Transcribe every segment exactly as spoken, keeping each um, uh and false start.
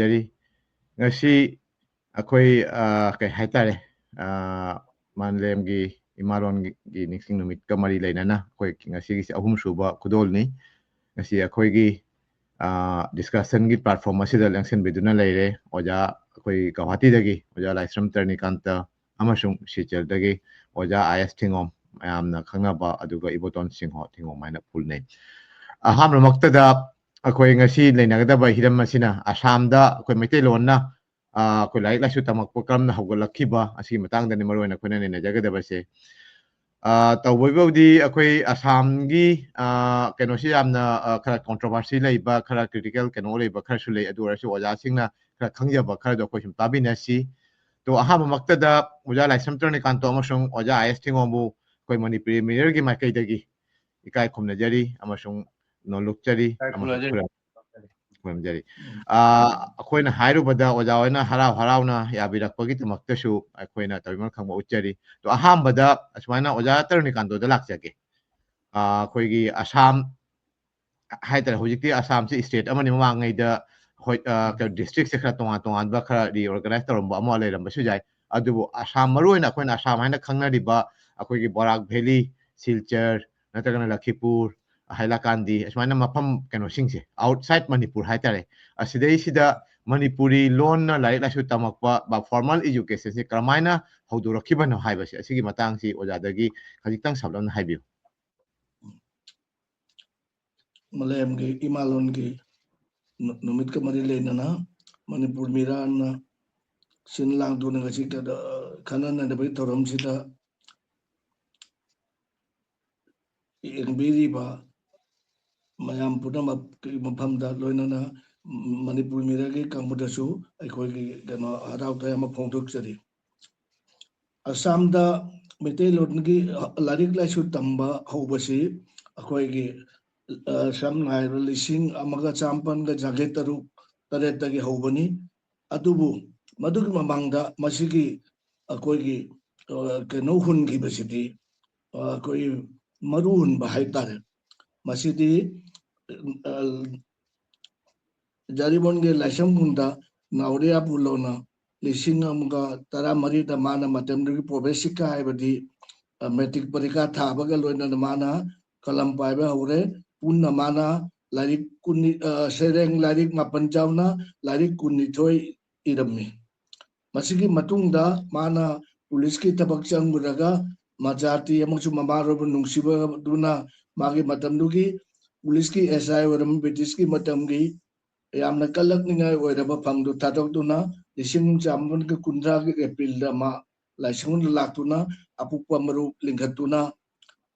ꯖꯔꯤ꯫ ꯉꯁꯤ ꯑꯩꯈꯣꯏ, ꯑ, ꯀꯩ ꯍꯥꯏꯇꯥꯔꯦ, ꯑ, ꯃꯥꯂꯦꯝꯒꯤ ꯏꯃꯥꯂꯣꯟꯒꯤ ꯅꯤꯡꯁꯤꯡ ꯅꯨꯃꯤꯠꯀ ꯃꯔꯤ ꯂꯩꯅꯅ ꯑꯩꯈꯣꯏ ꯉꯁꯤꯒꯤꯁꯦ ꯑꯍꯨꯝꯁꯨꯕ ꯈꯨꯗꯣꯜꯅꯤ꯫ ꯉꯁꯤ ꯑꯩꯈꯣꯏꯒꯤ, ꯑ, discussionꯒꯤ platform ꯑꯁꯤꯗ ꯂꯦꯡꯁꯤꯟꯕꯤꯗꯨꯅ ꯂꯩꯔꯦ ꯑꯣꯖꯥ, ꯑꯩꯈꯣꯏ ꯒꯧꯍꯥꯇꯤꯗꯒꯤ ꯑꯣꯖꯥ ꯂꯥꯏꯁ꯭ꯔꯝ ꯇꯔꯅꯤꯀꯥꯟꯇ ꯑꯃꯁꯨꯡ ꯁꯤꯜꯆꯔꯗꯒꯤ ꯑꯣꯖꯥ ꯑꯥꯏ ꯑꯦꯁ ꯊꯤꯉꯣꯝ, ꯃꯌꯥꯝꯅ ꯈꯪꯅꯕ, ꯑꯗꯨꯒ ꯏꯕꯣꯇꯣꯟ ꯁꯤꯡꯍꯣ, ꯊꯤꯉꯣꯝ ꯍꯥꯏꯅ ꯐꯨꯜ ꯅꯩ꯫ ꯑꯍꯥꯟꯕꯃꯛꯇꯗ ꯑꯩꯈꯣꯏ ꯉꯁꯤ ꯅꯩꯅꯒꯗꯕ ꯍꯤꯔꯝ ꯑꯁꯤꯅ ꯑꯁꯥꯝꯗ ꯑꯩꯈꯣꯏ ꯃꯩꯇꯩꯂꯣꯟꯅ, ꯑ, ꯑꯩꯈꯣꯏ ꯂꯥꯏꯔꯤꯛ ꯂꯥꯏꯁꯨ ꯇꯝꯃꯛꯄ ꯀꯔꯝꯅ ꯍꯧꯒꯠꯂꯛꯈꯤꯕ ꯑꯁꯤꯒꯤ ꯃꯇꯥꯡꯗꯅꯤ ꯃꯔꯨ ꯑꯣꯏꯅ ꯑꯩꯈꯣꯏꯅ ꯅꯩꯅꯖꯒꯗꯕꯁꯦ꯫ ꯑ, ꯇꯧꯕꯒꯤꯕꯨꯗꯤ ꯑꯩꯈꯣꯏ ꯑꯁꯥꯝꯒꯤ, ꯑ, ꯀꯩꯅꯣꯁꯤ ꯌꯥꯝꯅ, ꯑ, ꯈꯔ controversy ꯂꯩꯕ, ꯈꯔ critical ꯀꯩꯅꯣ ꯂꯩꯕ ꯈꯔꯁꯨ ꯂꯩ꯫ ꯑꯗꯨ ꯑꯣꯏꯔꯁꯨ ꯑꯣꯖꯥꯁꯤꯡꯅ ꯈꯔ ꯈꯪꯖꯕ ꯈꯔꯗꯣ ꯑꯩꯈꯣꯏ ꯁꯨꯝ ꯇꯥꯕꯤꯅꯁꯤ꯫ ꯇꯣ, ꯑꯍꯥꯟꯕꯃꯛꯇꯗ ꯑꯣꯖꯥ ꯂꯥꯏꯁ꯭ꯔꯝ ꯇꯔꯅꯤꯀꯥꯟꯇꯣ ꯑꯃꯁꯨꯡ ꯑꯣꯖꯥ ꯑꯥꯏ ꯑꯦꯁ ꯊꯤꯉꯣꯝꯕꯨ ꯑꯩꯈꯣꯏ ꯃꯅꯤꯄꯨꯔꯤ Mirrorꯒꯤ ꯃꯥꯏꯀꯩꯗꯒꯤ ꯏꯀꯥꯏ ꯈꯨꯝꯅꯖꯔꯤ ꯑꯃꯁꯨꯡ ꯅꯣꯂꯨꯛꯆꯔꯤ ꯑꯃꯁꯨꯡ ꯈꯨꯔꯨꯝ-, ꯈꯨꯔꯨꯝꯖꯔꯤ꯫ ꯑ, ꯑꯩꯈꯣꯏꯅ ꯍꯥꯏꯔꯨꯕꯗ ꯑꯣꯖꯥ ꯍꯣꯏꯅ ꯍꯔꯥꯎ ꯍꯔꯥꯎꯅ ꯌꯥꯕꯤꯔꯛꯄꯒꯤꯗꯃꯛꯇꯁꯨ ꯑꯩꯈꯣꯏꯅ ꯇꯧꯕꯤꯃꯜ ꯈꯪꯕ ꯎꯠꯆꯔꯤ꯫ ꯑꯗꯣ, ꯑꯍꯥꯟꯕꯗ ꯑꯁꯨꯃꯥꯏꯅ ꯑꯣꯖꯥ ꯇꯔꯨꯅꯤꯀꯥꯟꯇꯣꯗ ꯂꯥꯛꯆꯒꯦ꯫ ꯑ, ꯑꯩꯈꯣꯏꯒꯤ ꯑꯁꯥꯝ ꯍꯥꯏꯇꯥꯔꯦ, ꯍꯧꯖꯤꯛꯇꯤ ꯑꯁꯥꯝꯁꯤ state ꯑꯃꯅꯤ꯫ ꯃꯃꯥꯡꯉꯩꯗ ꯍꯣꯏ, ꯑ, ꯎꯝ꯫ ꯀꯩꯅꯣ, districtꯁꯦ ꯈꯔ ꯇꯣꯉꯥꯟ ꯇꯣꯉꯥꯟꯕ, ꯈꯔ reorganize ꯇꯧꯔꯝꯕ ꯑꯃ ꯂꯩꯔꯝꯕꯁꯨ ꯌꯥꯏ꯫ ꯑꯗꯨꯕꯨ ꯑꯁꯥꯝ, ꯃꯔꯨꯑꯣꯏꯅ ꯑꯩꯈꯣꯏꯅ ꯑꯁꯥꯝ ꯍꯥꯏꯅ ꯈꯪꯅꯔꯤꯕ ꯑꯩꯈꯣꯏꯒꯤ ꯕꯣꯔꯥꯛ Valley, ꯁꯤꯜꯆꯔ, ꯅꯠꯇ꯭ꯔꯒꯅ ꯂꯈꯤꯄꯨꯔ, ꯍꯥꯏꯂꯥꯀꯥꯟꯗꯤ, ꯑꯁꯨꯃꯥꯏꯅ ꯃꯐꯝ ꯀꯩꯅꯣꯁꯤꯡꯁꯦ, outside ꯃꯅꯤꯄꯨꯔ ꯍꯥꯏꯇꯥꯔꯦ, ꯑꯁꯤꯗꯩꯁꯤꯗ ꯃꯅꯤꯄꯨꯔꯤ ꯂꯣꯟꯅ ꯂꯥꯏꯔꯤꯛ ꯂꯥꯏꯁꯨ ꯇꯝꯃꯛꯄ, ꯕ-, formal educationꯁꯦ ꯀꯔꯝꯍꯥꯏꯅ ꯍꯧꯗꯣꯔꯛꯈꯤꯕꯅꯣ ꯍꯥꯏꯕꯁꯦ, ꯑꯁꯤꯒꯤ ꯃꯇꯥꯡꯁꯤ ꯑꯣꯖꯥꯗꯒꯤ ꯈꯖꯤꯛꯇꯪ ꯁꯝꯂꯞꯅ ꯍꯥꯏꯕꯤꯌꯨ꯫ ꯃꯥꯂꯦꯝꯒꯤ ꯏꯃꯥꯂꯣꯟꯒꯤ ꯅꯨ-, ꯅꯨꯃꯤꯠꯀ ꯃꯔꯤ ꯂꯩꯅꯅ ꯃꯅꯤꯄꯨꯔ ꯃꯤꯔꯥꯅ ꯁꯤꯟ ꯂꯥꯡꯗꯨꯅ ꯉꯁꯤ ꯀꯗ-, ꯈꯟꯅ ꯅꯩꯅꯕꯒꯤ ꯊꯧꯔꯝꯁꯤꯗ ꯌꯦꯡꯕꯤꯔꯤꯕ ꯃꯌꯥꯝ ꯄꯨꯝꯅꯃꯛꯀꯤ ꯃꯐꯝꯗ, ꯂꯣꯏꯅꯅ ꯃꯅꯤꯄꯨꯔ ꯃꯤꯔꯒꯤ ꯀꯥꯡꯕꯨꯗꯁꯨ ꯑꯩꯈꯣꯏꯒꯤ ꯀꯩꯅꯣ ꯍꯔꯥꯎ ꯇꯌꯥꯝꯕ ꯐꯣꯡꯗꯣꯛꯆꯔꯤ꯫ ꯑꯁꯥꯝꯗ ꯃꯩꯇꯩꯂꯣꯟꯒꯤ ꯂꯥꯏꯔꯤꯛ ꯂꯥꯏꯁꯨ ꯇꯝꯕ ꯍꯧꯕꯁꯤ ꯑꯩꯈꯣꯏꯒꯤ, ꯑ, ꯁꯝꯅ ꯍꯥꯏꯔꯕꯗ ꯂꯤꯁꯤꯡ ꯑꯃꯒ ꯆꯥꯃꯥꯄꯟꯒ ꯌꯥꯡꯈꯩ ꯇꯔꯨꯛ ꯇꯔꯦꯠꯇꯒꯤ ꯍꯧꯕꯅꯤ꯫ ꯑꯗꯨꯕꯨ ꯃꯗꯨꯒꯤ ꯃꯃꯥꯡꯗ ꯃꯁꯤꯒꯤ ꯑꯩꯈꯣꯏꯒꯤ, ꯑ, ꯀꯩꯅꯣ ꯍꯨꯟꯈꯤꯕꯁꯤꯗꯤ, ꯑ, ꯑꯩꯈꯣꯏ ꯃꯔꯨ ꯍꯨꯟꯕ ꯍꯥꯏꯇꯥꯔꯦ꯫ ꯃꯁꯤꯗꯤ, ꯑ, ꯖꯥꯔꯤꯕꯣꯟꯒꯤ ꯂꯥꯏꯁ꯭ꯔꯝ ꯈꯨꯟꯗ ꯅꯥꯎꯔꯤꯌꯥ ꯄꯨꯂꯣꯅ ꯂꯤꯁꯤꯡ ꯑꯃꯒ ꯇꯔꯥꯃꯔꯤꯗ ꯃꯥꯅ ꯃꯇꯝꯗꯨꯒꯤ ꯄ꯭ꯔꯣꯕꯦꯁꯤꯀꯥ ꯍꯥꯏꯕꯗꯤ, ꯑ, ꯃꯦꯇ꯭ꯔꯤꯛ ꯄꯔꯤꯈꯥ ꯊꯥꯕꯒ ꯂꯣꯏꯅꯅ ꯃꯥꯅ ꯀꯂꯝ ꯄꯥꯏꯕ ꯍꯧꯔꯦ꯫ ꯄꯨꯟꯅ ꯃꯥꯅ ꯂꯥꯏꯔꯤꯛ ꯀꯨꯟꯅꯤ-, ꯑ, ꯁꯩꯔꯦꯡ ꯂꯥꯏꯔꯤꯛ ꯃꯥꯄꯟ ꯌꯥꯎꯅ ꯂꯥꯏꯔꯤꯛ ꯀꯨꯟꯅꯤꯊꯣꯏ ꯏꯔꯝꯃꯤ꯫ ꯃꯁꯤꯒꯤ ꯃꯇꯨꯡꯗ ꯃꯥꯅ ꯄꯨꯂꯤꯁꯀꯤ ꯊꯕꯛ ꯆꯪꯂꯨꯔꯒ ꯃꯖꯥꯇꯤ ꯑꯃꯁꯨꯡ ꯃꯃꯥꯔꯣꯝꯕꯨ ꯅꯨꯡꯁꯤꯕꯗꯨꯅ ꯃꯥꯒꯤ ꯃꯇꯝꯗꯨꯒꯤ ꯄꯨꯂꯤꯁꯀꯤ SI ꯑꯣꯏꯔꯝꯕ ꯕ꯭ꯔꯤꯇꯤꯁꯀꯤ ꯃꯇꯝꯒꯤ ꯌꯥꯝꯅ ꯀꯜꯂꯛꯅꯤꯡꯉꯥꯏ ꯑꯣꯏꯔꯕ ꯐꯝꯗꯨ ꯊꯥꯗꯣꯛꯇꯨꯅ ꯂꯤꯁꯤꯡ ꯆꯥꯝꯃꯒ ꯀꯨꯟꯊ꯭ꯔꯥꯒꯤ ꯑꯦꯄ꯭ꯔꯤꯜꯗ ꯃꯥ ꯂꯥꯏꯁ꯭ꯔꯝꯗ ꯂꯥꯛꯇꯨꯅ ꯑꯄꯨꯛꯄ ꯃꯔꯨꯞ ꯂꯤꯡꯈꯠꯇꯨꯅ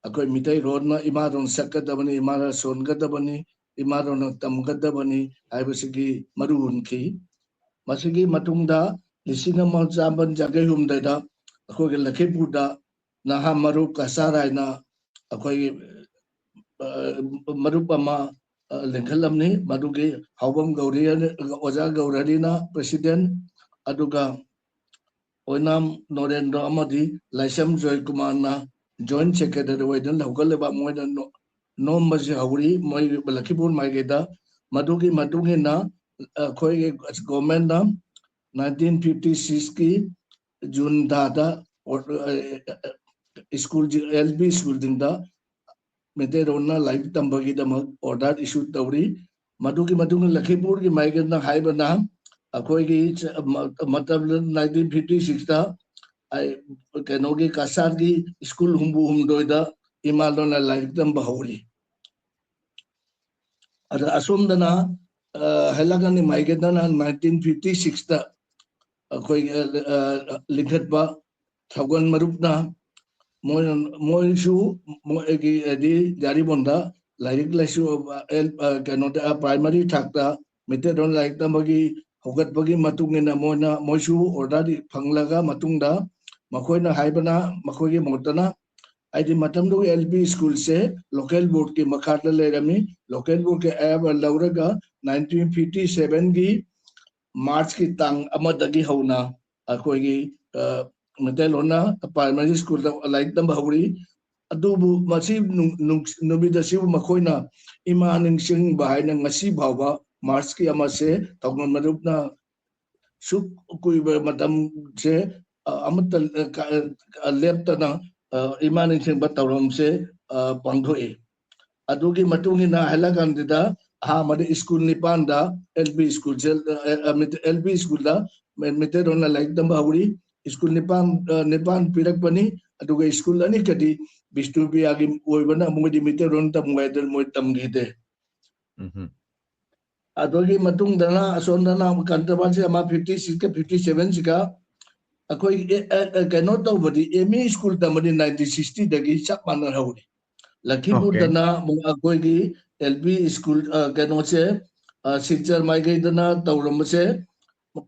ꯑꯩꯈꯣꯏ ꯃꯤꯇꯩꯔꯣꯟꯅ ꯏꯃꯥꯔꯣꯟ ꯁꯛꯀꯗꯕꯅꯤ, ꯏꯃꯥꯔꯣꯟ ꯁꯣꯟꯒꯗꯕꯅꯤ, ꯏꯃꯥꯔꯣꯟꯅ ꯇꯝꯒꯗꯕꯅꯤ ꯍꯥꯏꯕꯁꯤꯒꯤ ꯃꯔꯨ ꯍꯨꯟꯈꯤ꯫ ꯃꯁꯤꯒꯤ ꯃꯇꯨꯡꯗ ꯂꯤꯁꯤꯡ ꯑꯃ ꯆꯥꯝꯃꯄꯟ ꯌꯥꯡꯈꯩ ꯍꯨꯝꯗꯣꯏꯗ ꯑꯩꯈꯣꯏꯒꯤ ꯂꯈꯤꯄꯨꯔꯗ ꯅꯍꯥ ꯃꯔꯨꯞ ꯀꯁꯥꯔ ꯍꯥꯏꯅ ꯑꯩꯈꯣꯏꯒꯤ, ꯑ, ꯃꯔꯨꯞ ꯑꯃ, ꯑ, ꯂꯤꯡꯈꯠꯂꯝꯃꯤ꯫ ꯃꯗꯨꯒꯤ ꯍꯥꯎꯕꯝ ꯒꯧꯔꯤ, ꯑꯣꯖꯥ ꯒꯧꯔꯍꯔꯤꯅ ꯄ꯭ꯔꯦꯁꯤꯗꯦꯟ, ꯑꯗꯨꯒ ꯑꯣꯏꯅꯥꯝ ꯅꯣꯔꯦꯟꯗ꯭ꯔ ꯑꯃꯗꯤ ꯂꯥꯏꯁ꯭ꯔꯝ ꯖꯣꯏꯀꯨꯃꯥꯔꯅ ꯖꯣꯏꯟꯠ ꯁꯦꯀ꯭ꯔꯦꯇꯔꯤ ꯑꯣꯏꯗꯨꯅ ꯍꯧꯒꯠꯂꯤꯕ ꯃꯣꯏꯅ ꯅꯣ-, ꯅꯣꯝꯕꯁꯤ ꯍꯧꯔꯤ꯫ ꯃꯣꯏ ꯂꯈꯤꯄꯨꯔ ꯃꯥꯏꯀꯩꯗ ꯃꯗꯨꯒꯤ ꯃꯇꯨꯡ ꯏꯟꯅ ꯑꯩꯈꯣꯏꯒꯤ ꯒꯣꯔꯃꯦꯟꯅ ꯅꯥꯏꯟꯇꯤꯟ ꯐꯤꯐꯇꯤ ꯁꯤꯛꯁꯀꯤ ꯖꯨꯟ ꯊꯥꯗ ꯁ꯭ꯀꯨꯜ, LP ꯁ꯭ꯀꯨꯜꯁꯤꯡꯗ ꯃꯩꯇꯩꯂꯣꯟꯅ ꯂꯥꯏꯔꯤꯛ ꯇꯝꯕꯒꯤꯗꯃꯛ ꯑꯣꯔꯗꯔ ꯏꯁꯨ ꯇꯧꯔꯤ꯫ ꯃꯗꯨꯒꯤ ꯃꯇꯨꯡꯗ ꯂꯈꯤꯄꯨꯔꯒꯤ ꯃꯥꯏꯀꯩꯗ ꯍꯥꯏꯕꯅ ꯑꯩꯈꯣꯏꯒꯤ ꯆ-, ꯃ-, ꯃꯇꯝꯗ ꯅꯥꯏꯟꯇꯤꯟ ꯐꯤꯐꯇꯤ ꯁꯤꯛꯁꯇ ꯑꯩ ꯀꯩꯅꯣꯒꯤ ꯀꯁꯥꯔꯒꯤ ꯁ꯭ꯀꯨꯜ ꯍꯨꯝꯐꯨ ꯍꯨꯝꯗꯣꯏꯗ ꯏꯃꯥꯂꯣꯟꯅ ꯂꯥꯏꯔꯤꯛ ꯇꯝꯕ ꯍꯧꯔꯤ꯫ ꯑꯗ ꯑꯁꯣꯝꯗꯅ, ꯑ, ꯍꯥꯏꯂꯀꯥꯟꯗꯤ ꯃꯥꯏꯀꯩꯗꯅ ꯅꯥꯏꯟꯇꯤꯟ ꯐꯤꯐꯇꯤ ꯁꯤꯛꯁꯇ ꯑꯩꯈꯣꯏꯒꯤ, ꯑ, ꯑ, ꯂꯤꯡꯈꯠꯄ ꯊꯧꯒꯜ ꯃꯔꯨꯞꯅ ꯃꯣꯏꯅ, ꯃꯣꯏꯁꯨ ꯃꯣꯏꯒꯤ ꯍꯥꯏꯗꯤ ꯖꯥꯔꯤꯕꯣꯟꯗ ꯂꯥꯏꯔꯤꯛ ꯂꯥꯏꯁꯨ, ꯑ, ꯑꯦꯜ-, ꯑ, ꯀꯩꯅꯣꯗ, ꯑ, ꯄ꯭ꯔꯥꯏꯃꯔꯤ ꯊꯥꯛꯇ ꯃꯩꯇꯩꯂꯣꯟ ꯂꯥꯏꯔꯤꯛ ꯇꯝꯕꯒꯤ ꯍꯧꯒꯠꯄꯒꯤ ꯃꯇꯨꯡ ꯏꯟꯅ ꯃꯣꯏꯅ, ꯃꯣꯏꯁꯨ ꯑꯣꯔꯗꯔ ꯐꯪꯂꯒ ꯃꯇꯨꯡꯗ ꯃꯈꯣꯏꯅ ꯍꯥꯏꯕꯅ, ꯃꯈꯣꯏꯒꯤ ꯃꯣꯠꯇꯅ ꯍꯥꯏꯗꯤ ꯃꯇꯝꯗꯨꯒꯤ LP ꯁ꯭ꯀꯨꯜꯁꯦ ꯂꯣꯀꯦꯜ ꯕꯣꯔꯗꯀꯤ ꯃꯈꯥꯗ ꯂꯩꯔꯝꯃꯤ꯫ ꯂꯣꯀꯦꯜ ꯕꯣꯔꯗꯀꯤ ꯑꯌꯥꯕ ꯂꯧꯔꯒ ꯅꯥꯏꯟꯇꯤꯟ ꯐꯤꯐꯇꯤ ꯁꯚꯦꯟꯒꯤ ꯃꯥꯔꯆꯀꯤ ꯇꯥꯡ ꯑꯃꯗꯒꯤ ꯍꯧꯅ ꯑꯩꯈꯣꯏꯒꯤ, ꯑ, ꯃꯩꯇꯩꯂꯣꯟꯅ ꯄ꯭ꯔꯥꯏꯃꯔꯤ ꯁ꯭ꯀꯨꯜꯗ ꯂꯥꯏꯔꯤꯛ ꯇꯝꯕ ꯍꯧꯔꯤ꯫ ꯑꯗꯨꯕꯨ ꯃꯁꯤ ꯅꯨ-, ꯅꯨ-, ꯅꯨꯃꯤꯠ ꯑꯁꯤꯕꯨ ꯃꯈꯣꯏꯅ ꯏꯃꯥ ꯅꯤꯡꯁꯤꯡꯕ ꯍꯥꯏꯅ ꯉꯁꯤ ꯐꯥꯎꯕ ꯃꯥꯔꯆꯀꯤ ꯑꯃꯁꯦ ꯊꯧꯒꯜ ꯃꯔꯨꯞꯅ ꯁꯨꯛ ꯀꯨꯏꯕ ꯃꯇꯝꯁꯦ, ꯑ, ꯑꯃꯠꯇ, ꯑ, ꯀ-, ꯑ, ꯂꯦꯞꯇꯅ, ꯑ, ꯏꯃꯥ ꯅꯤꯡꯁꯤꯡꯕ ꯊꯧꯔꯝꯁꯦ, ꯑ, ꯄꯥꯡꯊꯣꯛꯏ꯫ ꯑꯗꯨꯒꯤ ꯃꯇꯨꯡ ꯏꯟꯅ ꯍꯥꯏꯂꯀꯥꯟꯗꯗ ꯑꯍꯥꯟꯕꯗ ꯁ꯭ꯀꯨꯜ ꯅꯤꯄꯥꯟꯗ, ꯑꯦꯜ ꯄꯤ ꯁ꯭ꯀꯨꯜꯁꯦ, ꯑ, ꯑ, ꯃꯤꯇꯩ-, ꯑꯦꯜ ꯄꯤ ꯁ꯭ꯀꯨꯜꯗ ꯃꯦ-, ꯃꯩꯇꯩꯂꯣꯟꯅ ꯂꯥꯏꯔꯤꯛ ꯇꯝꯕ ꯍꯧꯔꯤ꯫ ꯁ꯭ꯀꯨꯜ ꯅꯤꯄꯥꯟ, ꯑ, ꯅꯤꯄꯥꯟ ꯄꯤꯔꯛꯄꯅꯤ꯫ ꯑꯗꯨꯒ ꯁ꯭ꯀꯨꯜ ꯑꯅꯤꯈꯛꯇꯤ ꯕꯤꯁꯅꯨꯄ꯭ꯔꯤꯌꯥꯒꯤ ꯑꯣꯏꯕꯅ ꯃꯣꯏꯗꯤ ꯃꯩꯇꯩꯂꯣꯟ ꯇꯝꯃꯨ ꯍꯥꯏꯗꯅ ꯃꯣꯏ ꯇꯝꯈꯤꯗꯦ꯫ ꯎꯝꯍꯨꯝ꯫ ꯑꯗꯨꯒꯤ ꯃꯇꯨꯡꯗꯅ ꯑꯁꯣꯝꯗꯅ ꯑꯃꯨꯛ controversy ꯑꯃ fifty six ꯀ fifty seven ꯁꯤꯒ ꯑꯩꯈꯣꯏ ꯑꯦ-, ꯑꯦ-, ꯑꯦ-, ꯀꯩꯅꯣ ꯇꯧꯕꯗꯤ ꯑꯦꯝ ꯏ ꯁ꯭ꯀꯨꯜ ꯇꯝꯕꯗꯤ nineteen sixty ꯗꯒꯤ ꯆꯞ ꯃꯥꯟꯅꯍꯧꯔꯤ꯫ ꯂꯈꯤꯄꯨꯔꯗꯅ ꯑꯃꯨꯛ ꯑꯩꯈꯣꯏꯒꯤ ꯑꯦꯜ ꯄꯤ ꯁ꯭ꯀꯨꯜ, ꯑ, ꯀꯩꯅꯣꯁꯦ, ꯑ, ꯁꯤꯜꯆꯔ ꯃꯥꯏꯀꯩꯗꯅ ꯇꯧꯔꯝꯕꯁꯦ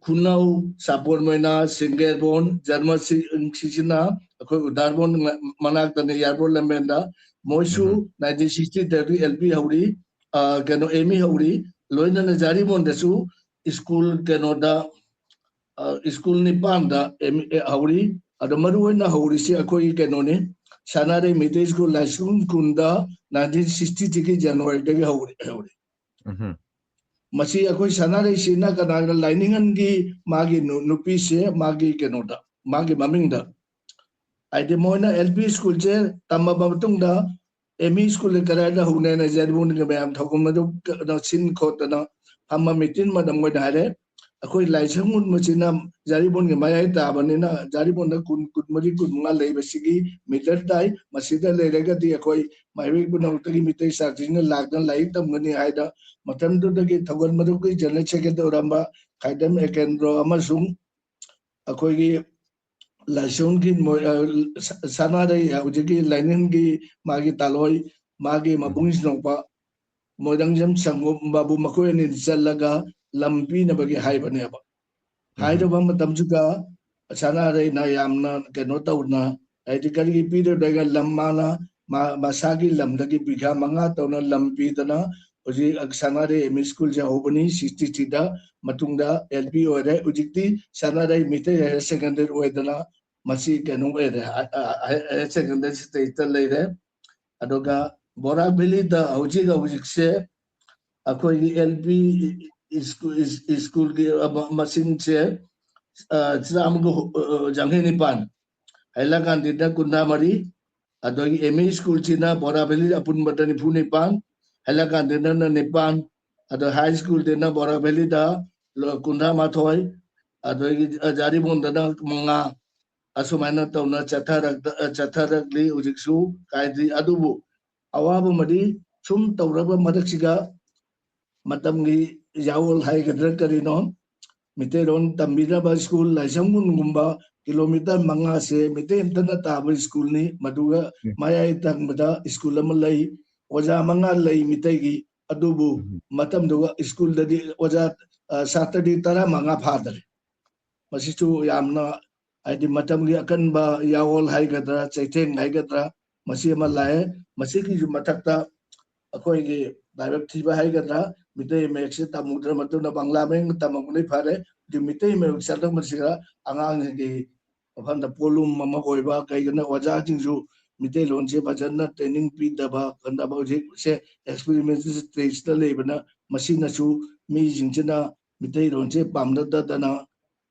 ꯈꯨꯅꯧ, ꯁꯥꯄꯣꯟ ꯃꯣꯏꯅꯥ, ꯁꯤꯡꯒꯦꯔꯕꯣꯟ, ꯖꯔꯃ ꯁꯤ-, ꯁꯤꯁꯤꯅ ꯑꯩꯈꯣꯏ ꯎꯗꯥꯔꯕꯣꯟ ꯃ-, ꯃꯅꯥꯛꯇꯅꯤ, ꯏꯌꯥꯔꯄꯣꯔꯠ ꯂꯝꯕꯦꯟꯗ꯫ ꯃꯣꯏꯁꯨ ꯎꯝ꯫ nineteen sixty ꯗꯒꯤ ꯑꯦꯜ ꯄꯤ ꯍꯧꯔꯤ, ꯑ, ꯀꯩꯅꯣ, ꯑꯦꯝ ꯏ ꯍꯧꯔꯤ, ꯂꯣꯏꯅꯅ ꯖꯥꯔꯤꯕꯣꯟꯗꯁꯨ ꯁ꯭ꯀꯨꯜ ꯀꯩꯅꯣꯗ, ꯑ, ꯁ꯭ꯀꯨꯜ ꯅꯤꯄꯥꯟꯗ ꯑꯦꯝ ꯑꯦ ꯍꯧꯔꯤ꯫ ꯑꯗꯣ ꯃꯔꯨ ꯑꯣꯏꯅ ꯍꯧꯔꯤꯁꯤ ꯑꯩꯈꯣꯏꯒꯤ ꯀꯩꯅꯣꯅꯤ, ꯁꯅꯥꯔꯩ ꯃꯩꯇꯩ ꯁ꯭ꯀꯨꯜ ꯂꯥꯏꯁ꯭ꯔꯝ ꯈꯨꯟꯗ nineteen sixty ꯗꯒꯤ ꯖꯅꯋꯥꯔꯤꯗꯒꯤ ꯍꯧꯔꯤ, ꯍꯧꯔꯤ꯫ ꯎꯝꯍꯨꯝ꯫ ꯃꯁꯤ ꯑꯩꯈꯣꯏ ꯁꯅꯥꯔꯩꯁꯤꯅ ꯀꯅꯥꯒꯤꯅꯣ, ꯂꯥꯏꯅꯤꯡꯍꯟꯒꯤ ꯃꯥꯒꯤ ꯅꯨ-, ꯅꯨꯄꯤꯁꯦ ꯃꯥꯒꯤ ꯀꯩꯅꯣꯗ, ꯃꯥꯒꯤ ꯃꯃꯤꯡꯗ꯫ ꯍꯥꯏꯗꯤ ꯃꯣꯏꯅ ꯑꯦꯜ ꯄꯤ ꯁ꯭ꯀꯨꯜꯁꯦ ꯇꯝꯃꯕ ꯃꯇꯨꯡꯗ ꯑꯦꯝ ꯏ ꯁ꯭ꯀꯨꯜꯁꯦ ꯀꯗꯥꯏꯗ ꯍꯧꯅꯦꯅ ꯖꯥꯔꯤꯕꯣꯟꯒꯤ ꯃꯌꯥꯝ ꯊꯧꯒꯜ ꯑꯗꯨ ꯀ-, ꯁꯤꯟ ꯈꯣꯠꯇꯅ ꯐꯝꯕ ꯃꯤꯇꯤꯡ ꯑꯃꯗ ꯃꯣꯏꯅ ꯍꯥꯏꯔꯦ, ꯑꯩꯈꯣꯏ ꯂꯥꯏꯁ꯭ꯔꯝ ꯈꯨꯟ ꯃꯁꯤꯅ ꯖꯥꯔꯤꯕꯣꯟꯒꯤ ꯃꯌꯥꯏ ꯇꯥꯕꯅꯤꯅ ꯖꯥꯔꯤꯕꯣꯟꯗ ꯈꯨꯟ ꯀꯨꯟꯃꯔꯤ ꯀꯨꯟꯃꯉꯥ ꯂꯩꯕꯁꯤꯒꯤ ꯃꯦꯇꯔ ꯇꯥꯏ꯫ ꯃꯁꯤꯗ ꯂꯩꯔꯒꯗꯤ ꯑꯩꯈꯣꯏ ꯃꯥꯏꯕ ꯄꯨꯝꯅꯃꯛꯇꯒꯤ ꯃꯤꯇꯩ ꯆꯥꯛꯁꯤꯡꯅ ꯂꯥꯛꯇꯅ ꯂꯥꯏꯔꯤꯛ ꯇꯝꯒꯅꯤ ꯍꯥꯏꯗ ꯃꯇꯝꯗꯨꯗꯒꯤ ꯊꯧꯒꯜ ꯃꯔꯨꯞꯀꯤ ꯖꯦꯅꯔꯦꯜ ꯁꯦꯀ꯭ꯔꯦꯇꯔꯤ ꯑꯣꯏꯔꯝꯕ ꯈꯥꯏꯗꯝ ꯑꯦꯀꯦꯟꯗ꯭ꯔꯣ ꯑꯃꯁꯨꯡ ꯑꯩꯈꯣꯏꯒꯤ ꯂꯥꯏꯁ꯭ꯔꯝꯒꯤ ꯃꯣꯏ, ꯑ, ꯁ-, ꯁꯅꯥꯔꯩ ꯍꯧꯖꯤꯛꯀꯤ ꯂꯥꯏꯅꯤꯡꯒꯤ ꯃꯥꯒꯤ ꯇꯥꯂꯣꯏ, ꯃꯥꯒꯤ ꯎꯝ꯫ ꯃꯕꯨꯡ ꯁꯤꯅꯧꯄꯥ ꯃꯣꯏꯔꯥꯡꯖꯝ ꯁꯪꯒꯣꯝ ꯕꯥꯕꯨ ꯃꯈꯣꯏ ꯑꯅꯤ ꯆꯠꯂꯒ ꯂꯝ ꯄꯤꯅꯕꯒꯤ ꯍꯥꯏꯕꯅꯦꯕ꯫ ꯎꯝ꯫ ꯍꯥꯏꯔꯕ ꯃꯇꯝꯁꯤꯗ ꯁꯅꯥꯔꯩꯅ ꯌꯥꯝꯅ ꯀꯩꯅꯣ ꯇꯧꯅ, ꯍꯥꯏꯗꯤ ꯀꯔꯤꯒꯤ ꯄꯤꯔꯣꯏꯗꯣꯏꯒ ꯂꯝ ꯃꯥꯅ ꯃꯥ-, ꯃꯁꯥꯒꯤ ꯂꯝꯗꯒꯤ ꯕꯤꯘꯥ ꯃꯉꯥ ꯇꯧꯅ ꯂꯝ ꯄꯤꯗꯅ ꯍꯧꯖꯤꯛ ꯁꯅꯥꯔꯩ ꯑꯦꯝ ꯏ ꯁ꯭ꯀꯨꯜꯁꯦ ꯍꯧꯕꯅꯤ꯫ ꯁꯤꯛꯁꯇꯤ ꯊ꯭ꯔꯤꯗ ꯃꯇꯨꯡꯗ ꯑꯦꯜ ꯄꯤ ꯑꯣꯏꯔꯦ꯫ ꯍꯧꯖꯤꯛꯇꯤ ꯁꯅꯥꯔꯩ ꯃꯤꯇꯩ ꯍꯥꯌꯔ ꯁꯦꯀꯦꯟꯗꯔꯤ ꯑꯣꯏꯗꯅ ꯃꯁꯤ ꯀꯩꯅꯣ ꯑꯣꯏꯔꯦ, ꯑ-, ꯑ-, ꯍꯥꯌꯔ ꯁꯦꯀꯦꯟꯗꯔꯤ ꯁ꯭ꯇꯦꯖꯇ ꯂꯩꯔꯦ꯫ ꯑꯗꯨꯒ ꯕꯣꯔꯥꯛ ꯚꯦꯂꯤꯗ ꯍꯧꯖꯤꯛ ꯍꯧꯖꯤꯛꯁꯦ ꯑꯩꯈꯣꯏꯒꯤ ꯑꯦꯜ ꯄꯤ ꯁ꯭ꯀꯨꯜꯒꯤ ꯃꯁꯤꯡꯁꯦ ꯆꯥꯝꯃꯒ ꯌꯥꯡꯈꯩ ꯅꯤꯄꯥꯟ, ꯍꯥꯏꯌꯔ ꯁꯦꯀꯦꯟꯗꯔꯤꯗ ꯀꯨꯟꯊ꯭ꯔꯥ ꯃꯔꯤ, ꯑꯗꯒꯤ ꯑꯦꯝ ꯏ ꯁ꯭ꯀꯨꯜꯁꯤꯅ ꯕꯣꯔꯥ ꯚꯦꯂꯤ ꯑꯄꯨꯟꯕꯗ ꯅꯤꯐꯨ ꯅꯤꯄꯥꯟ, ꯍꯥꯏꯌꯔ ꯁꯦꯀꯦꯟꯗꯔꯤꯗꯅ ꯅꯤꯄꯥꯟ, ꯑꯗꯣ ꯍꯥꯏ ꯁ꯭ꯀꯨꯜꯗꯅ ꯕꯣꯔꯥ ꯚꯦꯂꯤꯗ ꯀꯨꯟꯊ꯭ꯔꯥ ꯃꯥꯊꯣꯏ, ꯑꯗꯒꯤ ꯖꯥꯔꯤꯕꯣꯟꯗꯅ ꯃꯉꯥ, ꯑꯁꯨꯃꯥꯏꯅ ꯇꯧꯅ ꯆꯠꯊꯔꯛꯂꯤ ꯍꯧꯖꯤꯛꯁꯨ ꯀꯥꯏꯗ꯭ꯔꯤ꯫ ꯑꯗꯨꯕꯨ ꯑꯋꯥꯕ ꯑꯃꯗꯤ ꯁꯨꯝ ꯇꯧꯔꯕ ꯃꯔꯛꯁꯤꯒ ꯃꯇꯝꯒꯤ ꯌꯥꯑꯣꯜ ꯍꯥꯏꯒꯗ꯭ꯔꯥ ꯀꯔꯤꯅꯣ, ꯃꯤꯇꯩꯂꯣꯟ ꯇꯝꯕꯤꯅꯕ ꯁ꯭ꯀꯨꯜ ꯂꯥꯏꯁꯪꯒꯨꯝꯕ ꯀꯤꯂꯣꯃꯤꯇꯔ ꯃꯉꯥꯁꯦ ꯃꯤꯇꯩ ꯑꯝꯇꯅ ꯇꯥꯕ ꯁ꯭ꯀꯨꯜꯅꯤ꯫ ꯃꯗꯨꯒ ꯎꯝ꯫ ꯃꯌꯥꯏ ꯊꯪꯕꯗ ꯁ꯭ꯀꯨꯜ ꯑꯃ ꯂꯩ, ꯑꯣꯖꯥ ꯃꯉꯥ ꯂꯩ ꯃꯤꯇꯩꯒꯤ꯫ ꯑꯗꯨꯕꯨ ꯎꯝ꯫ ꯃꯇꯝꯗꯨꯒ ꯁ꯭ꯀꯨꯜꯗꯗꯤ ꯑꯣꯖꯥ, ꯑ, ꯁꯥꯇ꯭ꯔꯗꯤ ꯇꯔꯥꯃꯉꯥ ꯐꯥꯗꯔꯦ꯫ ꯃꯁꯤꯁꯨ ꯌꯥꯝꯅ, ꯍꯥꯏꯗꯤ, ꯃꯇꯝꯒꯤ ꯑꯀꯟꯕ ꯌꯥꯑꯣꯜ ꯍꯥꯏꯒꯗ꯭ꯔꯥ, ꯆꯩꯊꯦꯡ ꯍꯥꯏꯒꯗ꯭ꯔꯥ, ꯃꯁꯤ ꯑꯃ ꯎꯝ꯫ ꯂꯥꯛꯑꯦ꯫ ꯃꯁꯤꯒꯤꯁꯨ ꯃꯊꯛꯇ ꯑꯩꯈꯣꯏꯒꯤ ꯂꯥꯏꯕꯛ ꯊꯤꯕ ꯍꯥꯏꯒꯗ꯭ꯔꯥ, ꯃꯤꯇꯩ ꯃꯌꯦꯛꯁꯦ ꯇꯝꯃꯨꯗ꯭ꯔ ꯃꯇꯨꯡꯗ ꯕꯪꯂꯥ ꯃꯌꯦꯛ ꯇꯝꯃꯛꯄꯅ ꯐꯔꯦ꯫ ꯑꯗꯨ ꯃꯤꯇꯩ ꯃꯌꯦꯛ ꯆꯠꯂꯝꯕꯁꯤꯒ ꯑꯉꯥꯡꯁꯤꯡꯒꯤ ꯋꯥꯈꯜꯗ ꯄꯣꯠꯂꯨꯝ ꯑꯃ ꯑꯣꯏꯕ, ꯀꯩꯒꯤꯅꯣ ꯑꯣꯖꯥꯁꯤꯡꯁꯨ ꯃꯤꯇꯩꯂꯣꯟꯁꯦ ꯐꯖꯅ ꯇ꯭ꯔꯦꯅꯤꯡ ꯄꯤꯗꯕ, ꯀꯟꯗꯕ, ꯍꯧꯖꯤꯛꯁꯦ ꯑꯦꯛꯁꯄꯤꯔꯤꯃꯦꯟꯇꯦꯜ ꯁ꯭ꯇꯦꯖꯇ ꯂꯩꯕꯅ, ꯃꯁꯤꯅꯁꯨ ꯃꯤꯁꯤꯡꯁꯤꯅ ꯃꯤꯇꯩꯂꯣꯟꯁꯦ ꯄꯥꯝꯅꯗꯗꯅ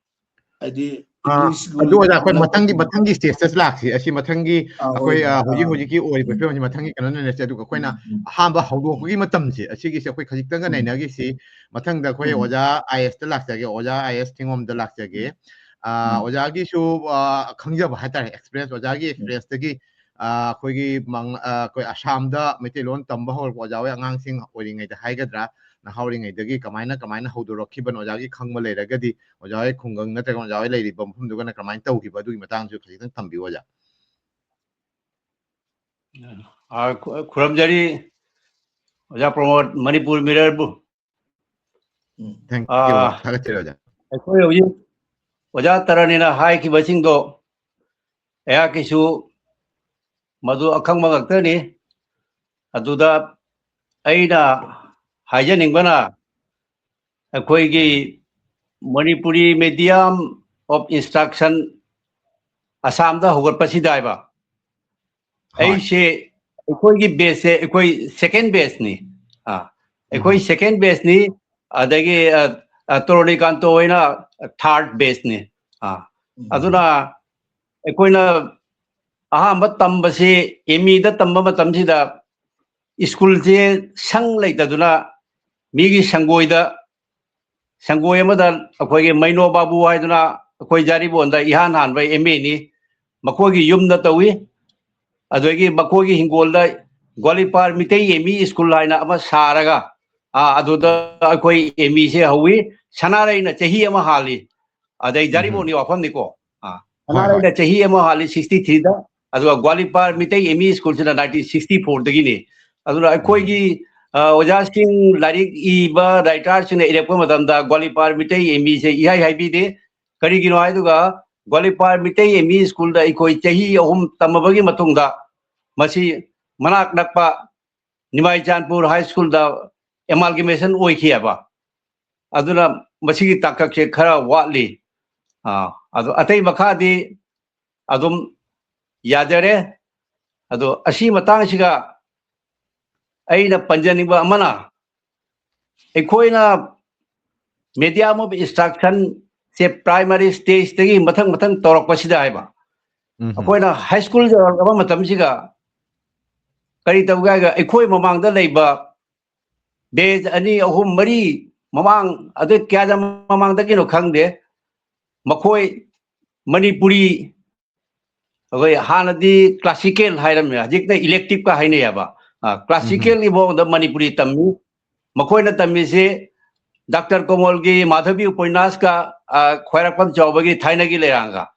ꯍꯥꯏꯗꯤ ꯑꯥ, ꯏꯪꯂꯤꯁ ꯑꯗꯨ ꯑꯣꯖꯥ, ꯑꯩꯈꯣꯏ ꯃꯊꯪꯒꯤ, ꯃꯊꯪꯒꯤ ꯁ꯭ꯇꯦꯖꯇ ꯂꯥꯛꯁꯤ꯫ ꯑꯁꯤ ꯃꯊꯪꯒꯤ ꯑꯥ, ꯑꯩꯈꯣꯏ, ꯍꯣꯏ, ꯑꯥ, ꯍꯧꯖꯤꯛ ꯑꯥ꯫ ꯍꯧꯖꯤꯛꯀꯤ ꯑꯣꯏꯔꯤꯕ ꯎꯝ꯫ ꯐꯤꯕꯝꯁꯤ ꯃꯊꯪꯒꯤ ꯀꯩꯅꯣ ꯅꯩꯅꯁꯤ꯫ ꯑꯗꯨꯒ ꯑꯩꯈꯣꯏꯅ ꯎꯝ, ꯎꯝ꯫ ꯑꯍꯥꯟꯕ ꯍꯧꯗꯣꯛꯄꯒꯤ ꯃꯇꯝꯁꯦ, ꯑꯁꯤꯒꯤꯁꯦ ꯑꯩꯈꯣꯏ ꯈꯖꯤꯛꯇꯪꯒ ꯎꯝ꯫ ꯅꯩꯅꯈꯤꯁꯤ꯫ ꯃꯊꯪꯗ ꯑꯩꯈꯣꯏ ꯎꯝ꯫ ꯑꯣꯖꯥ ꯑꯥꯏ ꯑꯦꯁꯇ ꯂꯥꯛꯆꯒꯦ, ꯑꯣꯖꯥ ꯑꯥꯏ ꯑꯦꯁ ꯊꯤꯉꯣꯝꯗ ꯂꯥꯛꯆꯒꯦ꯫ ꯎꯝ꯫ ꯑꯥ, ꯎꯝ꯫ ꯑꯣꯖꯥꯒꯤꯁꯨ, ꯑꯥ, ꯈꯪꯖꯕ ꯍꯥꯏꯇꯥꯔꯦ, ꯑꯦꯛꯁꯄꯤꯔꯤꯌꯦꯟꯁ, ꯑꯣꯖꯥꯒꯤ ꯎꯝ꯫ ꯑꯦꯛꯁꯄꯤꯔꯤꯌꯦꯟꯁꯇꯒꯤ, ꯑꯥ, ꯑꯩꯈꯣꯏꯒꯤ ꯃꯪ-, ꯑꯥ, ꯑꯩꯈꯣꯏ ꯑꯁꯥꯝꯗ ꯃꯩꯇꯩꯂꯣꯟ ꯇꯝꯕ ꯍꯧꯔꯛꯄ ꯑꯣꯖꯥ ꯍꯣꯏ ꯑꯉꯥꯡꯁꯤꯡ ꯑꯣꯏꯔꯤꯉꯩꯗ ꯍꯥꯏꯒꯗ꯭ꯔꯥ, ꯅꯍꯥ ꯑꯣꯏꯔꯤꯉꯩꯗꯒꯤ ꯀꯃꯥꯏꯅ, ꯀꯃꯥꯏꯅ ꯍꯧꯗꯣꯔꯛꯈꯤꯕꯅꯣ, ꯑꯣꯖꯥꯒꯤ ꯈꯪꯕ ꯂꯩꯔꯒꯗꯤ, ꯑꯣꯖꯥ ꯍꯣꯏ ꯈꯨꯡꯒꯪ ꯅꯠꯇ꯭ꯔꯒ ꯑꯣꯖꯥ ꯍꯣꯏ ꯂꯩꯔꯤꯕ ꯃꯐꯝꯗꯨꯒꯅ ꯀꯃꯥꯏꯅ ꯇꯧꯈꯤꯕ, ꯑꯗꯨꯒꯤ ꯃꯇꯥꯡꯁꯨ ꯈꯖꯤꯛꯇꯪ ꯊꯝꯕꯤꯌꯨ, ꯑꯣꯖꯥ꯫ ꯑꯥ, ꯈꯨ-, ꯈꯨꯔꯨꯝꯖꯔꯤ, ꯑꯣꯖꯥ ꯄ꯭ꯔꯃꯣꯗ, ꯃꯅꯤꯄꯨꯔ ꯃꯤꯔꯔꯕꯨ꯫ ꯎꯝ꯫ Thank you, ꯑꯥ, ꯊꯥꯒꯠꯆꯔꯤ, ꯑꯣꯖꯥ꯫ ꯑꯩꯈꯣꯏ ꯍꯧꯖꯤꯛ ꯑꯣꯖꯥ ꯇꯔꯥꯅꯤꯅ ꯍꯥꯏꯈꯤꯕꯁꯤꯡꯗꯣ ꯑꯩꯍꯥꯛꯀꯤꯁꯨ ꯃꯗꯨ ꯑꯈꯪꯕ ꯉꯥꯛꯇꯅꯤ꯫ ꯑꯗꯨꯗ ꯑꯩꯅ ꯍꯥꯏꯖꯅꯤꯡꯕꯅ, ꯑꯩꯈꯣꯏꯒꯤ ꯃꯅꯤꯄꯨꯔꯤ medium of instruction ꯑꯁꯥꯝꯗ ꯍꯧꯒꯠꯄꯁꯤꯗ ꯍꯥꯏꯕ, ꯍꯣꯏ꯫ ꯑꯩꯁꯦ, ꯑꯩꯈꯣꯏꯒꯤ batchꯁꯦ, ꯑꯩꯈꯣꯏ second batchꯅꯤ꯫ ꯑꯥ, ꯑꯩꯈꯣꯏ second batchꯅꯤ꯫ ꯑꯗꯒꯤ ꯇꯣꯔꯣꯅꯤꯀꯥꯟꯇꯣ ꯍꯣꯏꯅ third batchꯅꯤ꯫ ꯑꯗꯨꯅ ꯑꯩꯈꯣꯏꯅ ꯑꯍꯥꯟꯕ ꯇꯝꯕꯁꯤ, ꯑꯦꯝ ꯏꯗ ꯇꯝꯕ ꯃꯇꯝꯁꯤꯗ ꯁ꯭ꯀꯨꯜꯁꯦ ꯁꯪ ꯂꯩꯇꯗꯨꯅ ꯃꯤꯒꯤ ꯁꯪꯒꯣꯏꯗ, ꯁꯪꯒꯣꯏ ꯑꯃꯗ ꯑꯩꯈꯣꯏꯒꯤ ꯃꯩꯅꯣ ꯕꯥꯕꯨ ꯍꯥꯏꯗꯨꯅ ꯑꯩꯈꯣꯏ ꯖꯥꯔꯤꯕꯣꯟꯗ ꯏꯍꯥꯟ ꯍꯥꯟꯕ ꯑꯦꯝ ꯑꯦꯅꯤ, ꯃꯈꯣꯏꯒꯤ ꯌꯨꯝꯗ ꯇꯧꯏ꯫ ꯑꯗꯒꯤ ꯃꯈꯣꯏꯒꯤ ꯍꯤꯡꯒꯣꯜꯗ ꯒ꯭ꯋꯥꯂꯤꯄꯥꯔ ꯃꯤꯇꯩ ꯑꯦꯝ ꯏ ꯁ꯭ꯀꯨꯜ ꯍꯥꯏꯅ ꯑꯃ ꯁꯥꯔꯒ, ꯑꯥ, ꯑꯗꯨꯗ ꯑꯩꯈꯣꯏ ꯑꯦꯝ ꯏꯁꯦ ꯍꯧꯏ꯫ ꯁꯅꯥꯔꯩꯅ ꯆꯍꯤ ꯑꯃ ꯍꯥꯜꯂꯤ꯫ ꯑꯗꯩ ꯖꯥꯔꯤꯕꯣꯟꯒꯤ ꯋꯥꯐꯝꯅꯤꯀꯣ꯫ ꯑꯥ, ꯁꯅꯥꯔꯩꯅ ꯆꯍꯤ ꯑꯃ ꯍꯥꯜꯂꯤ, sixty threeꯗ꯫ ꯑꯗꯨꯒ ꯒ꯭ꯋꯥꯂꯤꯄꯥꯔ ꯃꯤꯇꯩ ꯑꯦꯝ ꯏ ꯁ꯭ꯀꯨꯜꯁꯤꯅ nineteen sixty fourꯗꯒꯤꯅꯤ꯫ ꯑꯗꯨꯅ ꯑꯩꯈꯣꯏꯒꯤ, ꯑ, ꯑꯣꯖꯥꯁꯤꯡ, ꯂꯥꯏꯔꯤꯛ ꯏꯕ writerꯁꯤꯡꯅ ꯏꯔꯛꯄ ꯃꯇꯝꯗ ꯒ꯭ꯋꯥꯂꯤꯄꯥꯔ ꯃꯤꯇꯩ ꯑꯦꯝ ꯏꯁꯦ ꯏꯍꯥꯏ ꯍꯥꯏꯕꯤꯗꯦ꯫ ꯀꯔꯤꯒꯤꯅꯣ ꯍꯥꯏꯗꯨꯒ, ꯒ꯭ꯋꯥꯂꯤꯄꯥꯔ ꯃꯤꯇꯩ ꯑꯦꯝ ꯏ ꯁ꯭ꯀꯨꯜꯗ ꯑꯩꯈꯣꯏ ꯆꯍꯤ ꯑꯍꯨꯝ ꯇꯝꯃꯕꯒꯤ ꯃꯇꯨꯡꯗ ꯃꯁꯤ ꯃꯅꯥꯛ ꯅꯛꯄ ꯅꯤꯃꯥꯏꯆꯥꯟꯄꯨꯔ ꯍꯥꯏ ꯁ꯭ꯀꯨꯜꯗ amalgamation ꯑꯣꯏꯈꯤꯑꯕ꯫ ꯑꯗꯨꯅ ꯃꯁꯤꯒꯤ ꯇꯥꯡꯀꯛꯁꯦ ꯈꯔ ꯋꯥꯠꯂꯤ꯫ ꯑꯥ, ꯑꯗꯣ ꯑꯇꯩ ꯃꯈꯥꯗꯤ ꯑꯗꯨꯝ ꯌꯥꯖꯔꯦ꯫ ꯑꯗꯣ ꯑꯁꯤ ꯃꯇꯥꯡꯁꯤꯒ ꯑꯩꯅ ꯄꯟꯖꯅꯤꯡꯕ ꯑꯃꯅ, ꯑꯩꯈꯣꯏꯅ medium of instruction say primary stageꯇꯒꯤ ꯃꯊꯪ ꯃꯊꯪ ꯇꯧꯔꯛꯄꯁꯤꯗ ꯍꯥꯏꯕ, ꯑꯩꯈꯣꯏꯅ high school ꯌꯧꯔꯛꯂꯕ ꯃꯇꯝꯁꯤꯒ ꯀꯔꯤ ꯇꯧꯒꯦ ꯍꯥꯏꯔꯒ, ꯑꯩꯈꯣꯏ ꯃꯃꯥꯡꯗ ꯂꯩꯕ batch ꯑꯅꯤ, ꯑꯍꯨꯝ, ꯃꯔꯤ ꯃꯃꯥꯡ, ꯑꯗꯨ ꯀꯌꯥꯗ ꯃꯃꯥꯡꯗꯒꯤꯅꯣ ꯈꯪꯗꯦ, ꯃꯈꯣꯏ ꯃꯅꯤꯄꯨꯔꯤ, ꯑꯩꯈꯣꯏ ꯍꯥꯟꯅꯗꯤ classical ꯍꯥꯏꯔꯝꯃꯦ, ꯍꯧꯖꯤꯛꯅ electiveꯀ ꯍꯥꯏꯅꯩꯌꯦꯕ꯫ ꯑ, classicalꯒꯤ ꯃꯑꯣꯡꯗ ꯃꯅꯤꯄꯨꯔꯤ ꯇꯝꯃꯤ꯫ ꯃꯈꯣꯏꯅ ꯇꯝꯃꯤꯁꯤ ꯗꯥꯛꯇꯔ ꯀꯣꯃꯜꯒꯤ ꯃꯥꯙꯕꯤ ꯎꯄꯟꯌꯥꯁꯀ, ꯑ, ꯈ꯭ꯋꯥꯏꯔꯥꯛꯄꯝ ꯆꯥꯎꯕꯒꯤ ꯊꯥꯏꯅꯒꯤ ꯂꯩꯔꯥꯡꯒ꯫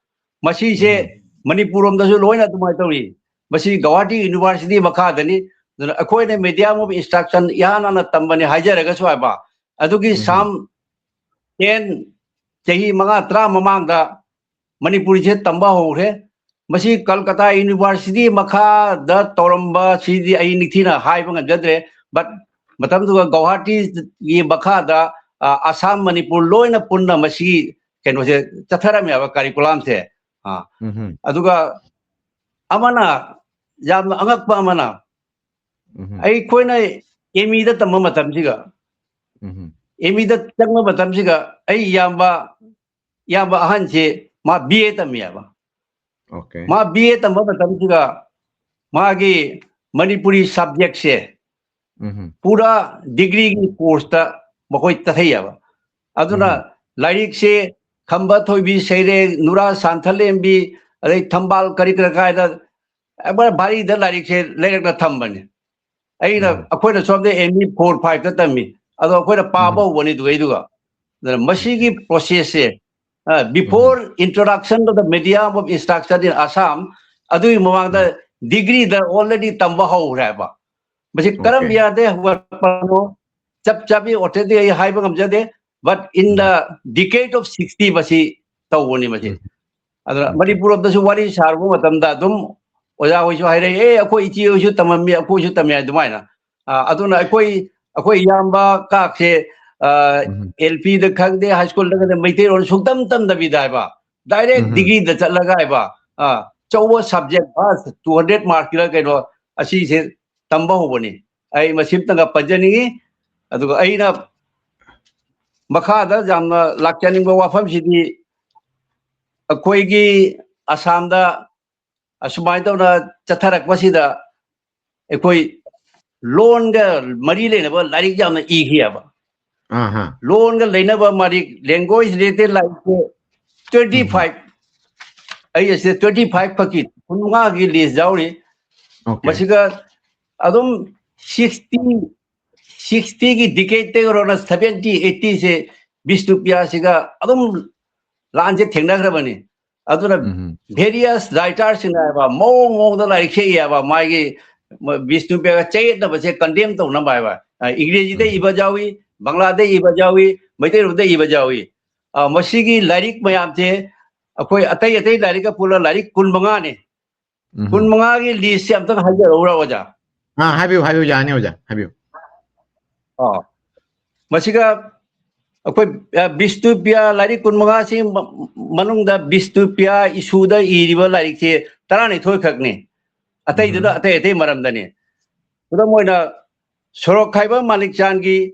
ꯃꯁꯤꯁꯦ ꯃꯅꯤꯄꯨꯔ ꯂꯣꯝꯗꯁꯨ ꯂꯣꯏꯅ ꯑꯗꯨꯃꯥꯏꯅ ꯇꯧꯔꯤ꯫ ꯃꯁꯤ ꯒꯧꯍꯥꯇꯤ University ꯃꯈꯥꯗꯅꯤ꯫ ꯑꯗꯨꯅ ꯑꯩꯈꯣꯏꯅ medium of instruction ꯏꯍꯥꯟ ꯍꯥꯟꯅ ꯇꯝꯕꯅꯤ ꯍꯥꯏꯖꯔꯒꯁꯨ ꯍꯥꯏꯕ, ꯑꯗꯨꯒꯤ ꯁꯝ ten, ꯆꯍꯤ ꯃꯉꯥ ꯇꯔꯥ ꯃꯃꯥꯡꯗ ꯃꯅꯤꯄꯨꯔꯤꯁꯦ ꯇꯝꯕ ꯍꯧꯈ꯭ꯔꯦ꯫ ꯃꯁꯤ ꯀꯜꯀꯇꯥ University ꯃꯈꯥꯗ ꯇꯧꯔꯝꯕ ꯁꯤꯗꯤ ꯑꯩ ꯅꯤꯡꯊꯤꯅ ꯍꯥꯏꯕ ꯉꯝꯖꯗ꯭ꯔꯦ, but ꯃꯇꯝꯗꯨꯗ ꯒꯧꯍꯥꯇꯤꯒꯤ ꯃꯈꯥꯗ, ꯑ, ꯑꯁꯥꯝ, ꯃꯅꯤꯄꯨꯔ ꯂꯣꯏꯅ ꯄꯨꯟꯅ ꯃꯁꯤꯒꯤ ꯀꯩꯅꯣꯁꯦ ꯆꯠꯊꯔꯝꯃꯦꯕ, curriculumꯁꯦ꯫ ꯑ, ꯑꯗꯨꯒ ꯑꯃꯅ, ꯌꯥꯝꯅ ꯑꯉꯛꯄ ꯑꯃꯅ, ꯑꯩꯈꯣꯏꯅ ꯑꯦꯝ ꯏꯗ ꯇꯝꯕ ꯃꯇꯝꯁꯤꯒ, ꯎꯝ ꯑꯦꯝ ꯏꯗ ꯆꯪꯕ ꯃꯇꯝꯁꯤꯒ ꯑꯩ ꯏꯌꯥꯝꯕ, ꯏꯌꯥꯝꯕ ꯑꯍꯟꯁꯦ ꯃꯥ ꯕꯤ ꯑꯦ ꯇꯝꯃꯤꯑꯕ꯫ ꯑꯣꯀꯦ ꯃꯥ ꯕꯤ ꯑꯦ ꯇꯝꯕ ꯃꯇꯝꯁꯤꯒ ꯃꯥꯒꯤ ꯃꯅꯤꯄꯨꯔꯤ ꯁꯕꯖꯦꯛꯁꯦ ꯎꯝ ꯄꯨꯔꯥ ꯗꯤꯒ꯭ꯔꯤꯒꯤ ꯀꯣꯔꯁꯇ ꯃꯈꯣꯏ ꯆꯠꯊꯩꯑꯕ꯫ ꯑꯗꯨꯅ ꯎꯝ ꯂꯥꯏꯔꯤꯛꯁꯦ ꯈꯝꯕ ꯊꯣꯏꯕꯤ ꯁꯩꯔꯦꯡ, ꯅꯨꯔꯥ ꯁꯥꯟꯊꯂꯦꯝꯕꯤ, ꯑꯗꯩ ꯊꯝꯕꯥꯜ ꯀꯔꯤ ꯀꯔꯥ ꯀꯥꯏꯗ ꯑꯦꯕꯔ ꯚꯥꯔꯤꯗ ꯂꯥꯏꯔꯤꯛꯁꯦ ꯂꯩꯔꯛꯅ ꯊꯝꯕꯅꯤ꯫ ꯑꯩꯅ ꯎꯝ ꯑꯩꯈꯣꯏꯅ ꯁꯣꯝꯗ ꯑꯦꯝ ꯏ ꯐꯣꯔ ꯐꯥꯏꯚꯇ ꯇꯝꯃꯤ, ꯑꯗꯣ ꯑꯩꯈꯣꯏꯅ ꯄꯥꯕ ꯎꯝ ꯍꯧꯕꯅꯤ ꯑꯗꯨꯒꯩꯗꯨꯒ꯫ ꯑꯗꯨꯅ ꯃꯁꯤꯒꯤ ꯑꯣꯀꯦ ꯄ꯭ꯔꯣꯁꯦꯁꯁꯦ um before introduction of the medium of instruction in Assam, ꯑꯗꯨꯒꯤ ꯃꯃꯥꯡꯗ ꯎꯝ ꯗꯤꯒ꯭ꯔꯤꯗ already ꯇꯝꯕ ꯍꯧꯈ꯭ꯔꯦ ꯍꯥꯏꯕ꯫ ꯃꯁꯤ ꯀꯔꯝꯕ ꯑꯣꯀꯦ ꯌꯥꯗꯦ ꯍꯧꯒꯠꯄꯅꯣ ꯆꯞ ꯆꯥꯕꯤ ꯑꯣꯊꯦꯟꯇꯤꯛ ꯑꯩ ꯍꯥꯏꯕ ꯉꯝꯖꯗꯦ, but in the um decade of sixty ꯃꯁꯤ ꯇꯧꯕꯅꯤ ꯃꯁꯤ꯫ ꯎꯝ ꯑꯗꯨꯅ ꯑꯣꯀꯦ ꯃꯅꯤꯄꯨꯔ ꯂꯣꯝꯗꯁꯨ ꯋꯥꯔꯤ ꯁꯥꯔꯨꯕ ꯃꯇꯝꯗ ꯑꯗꯨꯝ ꯑꯣꯖꯥ ꯍꯣꯏꯁꯨ ꯍꯥꯏꯔꯛꯑꯦ, "ꯑꯦ, ꯑꯩꯈꯣꯏ ꯏꯆꯦ ꯍꯣꯏꯁꯨ ꯇꯝꯃꯝꯃꯤ, ꯑꯩꯈꯣꯏꯁꯨ ꯇꯝꯃꯤ" ꯑꯗꯨꯃꯥꯏꯅ꯫ ꯑ, ꯑꯗꯨꯅ ꯑꯩꯈꯣꯏ, ꯑꯩꯈꯣꯏ ꯏꯌꯥꯝꯕ ꯀꯥꯛꯁꯦ, ꯑ, ꯎꯝ ꯑꯦꯜ ꯄꯤꯗ ꯈꯪꯗꯦ, ꯍꯥꯏ ꯁ꯭ꯀꯨꯜꯗ ꯈꯪꯗꯦ, ꯃꯩꯇꯩꯂꯣꯟ ꯁꯨꯡꯇꯝ ꯇꯝꯗꯕꯤꯗ ꯍꯥꯏꯕ, ꯗꯥꯏꯔꯦꯛ ꯎꯝ ꯗꯤꯒ꯭ꯔꯤꯗ ꯆꯠꯂꯒ ꯍꯥꯏꯕ, ꯑ, ꯑꯆꯧꯕ ꯁꯕꯖꯦꯛ ꯐꯥꯔꯁ ꯇꯨ ꯍꯟꯗ꯭ꯔꯦꯠ ꯃꯥꯔꯛꯀꯤꯔ ꯀꯩꯅꯣ ꯑꯁꯤꯁꯦ ꯇꯝꯕ ꯍꯧꯕꯅꯤ꯫ ꯑꯩ ꯃꯁꯤꯝꯇꯪꯒ ꯄꯟꯖꯅꯤꯡꯉꯤ꯫ ꯑꯗꯨꯒ ꯑꯩꯅ ꯃꯈꯥꯗ ꯌꯥꯝꯅ ꯂꯥꯛꯆꯅꯤꯡꯕ ꯋꯥꯐꯝꯁꯤꯗꯤ, ꯑꯩꯈꯣꯏꯒꯤ ꯑꯁꯥꯝꯗ ꯑꯁꯨꯃꯥꯏꯅ ꯇꯧꯅ ꯆꯠꯊꯔꯛꯄꯁꯤꯗ ꯑꯩꯈꯣꯏ ꯂꯣꯟꯒ ꯃꯔꯤ ꯂꯩꯅꯕ ꯂꯥꯏꯔꯤꯛ ꯌꯥꯝꯅ ꯏꯈꯤꯑꯕ꯫ ꯑꯥ ꯍꯥ ꯂꯣꯟꯒ ꯂꯩꯅꯕ ꯃꯔꯤꯛ, ꯂꯦꯡꯒ꯭ꯋꯦꯖ ꯔꯤꯂꯦꯇꯦꯗ ꯂꯥꯏꯔꯤꯛꯁꯦ ꯇ꯭ꯋꯦꯟꯇꯤ ꯎꯝ ꯐꯥꯏꯚ ꯑꯩ ꯑꯁꯤꯗ ꯇ꯭ꯋꯦꯟꯇꯤ ꯐꯥꯏꯚ ꯈꯛꯀꯤ ꯀꯨꯟ ꯃꯉꯥꯒꯤ ꯂꯤꯁ ꯌꯥꯎꯔꯤ꯫ ꯑꯣꯀꯦ ꯃꯁꯤꯒ ꯑꯗꯨꯝ ꯁꯤꯛꯁꯇꯤ, ꯁꯤꯛꯁꯇꯤꯒꯤ ꯗꯤꯀꯦꯠꯇꯒꯤ ꯍꯧꯔꯒ ꯁꯚꯦꯟꯇꯤ ꯑꯩꯠꯇꯤꯁꯦ ꯕꯤꯁꯅꯨꯄ꯭ꯔꯤꯌꯥꯁꯤꯒ ꯑꯗꯨꯝ ꯂꯥꯟꯁꯦ ꯊꯦꯡꯅꯈ꯭ꯔꯕꯅꯤ꯫ ꯑꯗꯨꯅ ꯎꯝ ꯚꯦꯔꯤꯌꯁ ꯔꯥꯏꯇꯔꯁꯤꯡꯅ ꯍꯥꯏꯕ ꯃꯑꯣꯡ ꯃꯑꯣꯡꯗ ꯂꯥꯏꯔꯤꯛꯁꯦ ꯏꯌꯦꯕ, ꯃꯥꯒꯤ ꯕꯤꯁꯅꯨꯄ꯭ꯔꯤꯌꯥꯒ ꯆꯌꯦꯠꯅꯕꯁꯦ ꯀꯟꯗꯦꯝ ꯇꯧꯅꯕ ꯍꯥꯏꯕ꯫ ꯑ, ꯏꯪꯒ꯭ꯔꯦꯖꯤꯗ ꯎꯝ ꯏꯕ ꯌꯥꯎꯏ, ꯕꯪꯒ꯭ꯂꯥꯗ ꯏꯕ ꯌꯥꯎꯏ, ꯃꯩꯇꯩꯂꯣꯟꯗ ꯏꯕ ꯌꯥꯎꯏ꯫ ꯑ, ꯃꯁꯤꯒꯤ ꯂꯥꯏꯔꯤꯛ ꯃꯌꯥꯝꯁꯦ ꯑꯩꯈꯣꯏ ꯑꯇꯩ ꯑꯇꯩ ꯂꯥꯏꯔꯤꯛꯀ ꯄꯨꯜꯂ ꯂꯥꯏꯔꯤꯛ ꯀꯨꯟ ꯃꯉꯥꯅꯤ꯫ ꯎꯝ ꯀꯨꯟ ꯃꯉꯥꯒꯤ ꯂꯤꯁꯁꯦ ꯑꯝꯇꯪ ꯍꯥꯏꯖꯔꯛꯎꯔꯥ, ꯑꯣꯖꯥ? ꯑꯥ ꯍꯥꯏꯕꯤꯌꯨ ꯍꯥꯏꯕꯤꯌꯨ ꯌꯥꯅꯤ ꯑꯣꯖꯥ ꯍꯥꯏꯕꯤꯌꯨ ꯑꯣ, ꯃꯁꯤꯒ ꯑꯩꯈꯣꯏ, ꯑ, ꯕꯤꯁꯅꯨꯄ꯭ꯔꯤꯌꯥ ꯂꯥꯏꯔꯤꯛ ꯀꯨꯟ ꯃꯉꯥꯁꯤ ꯃ-, ꯃꯅꯨꯡꯗ ꯕꯤꯁꯅꯨꯄ꯭ꯔꯤꯌꯥ ꯏꯁꯨꯗ ꯏꯔꯤꯕ ꯂꯥꯏꯔꯤꯛꯁꯦ ꯇꯔꯥꯅꯤꯊꯣꯏ ꯈꯛꯅꯤ꯫ ꯑꯇꯩꯗꯨꯅ ꯎꯝ ꯑꯇꯩ ꯑꯇꯩ ꯃꯔꯝꯗꯅꯤ꯫ ꯈꯨꯗꯝ ꯑꯣꯏꯅ ꯁꯣꯔꯣꯛꯈꯥꯏꯕ ꯃꯥꯅꯤꯛꯆꯥꯟꯒꯤ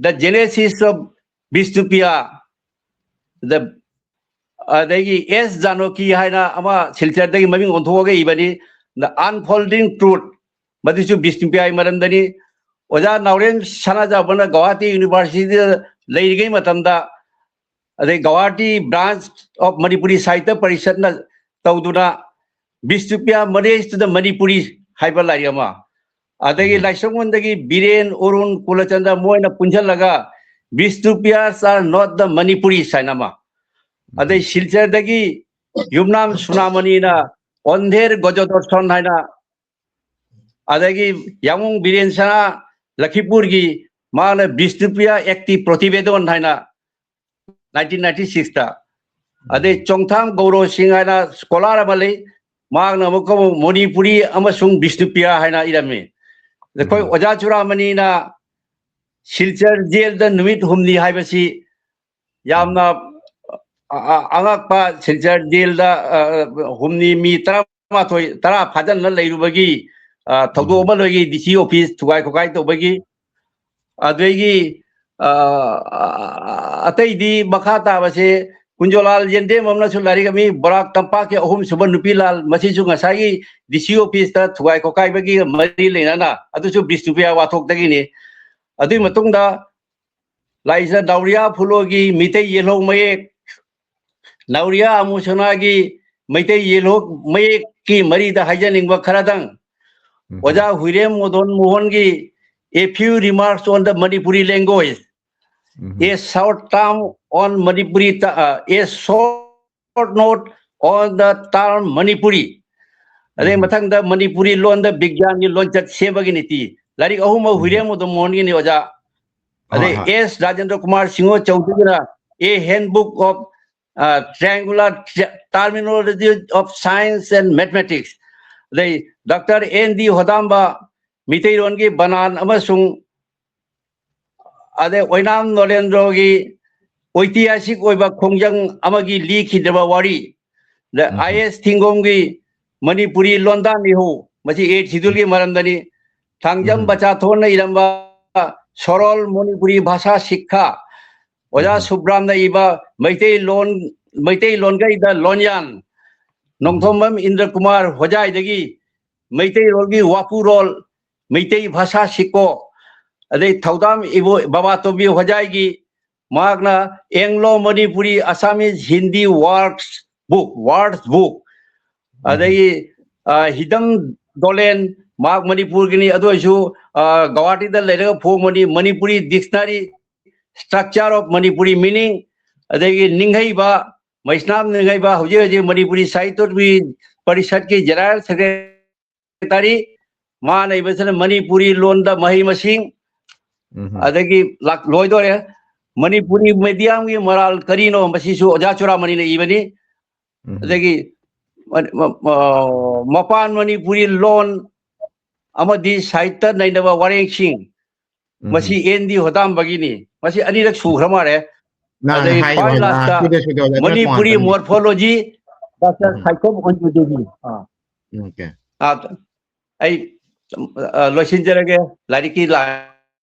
The Genesis of Bishnupriya, the ꯑꯗꯒꯤ ꯑꯦꯁ ꯖꯥꯅꯣꯀꯤ ꯍꯥꯏꯅ ꯑꯃ ꯁꯤꯜꯆꯔꯗꯒꯤ ꯃꯃꯤꯡ ꯑꯣꯟꯊꯣꯛꯑꯒ ꯏꯕꯅꯤ, The Unfolding Truth, ꯃꯗꯨꯁꯨ ꯕꯤꯁꯅꯨꯄ꯭ꯔꯤꯌꯥꯒꯤ ꯃꯔꯝꯗꯅꯤ꯫ ꯑꯣꯖꯥ ꯅꯥꯎꯔꯦꯝ ꯁꯅꯥꯖꯥꯎꯕꯅ ꯒꯧꯍꯥꯇꯤ ꯌꯨꯅꯤꯚꯔꯁꯤꯇꯤꯗ ꯂꯩꯔꯤꯉꯩ ꯃꯇꯝꯗ, ꯑꯗꯩ Guwahati branch of Manipuri Sahitya Parishadꯅ ꯇꯧꯗꯨꯅ Bishnupriya Marriage to the Manipuri ꯍꯥꯏꯕ ꯂꯥꯏꯔꯤꯛ ꯑꯃ, ꯑꯗꯒꯤ ꯂꯥꯏꯁ꯭ꯔꯝꯕꯟꯗꯒꯤ ꯕꯤꯔꯦꯟ, ꯑꯔꯨꯟ, ꯀꯨꯂꯆꯟꯗ꯭ꯔ ꯃꯣꯏꯅ ꯄꯨꯟꯁꯤꯜꯂꯒ Bishnupiyas are not the Manipuris ꯍꯥꯏꯅ ꯑꯃ, ꯑꯗꯩ ꯁꯤꯜꯆꯔꯗꯒꯤ ꯌꯨꯝꯅꯥꯝ ꯁꯨꯅꯥꯃꯅꯤꯅ ꯑꯟꯙꯦꯔ ꯒꯖꯗꯔꯁꯟ ꯍꯥꯏꯅ, ꯑꯗꯒꯤ ꯌꯥꯉꯣꯡ ꯕꯤꯔꯦꯟ ꯁꯅꯥ ꯂꯈꯤꯄꯨꯔꯒꯤ ꯃꯥꯅ ꯕꯤꯁꯅꯨꯄ꯭ꯔꯤꯌꯥ ꯑꯦꯛꯇꯤ ꯄ꯭ꯔꯣꯇꯤꯕꯦꯗꯣꯟ ꯍꯥꯏꯅ ꯅꯥꯏꯟꯇꯤꯟ ꯅꯥꯏꯟꯇꯤ ꯁꯤꯛꯁꯇ, ꯑꯗꯩ ꯆꯣꯡꯊꯥꯝ ꯒꯧꯔꯣ ꯁꯤꯡ ꯍꯥꯏꯅ ꯁ꯭ꯀꯣꯂꯥꯔ ꯑꯃ ꯂꯩ, ꯃꯍꯥꯛꯅ ꯑꯃꯨꯛꯀ ꯑꯃꯨꯛ ꯃꯣꯅꯤꯄꯨꯔꯤ ꯑꯃꯁꯨꯡ ꯕꯤꯁꯅꯨꯄ꯭ꯔꯤꯌꯥ ꯍꯥꯏꯅ ꯏꯔꯝꯃꯤ꯫ ꯑꯩꯈꯣꯏ ꯑꯣꯖꯥ ꯆꯨꯔꯥꯃꯅꯤꯅ ꯁꯤꯜꯆꯔ ꯖꯦꯜꯗ ꯅꯨꯃꯤꯠ ꯍꯨꯝꯅꯤ ꯍꯥꯏꯕꯁꯤ ꯌꯥꯝꯅ ꯑ-, ꯑ-, ꯑꯉꯛꯄ, ꯁꯤꯜꯆꯔ ꯖꯦꯜꯗ, ꯑ, ꯍꯨꯝꯅꯤ ꯃꯤ ꯇꯔꯥꯃꯥꯊꯣꯏ, ꯇꯔꯥ ꯐꯥꯖꯤꯟꯅ ꯂꯩꯔꯨꯕꯒꯤ, ꯑ, ꯊꯧꯗꯣꯛ ꯑꯃ ꯂꯩꯈꯤ, ꯗꯤ ꯁꯤ ꯑꯣꯐꯤꯁ ꯊꯨꯒꯥꯏ ꯈꯣꯀꯥꯏ ꯇꯧꯕꯒꯤ꯫ ꯑꯗꯒꯤ, ꯑ, ꯑꯇꯩꯗꯤ ꯃꯈꯥ ꯇꯥꯕꯁꯦ ꯀꯨꯟꯖꯣꯂꯥꯜ ꯌꯦꯟꯗꯦꯝ ꯑꯃꯅꯁꯨ ꯂꯥꯏꯔꯤꯛ ꯑꯃ ꯏ, ꯕꯣꯔꯥꯛ ꯇꯝꯄꯥꯛꯀꯤ ꯑꯍꯨꯝꯁꯨꯕ ꯅꯨꯄꯤ ꯂꯥꯜ, ꯃꯁꯤꯁꯨ ꯉꯁꯥꯏꯒꯤ ꯗꯤ ꯁꯤ ꯑꯣꯐꯤꯁꯇ ꯊꯨꯒꯥꯏ ꯈꯣꯀꯥꯏꯕꯒꯤ ꯃꯔꯤ ꯂꯩꯅꯅ, ꯑꯗꯨꯁꯨ ꯕꯤꯁꯅꯨꯄ꯭ꯔꯤꯌꯥ ꯋꯥꯊꯣꯛꯇꯒꯤꯅꯤ꯫ ꯑꯗꯨꯒꯤ ꯃꯇꯨꯡꯗ ꯂꯥꯏꯁ꯭ꯔꯝ ꯅꯥꯎꯔꯤꯌꯥ ꯐꯨꯂꯣꯒꯤ ꯃꯤꯇꯩ ꯌꯦꯜꯍꯧ ꯃꯌꯦꯛ, ꯅꯥꯎꯔꯤꯌꯥ ꯑꯃꯨꯁꯅꯥꯒꯤ ꯃꯩꯇꯩ ꯌꯦꯜꯍꯧ ꯃꯌꯦꯛꯀꯤ ꯃꯔꯤꯗ ꯍꯥꯏꯖꯅꯤꯡꯕ ꯈꯔꯗꯪ, ꯑꯣꯖꯥ ꯍꯨꯏꯔꯦꯝ ꯃꯗꯟ ꯃꯣꯍꯟꯒꯤ A Few Remarks on the Manipuri Language, A Short Term on Manipuri, Ta-, uh, A Short Note on the Term Manipuri, ꯑꯗꯩ ꯃꯊꯪꯗ ꯃꯅꯤꯄꯨꯔꯤ ꯂꯣꯟꯗ ꯕꯤꯒ꯭ꯌꯥꯟꯒꯤ ꯂꯣꯟꯆꯠ ꯁꯦꯝꯕꯒꯤ ꯅꯤꯇꯤ, ꯂꯥꯏꯔꯤꯛ ꯑꯍꯨꯝꯃꯛ ꯍꯨꯏꯔꯦꯝ ꯃꯗꯟ ꯃꯣꯍꯟꯒꯤꯅꯤ ꯑꯣꯖꯥ꯫ ꯑꯗꯩ ꯍꯣꯏ, ꯍꯣꯏ꯫ ꯑꯦꯁ ꯔꯥꯖꯦꯟꯗ꯭ꯔ ꯀꯨꯃꯥꯔ ꯁꯤꯡꯍ ꯆꯧꯙꯨꯔꯤꯅ A Handbook of, uh, Triangular Tri-, Terminology of Science and Mathematics, ꯑꯗꯩ ꯗꯥꯛꯇꯔ ꯑꯦꯟ ꯗꯤ ꯍꯣꯗꯥꯝꯕ ꯃꯤꯇꯩꯔꯣꯟꯒꯤ ꯕꯅꯥꯟ ꯑꯃꯁꯨꯡ, ꯑꯗꯩ ꯑꯣꯏꯅꯥꯝ ꯅꯣꯂꯦꯟꯗ꯭ꯔꯣꯒꯤ ꯑꯣꯏꯇꯤꯍꯥꯁꯤꯛ ꯑꯣꯏꯕ ꯈꯣꯡꯖꯪ ꯑꯃꯒꯤ ꯂꯤꯈꯤꯗ꯭ꯔꯕ ꯋꯥꯔꯤ, ꯑꯗ ꯑꯥꯏ ꯑꯦꯁ ꯊꯤꯡꯒꯣꯝꯒꯤ ꯃꯅꯤꯄꯨꯔꯤ ꯂꯣꯟꯗꯥ ꯃꯤꯍꯧ, ꯃꯁꯤ ꯑꯦꯠ ꯁꯤꯗꯨꯜꯒꯤ ꯃꯔꯝꯗꯅꯤ꯫ ꯊꯥꯡꯖꯝ ꯎꯝ꯫ ꯕꯆꯥꯊꯣꯟꯅ ꯏꯔꯝꯕ ꯁꯣꯔꯣꯜ ꯃꯅꯤꯄꯨꯔꯤ ꯚꯥꯁꯥ ꯁꯤꯛꯈꯥ, ꯑꯣꯖꯥ ꯎꯝ꯫ ꯁꯨꯕ꯭ꯔꯥꯝꯅ ꯏꯕ ꯃꯩꯇꯩꯂꯣꯟ, ꯃꯩꯇꯩꯂꯣꯟꯒ ꯏꯕ ꯂꯣꯟꯌꯥꯟ, ꯅꯣꯡꯊꯣꯝꯕꯝ ꯏꯟꯗ꯭ꯔ ꯀꯨꯃꯥꯔ ꯍꯣꯖꯥꯏꯗꯒꯤ ꯃꯩꯇꯩꯔꯣꯜꯒꯤ ꯋꯥꯄꯨꯔꯣꯜ, ꯃꯩꯇꯩ ꯚꯥꯁꯥ ꯁꯤꯀꯣ, ꯑꯗꯩ ꯊꯧꯗꯥꯝ ꯏꯕꯣ ꯕꯕꯥꯇꯣꯝꯕꯤ ꯍꯣꯖꯥꯏꯒꯤ ꯃꯍꯥꯛꯅ Anglo Manipuri Assamese Hindi Works Book, Words Book, ꯑꯗꯒꯤ ꯑ, ꯍꯤꯗꯝ ꯗꯣꯂꯦꯟ, ꯃꯍꯥꯛ ꯃꯅꯤꯄꯨꯔꯒꯤꯅꯤ, ꯑꯗꯨ ꯑꯣꯏꯔꯁꯨ ꯑ, ꯒꯧꯍꯥꯇꯤꯗ ꯂꯩꯔꯒ ꯐꯣꯡꯕꯅꯤ, Manipuri Dictionary, Structure of Manipuri Meaning, ꯑꯗꯒꯤ ꯅꯤꯡꯍꯩꯕ, ꯃꯩꯁꯅꯥꯝ ꯅꯤꯡꯍꯩꯕ, ꯍꯧꯖꯤꯛ ꯍꯧꯖꯤꯛ ꯃꯅꯤꯄꯨꯔꯤ ꯁꯥꯍꯤꯇ꯭ꯌ ꯄꯔꯤꯁꯠꯀꯤ ꯖꯦꯅꯔꯦꯜ ꯁꯦꯀ꯭ꯔꯦꯇꯔꯤ, ꯃꯥꯅ ꯏꯕꯁꯤꯅ ꯃꯅꯤꯄꯨꯔꯤ ꯂꯣꯟꯗ ꯃꯍꯩ ꯃꯁꯤꯡ, ꯎꯝ꯫ ꯑꯗꯒꯤ ꯂꯥꯛ-, ꯂꯣꯏꯗꯣꯔꯦ, ꯃꯅꯤꯄꯨꯔꯤ ꯃꯦꯗꯤꯌꯝꯒꯤ ꯃꯔꯥꯜ ꯀꯔꯤꯅꯣ, ꯃꯁꯤꯁꯨ ꯑꯣꯖꯥ ꯆꯨꯔꯥꯃꯅꯤꯅ ꯏꯕꯅꯤ꯫ ꯎꯝ꯫ ꯑꯗꯒꯤ ꯃ-, ꯃ-, ꯃ-, ꯃꯄꯥꯟ ꯃꯅꯤꯄꯨꯔꯤ ꯂꯣꯟ ꯑꯃꯗꯤ ꯁꯥꯍꯤꯇ꯭ꯌ ꯅꯩꯅꯕ ꯋꯥꯔꯦꯡꯁꯤꯡ, ꯎꯝ꯫ ꯃꯁꯤ ꯑꯦꯟ ꯗꯤ ꯍꯣꯗꯥꯝꯕꯒꯤꯅꯤ꯫ ꯃꯁꯤ ꯑꯅꯤꯔꯛ ꯁꯨꯈ꯭ꯔ ꯃꯥꯜꯂꯦ꯫ ꯅꯍꯥꯟ ꯑꯗꯒꯤ ꯍꯥꯏ-, ꯈ꯭ꯋꯥꯏ ꯍꯥꯏ-, ꯂꯥꯁꯇ ꯁꯤꯗ, ꯁꯤꯗ, ꯑꯗꯨꯅ ꯃꯅꯤꯄꯨꯔꯤ ꯇꯣꯉꯥꯟꯕꯅꯤ꯫ ꯃꯣꯔꯐꯣꯂꯣꯖꯤ, ꯗꯥꯛꯇꯔ ꯎꯝ꯫ ꯁꯥꯏꯈꯣꯝ ꯑꯣꯟꯖꯨ ꯗꯦꯕꯤ꯫ ꯑꯥ꯫ ꯎꯝ, okay꯫ ꯑꯥ, ꯑꯩ, ꯑ, ꯂꯣꯏꯁꯤꯟꯖꯔꯒꯦ ꯂꯥꯏꯔꯤꯛꯀꯤ ꯂꯥꯏꯟ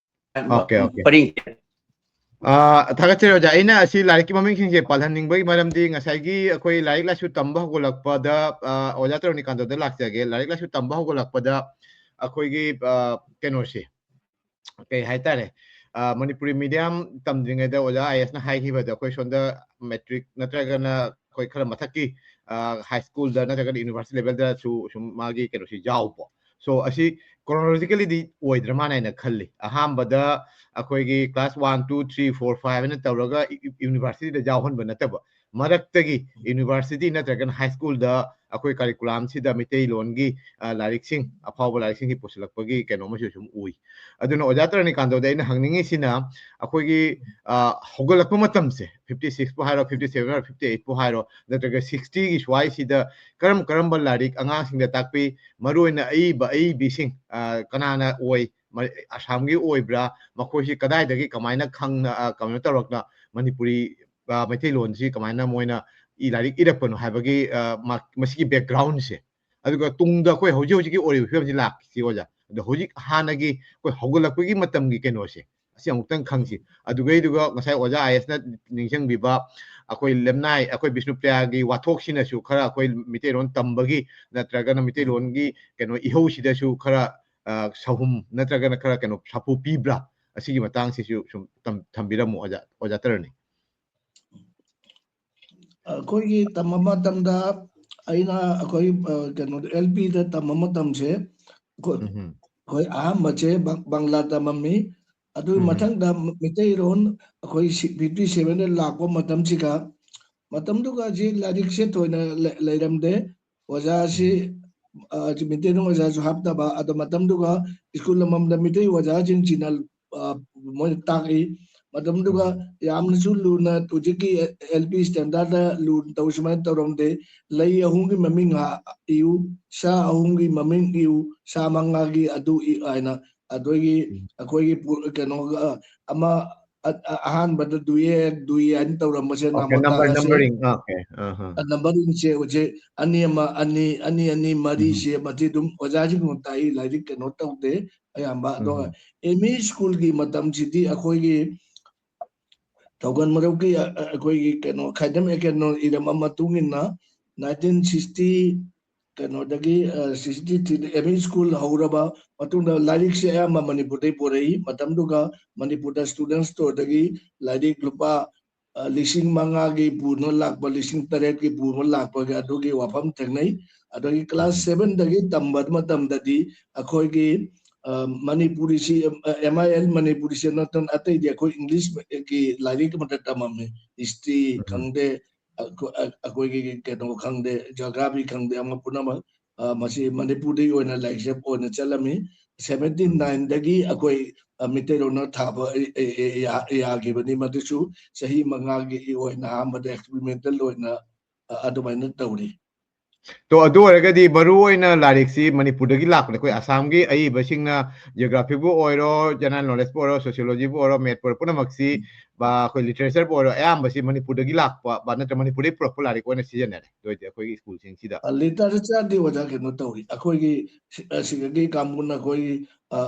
Okay, okay꯫ ꯄꯔꯤꯡ꯫ ꯑ, ꯊꯥꯒꯠꯆꯔꯤ ꯑꯣꯖꯥ꯫ ꯑꯩꯅ ꯑꯁꯤ ꯂꯥꯏꯔꯤꯛꯀꯤ ꯃꯃꯤꯡꯁꯤꯡꯁꯦ ꯄꯜꯍꯟꯅꯤꯡꯕꯒꯤ ꯃꯔꯝꯗꯤ ꯉꯁꯥꯏꯒꯤ ꯑꯩꯈꯣꯏ ꯂꯥꯏꯔꯤꯛ ꯂꯥꯏꯁꯨ ꯇꯝꯕ ꯍꯧꯒꯠꯂꯛꯄꯗ, ꯑ, ꯑꯣꯖꯥ ꯇꯔꯨꯅꯤꯀꯥꯟꯇꯗ ꯂꯥꯛꯆꯒꯦ꯫ ꯂꯥꯏꯔꯤꯛ ꯂꯥꯏꯁꯨ ꯇꯝꯕ ꯍꯧꯒꯠꯂꯛꯄꯗ ꯑꯩꯈꯣꯏꯒꯤ, ꯑ, ꯀꯩꯅꯣꯁꯦ, ꯀꯩ ꯍꯥꯏꯇꯥꯔꯦ, ꯑ, ꯃꯅꯤꯄꯨꯔꯤ ꯃꯤꯗꯤꯌꯝ ꯇꯝꯗ꯭ꯔꯤꯉꯩꯗ ꯑꯣꯖꯥ ꯑꯥꯏ ꯑꯦꯁꯅ ꯍꯥꯏꯈꯤꯕꯗ ꯑꯩꯈꯣꯏ ꯁꯣꯝꯗ ꯃꯦꯇ꯭ꯔꯤꯛ ꯅꯠꯇ꯭ꯔꯒꯅ ꯑꯩꯈꯣꯏ ꯈꯔ ꯃꯊꯛꯀꯤ, ꯑ, ꯍꯥꯏ ꯁ꯭ꯀꯨꯜꯗ ꯅꯠꯇ꯭ꯔꯒꯅ ꯌꯨꯅꯤꯚꯔꯁꯤꯇꯤ ꯂꯦꯚꯦꯜꯗꯁꯨ ꯁꯨꯝ ꯃꯥꯒꯤ ꯀꯩꯅꯣꯁꯤ ꯌꯥꯎꯕ꯫ So ꯑꯁꯤ ꯀ꯭ꯔꯣꯅꯣꯂꯣꯖꯤꯀꯦꯂꯤꯗꯤ ꯑꯣꯏꯗ꯭ꯔ ꯃꯥꯅ ꯍꯥꯏꯅ ꯈꯜꯂꯤ꯫ ꯑꯍꯥꯟꯕꯗ ꯑꯩꯈꯣꯏꯒꯤ class one, two, three, four, five ꯍꯥꯏꯅ ꯇꯧꯔꯒ ꯌꯨ-, ꯌꯨꯅꯤꯚꯔꯁꯤꯇꯤꯗ ꯌꯥꯎꯍꯟꯕ ꯅꯠꯇꯕ, ꯃꯔꯛꯇꯒꯤ ꯌꯨꯅꯤꯚꯔꯁꯤꯇꯤ ꯅꯠꯇ꯭ꯔꯒꯅ ꯍꯥꯏ ꯁ꯭ꯀꯨꯜꯗ ꯑꯩꯈꯣꯏ ꯀꯔꯤꯀꯨꯂꯝꯁꯤꯗ ꯃꯩꯇꯩꯂꯣꯟꯒꯤ, ꯑ, ꯂꯥꯏꯔꯤꯛꯁꯤꯡ, ꯑꯐꯥꯎꯕ ꯂꯥꯏꯔꯤꯛꯁꯤꯡꯁꯤ ꯄꯨꯁꯤꯜꯂꯛꯄꯒꯤ ꯀꯩꯅꯣ ꯑꯃꯁꯨ ꯁꯨꯝ ꯎꯏ꯫ ꯑꯗꯨꯅ ꯑꯣꯖꯥ ꯇꯔꯥꯅꯤꯀꯥꯟꯇꯗ ꯑꯩꯅ ꯍꯪꯅꯤꯡꯉꯤꯁꯤꯅ, ꯑꯩꯈꯣꯏꯒꯤ, ꯑ, ꯍꯧꯒꯠꯂꯛꯄ ꯃꯇꯝꯁꯦ, ꯐꯤꯐꯇꯤ ꯁꯤꯛꯁꯄꯨ ꯍꯥꯏꯔꯣ, ꯐꯤꯐꯇꯤ ꯁꯦꯚꯦꯟ ꯍꯥꯏꯔꯣ, ꯐꯤꯐꯇꯤ ꯑꯩꯠꯄꯨ ꯍꯥꯏꯔꯣ, ꯅꯠꯇ꯭ꯔꯒ ꯁꯤꯛꯁꯇꯤꯒꯤ ꯁ꯭ꯋꯥꯏꯁꯤꯗ ꯀꯔꯝ ꯀꯔꯝꯕ ꯂꯥꯏꯔꯤꯛ ꯑꯉꯥꯡꯁꯤꯡꯗ ꯇꯥꯛꯄꯤ? ꯃꯔꯨꯑꯣꯏꯅ ꯑꯏꯕ, ꯑꯏꯕꯤꯁꯤꯡ, ꯑ, ꯀꯅꯥꯅ ꯑꯣꯏ? ꯃ-, ꯑꯁꯥꯝꯒꯤ ꯑꯣꯏꯕ꯭ꯔꯥ? ꯃꯈꯣꯏꯁꯤ ꯀꯗꯥꯏꯗꯒꯤ ꯀꯃꯥꯏꯅ ꯈꯪꯅ, ꯑ, ꯀꯩꯅꯣ ꯇꯧꯔꯛꯅ ꯃꯅꯤꯄꯨꯔꯤ, ꯑ, ꯃꯩꯇꯩꯂꯣꯟꯁꯤ ꯀꯃꯥꯏꯅ ꯃꯣꯏꯅ ꯏ-, ꯂꯥꯏꯔꯤꯛ ꯏꯔꯛꯄꯅꯣ ꯍꯥꯏꯕꯒꯤ, ꯑ, ꯃ-, ꯃꯁꯤꯒꯤ ꯕꯦꯛꯒ꯭ꯔꯥꯎꯟꯁꯦ, ꯑꯗꯨꯒ ꯇꯨꯡꯗ ꯑꯩꯈꯣꯏ ꯍꯧꯖꯤꯛ ꯍꯧꯖꯤꯛꯀꯤ ꯑꯣꯏꯔꯤꯕ ꯐꯤꯕꯝꯁꯤ ꯂꯥꯛꯁꯤ ꯑꯣꯖꯥ, ꯑꯗꯣ ꯍꯧꯖꯤꯛ ꯍꯥꯟꯅꯒꯤ ꯑꯩꯈꯣꯏ ꯍꯧꯒꯠꯂꯛꯄꯒꯤ ꯃꯇꯝꯒꯤ ꯀꯩꯅꯣꯁꯦ, ꯑꯁꯤ ꯑꯃꯨꯛꯇꯪ ꯈꯪꯁꯤ꯫ ꯑꯗꯨꯒꯩꯗꯨꯒ ꯉꯁꯥꯏ ꯑꯣꯖꯥ ꯑꯥꯏ ꯑꯦꯁꯅ ꯅꯤꯡꯁꯤꯡꯕꯤꯕ ꯑꯩꯈꯣꯏ ꯂꯝꯅꯥꯏ, ꯑꯩꯈꯣꯏ ꯕꯤꯁꯅꯨꯄ꯭ꯔꯤꯌꯥꯒꯤ ꯋꯥꯊꯣꯛꯁꯤꯅꯁꯨ ꯈꯔ ꯑꯩꯈꯣꯏ ꯃꯤꯇꯩꯂꯣꯟ ꯇꯝꯕꯒꯤ ꯅꯠꯇ꯭ꯔꯒꯅ ꯃꯤꯇꯩꯂꯣꯟꯒꯤ ꯀꯩꯅꯣ ꯏꯍꯧꯁꯤꯗꯁꯨ ꯈꯔ, ꯑ, ꯁꯍꯨꯝ ꯅꯠꯇ꯭ꯔꯒꯅ ꯈꯔ ꯀꯩꯅꯣ ꯁꯥꯐꯨ ꯄꯤꯕ꯭ꯔꯥ? ꯑꯁꯤꯒꯤ ꯃꯇꯥꯡꯁꯤꯁꯨ ꯁꯨꯝ ꯇꯝ-, ꯊꯝꯕꯤꯔꯝꯃꯣ ꯑꯣꯖꯥ, ꯑꯣꯖꯥ ꯇꯔꯅꯤ꯫ ꯑꯩꯈꯣꯏꯒꯤ ꯇꯝꯕ ꯃꯇꯝꯗ ꯑꯩꯅ ꯑꯩꯈꯣꯏ, ꯑ, ꯀꯩꯅꯣꯗ, ꯑꯦꯜ ꯄꯤꯗ ꯇꯝꯕ ꯃꯇꯝꯁꯦ ꯑꯩꯈꯣꯏ, ꯎꯝ꯫ ꯑꯩꯈꯣꯏ ꯑꯍꯥꯟꯕꯁꯦ ꯕꯪ-, ꯕꯪꯂꯥ ꯇꯝꯃꯝꯃꯤ꯫ ꯑꯗꯨꯒꯤ ꯎꯝ꯫ ꯃꯊꯪꯗ ꯃꯩꯇꯩꯔꯣꯟ ꯑꯩꯈꯣꯏ ꯁꯤ-, ꯐꯤꯐꯇꯤ ꯁꯚꯦꯟꯗ ꯂꯥꯛꯄ ꯃꯇꯝꯁꯤꯒ, ꯃꯇꯝꯗꯨꯒ ꯁꯤ ꯂꯥꯏꯔꯤꯛꯁꯦ ꯊꯣꯏꯅ ꯂꯩ-, ꯂꯩꯔꯝꯗꯦ꯫ ꯑꯣꯖꯥꯁꯤ, ꯎꯝ꯫ ꯑ, ꯃꯩꯇꯩꯔꯣꯟ ꯑꯣꯖꯥꯁꯨ ꯍꯥꯞꯇꯕ, ꯑꯗꯣ ꯃꯇꯝꯗꯨꯒ ꯁ꯭ꯀꯨꯜ ꯑꯃꯃꯝꯗ ꯃꯩꯇꯩ ꯑꯣꯖꯥꯁꯤꯡꯁꯤꯅ, ꯑ, ꯃꯣꯏꯅ ꯇꯥꯛꯏ꯫ ꯃꯇꯝꯗꯨꯒ ꯎꯝ꯫ ꯌꯥꯝꯅꯁꯨ ꯂꯨꯅ ꯍꯧꯖꯤꯛꯀꯤ ꯑꯦꯜ ꯄꯤ ꯁ꯭ꯇꯦꯟꯗꯔꯗ ꯂꯨꯅ ꯇꯧ ꯁꯨꯃꯥꯏꯅ ꯇꯧꯔꯝꯗꯦ꯫ ꯂꯩ ꯑꯍꯨꯝꯒꯤ ꯃꯃꯤꯡ ꯍꯥ-, ꯏꯌꯨ, ꯁꯥ ꯑꯍꯨꯝꯒꯤ ꯃꯃꯤꯡ ꯏꯌꯨ, ꯁꯥ ꯃꯉꯥꯒꯤ ꯑꯗꯨ ꯏ ꯍꯥꯏꯅ ꯑꯗꯨꯒꯤ ꯎꯝ꯫ ꯑꯩꯈꯣꯏꯒꯤ ꯄꯨ-, ꯀꯩꯅꯣꯒ ꯑꯃ ꯑ-, ꯑ-, ꯑꯍꯥꯟꯕꯗ ꯗꯨꯌꯦ, ꯗꯨꯌꯦ ꯍꯥꯏꯅ ꯇꯧꯔꯝꯕꯁꯦ Okay, ꯅꯥꯃꯣ number, ꯇꯥꯔꯥꯁꯦ꯫ numbering. Okay, uh-huh. ꯑ, ꯅꯝꯕꯔꯤꯡꯁꯦ ꯍꯧꯖꯤꯛ ꯑꯅꯤ ꯑꯃ, ꯑꯅꯤ, ꯑꯅꯤ, ꯑꯅꯤ, ꯃꯔꯤ ꯎꯝ꯫ ꯁꯦ ꯃꯁꯤ ꯑꯗꯨꯝ ꯑꯣꯖꯥꯁꯤꯡꯅ ꯇꯥꯛꯏ, ꯂꯥꯏꯔꯤꯛ ꯀꯩꯅꯣ ꯇꯧꯗꯦ ꯑꯌꯥꯝꯕ꯫ ꯑꯗꯣ ꯎꯝ꯫ ꯑꯦꯝ ꯏ ꯁ꯭ꯀꯨꯜꯒꯤ ꯃꯇꯝꯁꯤꯗꯤ ꯑꯩꯈꯣꯏꯒꯤ ꯊꯧꯒꯜ ꯃꯔꯨꯞꯀꯤ, ꯑ, ꯑ, ꯑꯩꯈꯣꯏꯒꯤ ꯀꯩꯅꯣ ꯈꯥꯏꯗꯝ ꯑꯦꯀꯦꯟꯅꯣ ꯏꯔꯝꯕ ꯃꯇꯨꯡ ꯏꯟꯅ ꯅꯥꯏꯟꯇꯤꯟ ꯁꯤꯛꯁꯇꯤ ꯀꯩꯅꯣꯗꯒꯤ, ꯑ, ꯁꯤꯛꯁꯇꯤ ꯊ꯭ꯔꯤꯗ ꯑꯦꯝ ꯏ ꯁ꯭ꯀꯨꯜ ꯍꯧꯔꯕ ꯃꯇꯨꯡꯗ ꯂꯥꯏꯔꯤꯛꯁꯦ ꯑꯌꯥꯝꯕ ꯃꯅꯤꯄꯨꯔꯗꯩ ꯄꯨꯔꯛꯏ꯫ ꯃꯇꯝꯗꯨꯒ ꯃꯅꯤꯄꯨꯔꯗ ꯁ꯭ꯇꯨꯗꯦꯟ ꯁ꯭ꯇꯣꯔꯗꯒꯤ ꯂꯥꯏꯔꯤꯛ ꯂꯨꯄꯥ, ꯑ, ꯂꯤꯁꯤꯡ ꯃꯉꯥꯒꯤ ꯄꯨꯅ ꯂꯥꯛꯄ, ꯂꯤꯁꯤꯡ ꯇꯔꯦꯠꯀꯤ ꯄꯨꯅ ꯂꯥꯛꯄꯒꯤ ꯑꯗꯨꯒꯤ ꯋꯥꯐꯝ ꯊꯦꯡꯅꯩ꯫ ꯑꯗꯒꯤ ꯀ꯭ꯂꯥꯁ ꯎꯝ꯫ ꯁꯚꯦꯟꯗꯒꯤ ꯇꯝꯕ ꯃꯇꯝꯗꯗꯤ ꯑꯩꯈꯣꯏꯒꯤ, ꯑ, ꯃꯅꯤꯄꯨꯔꯤꯁꯤ, ꯑ, ꯑꯦꯝ ꯑꯥꯏ ꯑꯦꯜ ꯃꯅꯤꯄꯨꯔꯤꯁꯤ ꯅꯠꯇꯅ ꯑꯇꯩꯗꯤ ꯑꯩꯈꯣꯏ ꯏꯪꯂꯤꯁꯀꯤ ꯂꯥꯏꯔꯤꯛ ꯑꯃꯠꯇ ꯇꯝꯃꯝꯃꯤ꯫ ꯍꯤꯁꯇ꯭ꯔꯤ ꯎꯝ꯫ ꯈꯪꯗꯦ, ꯑꯩꯈꯣꯏ-, ꯑ-, ꯑꯩꯈꯣꯏꯒꯤ ꯀꯩꯅꯣ ꯈꯪꯗꯦ, ꯖꯤꯑꯣꯒ꯭ꯔꯥꯐꯤ ꯈꯪꯗꯦ, ꯑꯃ ꯄꯨꯝꯅꯃꯛ, ꯑ, ꯃꯁꯤ ꯃꯅꯤꯄꯨꯔꯗꯒꯤ ꯑꯣꯏꯅ ꯂꯥꯏꯔꯤꯛꯁꯦ ꯑꯣꯏꯅ ꯆꯠꯂꯝꯃꯤ꯫ ꯁꯚꯦꯟꯇꯤ ꯅꯥꯏꯟꯗꯒꯤ ꯑꯩꯈꯣꯏ, ꯑ, ꯃꯤꯇꯩꯔꯣꯟꯅ ꯊꯥꯕ, ꯑ, ꯑ, ꯑ, ꯌꯥ-, ꯌꯥꯈꯤꯕꯅꯤ꯫ ꯃꯗꯨꯁꯨ ꯆꯍꯤ ꯃꯉꯥꯒꯤ ꯑꯣꯏꯅ ꯑꯍꯥꯟꯕꯗ ꯑꯦꯛꯁꯄꯤꯔꯤꯃꯦꯟꯇꯦꯜ ꯑꯣꯏꯅ, ꯑ, ꯑꯗꯨꯃꯥꯏꯅ ꯇꯧꯔꯤ꯫ ꯇꯣ, ꯑꯗꯨ ꯑꯣꯏꯔꯒꯗꯤ ꯃꯔꯨ ꯑꯣꯏꯅ ꯂꯥꯏꯔꯤꯛꯁꯤ ꯃꯅꯤꯄꯨꯔꯗꯒꯤ ꯂꯥꯛꯄꯅꯦ꯫ ꯑꯩꯈꯣꯏ ꯑꯁꯥꯝꯒꯤ ꯑꯏꯕꯁꯤꯡꯅ geographyꯕꯨ ꯑꯣꯏꯔꯣ, general knowledgeꯕꯨ ꯑꯣꯏꯔꯣ, sociologyꯕꯨ ꯑꯣꯏꯔꯣ, mathꯄꯨ ꯑꯣꯏꯔꯣ, ꯄꯨꯝꯅꯃꯛꯁꯤ ꯕ-, ꯑꯩꯈꯣꯏ literatureꯕꯨ ꯑꯣꯏꯔꯣ, ꯑꯌꯥꯝꯕꯁꯤ ꯃꯅꯤꯄꯨꯔꯗꯒꯤ ꯂꯥꯛꯄ ꯕ ꯅꯠꯇ꯭ꯔ ꯃꯅꯤꯄꯨꯔꯗꯒꯤ ꯄꯨꯔꯛꯄ ꯂꯥꯏꯔꯤꯛ ꯑꯣꯏꯅ ꯁꯤꯖꯤꯟꯅꯔꯦ꯫ ꯑꯗꯨ ꯑꯣꯏꯗꯤ ꯑꯩꯈꯣꯏꯒꯤ schoolꯁꯤꯡꯁꯤꯗ꯫ ꯑ, literatureꯗꯤ ꯑꯣꯖꯥ ꯀꯩꯅꯣ ꯇꯧꯔꯤ꯫ ꯑꯩꯈꯣꯏꯒꯤ ꯁꯤ-, ꯑ, ꯁꯤꯗꯒꯤ ꯀꯥꯡꯕꯨꯅ ꯑꯩꯈꯣꯏꯒꯤ, ꯑ,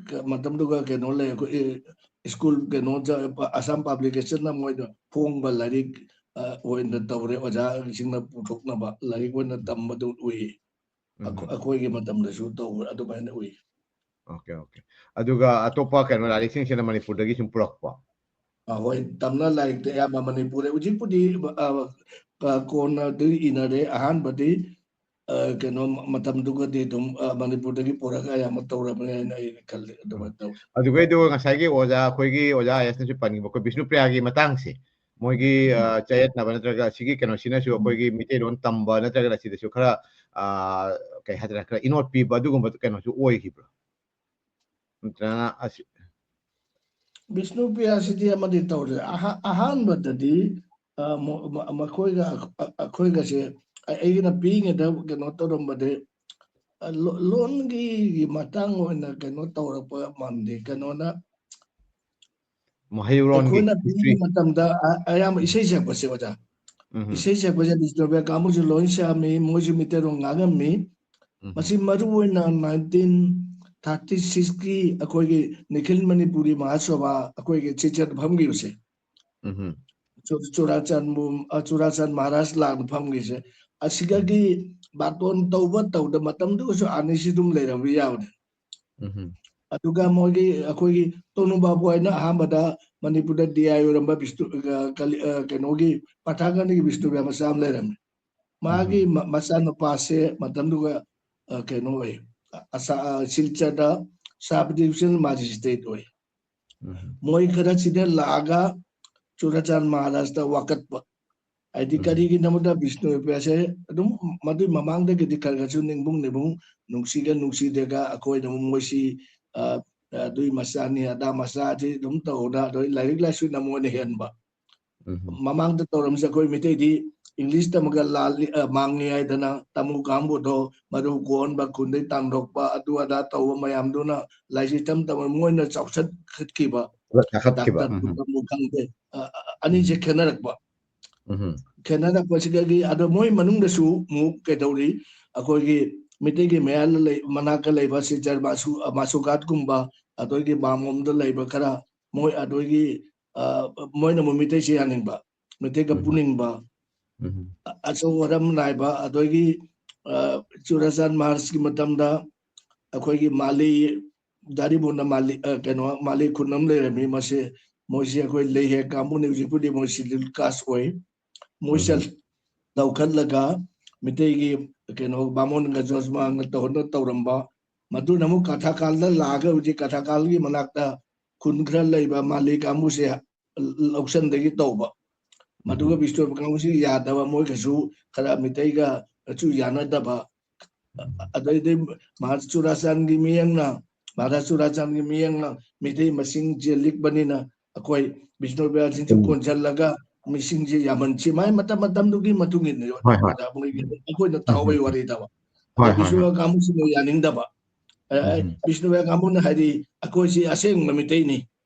ꯀ-, ꯃꯇꯝꯗꯨꯒ ꯀꯩꯅꯣ ꯂꯩ, ꯑꯩꯈꯣꯏ, ꯑ, school ꯀꯩꯅꯣ ꯖ-, ꯑꯁꯥꯝ publicationꯅ ꯃꯣꯏꯗ ꯐꯣꯡꯕ ꯂꯥꯏꯔꯤꯛ, ꯑ, ꯑꯣꯏꯅ ꯇꯧꯔꯦ꯫ ꯑꯣꯖꯥꯁꯤꯡꯅ ꯄꯨꯊꯣꯛꯅꯕ ꯂꯥꯏꯔꯤꯛ ꯑꯣꯏꯅ ꯇꯝꯕꯗꯨ ꯎꯏ꯫ ꯑꯩꯈꯣ-, ꯎꯝ꯫ ꯑꯩꯈꯣꯏꯒꯤ ꯃꯇꯝꯗꯁꯨ ꯇꯧꯕ ꯑꯗꯨꯃꯥꯏꯅ ꯎꯏ꯫ Okay, okay. ꯑꯗꯨꯒ ꯑꯇꯣꯞꯄ ꯀꯩꯅꯣ ꯂꯥꯏꯔꯤꯛꯁꯤꯡꯁꯤꯅ ꯃꯅꯤꯄꯨꯔꯗꯒꯤ ꯁꯨꯝ ꯄꯨꯔꯛꯄ? ꯑ, ꯍꯣꯏ, ꯇꯝꯅ ꯂꯥꯏꯔꯤꯛꯇꯤ ꯑꯌꯥꯝꯕ ꯃꯅꯤꯄꯨꯔꯗ꯫ ꯍꯧꯖꯤꯛꯄꯨꯗꯤ, ꯑ, ꯑ, ꯀꯣꯟꯅꯗꯤ ꯏꯅꯔꯦ꯫ ꯑꯍꯥꯟꯕꯗꯤ, ꯑ, ꯀꯩꯅꯣ ꯃ-, ꯃꯇꯝꯗꯨꯒꯗꯤ ꯑꯗꯨꯝ, ꯑ, ꯃꯅꯤꯄꯨꯔꯗꯒꯤ ꯄꯨꯔꯒ ꯑꯌꯥꯝꯕ ꯇꯧꯔꯕꯅꯦ ꯍꯥꯏꯅ ꯑꯩ ꯈꯜꯂꯤ꯫ ꯎꯝ꯫ ꯑꯗꯨꯃꯥꯏꯅ ꯇꯧꯋꯤ꯫ ꯑꯗꯨꯒꯩꯗꯣ ꯉꯁꯥꯏꯒꯤ ꯑꯣꯖꯥ ꯑꯩꯈꯣꯏꯒꯤ ꯑꯣꯖꯥ ꯑꯥꯏ ꯑꯦꯁꯅꯁꯨ ꯄꯟꯈꯤꯕ ꯑꯩꯈꯣꯏ ꯕꯤꯁꯅꯨꯄ꯭ꯔꯤꯌꯥꯒꯤ ꯃꯇꯥꯡꯁꯦ, ꯃꯣꯏꯒꯤ, ꯎꯝ꯫ ꯑ, ꯆꯌꯦꯠꯅꯕ ꯅꯠꯇ꯭ꯔꯒ ꯑꯁꯤꯒꯤ ꯀꯩꯅꯣꯁꯤꯅꯁꯨ ꯎꯝ꯫ ꯑꯩꯈꯣꯏꯒꯤ ꯃꯤꯇꯩꯂꯣꯟ ꯇꯝꯕ ꯅꯠꯇ꯭ꯔꯒ ꯑꯁꯤꯗꯁꯨ ꯈꯔ, ꯑ, ꯀꯩ ꯍꯥꯏꯇꯥꯔꯦ, ꯈꯔ ꯏꯅꯣꯠ ꯄꯤꯕ ꯑꯗꯨꯒꯨꯝꯕ ꯀꯩꯅꯣꯁꯨ ꯑꯣꯏꯈꯤꯕ꯭ꯔꯣ? ꯅꯠꯇ꯭ꯔꯒꯅ ꯑꯁꯤ ꯕꯤꯁꯅꯨꯄ꯭ꯔꯤꯌꯥꯁꯤꯗꯤ ꯑꯃꯗꯤ ꯇꯧꯔꯦ꯫ ꯑꯍ-, ꯑꯍꯥꯟꯕꯗꯗꯤ, ꯑ, ꯃ-, ꯃ-, ꯃꯈꯣꯏꯒ ꯑ-, ꯑ-, ꯑꯩꯈꯣꯏꯒꯁꯦ ꯑ-, ꯑꯩꯒꯤꯅ ꯄꯤꯛꯏꯉꯩꯗ ꯀꯩꯅꯣ ꯇꯧꯔꯝꯕꯗꯤ, ꯑ, ꯂꯣ-, ꯂꯣꯟꯒꯤ ꯃꯇꯥꯡ ꯑꯣꯏꯅ ꯀꯩꯅꯣ ꯇꯧꯔꯛꯄ ꯃꯥꯟꯗꯦ꯫ ꯀꯩꯅꯣꯅ ꯃꯍꯩꯔꯣꯟꯒꯤ ꯑꯩꯈꯣꯏꯅ ꯄꯤꯛꯏꯉꯩ history꯫ ꯃꯇꯝꯗ ꯑ-, ꯑꯌꯥꯝꯕ ꯎꯝ꯫ ꯏꯁꯩ ꯁꯛꯄꯁꯦ, ꯑꯣꯖꯥ꯫ ꯎꯝ꯫ ꯏꯁꯩ ꯁꯛꯄꯁꯦ ꯕꯤꯁꯅꯨꯄ꯭ꯔꯤꯌꯥ ꯀꯥꯡꯕꯨꯁꯨ ꯂꯣꯏ ꯁꯛꯑꯝꯃꯤ, ꯃꯣꯏꯁꯨ ꯃꯤꯇꯩꯔꯣꯟ ꯉꯥꯡꯉꯝꯃꯤ꯫ ꯎꯝ꯫ ꯃꯁꯤ ꯃꯔꯨ ꯑꯣꯏꯅ nineteen thirty sixꯀꯤ ꯑꯩꯈꯣꯏꯒꯤ ꯅꯤꯈꯤꯜ ꯃꯅꯤꯄꯨꯔꯤ ꯃꯍꯥꯁꯣꯚꯥ ꯑꯩꯈꯣꯏꯒꯤ ꯁꯤꯜꯆꯔꯗ ꯐꯝꯈꯤꯕꯁꯦ꯫ ꯎꯝ꯫ ꯆꯨ-, ꯆꯨꯔꯥꯆꯥꯟꯕꯨ-, ꯑ, ꯆꯨꯔꯥꯆꯥꯟ ꯃꯍꯥꯔꯥꯖ ꯂꯥꯛꯅ ꯐꯝꯈꯤꯁꯦ꯫ ꯑꯁꯤꯗꯒꯤ ꯎꯝ꯫ ꯕꯥꯇꯣꯟ ꯇꯧꯕ ꯇꯧꯗ ꯃꯇꯝꯗꯨꯒꯁꯨ ꯑꯥꯅꯤꯁꯤ ꯑꯗꯨꯝ ꯂꯩꯔꯝꯕ ꯌꯥꯕꯅꯦ꯫ ꯎꯝ꯫ ꯑꯗꯨꯒ ꯃꯣꯏꯒꯤ ꯑꯩꯈꯣꯏꯒꯤ ꯇꯣꯅꯨ ꯕꯥꯕꯨ ꯍꯥꯏꯅ ꯑꯍꯥꯟꯕꯗ ꯃꯅꯤꯄꯨꯔꯗ D I ꯑꯣꯏꯔꯝꯕ ꯕꯤꯁꯅꯨ-, ꯑ, ꯀꯂꯤ-, ꯑ, ꯀꯩꯅꯣꯒꯤ ꯄꯊꯥꯀꯥꯟꯗꯒꯤ ꯕꯤꯁꯅꯨꯄ꯭ꯔꯤꯌꯥ ꯃꯆꯥ ꯑꯃ ꯂꯩꯔꯝꯃꯦ꯫ ꯃꯥꯒꯤ ꯎꯝ꯫ ꯃ-, ꯃꯆꯥꯅꯨꯄꯥꯁꯦ ꯃꯇꯝꯗꯨꯒ, ꯑ, ꯀꯩꯅꯣ ꯑꯣꯏ, ꯑ, ꯑꯁꯥ-, ꯑ, ꯁꯤꯜꯆꯔꯗ sub division magistrate ꯑꯣꯏ꯫ ꯎꯝ꯫ ꯃꯣꯏ ꯈꯔ ꯁꯤꯗ ꯂꯥꯛꯑꯒ ꯆꯨꯔꯥꯆꯥꯟ ꯃꯍꯥꯔꯥꯖꯇ ꯋꯥꯀꯠꯄ꯫ ꯍꯥꯏꯗꯤ ꯎꯝ꯫ ꯀꯔꯤꯒꯤꯅꯣꯗ ꯕꯤꯁꯅꯨꯄ꯭ꯔꯤꯌꯥꯁꯦ ꯑꯗꯨꯝ ꯃꯗꯨꯏ ꯃꯃꯥꯡꯗꯒꯤꯗꯤ ꯈꯔ ꯈꯔꯁꯨ ꯅꯤꯡꯕꯨꯡ ꯅꯤꯡꯕꯨꯡ ꯅꯨꯡꯁꯤꯒ ꯅꯨꯡꯁꯤꯗꯦꯒ ꯑꯩꯈꯣꯏꯅ ꯑꯃꯨꯛ ꯃꯣꯏꯁꯤ, ꯑ, ꯑ, ꯑꯗꯨꯏ ꯃꯆꯥꯅꯤ ꯑꯗꯥ ꯃꯆꯥꯁꯤ ꯑꯗꯨꯝ ꯇꯧꯗ ꯑꯗꯩ ꯂꯥꯏꯔꯤꯛ ꯂꯥꯏꯁꯨꯅ ꯃꯣꯏꯅ ꯍꯦꯟꯕ꯫ ꯎꯝ꯫ ꯃꯃꯥꯡꯗ ꯇꯧꯔꯝꯃꯤꯁꯦ ꯑꯩꯈꯣꯏ ꯃꯩꯇꯩꯗꯤ ꯏꯪꯂꯤꯁ ꯇꯝꯃꯒ ꯂꯥꯜꯂꯤ, ꯑ, ꯃꯥꯡꯉꯤ ꯍꯥꯏꯗꯅ ꯇꯥꯃꯨ ꯀꯥꯡꯕꯨꯗꯣ ꯃꯔꯨ ꯀꯣꯛꯍꯟꯕ, ꯈꯨꯟꯗꯩ ꯇꯥꯟꯊꯣꯛꯄ, ꯑꯗꯨ ꯑꯗꯥ ꯇꯧꯕ ꯃꯌꯥꯝꯗꯨꯅ ꯂꯥꯏꯔꯤꯛꯁꯤ ꯇꯝ ꯇꯝꯅ ꯃꯣꯏꯅ ꯆꯥꯎꯁꯠꯈꯠꯈꯤꯕ, ꯆꯥꯎꯈꯠꯈꯤꯕ꯫ ꯗꯥꯛꯇꯔ ꯎꯝ, ꯎꯝ꯫ ꯇꯝꯕꯨ ꯈꯪꯗꯦ, ꯑ, ꯑ, ꯑꯅꯤꯁꯦ ꯎꯝ꯫ ꯈꯦꯠꯅꯔꯛꯄ꯫ ꯎꯝ, ꯎꯝ꯫ ꯈꯦꯠꯅꯔꯛꯄꯁꯤꯗꯒꯤ ꯑꯗꯣ ꯃꯣꯏ ꯃꯅꯨꯡꯗꯁꯨ ꯑꯃꯨꯛ ꯀꯩꯗꯧꯔꯤ, ꯑꯩꯈꯣꯏꯒꯤ ꯃꯤꯇꯩꯒꯤ ꯃꯌꯥꯜ ꯂꯩ-, ꯃꯅꯥꯛꯇ ꯂꯩꯕ ꯁꯤꯜꯆꯔ ꯃꯥꯁꯨ-, ꯃꯥꯁꯨꯒꯥꯠꯀꯨꯝꯕ, ꯑꯗꯒꯤ ꯃꯥꯝꯂꯣꯝꯗ ꯂꯩꯕ ꯈꯔ, ꯃꯣꯏ ꯑꯗꯨꯒꯤ, ꯑ, ꯃꯣꯏꯅ ꯑꯃꯨꯛ ꯃꯤꯇꯩꯁꯦ ꯌꯥꯅꯤꯡꯕ, ꯃꯤꯇꯩꯒ ꯎꯝ꯫ ꯄꯨꯅꯤꯡꯕ, ꯎꯝ꯫ ꯑ-, ꯑꯆꯧ ꯑꯔꯝ ꯅꯥꯏꯕ, ꯑꯗꯒꯤ, ꯑ, ꯆꯨꯔꯥꯆꯥꯟ ꯃꯍꯥꯔꯥꯖꯀꯤ ꯃꯇꯝꯗ ꯑꯩꯈꯣꯏꯒꯤ ꯃꯥꯂꯤ, ꯗꯥꯔꯤꯕꯣꯟꯗ ꯃꯥꯂꯤ, ꯑ, ꯀꯩꯅꯣ, ꯃꯥꯂꯤ ꯈꯨꯟ ꯑꯃ ꯂꯩꯔꯝꯃꯤ꯫ ꯃꯁꯤ, ꯃꯣꯏꯁꯤ ꯑꯩꯈꯣꯏ ꯂꯩꯍꯦ ꯀꯥꯡꯕꯨꯅꯤ, ꯍꯧꯖꯤꯛꯄꯨꯗꯤ ꯃꯣꯏ schedule caste ꯑꯣꯏ꯫ ꯃꯣꯏꯁꯦ ꯎꯝ꯫ ꯂꯧꯈꯠꯂꯒ ꯃꯤꯇꯩꯒꯤ ꯀꯩꯅꯣ ꯕꯥꯃꯣꯟꯒ ꯖꯣꯁꯃꯥꯟꯒ ꯇꯧꯅ ꯇꯧꯔꯝꯕ, ꯃꯗꯨꯅ ꯑꯃꯨꯛ ꯀꯊꯥꯀꯥꯜꯗ ꯂꯥꯛꯑꯒ ꯍꯧꯖꯤꯛ ꯀꯊꯥꯀꯥꯜꯒꯤ ꯃꯅꯥꯛꯇ ꯈꯨꯟ ꯈꯔ ꯂꯩꯕ ꯃꯥꯂꯤ ꯀꯥꯡꯕꯨꯁꯦ ꯂꯧꯁꯟꯗꯒꯤ ꯇꯧꯕ꯫ ꯃꯗꯨꯒ ꯎꯝ꯫ ꯕꯤꯁꯅꯨꯄꯨꯔ ꯀꯥꯡꯕꯨꯁꯤ ꯌꯥꯗꯕ, ꯃꯣꯏꯒꯁꯨ ꯈꯔ ꯃꯤꯇꯩꯒꯁꯨ ꯌꯥꯅꯗꯕ꯫ ꯑꯗꯩꯗꯤ ꯃꯍꯥꯔꯥꯖ ꯆꯨꯔꯥꯆꯥꯟꯒꯤ ꯃꯤꯠꯌꯦꯡꯅ, ꯃꯍꯥꯔꯥꯖ ꯆꯨꯔꯥꯆꯥꯟꯒꯤ ꯃꯤꯠꯌꯦꯡꯅ ꯃꯤꯇꯩ ꯃꯁꯤꯡꯁꯦ ꯂꯤꯛꯄꯅꯤꯅ ꯑꯩꯈꯣꯏ ꯕꯤꯁꯅꯨ ꯕꯤꯍꯥꯔꯁꯤꯡꯁꯨ ꯎꯝ꯫ ꯀꯣꯟꯁꯤꯜꯂꯒ ꯃꯤꯁꯤꯡꯁꯦ ꯌꯥꯝꯍꯟꯁꯤ, ꯃꯥꯏ ꯃꯇꯝ ꯃꯇꯝꯗꯨꯒꯤ ꯃꯇꯨꯡ ꯏꯟꯅ ꯍꯣꯏ, ꯍꯣꯏ꯫ ꯑꯣꯖꯥ ꯃꯣꯏꯒꯤ ꯑꯩꯈꯣꯏꯅ ꯎꯝ, ꯇꯥꯍꯧꯕꯩ ꯎꯝ, ꯎꯝ꯫ ꯋꯥꯔꯤꯗꯕ꯫ ꯍꯣꯏ, ꯑꯗ ꯍꯣꯏ, ꯍꯣꯏ꯫ ꯕꯤꯁꯅꯨ ꯀꯥꯡꯕꯨꯁꯤꯡ ꯌꯥꯅꯤꯡꯗꯕ꯫ ꯑ, ꯎꯝ, ꯎꯝ꯫ ꯕꯤꯁꯅꯨ ꯀꯥꯡꯕꯨꯅ ꯍꯥꯏꯗꯤ ꯑꯩꯈꯣꯏꯁꯤ ꯑꯁꯦꯡꯕ ꯃꯤꯇꯩꯅꯤ,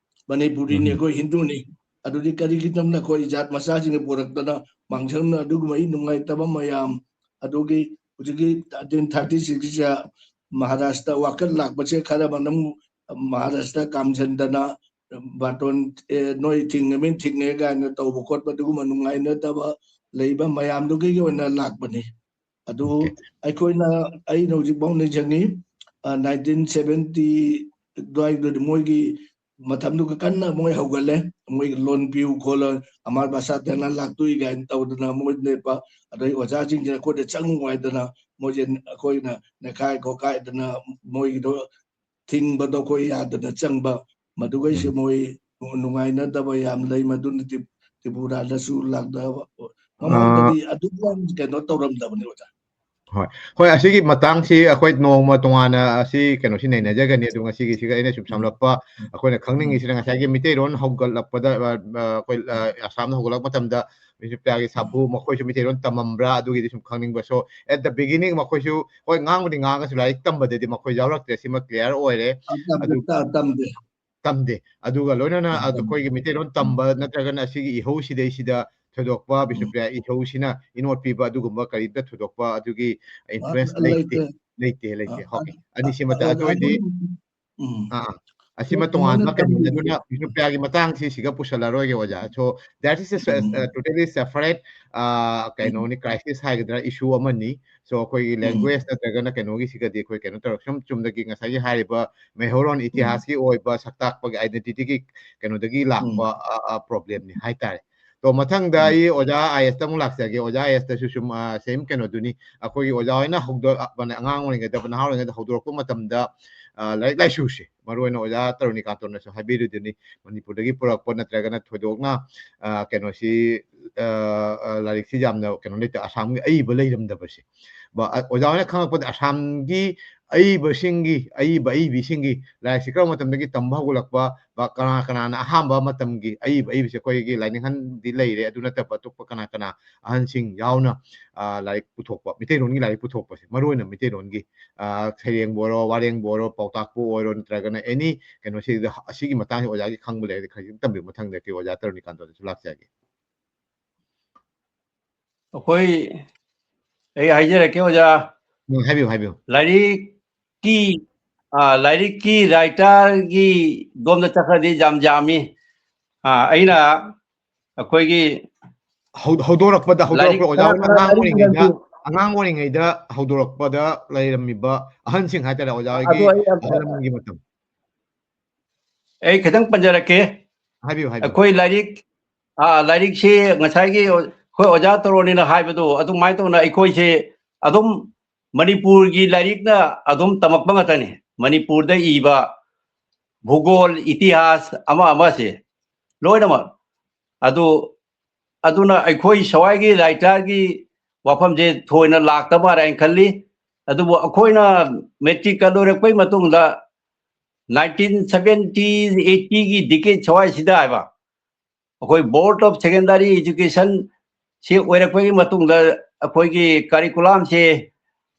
ꯃꯅꯤꯄꯨꯔꯤꯅꯤ, ꯎꯝ꯫ ꯑꯩꯈꯣꯏ ꯍꯤꯟꯗꯨꯅꯤ꯫ ꯑꯗꯨꯗꯤ ꯀꯔꯤꯒꯤꯗꯃꯛꯇ ꯑꯩꯈꯣꯏ ꯖꯥꯠ ꯃꯆꯥꯁꯤꯡꯅ ꯄꯨꯔꯛꯇꯅ ꯃꯥꯡꯖꯧꯅ ꯑꯗꯨꯒꯨꯝꯕ ꯅꯨꯡꯉꯥꯏꯇꯕ ꯃꯌꯥꯝ, ꯑꯗꯨꯒꯤ ꯍꯧꯖꯤꯛꯀꯤ nineteen thirty six ꯁꯤꯗ ꯃꯍꯥꯔꯥꯁꯇ꯭ꯔ ꯋꯥꯀꯠ ꯂꯥꯛꯄꯁꯦ ꯈꯔ ꯃꯅꯨꯡ ꯃꯍꯥꯔꯥꯁꯇ꯭ꯔ ꯀꯥꯝꯖꯟꯗꯅ ꯕꯥꯇꯣꯟ, ꯑꯦ, ꯅꯣꯏ ꯊꯤꯡꯉꯃꯤ ꯊꯤꯡꯉꯦ ꯀꯥꯏꯅ ꯇꯧꯕ ꯈꯣꯠꯄ ꯑꯗꯨꯒꯨꯝꯕ ꯅꯨꯡꯉꯥꯏꯅꯗꯕ ꯂꯩꯕ ꯃꯌꯥꯝꯗꯨꯒꯤ ꯑꯣꯏꯅ ꯂꯥꯛꯄꯅꯤ꯫ ꯑꯗꯨ Okay. ꯑꯩꯈꯣꯏꯅ, ꯑꯩꯅ ꯍꯧꯖꯤꯛꯐꯥꯎ ꯅꯤꯡꯁꯤꯡꯉꯤ, ꯑ, nineteen seventy ꯑꯗꯨꯋꯥꯏꯗꯨꯗꯤ ꯃꯣꯏꯒꯤ ꯃꯇꯝꯗꯨꯒ ꯀꯟꯅ ꯃꯣꯏ ꯍꯧꯒꯠꯂꯦ, ꯃꯣꯏꯒꯤ ꯂꯣꯟ ꯄꯤꯌꯨ ꯈꯣꯠꯂꯣ, ꯑꯃꯔ ꯚꯥꯁꯥ ꯇꯦꯅꯥ ꯂꯥꯛꯇꯣꯏ ꯀꯥꯏꯅ ꯇꯧꯗꯅ ꯃꯣꯏ ꯂꯦꯞꯄ, ꯑꯗꯩ ꯑꯣꯖꯥꯁꯤꯡꯁꯤꯅ ꯑꯩꯈꯣꯏꯗ ꯆꯪꯉꯨ ꯍꯥꯏꯗꯅ ꯃꯣꯏꯁꯦ ꯑꯩꯈꯣꯏꯅ ꯅꯦꯈꯥꯏ ꯈꯣꯠꯀꯥꯏꯗꯅ ꯃꯣꯏꯒꯤꯗꯣ ꯊꯤꯡꯕꯗꯣ ꯑꯩꯈꯣꯏ ꯌꯥꯗꯅ ꯆꯪꯕ, ꯃꯗꯨꯒꯩꯁꯦ ꯎꯝ꯫ ꯃꯣꯏ ꯅꯨꯡꯉꯥꯏꯅꯗꯕ ꯌꯥꯝ ꯂꯩ꯫ ꯃꯗꯨꯅ ꯇ꯭ꯔꯤ-, ꯇ꯭ꯔꯤꯄꯨꯔꯥꯗꯁꯨ ꯂꯥꯛꯅꯕ, ꯑꯥ꯫ ꯃꯃꯥꯡꯗꯗꯤ ꯑꯗꯨꯛ ꯌꯥꯝ ꯀꯩꯅꯣ ꯇꯧꯔꯝꯗꯕꯅꯤ ꯑꯣꯖꯥ꯫ ꯍꯣꯏ, ꯑꯁꯤꯒꯤ ꯃꯇꯥꯡꯁꯤ ꯑꯩꯈꯣꯏ ꯅꯣꯡꯃ ꯇꯣꯉꯥꯟꯅ ꯑꯁꯤ ꯀꯩꯅꯣꯁꯤ ꯅꯩꯅꯖꯒꯅꯤ꯫ ꯑꯗꯨ ꯉꯁꯤꯒꯤꯁꯤꯒ ꯑꯩꯅ ꯁꯨꯝ ꯁꯝꯂꯞꯄ ꯑꯩꯈꯣꯏꯅ ꯈꯪꯅꯤꯡꯉꯤꯁꯤꯅ ꯉꯁꯥꯏꯒꯤ ꯃꯤꯇꯩꯔꯣꯟ ꯍꯧꯒꯠꯂꯛꯄꯗ, ꯑ, ꯑ, ꯑꯩꯈꯣꯏ, ꯑ, ꯑꯁꯥꯝꯗ ꯍꯧꯒꯠꯂꯛꯄ ꯃꯇꯝꯗ ꯕꯤꯁꯅꯨꯄ꯭ꯔꯤꯌꯥꯒꯤ ꯁꯥꯐꯨ ꯃꯈꯣꯏꯁꯨ ꯃꯤꯇꯩꯔꯣꯟ ꯇꯝꯃꯝꯕ꯭ꯔꯥ, ꯑꯗꯨꯒꯤꯗꯤ ꯁꯨꯝ ꯈꯪꯅꯤꯡꯕ꯫ So, at the beginning ꯃꯈꯣꯏꯁꯨ, ꯍꯣꯏ, ꯉꯥꯡꯕꯨꯗꯤ ꯉꯥꯡꯉꯁꯨ ꯂꯥꯏꯔꯤꯛ ꯇꯝꯕꯗꯗꯤ ꯃꯈꯣꯏ ꯌꯥꯎꯔꯛꯇ꯭ꯔꯦ, ꯁꯤꯃ clear ꯑꯣꯏꯔꯦ꯫ ꯑꯗꯨ ꯇꯝꯗꯦ꯫ ꯑꯗꯨꯒ ꯂꯣꯏꯅꯅ ꯑꯩꯈꯣꯏꯒꯤ ꯃꯤꯇꯩꯂꯣꯟ ꯇꯝꯕ ꯅꯠꯇ꯭ꯔꯒꯅ ꯑꯁꯤꯒꯤ ꯏꯍꯧꯁꯤꯗꯩꯁꯤꯗ ꯊꯣꯏꯗꯣꯛꯄ ꯕꯤꯁꯅꯨꯄ꯭ꯔꯤꯌꯥ ꯏꯍꯧꯁꯤꯅ ꯏꯅꯣꯠ ꯄꯤꯕ ꯑꯗꯨꯒꯨꯝꯕ ꯀꯔꯤꯝꯇ ꯊꯣꯏꯗꯣꯛꯄ ꯑꯗꯨꯒꯤ influence ꯂꯩꯇꯦ꯫ ꯂꯩꯇꯦ, ꯂꯩꯇꯦ꯫ ꯑ, ꯍꯣꯏ, ꯑ, ꯑꯅꯤꯁꯤꯃꯇ ꯑ, ꯑꯗꯨ ꯑꯣꯏꯗꯤ, ꯑꯗꯨꯝ, ꯎꯝ꯫ ꯑꯥ, ꯑꯥ꯫ ꯑꯁꯤꯃ ꯇꯣꯉꯥꯟꯕ ꯀꯩꯅꯣꯅꯤ꯫ ꯑꯗꯨꯅ ꯕꯤꯁꯅꯨꯄ꯭ꯔꯤꯌꯥꯒꯤ ꯃꯇꯥꯡꯁꯤ ꯁꯤꯒ ꯄꯨꯁꯜꯂꯔꯣꯏꯒꯦ, ꯑꯣꯖꯥ꯫ So, that is a, a totally separate, ꯑ, ꯀꯩꯅꯣꯅꯤ, crisis ꯍꯥꯏꯒꯗ꯭ꯔꯥ, issue ꯑꯃꯅꯤ꯫ So, ꯑꯩꯈꯣꯏꯒꯤ language ꯅꯠꯇ꯭ꯔꯒꯅ ꯀꯩꯅꯣꯒꯤꯁꯤꯒꯗꯤ ꯑꯩꯈꯣꯏ ꯀꯩꯅꯣ ꯇꯧꯔ, ꯁꯨꯝ ꯆꯨꯝꯅꯒꯤ ꯉꯁꯥꯏꯒꯤ ꯍꯥꯏꯔꯤꯕ ꯃꯩꯍꯧꯔꯣꯟ ꯏꯇꯤꯍꯥꯁꯀꯤ ꯑꯣꯏꯕ ꯁꯛꯇꯥꯛꯄꯒꯤ identityꯒꯤ ꯀꯩꯅꯣꯗꯒꯤ ꯂꯥꯛꯄ, ꯑ, ꯑ, problemꯅꯤ ꯍꯥꯏꯇꯥꯔꯦ꯫ ꯇꯣ, ꯃꯊꯪꯗ ꯑꯩ ꯑꯣꯖꯥ ꯑꯥꯏ ꯑꯦꯁꯇ ꯑꯃꯨꯛ ꯂꯥꯛꯆꯒꯦ꯫ ꯑꯣꯖꯥ ꯑꯥꯏ ꯑꯦꯁꯇꯁꯨ ꯁꯨꯝ, ꯑ, same ꯀꯩꯅꯣꯗꯨꯅꯤ꯫ ꯑꯩꯈꯣꯏꯒꯤ ꯑꯣꯖꯥ ꯍꯣꯏꯅ ꯍꯧꯗꯣꯛ-, ꯑ, ꯃꯥꯅꯦ, ꯑꯉꯥꯡ ꯑꯣꯏꯔꯤꯉꯩꯗ, ꯅꯍꯥ ꯑꯣꯏꯔꯤꯉꯩꯗ ꯍꯧꯗꯣꯔꯛꯄ ꯃꯇꯝꯗ, ꯑ, ꯂꯥꯏꯔꯤꯛ ꯂꯥꯏꯁꯨꯁꯦ, ꯃꯔꯨꯑꯣꯏꯅ ꯑꯣꯖꯥ ꯇꯔꯨꯅꯤꯀꯥꯟꯇꯣꯟꯅꯁꯨ ꯍꯥꯏꯕꯤꯔꯤꯗꯨꯅꯤ, ꯃꯅꯤꯄꯨꯔꯗꯒꯤ ꯄꯨꯔꯛꯄ ꯅꯠꯇ꯭ꯔꯒꯅ ꯊꯣꯏꯗꯣꯛꯅ, ꯑ, ꯀꯩꯅꯣꯁꯤ, ꯑ, ꯑ, ꯂꯥꯏꯔꯤꯛꯁꯤ ꯌꯥꯝꯅ ꯀꯩꯅꯣ ꯂꯩꯇ, ꯑꯁꯥꯝꯒꯤ ꯑꯏꯕ ꯂꯩꯔꯝꯗꯕꯁꯦ꯫ ꯕ-, ꯑ, ꯑꯣꯖꯥ ꯍꯣꯏꯅ ꯈꯪꯉꯛꯄꯗ ꯑꯁꯥꯝꯒꯤ ꯑꯏꯕꯁꯤꯡꯒꯤ, ꯑꯏꯕ ꯑꯏꯕꯤꯁꯤꯡꯒꯤ ꯂꯥꯏꯔꯤꯛꯁꯤ ꯀꯔꯝꯕ ꯃꯇꯝꯗꯒꯤ ꯇꯝꯕ ꯍꯧꯒꯠꯂꯛꯄ, ꯕ-, ꯀꯅꯥ ꯀꯅꯥꯅ ꯑꯍꯥꯟꯕ ꯃꯇꯝꯒꯤ ꯑꯏꯕ ꯑꯏꯕꯁꯦ ꯑꯩꯈꯣꯏꯒꯤ ꯂꯥꯏꯅꯤꯡꯍꯟꯗꯤ ꯂꯩꯔꯦ, ꯑꯗꯨ ꯅꯠꯇꯕ ꯑꯇꯣꯞꯄ ꯀꯅꯥ ꯀꯅꯥ ꯑꯍꯟꯁꯤꯡ ꯌꯥꯎꯅ, ꯑ, ꯂꯥꯏꯔꯤꯛ ꯄꯨꯊꯣꯛꯄ, ꯃꯤꯇꯩꯂꯣꯟꯒꯤ ꯂꯥꯏꯔꯤꯛ ꯄꯨꯊꯣꯛꯄꯁꯦ, ꯃꯔꯨꯑꯣꯏꯅ ꯃꯤꯇꯩꯂꯣꯟꯒꯤ, ꯑ, ꯁꯩꯔꯦꯡꯕꯨ ꯑꯣꯏꯔꯣ, ꯋꯥꯔꯦꯡꯕꯨ ꯑꯣꯏꯔꯣ, ꯄꯥꯎꯇꯥꯛꯄꯨ ꯑꯣꯏꯔꯣ, ꯅꯠꯇ꯭ꯔꯒꯅ any ꯀꯩꯅꯣꯁꯤꯗ ꯑꯁꯤꯒꯤ ꯃꯇꯥꯡꯁꯤ ꯑꯣꯖꯥꯒꯤ ꯈꯪꯕ ꯂꯩꯔꯗꯤ ꯈꯔ ꯈꯤꯇꯪ ꯇꯝꯕꯤꯌꯨ꯫ ꯃꯊꯪꯗ ꯑꯩꯈꯣꯏ ꯑꯣꯖꯥ ꯇꯔꯨꯅꯤꯀꯥꯟꯇꯣꯟꯗꯁꯨ ꯂꯥꯛꯆꯒꯦ꯫ ꯑꯩꯈꯣꯏ, ꯑꯩ ꯍꯥꯏꯖꯔꯛꯀꯦ, ꯑꯣꯖꯥ꯫ ꯎꯝ, ꯍꯥꯏꯕꯤꯌꯨ, ꯍꯥꯏꯕꯤꯌꯨ꯫ ꯂꯥꯏꯔꯤꯛꯀꯤ, ꯑ, ꯂꯥꯏꯔꯤꯛꯀꯤ writerꯒꯤ ꯗꯣꯝꯗ ꯆꯠꯈ꯭ꯔꯗꯤ ꯌꯥꯝ ꯌꯥꯝꯃꯤ꯫ ꯑ, ꯑꯩꯅ ꯑꯩꯈꯣꯏꯒꯤ ꯍꯧ-, ꯍꯧꯗꯣꯔꯛꯄꯗ, ꯂꯥꯏꯔꯤꯛ ꯍꯧꯗꯣꯔꯛꯄꯗ, ꯑꯣꯖꯥ ꯈꯔ ꯍꯣꯏꯅ ꯈꯔ ꯑꯉꯥꯡ ꯑꯣꯏꯔꯤꯉꯩꯗ, ꯂꯥꯏꯔꯤꯛ ꯑꯉꯥꯡ ꯑꯣꯏꯔꯤꯉꯩꯗ ꯍꯧꯗꯣꯔꯛꯄꯗ ꯂꯩꯔꯝꯃꯤꯕ ꯑꯍꯟꯁꯤꯡ ꯍꯥꯏꯇꯥꯔꯦ, ꯑꯣꯖꯥ ꯍꯣꯏꯒꯤ ꯑꯗꯣ ꯑꯩ ꯑꯍꯜ ꯂꯃꯟꯒꯤ ꯃꯇꯝ꯫ ꯑꯩ ꯈꯤꯇꯪ ꯄꯟꯖꯔꯛꯀꯦ꯫ ꯍꯥꯏꯕꯤꯌꯨ, ꯍꯥꯏꯕꯤꯌꯨ꯫ ꯑꯩꯈꯣꯏ ꯂꯥꯏꯔꯤꯛ, ꯑ, ꯂꯥꯏꯔꯤꯛꯁꯤ ꯉꯁꯥꯏꯒꯤ ꯑꯩꯈꯣꯏ ꯑꯣꯖꯥ ꯇꯔꯣꯅꯤꯅ ꯍꯥꯏꯕꯗꯣ ꯑꯗꯨꯃꯥꯏꯅ ꯇꯧꯅ ꯑꯩꯈꯣꯏꯁꯦ ꯑꯗꯨꯝ ꯃꯅꯤꯄꯨꯔꯒꯤ ꯂꯥꯏꯔꯤꯛꯅ ꯑꯗꯨꯝ ꯇꯝꯃꯛꯄ ꯉꯥꯛꯇꯅꯤ꯫ ꯃꯅꯤꯄꯨꯔꯗ ꯏꯕ ꯚꯨꯒꯣꯜ, ꯏꯇꯤꯍꯥꯁ, ꯑꯃ ꯑꯃꯁꯦ ꯂꯣꯏꯅꯃꯛ꯫ ꯑꯗꯨ, ꯑꯗꯨꯅ ꯑꯩꯈꯣꯏ ꯁ꯭ꯋꯥꯏꯒꯤ writerꯒꯤ ꯋꯥꯐꯝꯁꯦ ꯊꯣꯏꯅ ꯂꯥꯛꯇ ꯃꯥꯜꯂꯦ ꯍꯥꯏꯅ ꯈꯜꯂꯤ꯫ ꯑꯗꯨꯕꯨ ꯑꯩꯈꯣꯏꯅ ꯃꯦꯇ꯭ꯔꯤꯛꯀ ꯂꯣꯏꯔꯛꯄꯩ ꯃꯇꯨꯡꯗ nineteen seventy eighty ꯒꯤ decade ꯁ꯭ꯋꯥꯏꯁꯤꯗ ꯍꯥꯏꯕ, ꯑꯩꯈꯣꯏ Board of Secondary Education ꯁꯤ ꯑꯣꯏꯔꯛꯄꯒꯤ ꯃꯇꯨꯡꯗ ꯑꯩꯈꯣꯏꯒꯤ curriculum ꯁꯦ,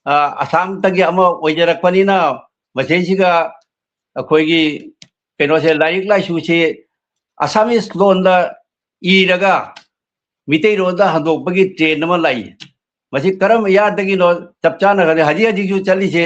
ꯑ, ꯑꯁꯥꯝꯗꯒꯤ ꯑꯃ ꯑꯣꯏꯖꯔꯛꯄꯅꯤꯅ, ꯃꯁꯤꯁꯤꯒ ꯑꯩꯈꯣꯏꯒꯤ ꯀꯩꯅꯣꯁꯦ, ꯂꯥꯏꯔꯤꯛ ꯂꯥꯏꯁꯨꯁꯦ Assamese ꯂꯣꯟꯗ ꯏꯔꯒ ꯃꯤꯇꯩꯂꯣꯟꯗ ꯍꯟꯗꯣꯛꯄꯒꯤ trend ꯑꯃ ꯂꯥꯛꯏ꯫ ꯃꯁꯤ ꯀꯔꯝꯕ ꯌꯥꯗꯒꯤꯅꯣ ꯆꯞ ꯆꯥꯅ ꯈꯪꯗꯦ꯫ ꯍꯧꯖꯤꯛ ꯍꯧꯖꯤꯛꯁꯨ ꯆꯠꯂꯤꯁꯦ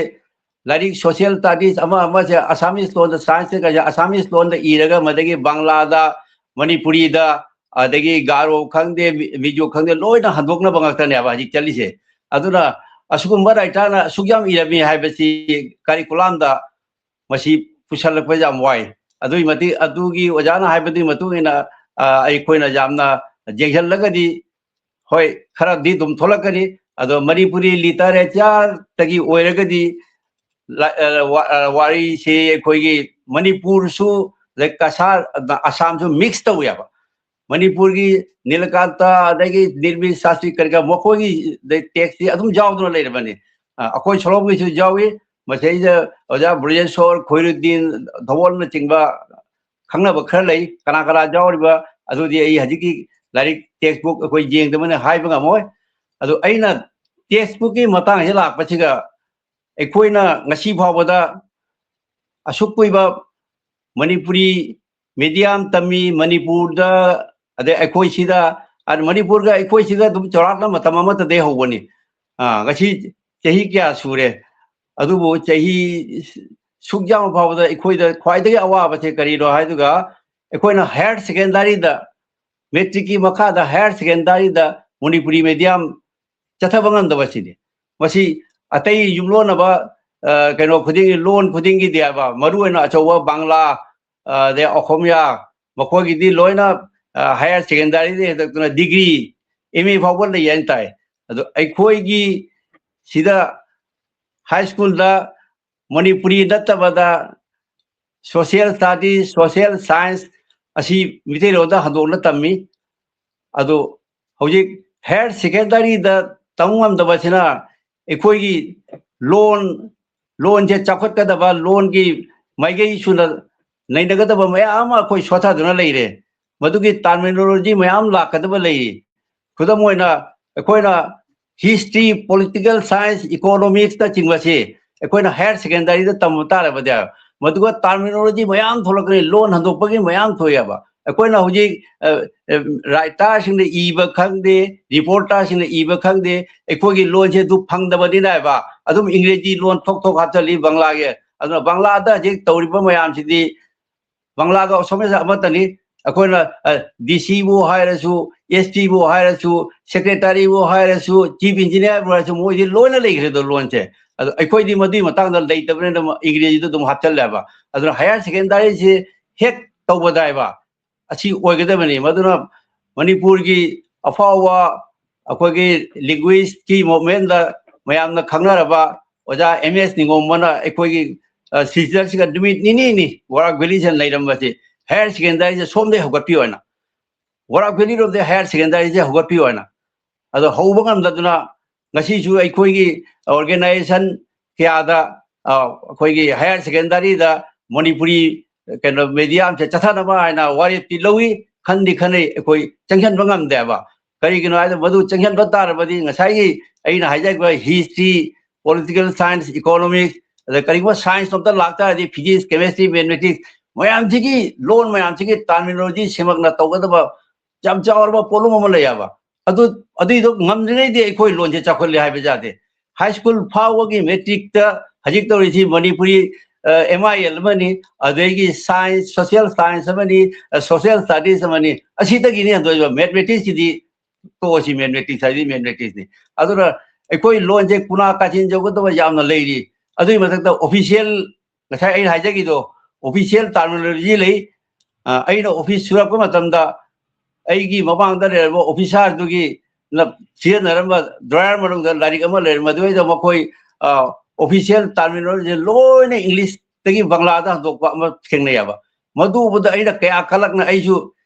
ꯂꯥꯏꯔꯤꯛ social studies ꯑꯃ ꯑꯃꯁꯦ Assamese ꯂꯣꯟꯗ, science ꯀꯁꯦ Assamese ꯂꯣꯟꯗ ꯏꯔꯒ, ꯃꯗꯒꯤ ꯕꯪꯂꯥꯗ, ꯃꯅꯤꯄꯨꯔꯤꯗ, ꯑꯗꯒꯤ ꯒꯥꯔꯣ ꯈꯪꯗꯦ, ꯃꯤ-, ꯃꯤꯖꯣ ꯈꯪꯗꯦ, ꯂꯣꯏꯅ ꯍꯟꯗꯣꯛꯅꯕ ꯉꯥꯛꯇꯅꯦꯕ ꯍꯧꯖꯤꯛ ꯆꯠꯂꯤꯁꯦ꯫ ꯑꯗꯨꯅ ꯑꯁꯤꯒꯨꯝꯕ writer ꯅ ꯑꯁꯨꯛ ꯌꯥꯝ ꯏꯔꯝꯃꯤ ꯍꯥꯏꯕꯁꯤ curriculum ꯗ ꯃꯁꯤ ꯄꯨꯁꯜꯂꯛꯄ ꯌꯥꯝ ꯋꯥꯏ꯫ ꯑꯗꯨꯒꯤ ꯃꯇꯤꯛ, ꯑꯗꯨꯒꯤ ꯑꯣꯖꯥꯅ ꯍꯥꯏꯕꯗꯨꯒꯤ ꯃꯇꯨꯡ ꯏꯟꯅ, ꯑ, ꯑꯩꯈꯣꯏꯅ ꯌꯥꯝꯅ ꯌꯦꯡꯁꯤꯜꯂꯒꯗꯤ, ꯍꯣꯏ, ꯈꯔꯗꯤ ꯑꯗꯨꯝ ꯊꯣꯛꯂꯛꯀꯅꯤ꯫ ꯑꯗꯣ ꯃꯅꯤꯄꯨꯔꯤ literature ꯇꯒꯤ ꯑꯣꯏꯔꯒꯗꯤ, ꯂ-, ꯑ, ꯋꯥ-, ꯑ, ꯋꯥꯔꯤꯁꯤ ꯑꯩꯈꯣꯏꯒꯤ ꯃꯅꯤꯄꯨꯔꯁꯨ, ꯑꯗꯩ ꯀꯁꯥꯔ, ꯑꯁꯥꯝꯁꯨ mix ꯇꯧꯋꯦꯕ꯫ ꯃꯅꯤꯄꯨꯔꯒꯤ ꯅꯤꯂꯀꯥꯟꯇ, ꯑꯗꯒꯤ ꯅꯤꯔꯃꯤꯠ ꯁꯥꯁꯇ꯭ꯔꯤ, ꯀꯔꯤ ꯀꯔꯥ, ꯃꯈꯣꯏꯒꯤ text ꯁꯤ ꯑꯗꯨꯝ ꯌꯥꯎꯗꯨꯅ ꯂꯩꯔꯕꯅꯤ꯫ ꯑ, ꯑꯩꯈꯣꯏ ꯁꯣꯂꯣꯝꯒꯤꯁꯨ ꯌꯥꯎꯏ, ꯃꯁꯤꯗꯩꯗ ꯑꯣꯖꯥ ꯕ꯭ꯔꯖꯦꯁꯣꯔ, ꯈꯣꯏꯔꯨꯗꯤꯟ, ꯙꯋꯜꯅꯆꯤꯡꯕ ꯈꯪꯅꯕ ꯈꯔ ꯂꯩ꯫ ꯀꯅꯥ ꯀꯅꯥ ꯌꯥꯎꯔꯤꯕ ꯑꯗꯨꯗꯤ ꯑꯩ ꯍꯧꯖꯤꯛꯀꯤ ꯂꯥꯏꯔꯤꯛ textbook ꯑꯩꯈꯣꯏ ꯌꯦꯡꯗꯕꯅ ꯍꯥꯏꯕ ꯉꯝꯃꯣꯏ꯫ ꯑꯗꯨ ꯑꯩꯅ textbook ꯀꯤ ꯃꯇꯥꯡꯁꯤ ꯂꯥꯛꯄꯁꯤꯒ, ꯑꯩꯈꯣꯏꯅ ꯉꯁꯤ ꯐꯥꯎꯕꯗ ꯑꯁꯨꯛ ꯀꯨꯏꯕ ꯃꯅꯤꯄꯨꯔꯤ medium ꯇꯝꯃꯤ, ꯃꯅꯤꯄꯨꯔꯗ, ꯑꯗꯩ ꯑꯩꯈꯣꯏ ꯁꯤꯗ, ꯑꯗ ꯃꯅꯤꯄꯨꯔꯒ ꯑꯩꯈꯣꯏ ꯁꯤꯒ ꯑꯗꯨꯝ ꯆꯥꯎꯔꯥꯛꯅ ꯃꯇꯝ ꯑꯃꯠꯇꯗꯒꯤ ꯍꯧꯕꯅꯤ꯫ ꯑꯥ, ꯉꯁꯤ ꯆꯍꯤ ꯀꯌꯥ ꯁꯨꯔꯦ? ꯑꯗꯨꯕꯨ ꯆꯍꯤ ꯁꯨꯛ ꯌꯥꯝꯕ ꯐꯥꯎꯕꯗ ꯑꯩꯈꯣꯏꯗ ꯈ꯭ꯋꯥꯏꯗꯒꯤ ꯑꯋꯥꯕꯁꯦ ꯀꯔꯤꯅꯣ ꯍꯥꯏꯗꯨꯒ, ꯑꯩꯈꯣꯏꯅ higher secondary ꯗ, matric ꯀꯤ ꯃꯈꯥꯗ higher secondary ꯗ ꯃꯅꯤꯄꯨꯔꯤ medium ꯆꯠꯊꯕ ꯉꯝꯗꯕꯁꯤꯅꯤ꯫ ꯃꯁꯤ ꯑꯇꯩ ꯌꯨꯝꯂꯣꯟꯅꯕ, ꯑ, ꯀꯩꯅꯣ ꯈꯨꯗꯤꯡꯒꯤ, ꯂꯣꯟ ꯈꯨꯗꯤꯡꯒꯤꯗꯤ ꯍꯥꯏꯕ, ꯃꯔꯨ ꯑꯣꯏꯅ ꯑꯆꯧꯕ ꯕꯪꯂꯥ, ꯑ, ꯑꯗꯩ ꯑꯈꯣꯃꯤꯌꯥ, ꯃꯈꯣꯏꯒꯤꯗꯤ ꯂꯣꯏꯅ, ꯑ, higher secondary ꯗꯒꯤ ꯍꯦꯟꯗꯣꯛꯇꯅ degree, M A ꯐꯥꯎꯕ ꯂꯩ ꯍꯥꯏꯅ ꯇꯥꯏ꯫ ꯑꯗꯣ ꯑꯩꯈꯣꯏꯒꯤ ꯁꯤꯗ high school ꯗ ꯃꯅꯤꯄꯨꯔꯤ ꯅꯠꯇꯕꯗ social studies, social science ꯑꯁꯤ ꯃꯤꯇꯩꯂꯣꯟꯗ ꯍꯟꯗꯣꯛꯅ ꯇꯝꯃꯤ꯫ ꯑꯗꯨ ꯍꯧꯖꯤꯛ higher secondary ꯗ ꯇꯝ ꯉꯝꯗꯕꯁꯤꯅ ꯑꯩꯈꯣꯏꯒꯤ ꯂꯣꯟ ꯂꯣꯟꯁꯦ ꯆꯥꯎꯈꯠꯀꯗꯕ, ꯂꯣꯟꯒꯤ ꯃꯥꯏꯀꯩ ꯁꯨꯅ ꯅꯩꯅꯒꯗꯕ ꯃꯌꯥꯝ ꯑꯃ ꯑꯩꯈꯣꯏ ꯁꯣꯊꯗꯨꯅ ꯂꯩꯔꯦ꯫ ꯃꯗꯨꯒꯤ ꯇꯔꯃꯤꯅꯣꯂꯣꯖꯤ ꯃꯌꯥꯝ ꯂꯥꯛꯀꯗꯕ ꯂꯩꯔꯤ꯫ ꯈꯨꯗꯝ ꯑꯣꯏꯅ, ꯑꯩꯈꯣꯏꯅ ꯍꯤꯁꯇ꯭ꯔꯤ, ꯄꯣꯂꯤꯇꯤꯀꯦꯜ ꯁꯥꯏꯟꯁ, ꯏꯀꯣꯅꯣꯃꯤꯛꯁꯇ ꯆꯤꯡꯕꯁꯤ ꯑꯩꯈꯣꯏꯅ ꯍꯥꯌꯔ ꯁꯦꯀꯦꯟꯗꯔꯤꯗ ꯇꯝꯕ ꯇꯥꯔꯕꯗꯤ, ꯃꯗꯨꯒ ꯇꯔꯃꯤꯅꯣꯂꯣꯖꯤ ꯃꯌꯥꯝ ꯊꯣꯛꯂꯛꯀꯅꯤ, ꯂꯣꯟ ꯍꯟꯗꯣꯛꯄꯒꯤ ꯃꯌꯥꯝ ꯊꯣꯛꯑꯦꯕ꯫ ꯑꯩꯈꯣꯏꯅ ꯍꯧꯖꯤꯛ ꯔꯥꯏꯇꯔꯁꯤꯡꯅ ꯏꯕ ꯈꯪꯗꯦ, ꯔꯤꯄꯣꯔꯇꯔꯁꯤꯡꯅ ꯏꯕ ꯈꯪꯗꯦ, ꯑꯩꯈꯣꯏꯒꯤ ꯂꯣꯟꯁꯦ ꯑꯗꯨ ꯐꯪꯗꯕꯅꯤꯅ ꯍꯥꯏꯕ, ꯑꯗꯨꯝ ꯏꯪꯒ꯭ꯔꯦꯖꯤ ꯂꯣꯟ ꯊꯣꯛ ꯊꯣꯛ ꯍꯥꯞꯆꯜꯂꯤ ꯕꯪꯒ꯭ꯂꯥꯒꯤ꯫ ꯑꯗꯨꯅ ꯕꯪꯒ꯭ꯂꯥꯗ ꯍꯧꯖꯤꯛ ꯇꯧꯔꯤꯕ ꯃꯌꯥꯝꯁꯤꯗꯤ ꯕꯪꯒ꯭ꯂꯥꯒ ꯑꯁꯣꯝꯒꯁꯦ ꯑꯃꯠꯇꯅꯤ꯫ ꯑꯩꯈꯣꯏꯅ ꯗꯤ ꯁꯤꯕꯨ ꯍꯥꯏꯔꯁꯨ, ꯑꯦꯁ ꯄꯤꯕꯨ ꯍꯥꯏꯔꯁꯨ, ꯁꯦꯀ꯭ꯔꯦꯇꯔꯤꯕꯨ ꯍꯥꯏꯔꯁꯨ, ꯆꯤꯐ ꯏꯟꯖꯤꯅꯤꯌꯥꯔꯕꯨ ꯍꯥꯏꯔꯁꯨ, ꯃꯣꯏꯗꯤ ꯂꯣꯏꯅ ꯂꯩꯈ꯭ꯔꯦꯗꯣ ꯂꯣꯟꯁꯦ꯫ ꯑꯗꯣ ꯑꯩꯈꯣꯏꯗꯤ ꯃꯗꯨꯒꯤ ꯃꯇꯥꯡꯗ ꯂꯩꯇꯕꯅꯤꯅ ꯏꯪꯒ꯭ꯔꯦꯖꯤꯗ ꯑꯗꯨꯝ ꯍꯥꯞꯆꯜꯂꯦꯕ꯫ ꯑꯗꯨꯅ ꯍꯥꯌꯔ ꯁꯦꯀꯦꯟꯗꯔꯤꯁꯤ ꯍꯦꯛ ꯇꯧꯕꯗ ꯍꯥꯏꯕ, ꯑꯁꯤ ꯑꯣꯏꯒꯗꯕꯅꯤ꯫ ꯃꯗꯨꯅ ꯃꯅꯤꯄꯨꯔꯒꯤ ꯑꯐꯥꯎꯕ ꯑꯩꯈꯣꯏꯒꯤ ꯂꯤꯡꯒ꯭ꯋꯤꯁꯀꯤ ꯃꯣꯚꯃꯦꯟꯗ ꯃꯌꯥꯝꯅ ꯈꯪꯅꯔꯕ ꯑꯣꯖꯥ ꯑꯦꯝ ꯑꯦꯁ ꯅꯤꯉꯣꯝꯕꯅ ꯑꯩꯈꯣꯏꯒꯤ ꯁꯤꯁꯇꯔꯁꯤꯒ ꯅꯨꯃꯤꯠ ꯅꯤꯅꯤꯅꯤ ꯋꯥꯔꯥꯛ ꯚꯦꯂꯤꯁꯤꯗ ꯂꯩꯔꯝꯕꯁꯤ, ꯍꯥꯌꯔ ꯁꯦꯀꯦꯟꯗꯔꯤꯁꯦ ꯁꯣꯝꯗꯒꯤ ꯍꯧꯒꯠꯄꯤꯌꯣ ꯍꯥꯏꯅ, ꯋꯥꯔꯥꯛ ꯚꯦꯂꯤꯔꯣꯝꯗꯒꯤ ꯍꯥꯌꯔ ꯁꯦꯀꯦꯟꯗꯔꯤꯁꯦ ꯍꯧꯒꯠꯄꯤꯌꯣ ꯍꯥꯏꯅ꯫ ꯑꯗꯣ ꯍꯧꯕ ꯉꯝꯗꯗꯨꯅ ꯉꯁꯤꯁꯨ ꯑꯩꯈꯣꯏꯒꯤ ꯑꯣꯔꯒꯦꯅꯥꯏꯖꯦꯁꯟ ꯀꯌꯥꯗ, ꯑ, ꯑꯩꯈꯣꯏꯒꯤ ꯍꯥꯌꯔ ꯁꯦꯀꯦꯟꯗꯔꯤꯗ ꯃꯅꯤꯄꯨꯔꯤ ꯀꯩꯅꯣ ꯃꯦꯗꯤꯌꯝꯁꯦ ꯆꯠꯊꯅꯕ ꯍꯥꯏꯅ ꯋꯥꯔꯦꯞꯇꯤ ꯂꯧꯏ, ꯈꯟꯗꯤ ꯈꯟꯅꯩ, ꯑꯩꯈꯣꯏ ꯆꯪꯁꯤꯟꯕ ꯉꯝꯗꯦꯕ꯫ ꯀꯔꯤꯒꯤꯅꯣ ꯍꯥꯏꯕꯗ ꯃꯗꯨ ꯆꯪꯁꯤꯟꯕ ꯇꯥꯔꯕꯗꯤ ꯉꯁꯥꯏꯒꯤ ꯑꯩꯅ ꯍꯥꯏꯖꯈꯤꯕ ꯍꯤꯁꯇ꯭ꯔꯤ, ꯄꯣꯂꯤꯇꯤꯀꯦꯜ ꯁꯥꯏꯟꯁ, ꯏꯀꯣꯅꯣꯃꯤꯛꯁ, ꯑꯗ ꯀꯔꯤꯒꯨꯝꯕ ꯁꯥꯏꯟꯁ ꯑꯝꯇ ꯂꯥꯛꯇꯥꯔꯗꯤ ꯐꯤꯖꯤꯛꯁ, ꯀꯦꯃꯦꯁꯇ꯭ꯔꯤ, ꯃꯦꯊꯃꯦꯇꯤꯛꯁ ꯃꯌꯥꯝꯁꯤꯒꯤ ꯂꯣꯟ ꯃꯌꯥꯝꯁꯤꯒꯤ ꯇꯔꯃꯤꯅꯣꯂꯣꯖꯤ ꯁꯦꯝꯃꯛꯅ ꯇꯧꯒꯗꯕ ꯌꯥꯝ ꯆꯥꯎꯔꯕ ꯄꯣꯠꯂꯨꯝ ꯑꯃ ꯂꯩꯌꯦꯕ꯫ ꯑꯗꯨ, ꯑꯗꯨꯏꯗꯣ ꯉꯝꯗ꯭ꯔꯤꯉꯩꯗꯤ ꯑꯩꯈꯣꯏ ꯂꯣꯟꯁꯦ ꯆꯥꯎꯈꯠꯂꯦ ꯍꯥꯏꯕ ꯌꯥꯗꯦ꯫ ꯍꯥꯏ ꯁ꯭ꯀꯨꯜ ꯐꯥꯎꯕꯒꯤ ꯃꯦꯇ꯭ꯔꯤꯛꯇ ꯍꯧꯖꯤꯛ ꯇꯧꯔꯤꯁꯤ ꯃꯅꯤꯄꯨꯔꯤ ꯑꯦꯝ ꯑꯥꯏ ꯑꯦꯜ ꯑꯃꯅꯤ, ꯑꯗꯨꯗꯒꯤ ꯁꯥꯏꯟꯁ, ꯁꯣꯁꯤꯌꯦꯜ ꯁꯥꯏꯟꯁ ꯑꯃꯅꯤ, ꯁꯣꯁꯤꯌꯦꯜ ꯁ꯭ꯇꯗꯤꯁ ꯑꯃꯅꯤ, ꯑꯁꯤꯗꯒꯤꯅꯤ ꯍꯟꯗꯣꯛꯏꯕ꯫ ꯃꯦꯊꯃꯦꯇꯤꯛꯁꯀꯤꯗꯤ ꯇꯣꯛꯑꯁꯤ, ꯃꯦꯊꯃꯦꯇꯤꯛꯁ ꯍꯥꯏꯗꯤ ꯃꯦꯊꯃꯦꯇꯤꯛꯁꯅꯤ꯫ ꯑꯗꯨꯅ ꯑꯩꯈꯣꯏ ꯂꯣꯟꯁꯦ ꯀꯨꯅꯥ ꯀꯥꯆꯤꯟ ꯌꯧꯒꯗꯕ ꯌꯥꯝꯅ ꯂꯩꯔꯤ꯫ ꯑꯗꯨꯒꯤ ꯃꯊꯛꯇ ꯑꯣꯐꯤꯁꯤꯌꯦꯜ, ꯉꯁꯥꯏ ꯑꯩꯅ ꯍꯥꯏꯖꯈꯤꯗꯣ, ꯑꯣꯐꯤꯁꯤꯌꯦꯜ ꯇꯔꯃꯤꯅꯣꯂꯣꯖꯤ ꯂꯩ꯫ ꯑ, ꯑꯩꯅ ꯑꯣꯐꯤꯁ ꯁꯨꯔꯛꯄ ꯃꯇꯝꯗ ꯑꯩꯒꯤ ꯃꯃꯥꯡꯗ ꯂꯩꯔꯝꯕ ꯑꯣꯐꯤꯁꯥꯔꯗꯨꯒꯤ ꯅ-, ꯁꯤꯖꯤꯟꯅꯔꯝꯕ ꯗ꯭ꯔꯣꯌꯔ ꯃꯅꯨꯡꯗ ꯂꯥꯏꯔꯤꯛ ꯑꯃ ꯂꯩꯔꯝꯃꯤ꯫ ꯃꯗꯨꯗꯩꯗ ꯃꯈꯣꯏ, ꯑ, ꯑꯣꯐꯤꯁꯤꯌꯦꯜ ꯇꯔꯃꯤꯅꯣꯂꯣꯖꯤ ꯂꯣꯏꯅ ꯏꯪꯂꯤꯁꯇꯒꯤ ꯕꯪꯂꯥꯗ ꯍꯟꯗꯣꯛꯄ ꯑꯃ ꯊꯦꯡꯅꯩꯑꯕ꯫ ꯃꯗꯨ ꯎꯕꯗ ꯑꯩꯅ ꯀꯌꯥ ꯀꯂꯛꯅ ꯑꯩꯁꯨ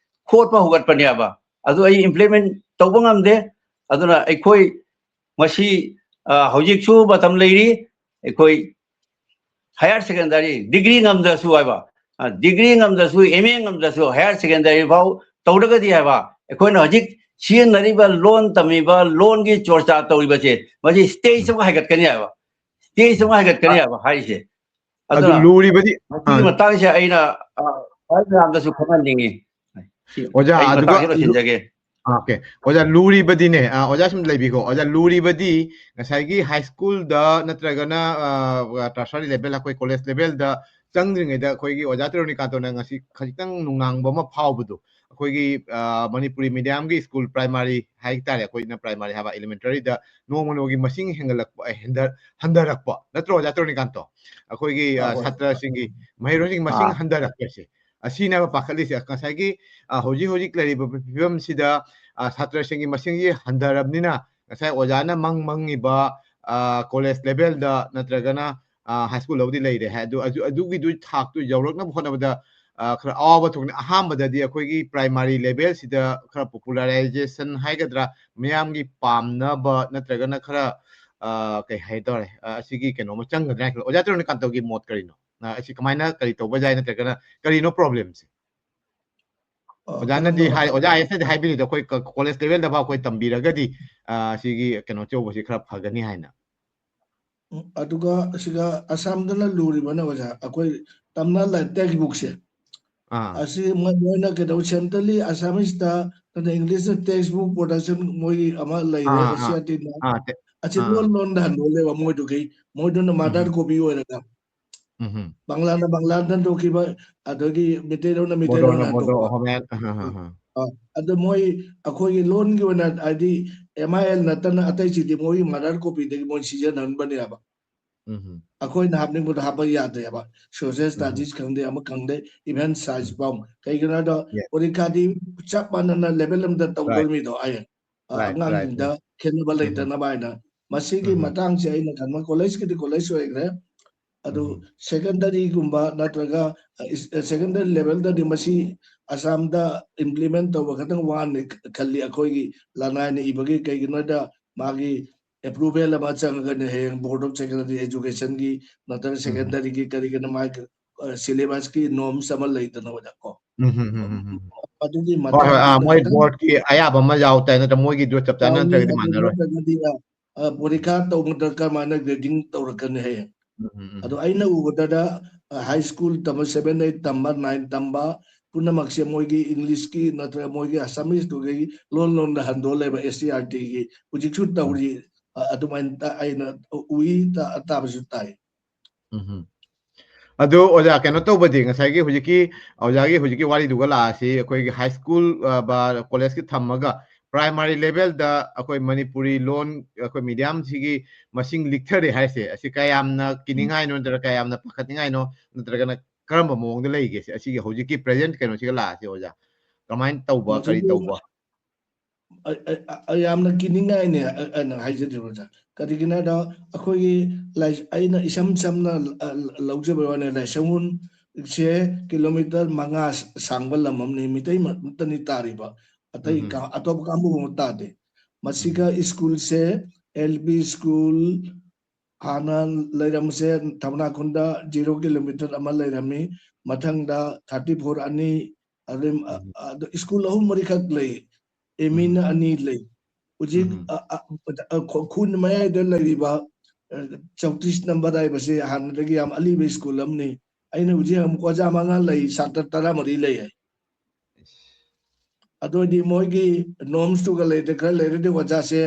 ꯈꯣꯠꯄ ꯍꯧꯒꯠꯄꯅꯦꯕ꯫ ꯑꯗꯨ ꯑꯩ ꯏꯝꯄ꯭ꯂꯤꯃꯦꯟ ꯇꯧꯕ ꯉꯝꯗꯦ꯫ ꯑꯗꯨꯅ ꯑꯩꯈꯣꯏ ꯃꯁꯤ, ꯑ, ꯍꯧꯖꯤꯛꯁꯨ ꯃꯇꯝ ꯂꯩꯔꯤ꯫ ꯑꯩꯈꯣꯏ higher secondary degree ꯉꯝꯗ꯭ꯔꯁꯨ ꯍꯥꯏꯕ, ꯑ, degree ꯉꯝꯗ꯭ꯔꯁꯨ, M A ꯉꯝꯗ꯭ꯔꯁꯨ, higher secondary ꯐꯥꯎ ꯇꯧꯔꯒꯗꯤ ꯍꯥꯏꯕ, ꯑꯩꯈꯣꯏꯅ ꯍꯧꯖꯤꯛ ꯁꯤꯖꯤꯟꯅꯔꯤꯕ ꯂꯣꯟ ꯇꯝꯃꯤꯕ ꯂꯣꯟꯒꯤ ꯆꯣꯔꯆꯥ ꯇꯧꯔꯤꯕꯁꯦ, ꯃꯁꯤ stage ꯑꯃ ꯍꯥꯏꯒꯠꯀꯅꯤ ꯍꯥꯏꯕ, stage ꯑꯃ ꯍꯥꯏꯒꯠꯀꯅꯤ ꯍꯥꯏꯕ ꯍꯥꯏꯔꯤꯁꯦ꯫ ꯑꯗꯨ ꯑꯗꯨꯅ ꯂꯨꯔꯤꯕꯗꯤ, ꯃꯁꯤꯒꯤ ꯑꯥ꯫ ꯃꯇꯥꯡꯁꯦ ꯑꯩꯅ, ꯑ, ꯈ꯭ꯋꯥꯏ ꯃꯌꯥꯝꯗꯁꯨ ꯈꯪꯍꯟꯅꯤꯡꯉꯤ꯫ ꯑꯣꯖꯥ, ꯑꯩ ꯑꯗꯨꯒ ꯃꯇꯥꯡꯁꯤꯗ ꯑꯗꯨ ꯂꯣꯏꯁꯤꯟꯖꯒꯦ꯫ ꯑꯣꯀꯦ꯫ ꯑꯣꯖꯥ, ꯂꯨꯔꯤꯕꯗꯤꯅꯦ, ꯑ, ꯑꯣꯖꯥ ꯁꯨꯝ ꯂꯩꯕꯤꯀꯣ꯫ ꯑꯣꯖꯥ, ꯂꯨꯔꯤꯕꯗꯤ ꯉꯁꯥꯏꯒꯤ high schoolꯗ ꯅꯠꯇ꯭ꯔꯒꯅ, ꯑ, tertiary level, ꯑꯩꯈꯣꯏ college levelꯗ ꯆꯪꯗ꯭ꯔꯤꯉꯩꯗ ꯑꯩꯈꯣꯏꯒꯤ ꯑꯣꯖꯥ ꯇꯔꯨꯅꯤꯀꯥꯟꯇꯣꯅ ꯉꯁꯤ ꯈꯖꯤꯛꯇꯪ ꯅꯨꯡꯅꯥꯡꯕ ꯑꯃ ꯐꯥꯎꯕꯗꯣ, ꯑꯩꯈꯣꯏꯒꯤ, ꯑ, ꯃꯅꯤꯄꯨꯔꯤ mediumꯒꯤ school primary ꯍꯥꯏ ꯇꯥꯔꯦ, ꯑꯩꯈꯣꯏꯅ primary ꯍꯥꯏꯕ elementaryꯗ ꯅꯣꯡꯃ ꯅꯣꯡꯃꯒꯤ ꯃꯁꯤꯡ ꯍꯦꯟꯒꯠꯂꯛꯄ, ꯑ, ꯍꯦꯟꯗ-, ꯍꯟꯊꯔꯛꯄ ꯅꯠꯇ꯭ꯔꯣ, ꯑꯣꯖꯥ ꯇꯔꯨꯅꯤꯀꯥꯟꯇꯣ? ꯑꯩꯈꯣꯏꯒꯤ, ꯑ, ꯑꯍꯣꯏ꯫ ꯁꯥꯇ꯭ꯔꯁꯤꯡꯒꯤ, ꯃꯍꯩꯔꯣꯏꯁꯤꯡꯒꯤ ꯃꯁꯤꯡ ꯑꯥ꯫ ꯍꯟꯊꯔꯛꯄꯁꯦ, ꯑꯁꯤꯅꯦꯕ ꯄꯥꯈꯠꯂꯤꯁꯦ꯫ ꯉꯁꯥꯏꯒꯤ, ꯑ, ꯍꯧꯖꯤꯛ ꯍꯧꯖꯤꯛ ꯂꯩꯔꯤꯕ ꯐꯤꯕꯝꯁꯤꯗ, ꯑ, ꯁꯥꯇ꯭ꯔꯁꯤꯡꯒꯤ ꯃꯁꯤꯡꯁꯤ ꯍꯟꯊꯔꯕꯅꯤꯅ, ꯉꯁꯥꯏ ꯑꯣꯖꯥꯅ ꯃꯪ ꯃꯪꯉꯤꯕ, ꯑ, college levelꯗ ꯅꯠꯇ꯭ꯔꯒꯅ, ꯑ, high schoolꯗꯕꯨꯗꯤ ꯂꯩꯔꯦ ꯍꯥꯏ, ꯑꯗꯨ, ꯑꯗꯨ, ꯑꯗꯨꯒꯤꯗꯨ ꯊꯥꯛꯇꯨ ꯌꯧꯔꯛꯅꯕ ꯍꯣꯠꯅꯕꯗ, ꯑ, ꯈꯔ ꯑꯋꯥꯕ ꯊꯣꯛꯅꯤ꯫ ꯑꯍꯥꯟꯕꯗꯗꯤ ꯑꯩꯈꯣꯏꯒꯤ primary levelꯁꯤꯗ ꯈꯔ popularization ꯍꯥꯏꯒꯗ꯭ꯔꯥ, ꯃꯤꯌꯥꯝꯒꯤ ꯄꯥꯝꯅꯕ ꯅꯠꯇ꯭ꯔꯒꯅ ꯈꯔ, ꯑ, ꯀꯩ ꯍꯥꯏꯇꯥꯔꯦ, ꯑ, ꯑꯁꯤꯒꯤ ꯀꯩꯅꯣ ꯑꯃ ꯆꯪꯒꯗ꯭ꯔꯥ ꯍꯥꯏꯅ ꯈꯜꯂꯤ꯫ ꯑꯣꯖꯥ ꯇꯔꯨꯅꯤꯀꯥꯟꯇꯒꯤ ꯃꯣꯠ ꯀꯔꯤꯅꯣ? ꯑ, ꯑꯁꯤ ꯀꯃꯥꯏꯅ ꯀꯔꯤ ꯇꯧꯕ ꯌꯥꯏ ꯅꯠꯇ꯭ꯔꯒꯅ ꯀꯔꯤꯅꯣ problemꯁꯦ? ꯑ, ꯑꯣꯖꯥꯅꯗꯤ ꯀꯔꯝꯕ ꯍꯥꯏ, ꯑꯣꯖꯥ ꯃꯇꯥꯡꯗ? ꯑꯥꯏ ꯑꯦꯁꯅꯗꯤ ꯍꯥꯏꯕꯤꯔꯤꯗꯣ ꯑꯩꯈꯣꯏ ꯀ-, college levelꯗꯐꯥꯎ ꯑꯩꯈꯣꯏ ꯇꯝꯕꯤꯔꯒꯗꯤ, ꯑ, ꯁꯤꯒꯤ ꯀꯩꯅꯣ ꯇꯧꯕꯁꯤ ꯈꯔ ꯐꯒꯅꯤ ꯍꯥꯏꯅ꯫ ꯎꯝ, ꯑꯗꯨꯒ ꯁꯤꯒ ꯑꯁꯥꯝꯗꯅ ꯂꯨꯔꯤꯕꯅ ꯑꯣꯖꯥ, ꯑꯩꯈꯣꯏ ꯇꯝꯅ ꯂꯥꯏ textbookꯁꯦ꯫ ꯑꯥ꯫ ꯑꯁꯤ ꯃꯣꯏ, ꯃꯣꯏꯅ ꯀꯩꯗꯧ, centrally Assamese ꯅꯠꯇ꯭ꯔ Englishꯇ textbook production ꯃꯣꯏꯒꯤ ꯑꯃ ꯂꯩꯔꯦ, ꯑꯥ, ꯑꯥ, NCERTꯅ꯫ ꯑꯥ, ꯇꯦ-, ꯑꯁꯤ ꯑꯥ, ꯂꯣꯟ, ꯑꯥ꯫ ꯂꯣꯟꯗ ꯍꯟꯗꯣꯛꯂꯦꯕ ꯃꯣꯏꯗꯨꯒꯤ, ꯃꯣꯏꯗꯨꯅ mother ꯎꯝ꯫ Copy ꯑꯣꯏꯔꯒ꯫ ꯎꯝ꯫ ꯕꯪꯂꯥꯅ ꯕꯪꯂꯥꯗ ꯍꯟꯗꯣꯛꯈꯤꯕ, ꯑꯗꯒꯤ ꯃꯩꯇꯩꯂꯣꯟꯅ ꯃꯩꯇꯩꯂꯣꯟꯗ ꯕꯣꯗꯣꯅ ꯕꯣꯗꯣ, ꯍꯟꯗꯣꯛꯄ꯫ ꯑꯍꯣꯃꯦꯟ, ꯑꯍ, ꯑꯍ, ꯑꯍ꯫ ꯑ, ꯑꯗꯣ ꯃꯣꯏ ꯑꯩꯈꯣꯏꯒꯤ ꯂꯣꯟꯒꯤ ꯑꯣꯏꯅ ꯍꯥꯏꯗꯤ M I L ꯅꯠꯇꯅ ꯑꯇꯩꯁꯤꯗꯤ ꯃꯣꯏꯒꯤ mother copyꯗꯒꯤ ꯃꯣꯏ ꯁꯤꯖꯤꯟꯅꯍꯟꯕꯅꯦꯕ꯫ ꯎꯝ꯫ ꯑꯩꯈꯣꯏꯅ ꯍꯥꯞꯅꯤꯡꯕꯗꯣ ꯍꯥꯞꯄ ꯌꯥꯗꯦꯕ꯫ Social ꯎꯝ꯫ Studies ꯈꯪꯗꯦ, ꯑꯃ ꯈꯪꯗꯦ, even science ꯎꯝ꯫ ꯐꯥꯎ꯫ ꯀꯩꯒꯤꯅꯣ ꯍꯥꯏꯗ Yes. ꯄꯣꯔꯤꯈꯥꯗꯤ ꯆꯞ ꯃꯥꯟꯅꯅ level ꯑꯃꯗ Right. ꯇꯧꯗꯣꯔꯤꯃꯤꯗꯣ ꯑꯩ, ꯑ, Right, right, ꯑꯉꯥꯡꯁꯤꯡꯗ right. ꯈꯦꯠꯅꯕ ꯎꯝ꯫ ꯂꯩꯇꯅꯕ ꯍꯥꯏꯅ꯫ ꯃꯁꯤꯒꯤ ꯎꯝ꯫ ꯃꯇꯥꯡꯁꯦ ꯑꯩꯅ ꯈꯟꯕ collegeꯀꯤꯗꯤ college ꯑꯣꯏꯈ꯭ꯔꯦ꯫ ꯑꯗꯨ ꯎꯝ꯫ Secondaryꯒꯨꯝꯕ ꯅꯠꯇ꯭ꯔꯒ, ꯑ, is-, ꯑ, secondary levelꯗꯗꯤ ꯃꯁꯤ ꯑꯁꯥꯝꯗ implement ꯇꯧꯕ ꯈꯇꯪ ꯋꯥꯅꯤ ꯈ-, ꯈꯜꯂꯤ ꯑꯩꯈꯣꯏꯒꯤ ꯂꯅꯥꯏꯅ ꯏꯕꯒꯤ꯫ ꯀꯩꯒꯤꯅꯣꯗ ꯃꯥꯒꯤ ꯑꯦꯄ꯭ꯔꯨꯚꯦꯜ ꯑꯃ ꯆꯪꯉꯒꯅꯤ ꯍꯌꯦꯡ ꯕꯣꯔꯗ ꯑꯣꯐ ꯁꯦꯀꯦꯟꯗꯔꯤ ꯑꯦꯖꯨꯀꯦꯁꯟꯒꯤ ꯅꯠꯇ꯭ꯔꯒ ꯁꯦꯀꯦꯟꯗꯔꯤꯒꯤ ꯀꯔꯤꯒꯤꯅꯣ ꯃꯥꯒꯤ ꯁꯤꯂꯦꯕꯁꯀꯤ ꯅꯣꯔꯝꯁ ꯑꯃ ꯂꯩꯗꯅ ꯑꯣꯖꯥ ꯀꯣ꯫ ꯎꯝ, ꯎꯝ, ꯎꯝ, ꯎꯝ, ꯎꯝ꯫ ꯑꯗꯨꯒꯤ ꯍꯣꯏ, ꯍꯣꯏ, ꯑꯥ, ꯃꯣꯏ ꯃꯇꯥꯡꯗ ꯕꯣꯔꯗꯀꯤ ꯑꯌꯥꯕ ꯑꯃ ꯌꯥꯎ ꯇꯥꯏ ꯅꯠꯇ꯭ꯔ ꯃꯣꯏꯒꯤ ꯗꯨ ꯆꯞ ꯆꯥꯅ ꯌꯥꯎꯅꯤ, ꯅꯠꯇ꯭ꯔꯒꯗꯤ ꯑꯗꯨ ꯃꯥꯟꯅꯔꯣꯏ꯫ ꯅꯠꯇ꯭ꯔꯒꯗꯤ, ꯑ, ꯑ, ꯄꯣꯔꯤꯈꯥ ꯇꯧꯕꯗ ꯀꯔꯝꯍꯥꯏꯅ ꯒ꯭ꯔꯦꯗꯤꯡ ꯇꯧꯔꯛꯀꯅꯤ ꯍꯌꯦꯡ? ꯎꯝ, ꯎꯝ, ꯎꯝ꯫ ꯑꯗꯣ ꯑꯩꯅ ꯎꯕꯗ, ꯑ, ꯍꯥꯏ ꯁ꯭ꯀꯨꯜ ꯇꯝꯕ, ꯁꯚꯦꯟ, ꯑꯩꯠ ꯇꯝꯕ, ꯅꯥꯏꯟ ꯇꯝꯕ ꯄꯨꯝꯅꯃꯛꯁꯦ ꯃꯣꯏꯒꯤ ꯏꯪꯂꯤꯁꯀꯤ ꯅꯠꯇ꯭ꯔꯒ ꯃꯣꯏꯒꯤ ꯑꯁꯥꯃꯤꯁꯇꯨꯒꯤ ꯂꯣꯟ ꯂꯣꯟꯗ ꯍꯟꯗꯣꯛꯂꯦꯕ ꯑꯦꯁ ꯁꯤ ꯑꯥꯔ ꯇꯤꯒꯤ꯫ ꯍꯧꯖꯤꯛꯁꯨ ꯎꯝ꯫ ꯇꯧꯔꯤ, ꯑ, ꯑꯗꯨꯃꯥꯏꯅ ꯇ-, ꯑꯩꯅ ꯎꯏ, ꯇ-, ꯇꯥꯕꯁꯨ ꯇꯥꯏ꯫ ꯎꯝ꯫ ꯑꯗꯨ ꯑꯣꯖꯥ, ꯀꯩꯅꯣ ꯇꯧꯕꯗꯤ, ꯉꯁꯥꯏꯒꯤ ꯍꯧꯖꯤꯛꯀꯤ ꯑꯣꯖꯥꯒꯤ ꯍꯧꯖꯤꯛꯀꯤ ꯋꯥꯔꯤꯗꯨꯒ ꯂꯥꯛꯑꯁꯤ, ꯑꯩꯈꯣꯏꯒꯤ ꯍꯥꯏ ꯁ꯭ꯀꯨꯜ, ꯑ, ꯕ-, ꯀꯣꯂꯦꯖꯀꯤ ꯊꯝꯃꯒ ꯄ꯭ꯔꯥꯏꯃꯥꯔꯤ ꯂꯦꯚꯦꯜꯗ ꯑꯩꯈꯣꯏ ꯃꯅꯤꯄꯨꯔꯤ ꯂꯣꯟ, ꯑꯩꯈꯣꯏ ꯃꯤꯗꯤꯌꯝꯁꯤꯒꯤ ꯃꯁꯤꯡ ꯂꯤꯛꯊꯔꯦ ꯍꯥꯏꯁꯦ, ꯑꯁꯤ ꯀꯌꯥꯝꯅ ꯎꯝ꯫ ꯀꯤꯅꯤꯡꯉꯥꯏꯅꯣ, ꯅꯠꯇ꯭ꯔꯒ ꯀꯌꯥꯝꯅ ꯄꯥꯈꯠꯅꯤꯡꯉꯥꯏꯅꯣ, ꯅꯠꯇ꯭ꯔꯒꯅ ꯀꯔꯝꯕ ꯃꯑꯣꯡꯗ ꯂꯩꯒꯦ? ꯁꯤ ꯑꯁꯤꯒꯤ ꯍꯧꯖꯤꯛꯀꯤ ꯄ꯭ꯔꯖꯦꯟ ꯀꯩꯅꯣꯁꯤꯒ ꯂꯥꯛꯑꯁꯤ ꯑꯣꯖꯥ, ꯀꯃꯥꯏꯅ ꯇꯧꯕ, ꯀꯔꯤ ꯃꯁꯤꯕꯨ ꯇꯧꯕ? ꯑ-, ꯑ-, ꯑ-, ꯌꯥꯝꯅ ꯀꯤꯅꯤꯡꯉꯥꯏꯅꯦ, ꯑ-, ꯑꯩꯅ ꯍꯥꯏꯖꯗ꯭ꯔꯤꯕ ꯑꯣꯖꯥ꯫ ꯀꯔꯤꯒꯤꯅꯣ ꯍꯥꯏꯗ ꯑꯩꯈꯣꯏꯒꯤ ꯂꯥꯏ-, ꯑꯩꯅ ꯏꯁꯝ ꯁꯝꯅ, ꯑ, ꯂꯧꯖꯕ ꯋꯥꯅꯤ, ꯂꯥꯏꯁꯪꯕꯨꯟꯁꯦ ꯀꯤꯂꯣꯃꯤꯇꯔ ꯃꯉꯥ ꯁꯥꯡꯕ ꯂꯝ ꯑꯃꯅꯤ, ꯃꯤꯇꯩ ꯃꯛꯇꯅꯤ ꯇꯥꯔꯤꯕ, ꯑꯇꯩ ꯎꯝ꯫ ꯀꯥ-, ꯑꯇꯣꯞꯄ ꯀꯥꯡꯕꯨ ꯑꯃ ꯇꯥꯗꯦ꯫ ꯃꯁꯤꯒ ꯎꯝ꯫ ꯁ꯭ꯀꯨꯜꯁꯦ, ꯑꯦꯜ ꯄꯤ ꯁ꯭ꯀꯨꯜ ꯍꯥꯟꯅ ꯂꯩꯔꯝꯕꯁꯦ ꯊꯝꯅꯥꯈꯨꯟꯗ ꯖꯤꯔꯣ ꯀꯤꯂꯣꯃꯤꯇꯔ ꯑꯃ ꯂꯩꯔꯝꯃꯤ, ꯃꯊꯪꯗ ꯊꯥꯔꯇꯤ ꯐꯣꯔ ꯑꯅꯤ, ꯑꯗꯩ, ꯑ, ꯎꯝ꯫ ꯑ, ꯁ꯭ꯀꯨꯜ ꯑꯍꯨꯝ ꯃꯔꯤꯈꯛ ꯂꯩ, ꯑꯦꯝ ꯏꯅ ꯎꯝ꯫ ꯑꯅꯤ ꯂꯩ꯫ ꯍꯧꯖꯤꯛ, ꯎꯝ꯫ ꯑ, ꯑ, ꯑ, ꯈꯣ-, ꯈꯨꯟ ꯃꯌꯥꯏꯗ ꯂꯩꯔꯤꯕ, ꯑ, ꯆꯧꯇꯤꯁ ꯅꯝꯕꯔ ꯍꯥꯏꯕꯁꯤ ꯍꯥꯟꯅꯗꯒꯤ ꯌꯥꯝ ꯑꯂꯤꯕ ꯁ꯭ꯀꯨꯜ ꯑꯃꯅꯤ꯫ ꯑꯩꯅ ꯍꯧꯖꯤꯛ ꯑꯃꯨꯛ ꯑꯣꯖꯥ ꯃꯉꯥ ꯂꯩ, ꯁꯥꯇ꯭ꯔ ꯇꯔꯥꯃꯔꯤ ꯂꯩ ꯍꯥꯏ꯫ ꯑꯗꯨ ꯑꯣꯏꯗꯤ ꯃꯣꯏꯒꯤ ꯅꯣꯔꯝꯁꯇꯨꯒ ꯂꯩꯇ꯭ꯔꯦ, ꯈꯔ ꯂꯩꯔꯗꯤ ꯑꯣꯖꯥꯁꯦ,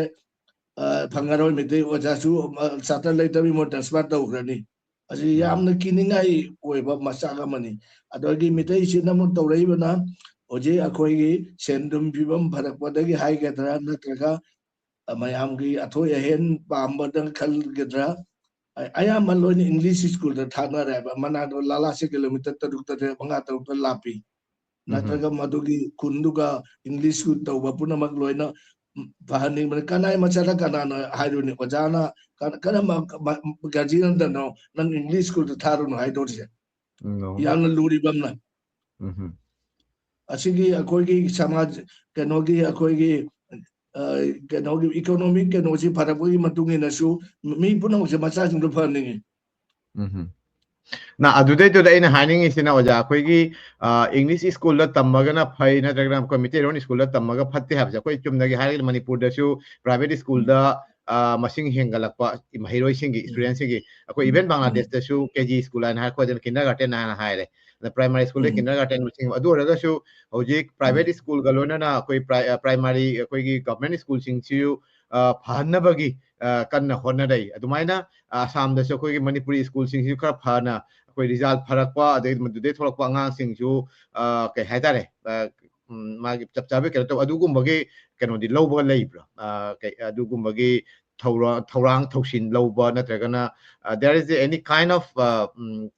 ꯑ, ꯐꯪꯉꯔꯣꯏ, ꯃꯩꯇꯩ ꯑꯣꯖꯥꯁꯨ, ꯑ, ꯁꯥꯇ꯭ꯔ ꯂꯩꯇꯕꯒꯤ ꯃꯣꯏ ꯇ꯭ꯔꯥꯟꯁꯐꯔ ꯇꯧꯈ꯭ꯔꯅꯤ꯫ ꯑꯁꯤ ꯎꯝ꯫ ꯌꯥꯝꯅ ꯀꯤꯅꯤꯡꯉꯥꯏ ꯑꯣꯏꯕ ꯃꯆꯥꯛ ꯑꯃꯅꯤ꯫ ꯑꯗꯒꯤ ꯃꯤꯇꯩꯁꯤꯅ ꯑꯃꯨꯛ ꯇꯧꯔꯛꯏꯕꯅ ꯍꯧꯖꯤꯛ ꯑꯩꯈꯣꯏꯒꯤ ꯁꯦꯟ ꯊꯨꯝ ꯐꯤꯕꯝ ꯐꯔꯛꯄꯗꯒꯤ ꯍꯥꯏꯒꯗ꯭ꯔꯥ, ꯅꯠꯇ꯭ꯔꯒ ꯃꯌꯥꯝꯒꯤ ꯑꯊꯣꯏ ꯑꯍꯦꯟ ꯄꯥꯝꯕꯗ ꯈꯜꯒꯗ꯭ꯔꯥ, ꯑ-, ꯑꯌꯥꯝꯕ ꯂꯣꯏꯅ ꯏꯪꯂꯤꯁ ꯁ꯭ꯀꯨꯜꯗ ꯊꯥꯅꯔꯦꯕ꯫ ꯃꯅꯥꯗꯣ ꯂꯥꯂꯥꯁꯦ ꯀꯤꯂꯣꯃꯤꯇꯔ ꯇꯔꯨꯛ ꯇꯔꯦꯠ, ꯃꯉꯥ ꯇꯔꯨꯛꯇ ꯂꯥꯞꯄꯤ꯫ ꯎꯝ꯫ ꯅꯠꯇ꯭ꯔꯒ ꯃꯗꯨꯒꯤ ꯈꯨꯟꯗꯨꯒ ꯏꯪꯂꯤꯁ ꯁ꯭ꯀꯨꯜ ꯇꯧꯕ ꯄꯨꯝꯅꯃꯛ ꯂꯣꯏꯅ, ꯎꯝ, ꯐꯍꯟꯅꯤꯡꯕꯅꯤ꯫ ꯀꯅꯥꯏ ꯃꯆꯥꯗ ꯀꯅꯥꯅ ꯍꯥꯏꯔꯨꯅꯤ? ꯑꯣꯖꯥꯅ ꯀ-, ꯀꯔꯝꯕ ꯃ-, ꯒꯥꯔꯖꯤꯌꯟꯗꯅꯣ ꯅꯪ ꯏꯪꯂꯤꯁ ꯁ꯭ꯀꯨꯜꯗ ꯊꯥꯔꯨꯅꯣ ꯍꯥꯏꯗꯣꯔꯤꯁꯦ? ꯎꯝ, no꯫ ꯌꯥꯝꯅ ꯂꯨꯔꯤꯕ ꯑꯃꯅ꯫ ꯎꯝ꯫ ꯑꯁꯤꯒꯤ ꯑꯩꯈꯣꯏꯒꯤ ꯁꯃꯥꯖ, ꯀꯩꯅꯣꯒꯤ ꯑꯩꯈꯣꯏꯒꯤ ꯑ, ꯀꯩꯅꯣꯒꯤ economic ꯀꯩꯅꯣꯁꯤ ꯐꯔꯛꯄꯒꯤ ꯃꯇꯨꯡ ꯏꯟꯅꯁꯨ ꯃꯤ ꯄꯨꯝꯅꯃꯛꯁꯦ ꯃꯆꯥꯁꯤꯡꯗꯣ ꯐꯍꯟꯅꯤꯡꯉꯤ꯫ ꯎꯝ꯫ ꯅ ꯑꯗꯨꯗꯩꯗꯨꯗ ꯑꯩꯅ ꯍꯥꯏꯅꯤꯡꯉꯤꯁꯤꯅ ꯑꯣꯖꯥ, ꯑꯩꯈꯣꯏꯒꯤ ꯏꯪꯂꯤꯁ ꯁ꯭ꯀꯨꯜꯗ ꯇꯝꯃꯒꯅ ꯐꯩ ꯅꯠꯇ꯭ꯔꯒꯅ ꯑꯩꯈꯣꯏ ꯃꯩꯇꯩꯂꯣꯟ ꯁ꯭ꯀꯨꯜꯗ ꯇꯝꯃꯒ ꯐꯠꯇꯦ ꯍꯥꯏꯕꯁꯦ ꯑꯩꯈꯣꯏ ꯆꯨꯝꯅꯒꯤ ꯍꯥꯏꯔꯒꯗꯤ ꯃꯅꯤꯄꯨꯔꯗꯁꯨ ꯄ꯭ꯔꯥꯏꯚꯦꯠ ꯁ꯭ꯀꯨꯜꯗ ꯃꯁꯤꯡ ꯍꯦꯟꯒꯠꯂꯛꯄ, ꯃꯍꯩꯔꯣꯏꯁꯤꯡꯒꯤ, ꯏꯁꯇꯨꯗꯦꯟꯁꯤꯡꯒꯤ, ꯑꯩꯈꯣꯏ ꯏꯚꯦꯟ ꯕꯪꯒ꯭ꯂꯥꯗꯦꯁꯇꯁꯨ ꯀꯦ ꯖꯤ ꯁ꯭ꯀꯨꯜ ꯍꯥꯏꯅ ꯍꯥꯏꯔ, ꯑꯩꯈꯣꯏꯗꯅ ꯀꯤꯟꯗꯔ ꯒꯥꯔꯗꯦꯟ ꯍꯥꯏꯅ ꯍꯥꯏꯔꯦ, ꯑꯗ ꯄ꯭ꯔꯥꯏꯃꯥꯔꯤ ꯁ꯭ꯀꯨꯜꯗ ꯀꯤꯟꯗꯔ ꯒꯥꯔꯗꯦꯟ ꯃꯁꯤꯡ꯫ ꯑꯗꯨ ꯑꯣꯏꯔꯒꯁꯨ ꯍꯧꯖꯤꯛ ꯄ꯭ꯔꯥꯏꯚꯦꯠ ꯁ꯭ꯀꯨꯜꯒ ꯂꯣꯏꯅꯅ ꯑꯩꯈꯣꯏ ꯄ꯭ꯔꯥꯏꯃꯥꯔꯤ, ꯑꯩꯈꯣꯏꯒꯤ ꯒꯚꯔꯟꯃꯦꯟ ꯁ꯭ꯀꯨꯜꯁꯤꯡꯁꯤꯁꯨ ꯐꯍꯟꯅꯕꯒꯤ ꯀꯟꯅ ꯍꯣꯠꯅꯔꯤ꯫ ꯑꯗꯨꯃꯥꯏꯅ ꯑꯁꯥꯝꯗꯁꯨ ꯑꯩꯈꯣꯏꯒꯤ ꯃꯅꯤꯄꯨꯔꯤ ꯁ꯭ꯀꯨꯜꯁꯤꯡꯁꯤꯁꯨ ꯈꯔ ꯐꯅ ꯑꯩꯈꯣꯏ ꯔꯤꯖꯜ ꯐꯔꯛꯄ, ꯑꯗꯩ ꯃꯗꯨꯗꯩ ꯊꯣꯛꯂꯛꯄ ꯑꯉꯥꯡꯁꯤꯡꯁꯨ ꯀꯩ ꯍꯥꯏꯇꯥꯔꯦ, ꯃꯥꯒꯤ ꯆꯞ ꯆꯥꯕ ꯀꯩꯅꯣ ꯇꯧ, ꯑꯗꯨꯒꯨꯝꯕꯒꯤ ꯀꯩꯅꯣꯗꯤ ꯂꯧꯕ ꯂꯩꯕ꯭ꯔꯥ? ꯑꯗꯨꯒꯨꯝꯕꯒꯤ ꯊꯧꯔꯥꯡ ꯊꯧꯁꯤꯟ ꯂꯧꯕ ꯅꯠꯇ꯭ꯔꯒꯅ there is any kind of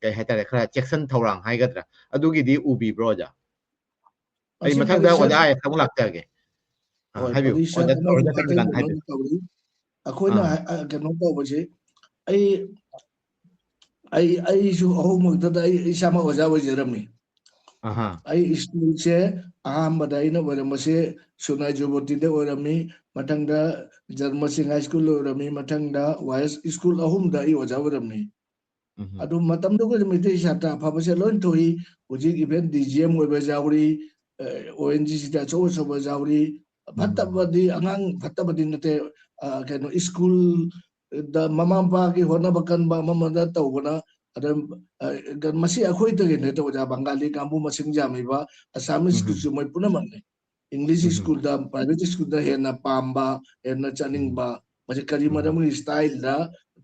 ꯀꯩ ꯍꯥꯏꯇꯥꯔꯦ, ꯈꯔ ꯆꯦꯛꯁꯤꯟ ꯊꯧꯔꯥꯡ ꯍꯥꯏꯒꯗ꯭ꯔꯥ, ꯑꯗꯨꯒꯤꯗꯤ ꯎꯕꯤꯕ꯭ꯔꯣ ꯑꯣꯖꯥ? ꯑꯩ ꯃꯊꯪꯗ ꯑꯣꯖꯥ ꯑꯥꯏ ꯑꯦꯁ ꯑꯃꯨꯛ ꯂꯥꯛꯆꯔꯒꯦ꯫ ꯍꯥꯏꯕꯤꯌꯨ꯫ ꯑꯩꯈꯣꯏꯅ ꯀꯩꯅꯣ ꯇꯧꯕꯁꯦ, ꯑꯩ ꯑꯩ ꯑꯩꯁꯨ ꯑꯍꯨꯝꯃꯛꯇꯗ ꯑꯩ ꯏꯁꯥꯃꯛ ꯑꯣꯖꯥ ꯑꯣꯏꯖꯔꯝꯃꯤ꯫ ꯑꯩ ꯁ꯭ꯀꯨꯜꯁꯦ ꯑꯍꯥꯟꯕꯗ ꯑꯩꯅ ꯑꯣꯏꯔꯝꯕꯁꯦ ꯁꯨꯅꯥꯏ ꯖꯣꯕꯣꯇꯤꯗ ꯑꯣꯏꯔꯝꯃꯤ, ꯃꯊꯪꯗ ꯖꯔꯃꯁꯤꯡ ꯍꯥꯏ ꯁ꯭ꯀꯨꯜꯗ ꯑꯣꯏꯔꯝꯃꯤ, ꯃꯊꯪꯗ ꯋꯥꯏ ꯑꯦꯁ ꯁ꯭ꯀꯨꯜ ꯑꯍꯨꯝꯗ ꯑꯩ ꯑꯣꯖꯥ ꯑꯣꯏꯔꯝꯃꯤ꯫ ꯑꯗꯨ ꯃꯇꯝꯗꯨꯒꯤ ꯃꯩꯇꯩ ꯁꯥꯇ꯭ꯔ ꯑꯐꯕꯁꯦ ꯂꯣꯏ ꯊꯣꯛꯏ꯫ ꯍꯧꯖꯤꯛ ꯏꯚꯦꯟ ꯗꯤ ꯖꯤ ꯑꯦꯝ ꯑꯣꯏꯕ ꯌꯥꯎꯔꯤ, ꯑꯣ ꯑꯦꯟ ꯖꯤ ꯁꯤꯗ ꯑꯆꯧ ꯑꯆꯧꯕ ꯌꯥꯎꯔꯤ꯫ ꯐꯠꯇꯕꯗꯤ, ꯑꯉꯥꯡ ꯐꯠꯇꯕꯗꯤ ꯅꯠꯇꯦ, ꯀꯩꯅꯣ, ꯁ꯭ꯀꯨꯜꯗ ꯃꯃꯥ ꯃꯄꯥꯒꯤ ꯍꯣꯠꯅꯕ ꯀꯟꯕ ꯑꯃ ꯑꯃꯗ ꯇꯧꯕꯅ꯫ ꯑꯗ ꯃꯁꯤ ꯑꯩꯈꯣꯏꯗꯒꯤ ꯅꯠꯇꯦ ꯑꯣꯖꯥ, ꯕꯪꯒꯥꯂꯤ ꯀꯥꯡꯕꯨ ꯃꯁꯤꯡ ꯌꯥꯝꯃꯤꯕ ꯑꯁꯥꯃꯤꯁ ꯁ꯭ꯀꯨꯜꯁꯨ ꯃꯣꯏ ꯄꯨꯝꯅꯃꯛꯅꯤ꯫ ꯏꯪꯂꯤꯁ ꯁ꯭ꯀꯨꯜꯗ, ꯄ꯭ꯔꯥꯏꯚꯦꯠ ꯁ꯭ꯀꯨꯜꯗ ꯍꯦꯟꯅ ꯄꯥꯝꯕ, ꯍꯦꯟꯅ ꯆꯥꯅꯤꯡꯕ, ꯃꯁꯤ ꯀꯔꯤ ꯃꯔꯝꯒꯤ ꯁ꯭ꯇꯥꯏꯜꯗ,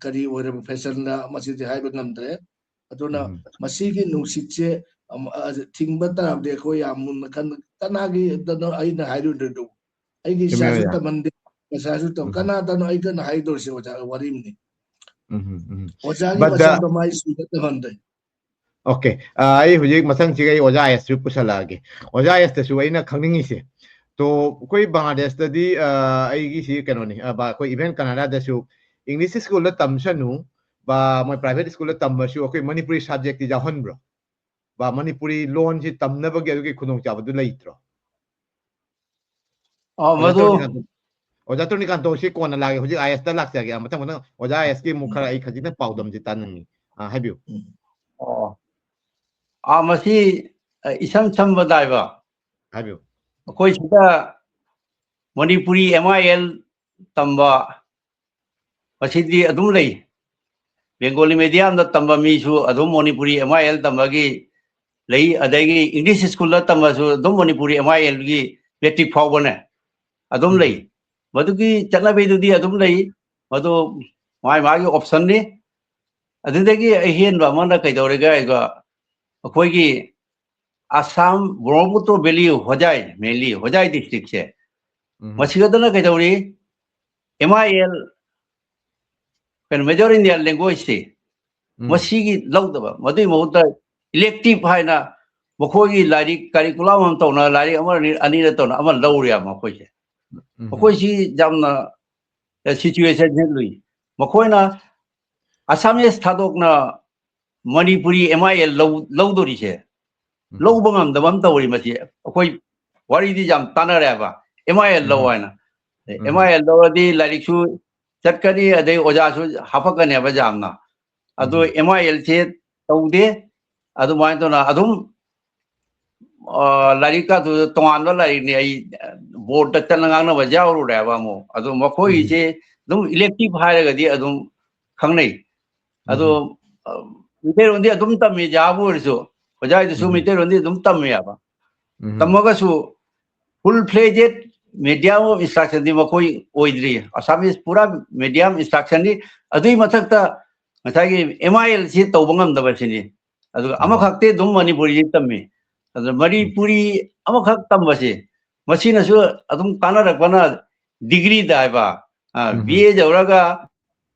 ꯀꯔꯤ ꯑꯣꯏꯔꯕ ꯐꯦꯁꯟꯗ, ꯃꯁꯤꯗꯤ ꯍꯥꯏꯕ ꯉꯝꯗ꯭ꯔꯦ꯫ ꯑꯗꯨꯅ ꯃꯁꯤꯒꯤ ꯅꯨꯡꯁꯤꯠꯁꯦ ꯊꯤꯡꯕ ꯇꯥꯔꯕꯗꯤ ꯑꯩꯈꯣꯏ ꯌꯥꯝ ꯃꯨꯟꯅ ꯈꯟ-, ꯀꯅꯥꯒꯤ ꯗꯅꯣ ꯑꯩꯅ ꯍꯥꯏꯔꯨꯗ꯭ꯔꯤꯗꯨ? ꯑꯩꯒꯤ ꯏꯆꯥꯁꯨ ꯇꯝꯍꯟꯗꯦ, ꯃꯆꯥꯁꯨ ꯇꯝ-, ꯀꯅꯥꯗꯅꯣ ꯑꯩ ꯀꯟꯅ ꯍꯥꯏꯗꯧꯔꯤꯁꯦ ꯑꯣꯖꯥ, ꯋꯥꯔꯤꯅꯤ꯫ ꯑꯣꯖꯥꯒꯤ ꯃꯆꯥꯗꯣ ꯃꯥꯏ ꯁ꯭ꯀꯨꯜꯗ ꯇꯝꯍꯟꯗꯦ꯫ ꯑꯣꯀꯦ, ꯑꯩ ꯍꯧꯖꯤꯛ ꯃꯊꯪꯁꯤꯒ ꯑꯩ ꯑꯣꯖꯥ ꯑꯥꯏ ꯑꯦꯁꯁꯨ ꯄꯨꯁꯜꯂꯛꯑꯒꯦ꯫ ꯑꯣꯖꯥ ꯑꯥꯏ ꯑꯦꯁꯇꯁꯨ ꯑꯩꯅ ꯈꯪꯅꯤꯡꯉꯤꯁꯦ, ꯇꯣ ꯑꯩꯈꯣꯏ ꯕꯪꯒ꯭ꯂꯥꯗꯦꯁꯇꯗꯤ, ꯑꯩꯒꯤꯁꯤ ꯀꯩꯅꯣꯅꯤ, ꯑꯩꯈꯣꯏ ꯏꯚꯦꯟ ꯀꯅꯥꯗꯥꯗꯁꯨ ꯏꯪꯂꯤꯁ ꯁ꯭ꯀꯨꯜꯗ ꯇꯝꯁꯅꯨ, ꯕꯥ, ꯃꯣꯏ ꯄ꯭ꯔꯥꯏꯚꯦꯠ ꯁ꯭ꯀꯨꯜꯗ ꯇꯝꯃꯁꯨ ꯑꯩꯈꯣꯏ ꯃꯅꯤꯄꯨꯔꯤ ꯁꯕꯖꯦꯛꯇꯤ ꯌꯥꯎꯍꯟꯕ꯭ꯔꯣ? ꯕꯥ, ꯃꯅꯤꯄꯨꯔꯤ ꯂꯣꯟꯁꯤ ꯇꯝꯅꯕꯒꯤ ꯑꯗꯨꯒꯤ ꯈꯨꯗꯣꯡꯆꯥꯕꯗꯨ ꯂꯩꯇ꯭ꯔꯣ? ꯑꯣ, ꯑꯣꯖꯥ ꯃꯗꯨ ꯆꯧꯀꯤꯗꯥꯔ꯫ ꯑꯣꯖꯥ ꯇꯣꯅꯤꯀꯥꯟꯇꯣ, ꯁꯤ ꯀꯣꯟꯅ ꯂꯥꯛꯑꯒꯦ, ꯍꯧꯖꯤꯛ ꯑꯥꯏ ꯑꯦꯁꯇ ꯂꯥꯛꯆꯒꯦ꯫ ꯑꯥ, ꯃꯊꯪ ꯃꯊꯪ ꯑꯣꯖꯥ ꯑꯥꯏ ꯑꯦꯁꯀꯤ ꯑꯃꯨꯛ ꯈꯔ ꯑꯩ ꯈꯖꯤꯛꯇꯪ ꯄꯥꯎꯗꯝꯁꯤ ꯇꯥꯅꯤꯡꯉꯤ꯫ ꯑꯥ, ꯍꯥꯏꯕꯤꯌꯨ꯫ ꯎꯝ꯫ ꯑꯣ꯫ ꯑꯥ, ꯃꯁꯤ, ꯑ, ꯏꯁꯝ ꯁꯝꯕꯗ ꯍꯥꯏꯕ, ꯍꯥꯏꯕꯤꯌꯨ꯫ ꯑꯩꯈꯣꯏ ꯁꯤꯗ ꯃꯅꯤꯄꯨꯔꯤ ꯑꯦꯝ ꯑꯥꯏ ꯑꯦꯜ ꯇꯝꯕ, ꯃꯁꯤꯗꯤ ꯑꯗꯨꯝ ꯂꯩ꯫ ꯕꯦꯡꯒꯣꯂꯤ ꯃꯦꯗꯤꯌꯝꯗ ꯇꯝꯕ ꯃꯤꯁꯨ ꯑꯗꯨꯝ ꯃꯅꯤꯄꯨꯔꯤ ꯑꯦꯝ ꯑꯥꯏ ꯑꯦꯜ ꯇꯝꯕꯒꯤ ꯂꯩ, ꯑꯗꯒꯤ ꯏꯪꯂꯤꯁ ꯁ꯭ꯀꯨꯜꯗ ꯇꯝꯕꯁꯨ ꯑꯗꯨꯝ ꯃꯅꯤꯄꯨꯔꯤ ꯑꯦꯝ ꯑꯥꯏ ꯑꯦꯜꯒꯤ ꯃꯦꯇ꯭ꯔꯤꯛ ꯐꯥꯎꯕꯅꯦ ꯑꯗꯨꯝ ꯎꯝ꯫ ꯂꯩ꯫ ꯃꯗꯨꯒꯤ ꯆꯠꯅꯕꯤꯗꯨꯗꯤ ꯑꯗꯨꯝ ꯂꯩ, ꯃꯗꯨ ꯃꯥꯒꯤ ꯃꯥꯒꯤ ꯑꯣꯞꯁꯟꯅꯤ꯫ ꯑꯗꯨꯗꯒꯤ ꯑꯍꯦꯟꯕ ꯑꯃꯅ ꯀꯩꯗꯧꯔꯦꯒ ꯍꯥꯏꯕ, ꯑꯩꯈꯣꯏꯒꯤ ꯑꯁꯥꯝ ꯕ꯭ꯔꯍꯃꯄꯨꯇ꯭ꯔ ꯚꯦꯂꯤ, ꯍꯣꯖꯥꯏ, mainly ꯍꯣꯖꯥꯏ ꯗꯤꯁꯇ꯭ꯔꯤꯛꯁꯦ, ꯎꯝ꯫ ꯃꯁꯤꯒꯗꯅ ꯀꯩꯗꯧꯔꯤ, ꯑꯦꯝ ꯑꯥꯏ ꯑꯦꯜ, ꯀꯩꯅꯣ, ꯃꯦꯖꯔ ꯏꯟꯗꯤꯌꯥꯟ ꯂꯦꯡꯒ꯭ꯋꯦꯖꯁꯤ, ꯎꯝ꯫ ꯃꯁꯤꯒꯤ ꯂꯧꯗꯕ, ꯃꯗꯨꯒꯤ ꯃꯍꯨꯠꯇ ꯏꯂꯦꯛꯇꯤꯞ ꯍꯥꯏꯅ ꯃꯈꯣꯏꯒꯤ ꯂꯥꯏꯔꯤꯛ ꯀꯔꯤꯀꯨꯂꯝ ꯑꯃ ꯇꯧꯅ, ꯂꯥꯏꯔꯤꯛ ꯑꯃ ꯑꯅꯤ, ꯑꯅꯤꯔ ꯇꯧꯅ ꯑꯃ ꯂꯧꯔꯦ ꯃꯈꯣꯏꯁꯦ꯫ ꯎꯝ꯫ ꯃꯈꯣꯏꯁꯤ ꯌꯥꯝꯅ ꯁꯤꯆꯨꯋꯦꯁꯟꯁꯦ ꯂꯨꯏ꯫ ꯃꯈꯣꯏꯅ ꯑꯁꯥꯃꯤꯁ ꯊꯥꯗꯣꯛꯅ ꯃꯅꯤꯄꯨꯔꯤ ꯑꯦꯝ ꯑꯥꯏ ꯑꯦꯜ ꯂꯧ-, ꯂꯧꯗꯣꯔꯤꯁꯦ ꯎꯝ꯫ ꯂꯧꯕ ꯉꯝꯗꯕ ꯑꯃ ꯇꯧꯔꯤ꯫ ꯃꯁꯤ ꯑꯩꯈꯣꯏ ꯋꯥꯔꯤꯗꯤ ꯌꯥꯝ ꯇꯥꯟꯅꯔꯦꯕ, ꯑꯦꯝ ꯑꯥꯏ ꯑꯦꯜ ꯂꯧ ꯎꯝ꯫ ꯍꯥꯏꯅ꯫ ꯎꯝ꯫ ꯑꯦꯝ ꯑꯥꯏ ꯑꯦꯜ ꯂꯧꯔꯗꯤ ꯂꯥꯏꯔꯤꯛꯁꯨ ꯆꯠꯀꯅꯤ, ꯑꯗꯩ ꯑꯣꯖꯥꯁꯨ ꯍꯥꯄꯛꯀꯅꯦꯕ ꯌꯥꯝꯅ꯫ ꯑꯗꯣ ꯎꯝ꯫ ꯑꯦꯝ ꯑꯥꯏ ꯑꯦꯜꯁꯦ ꯇꯧꯗꯦ꯫ ꯑꯗꯨꯃꯥꯏꯅ ꯇꯧꯅ ꯑꯗꯨꯝ, ꯑ, ꯂꯥꯏꯔꯤꯛꯀꯗꯨ ꯇꯣꯉꯥꯟꯕ ꯂꯥꯏꯔꯤꯛꯅꯤ꯫ ꯑꯩ ꯕꯣꯔꯗꯇ ꯆꯠꯂ ꯉꯥꯡꯅꯕ ꯌꯥꯎꯔꯨꯔꯦꯕ ꯑꯃꯨꯛ꯫ ꯑꯗꯣ ꯎꯝ꯫ ꯃꯈꯣꯏꯁꯦ ꯑꯗꯨꯝ ꯏꯂꯦꯛꯇꯤꯞ ꯍꯥꯏꯔꯒꯗꯤ ꯑꯗꯨꯝ ꯈꯪꯅꯩ꯫ ꯑꯗꯣ, ꯎꯝ꯫ ꯑ, ꯃꯩꯇꯩꯂꯣꯟꯗꯤ ꯑꯗꯨꯝ ꯇꯝꯃꯤ, ꯖꯥꯕꯨ ꯑꯣꯏꯔꯁꯨ, ꯑꯣꯖꯥ ꯍꯣꯏꯗꯨꯁꯨ ꯎꯝ꯫ ꯃꯩꯇꯩꯂꯣꯟꯗꯤ ꯑꯗꯨꯝ ꯇꯝꯃꯦꯕ꯫ ꯎꯝ꯫ ꯇꯝꯃꯒꯁꯨ full fledged medium of instructionꯗꯤ ꯃꯈꯣꯏ ꯑꯣꯏꯗ꯭ꯔꯤ꯫ ꯑꯁꯥꯃꯤꯁ ꯄꯨꯔꯥ medium instructionꯅꯤ꯫ ꯑꯗꯨꯒꯤ ꯃꯊꯛꯇ ꯉꯁꯥꯏꯒꯤ ꯑꯦꯝ ꯑꯥꯏ ꯑꯦꯜꯁꯤ ꯇꯧꯕ ꯉꯝꯗꯕꯁꯤꯅꯤ꯫ ꯑꯗꯨꯒ ꯎꯝ꯫ ꯑꯃꯈꯛꯇꯤ ꯑꯗꯨꯝ ꯃꯅꯤꯄꯨꯔꯤꯗꯤ ꯇꯝꯃꯤ꯫ ꯑꯗꯨ ꯎꯝ꯫ ꯃꯅꯤꯄꯨꯔꯤ ꯑꯃꯈꯛ ꯇꯝꯕꯁꯤ, ꯃꯁꯤꯅꯁꯨ ꯑꯗꯨꯝ ꯀꯥꯟꯅꯔꯛꯄꯅ ꯗꯤꯒ꯭ꯔꯤꯗ ꯍꯥꯏꯕ, ꯑ, ꯎꯝ꯫ ꯕꯤ ꯑꯦ ꯌꯧꯔꯒ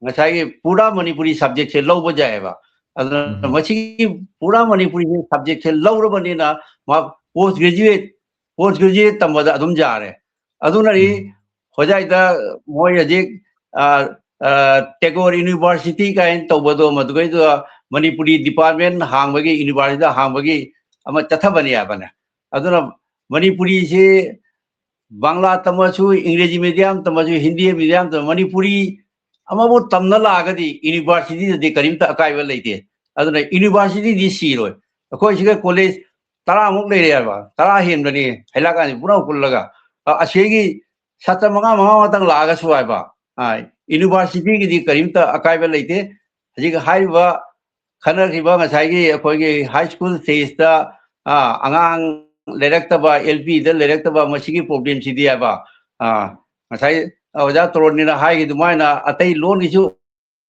ꯉꯁꯥꯏꯒꯤ ꯄꯨꯔꯥ ꯃꯅꯤꯄꯨꯔꯤ subjectꯁꯦ ꯂꯧꯕ ꯌꯥꯏꯑꯕ꯫ ꯑꯗꯨꯅ ꯎꯝ꯫ ꯃꯁꯤꯒꯤ ꯄꯨꯔꯥ ꯃꯅꯤꯄꯨꯔꯤ subjectꯁꯦ ꯂꯧꯔꯕꯅꯤꯅ ꯃꯥ post graduate, post graduate ꯇꯝꯕꯗ ꯑꯗꯨꯝ ꯌꯥꯔꯦ꯫ ꯑꯗꯨꯅꯗꯤ ꯎꯝ꯫ ꯍꯣꯖꯥꯏꯗ ꯃꯣꯏ ꯍꯧꯖꯤꯛ, ꯑ, ꯑ, Tagore University ꯀꯥꯏꯅ ꯇꯧꯕꯗꯣ, ꯃꯗꯨꯒꯩꯗꯣ ꯃꯅꯤꯄꯨꯔꯤ department ꯍꯥꯡꯕꯒꯤ, university ꯍꯥꯡꯕꯒꯤ ꯑꯃ ꯆꯠꯊꯕꯅꯤ ꯍꯥꯏꯕꯅꯦ꯫ ꯑꯗꯨꯅ ꯃꯅꯤꯄꯨꯔꯤꯁꯤ ꯕꯪꯂꯥ ꯇꯝꯃꯁꯨ, ꯏꯪꯒ꯭ꯔꯦꯖꯤ ꯃꯤꯗꯤꯌꯝ ꯇꯝꯃꯁꯨ, ꯍꯤꯟꯗꯤ ꯃꯤꯗꯤꯌꯝ ꯇꯝꯃꯁꯨ, ꯃꯅꯤꯄꯨꯔꯤ ꯑꯃꯕꯨ ꯇꯝꯅ ꯂꯥꯛꯑꯒꯗꯤ ꯌꯨꯅꯤꯚꯔꯁꯤꯇꯤꯗꯗꯤ ꯀꯔꯤꯝꯇ ꯑꯀꯥꯏꯕ ꯂꯩꯇꯦ꯫ ꯑꯗꯨꯅ ꯌꯨꯅꯤꯚꯔꯁꯤꯇꯤꯗꯤ ꯁꯤꯔꯣꯏ꯫ ꯑꯩꯈꯣꯏ ꯁꯤꯒ ꯀꯣꯂꯦꯖ ꯇꯔꯥꯃꯨꯛ ꯂꯩꯔꯦ ꯍꯥꯏꯕ, ꯇꯔꯥ ꯍꯦꯟꯕꯅꯤ ꯍꯩꯂꯥꯛꯀꯥꯟꯁꯤ ꯄꯨꯟꯅ ꯄꯨꯜꯂꯒ꯫ ꯑ, ꯑꯁꯤꯒꯤ ꯁꯥꯇ꯭ꯔ ꯃꯉꯥ, ꯃꯉꯥ ꯈꯛꯇꯪ ꯂꯥꯛꯑꯒꯁꯨ ꯍꯥꯏꯕ, ꯑ, ꯌꯨꯅꯤꯚꯔꯁꯤꯇꯤꯒꯤꯗꯤ ꯀꯔꯤꯝꯇ ꯑꯀꯥꯏꯕ ꯂꯩꯇꯦ꯫ ꯍꯧꯖꯤꯛ ꯍꯥꯏꯔꯤꯕ ꯈꯟꯅꯈꯤꯕ ꯉꯁꯥꯏꯒꯤ ꯑꯩꯈꯣꯏꯒꯤ ꯍꯥꯏ ꯁ꯭ꯀꯨꯜ ꯁ꯭ꯇꯦꯖꯇ, ꯑ, ꯑꯉꯥꯡ ꯂꯩꯔꯛꯇꯕ, ꯑꯦꯜ ꯄꯤꯗ ꯂꯩꯔꯛꯇꯕ, ꯃꯁꯤꯒꯤ ꯄ꯭ꯔꯣꯕ꯭ꯂꯦꯝꯁꯤꯗꯤ ꯍꯥꯏꯕ, ꯑ, ꯉꯁꯥꯏ ꯑꯣꯖꯥ ꯇꯣꯔꯣꯟꯒꯤꯅ ꯍꯥꯏꯈꯤ ꯑꯗꯨꯃꯥꯏꯅ ꯑꯇꯩ ꯂꯣꯟꯒꯤꯁꯨ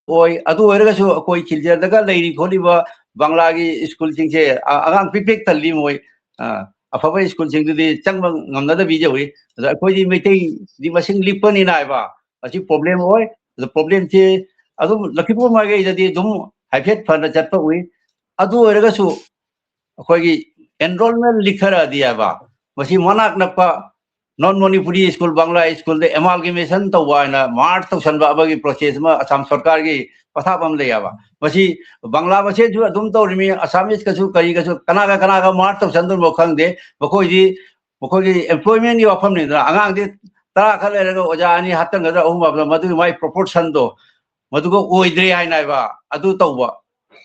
ꯑꯣꯏ꯫ ꯑꯗꯨ ꯑꯣꯏꯔꯒꯁꯨ ꯑꯩꯈꯣꯏ ꯁꯤꯜꯆꯔꯗꯒ ꯂꯩꯔꯤ ꯈꯣꯠꯂꯤꯕ ꯕꯪꯂꯥꯒꯤ ꯁ꯭ꯀꯨꯜꯁꯤꯡꯁꯦ, ꯑ-, ꯑꯉꯥꯡ ꯄꯤꯛ ꯄꯤꯛ ꯊꯜꯂꯤ ꯃꯣꯏ꯫ ꯑ, ꯑꯐꯕ ꯁ꯭ꯀꯨꯜꯁꯤꯡꯗꯨꯗꯤ ꯆꯪꯕ ꯉꯝꯅꯗꯕꯤ ꯌꯧꯏ꯫ ꯑꯗ ꯑꯩꯈꯣꯏꯗꯤ ꯃꯩꯇꯩꯗꯤ ꯃꯁꯤꯡ ꯂꯤꯛꯄꯅꯤꯅ ꯍꯥꯏꯕ, ꯃꯁꯤ ꯄ꯭ꯔꯣꯕ꯭ꯂꯦꯝ ꯑꯣꯏ꯫ ꯑꯗ ꯄ꯭ꯔꯣꯕ꯭ꯂꯦꯝꯁꯦ ꯑꯗꯨꯝ ꯂꯛꯈꯤꯄꯨꯔ ꯃꯥꯏꯀꯩꯗꯗꯤ ꯑꯗꯨꯝ ꯍꯥꯏꯐꯦꯠ ꯐꯅ ꯆꯠꯄ ꯎꯏ꯫ ꯑꯗꯨ ꯑꯣꯏꯔꯒꯁꯨ ꯑꯩꯈꯣꯏꯒꯤ ꯑꯦꯟꯔꯣꯜꯃꯦꯟ ꯂꯤꯛꯊꯔꯛꯑꯗꯤ ꯍꯥꯏꯕ, ꯃꯁꯤ ꯃꯅꯥꯛ ꯅꯛꯄ ꯅꯣꯟ ꯃꯅꯤꯄꯨꯔꯤ ꯁ꯭ꯀꯨꯜ, ꯕꯪꯂꯥ ꯁ꯭ꯀꯨꯜꯗ ꯑꯦꯃꯥꯜꯒꯃꯦꯁꯟ ꯇꯧꯕ ꯍꯥꯏꯅ ꯃꯥꯔꯆ ꯇꯧꯁꯟꯕ ꯑꯃꯒꯤ ꯄ꯭ꯔꯣꯁꯦꯁ ꯑꯃ ꯑꯁꯥꯝ ꯁꯔꯀꯥꯔꯒꯤ ꯄꯊꯥꯞ ꯑꯃ ꯂꯩꯌꯦꯕ꯫ ꯃꯁꯤ ꯕꯪꯂꯥ ꯃꯁꯦꯟꯁꯨ ꯑꯗꯨꯝ ꯇꯧꯔꯤꯃꯤ, ꯑꯁꯥꯃꯤꯁꯀꯁꯨ ꯀꯔꯤꯒꯁꯨ ꯀꯅꯥꯒ ꯀꯅꯥꯒ ꯃꯥꯔꯆ ꯇꯧꯁꯟꯗꯣꯏꯅꯣ ꯈꯪꯗꯦ꯫ ꯃꯈꯣꯏꯗꯤ, ꯃꯈꯣꯏꯒꯤ ꯑꯦꯝꯄ꯭ꯂꯣꯏꯃꯦꯟꯒꯤ ꯋꯥꯐꯝꯅꯤꯗꯅ, ꯑꯉꯥꯡꯗꯤ ꯇꯔꯥ ꯈꯛ ꯂꯩꯔꯒ ꯑꯣꯖꯥ ꯑꯅꯤ ꯍꯥꯞꯆꯟꯒꯗ꯭ꯔꯥ, ꯑꯍꯨꯝ ꯍꯥꯞꯆꯟꯒꯗ꯭ꯔꯥ, ꯃꯗꯨꯒꯤ ꯃꯥꯏ ꯄ꯭ꯔꯣꯄꯣꯔꯁꯟꯗꯣ ꯃꯗꯨꯒ ꯑꯣꯏꯗ꯭ꯔꯦ ꯍꯥꯏꯅ ꯍꯥꯏꯕ꯫ ꯑꯗꯨ ꯇꯧꯕ,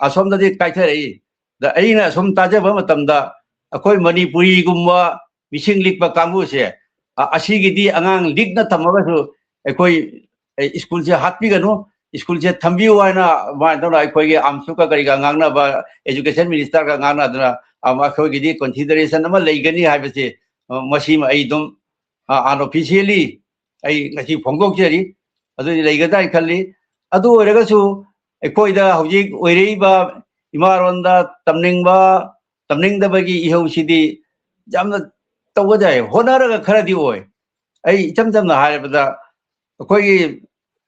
ꯑꯁꯣꯝꯗꯗꯤ ꯀꯥꯏꯊꯔꯛꯏ꯫ ꯑꯗ ꯑꯩꯅ ꯁꯨꯝ ꯇꯥꯖꯕ ꯃꯇꯝꯗ ꯑꯩꯈꯣꯏ ꯃꯅꯤꯄꯨꯔꯤꯒꯨꯝꯕ ꯃꯤꯁꯤꯡ ꯂꯤꯛꯄ ꯀꯥꯡꯕꯨꯁꯦ, ꯑ-, ꯑꯁꯤꯒꯤꯗꯤ ꯑꯉꯥꯡ ꯂꯤꯛꯅ ꯊꯝꯃꯒꯁꯨ ꯑꯩꯈꯣꯏ, ꯑꯦ, ꯁ꯭ꯀꯨꯜꯁꯦ ꯍꯥꯠꯄꯤꯒꯅꯨ, ꯁ꯭ꯀꯨꯜꯁꯦ ꯊꯝꯕꯤꯌꯨ ꯍꯥꯏꯅ ꯑꯗꯨꯃꯥꯏꯅ ꯇꯧꯅ ꯑꯩꯈꯣꯏꯒꯤ ꯑꯥꯝꯁꯨꯀ ꯀꯔꯤꯒ ꯉꯥꯡꯅꯕ, ꯑꯦꯖꯨꯀꯦꯁꯟ ꯃꯤꯅꯤꯁꯇꯔꯒ ꯉꯥꯡꯅꯗꯅ, ꯑ, ꯑꯩꯈꯣꯏꯒꯤꯗꯤ ꯀꯟꯁꯤꯗꯔꯦꯁꯟ ꯑꯃ ꯂꯩꯒꯅꯤ ꯍꯥꯏꯕꯁꯦ, ꯑ, ꯃꯁꯤꯃ ꯑꯩ ꯑꯗꯨꯝ, ꯑ, ꯑꯟꯑꯣꯐꯤꯁꯤꯌꯦꯜꯂꯤ ꯑꯩ ꯉꯁꯤ ꯐꯣꯡꯗꯣꯛꯆꯔꯤ꯫ ꯑꯗꯨꯗꯤ ꯂꯩꯒꯗ꯭ꯔꯥ ꯍꯥꯏꯅ ꯈꯜꯂꯤ꯫ ꯑꯗꯨ ꯑꯣꯏꯔꯒꯁꯨ ꯑꯩꯈꯣꯏꯗ ꯍꯧꯖꯤꯛ ꯑꯣꯏꯔꯛꯏꯕ ꯏꯃꯥꯔꯣꯟꯗ ꯇꯝꯅꯤꯡꯕ, ꯇꯝꯅꯤꯡꯗꯕꯒꯤ ꯏꯍꯧꯁꯤꯗꯤ ꯌꯥꯝꯅ ꯇꯧꯒꯗꯥꯏ, ꯍꯣꯠꯅꯔꯒ ꯈꯔꯗꯤ ꯑꯣꯏ꯫ ꯑꯩ ꯏꯆꯝ ꯆꯝꯅ ꯍꯥꯏꯔꯕꯗ ꯑꯩꯈꯣꯏꯒꯤ,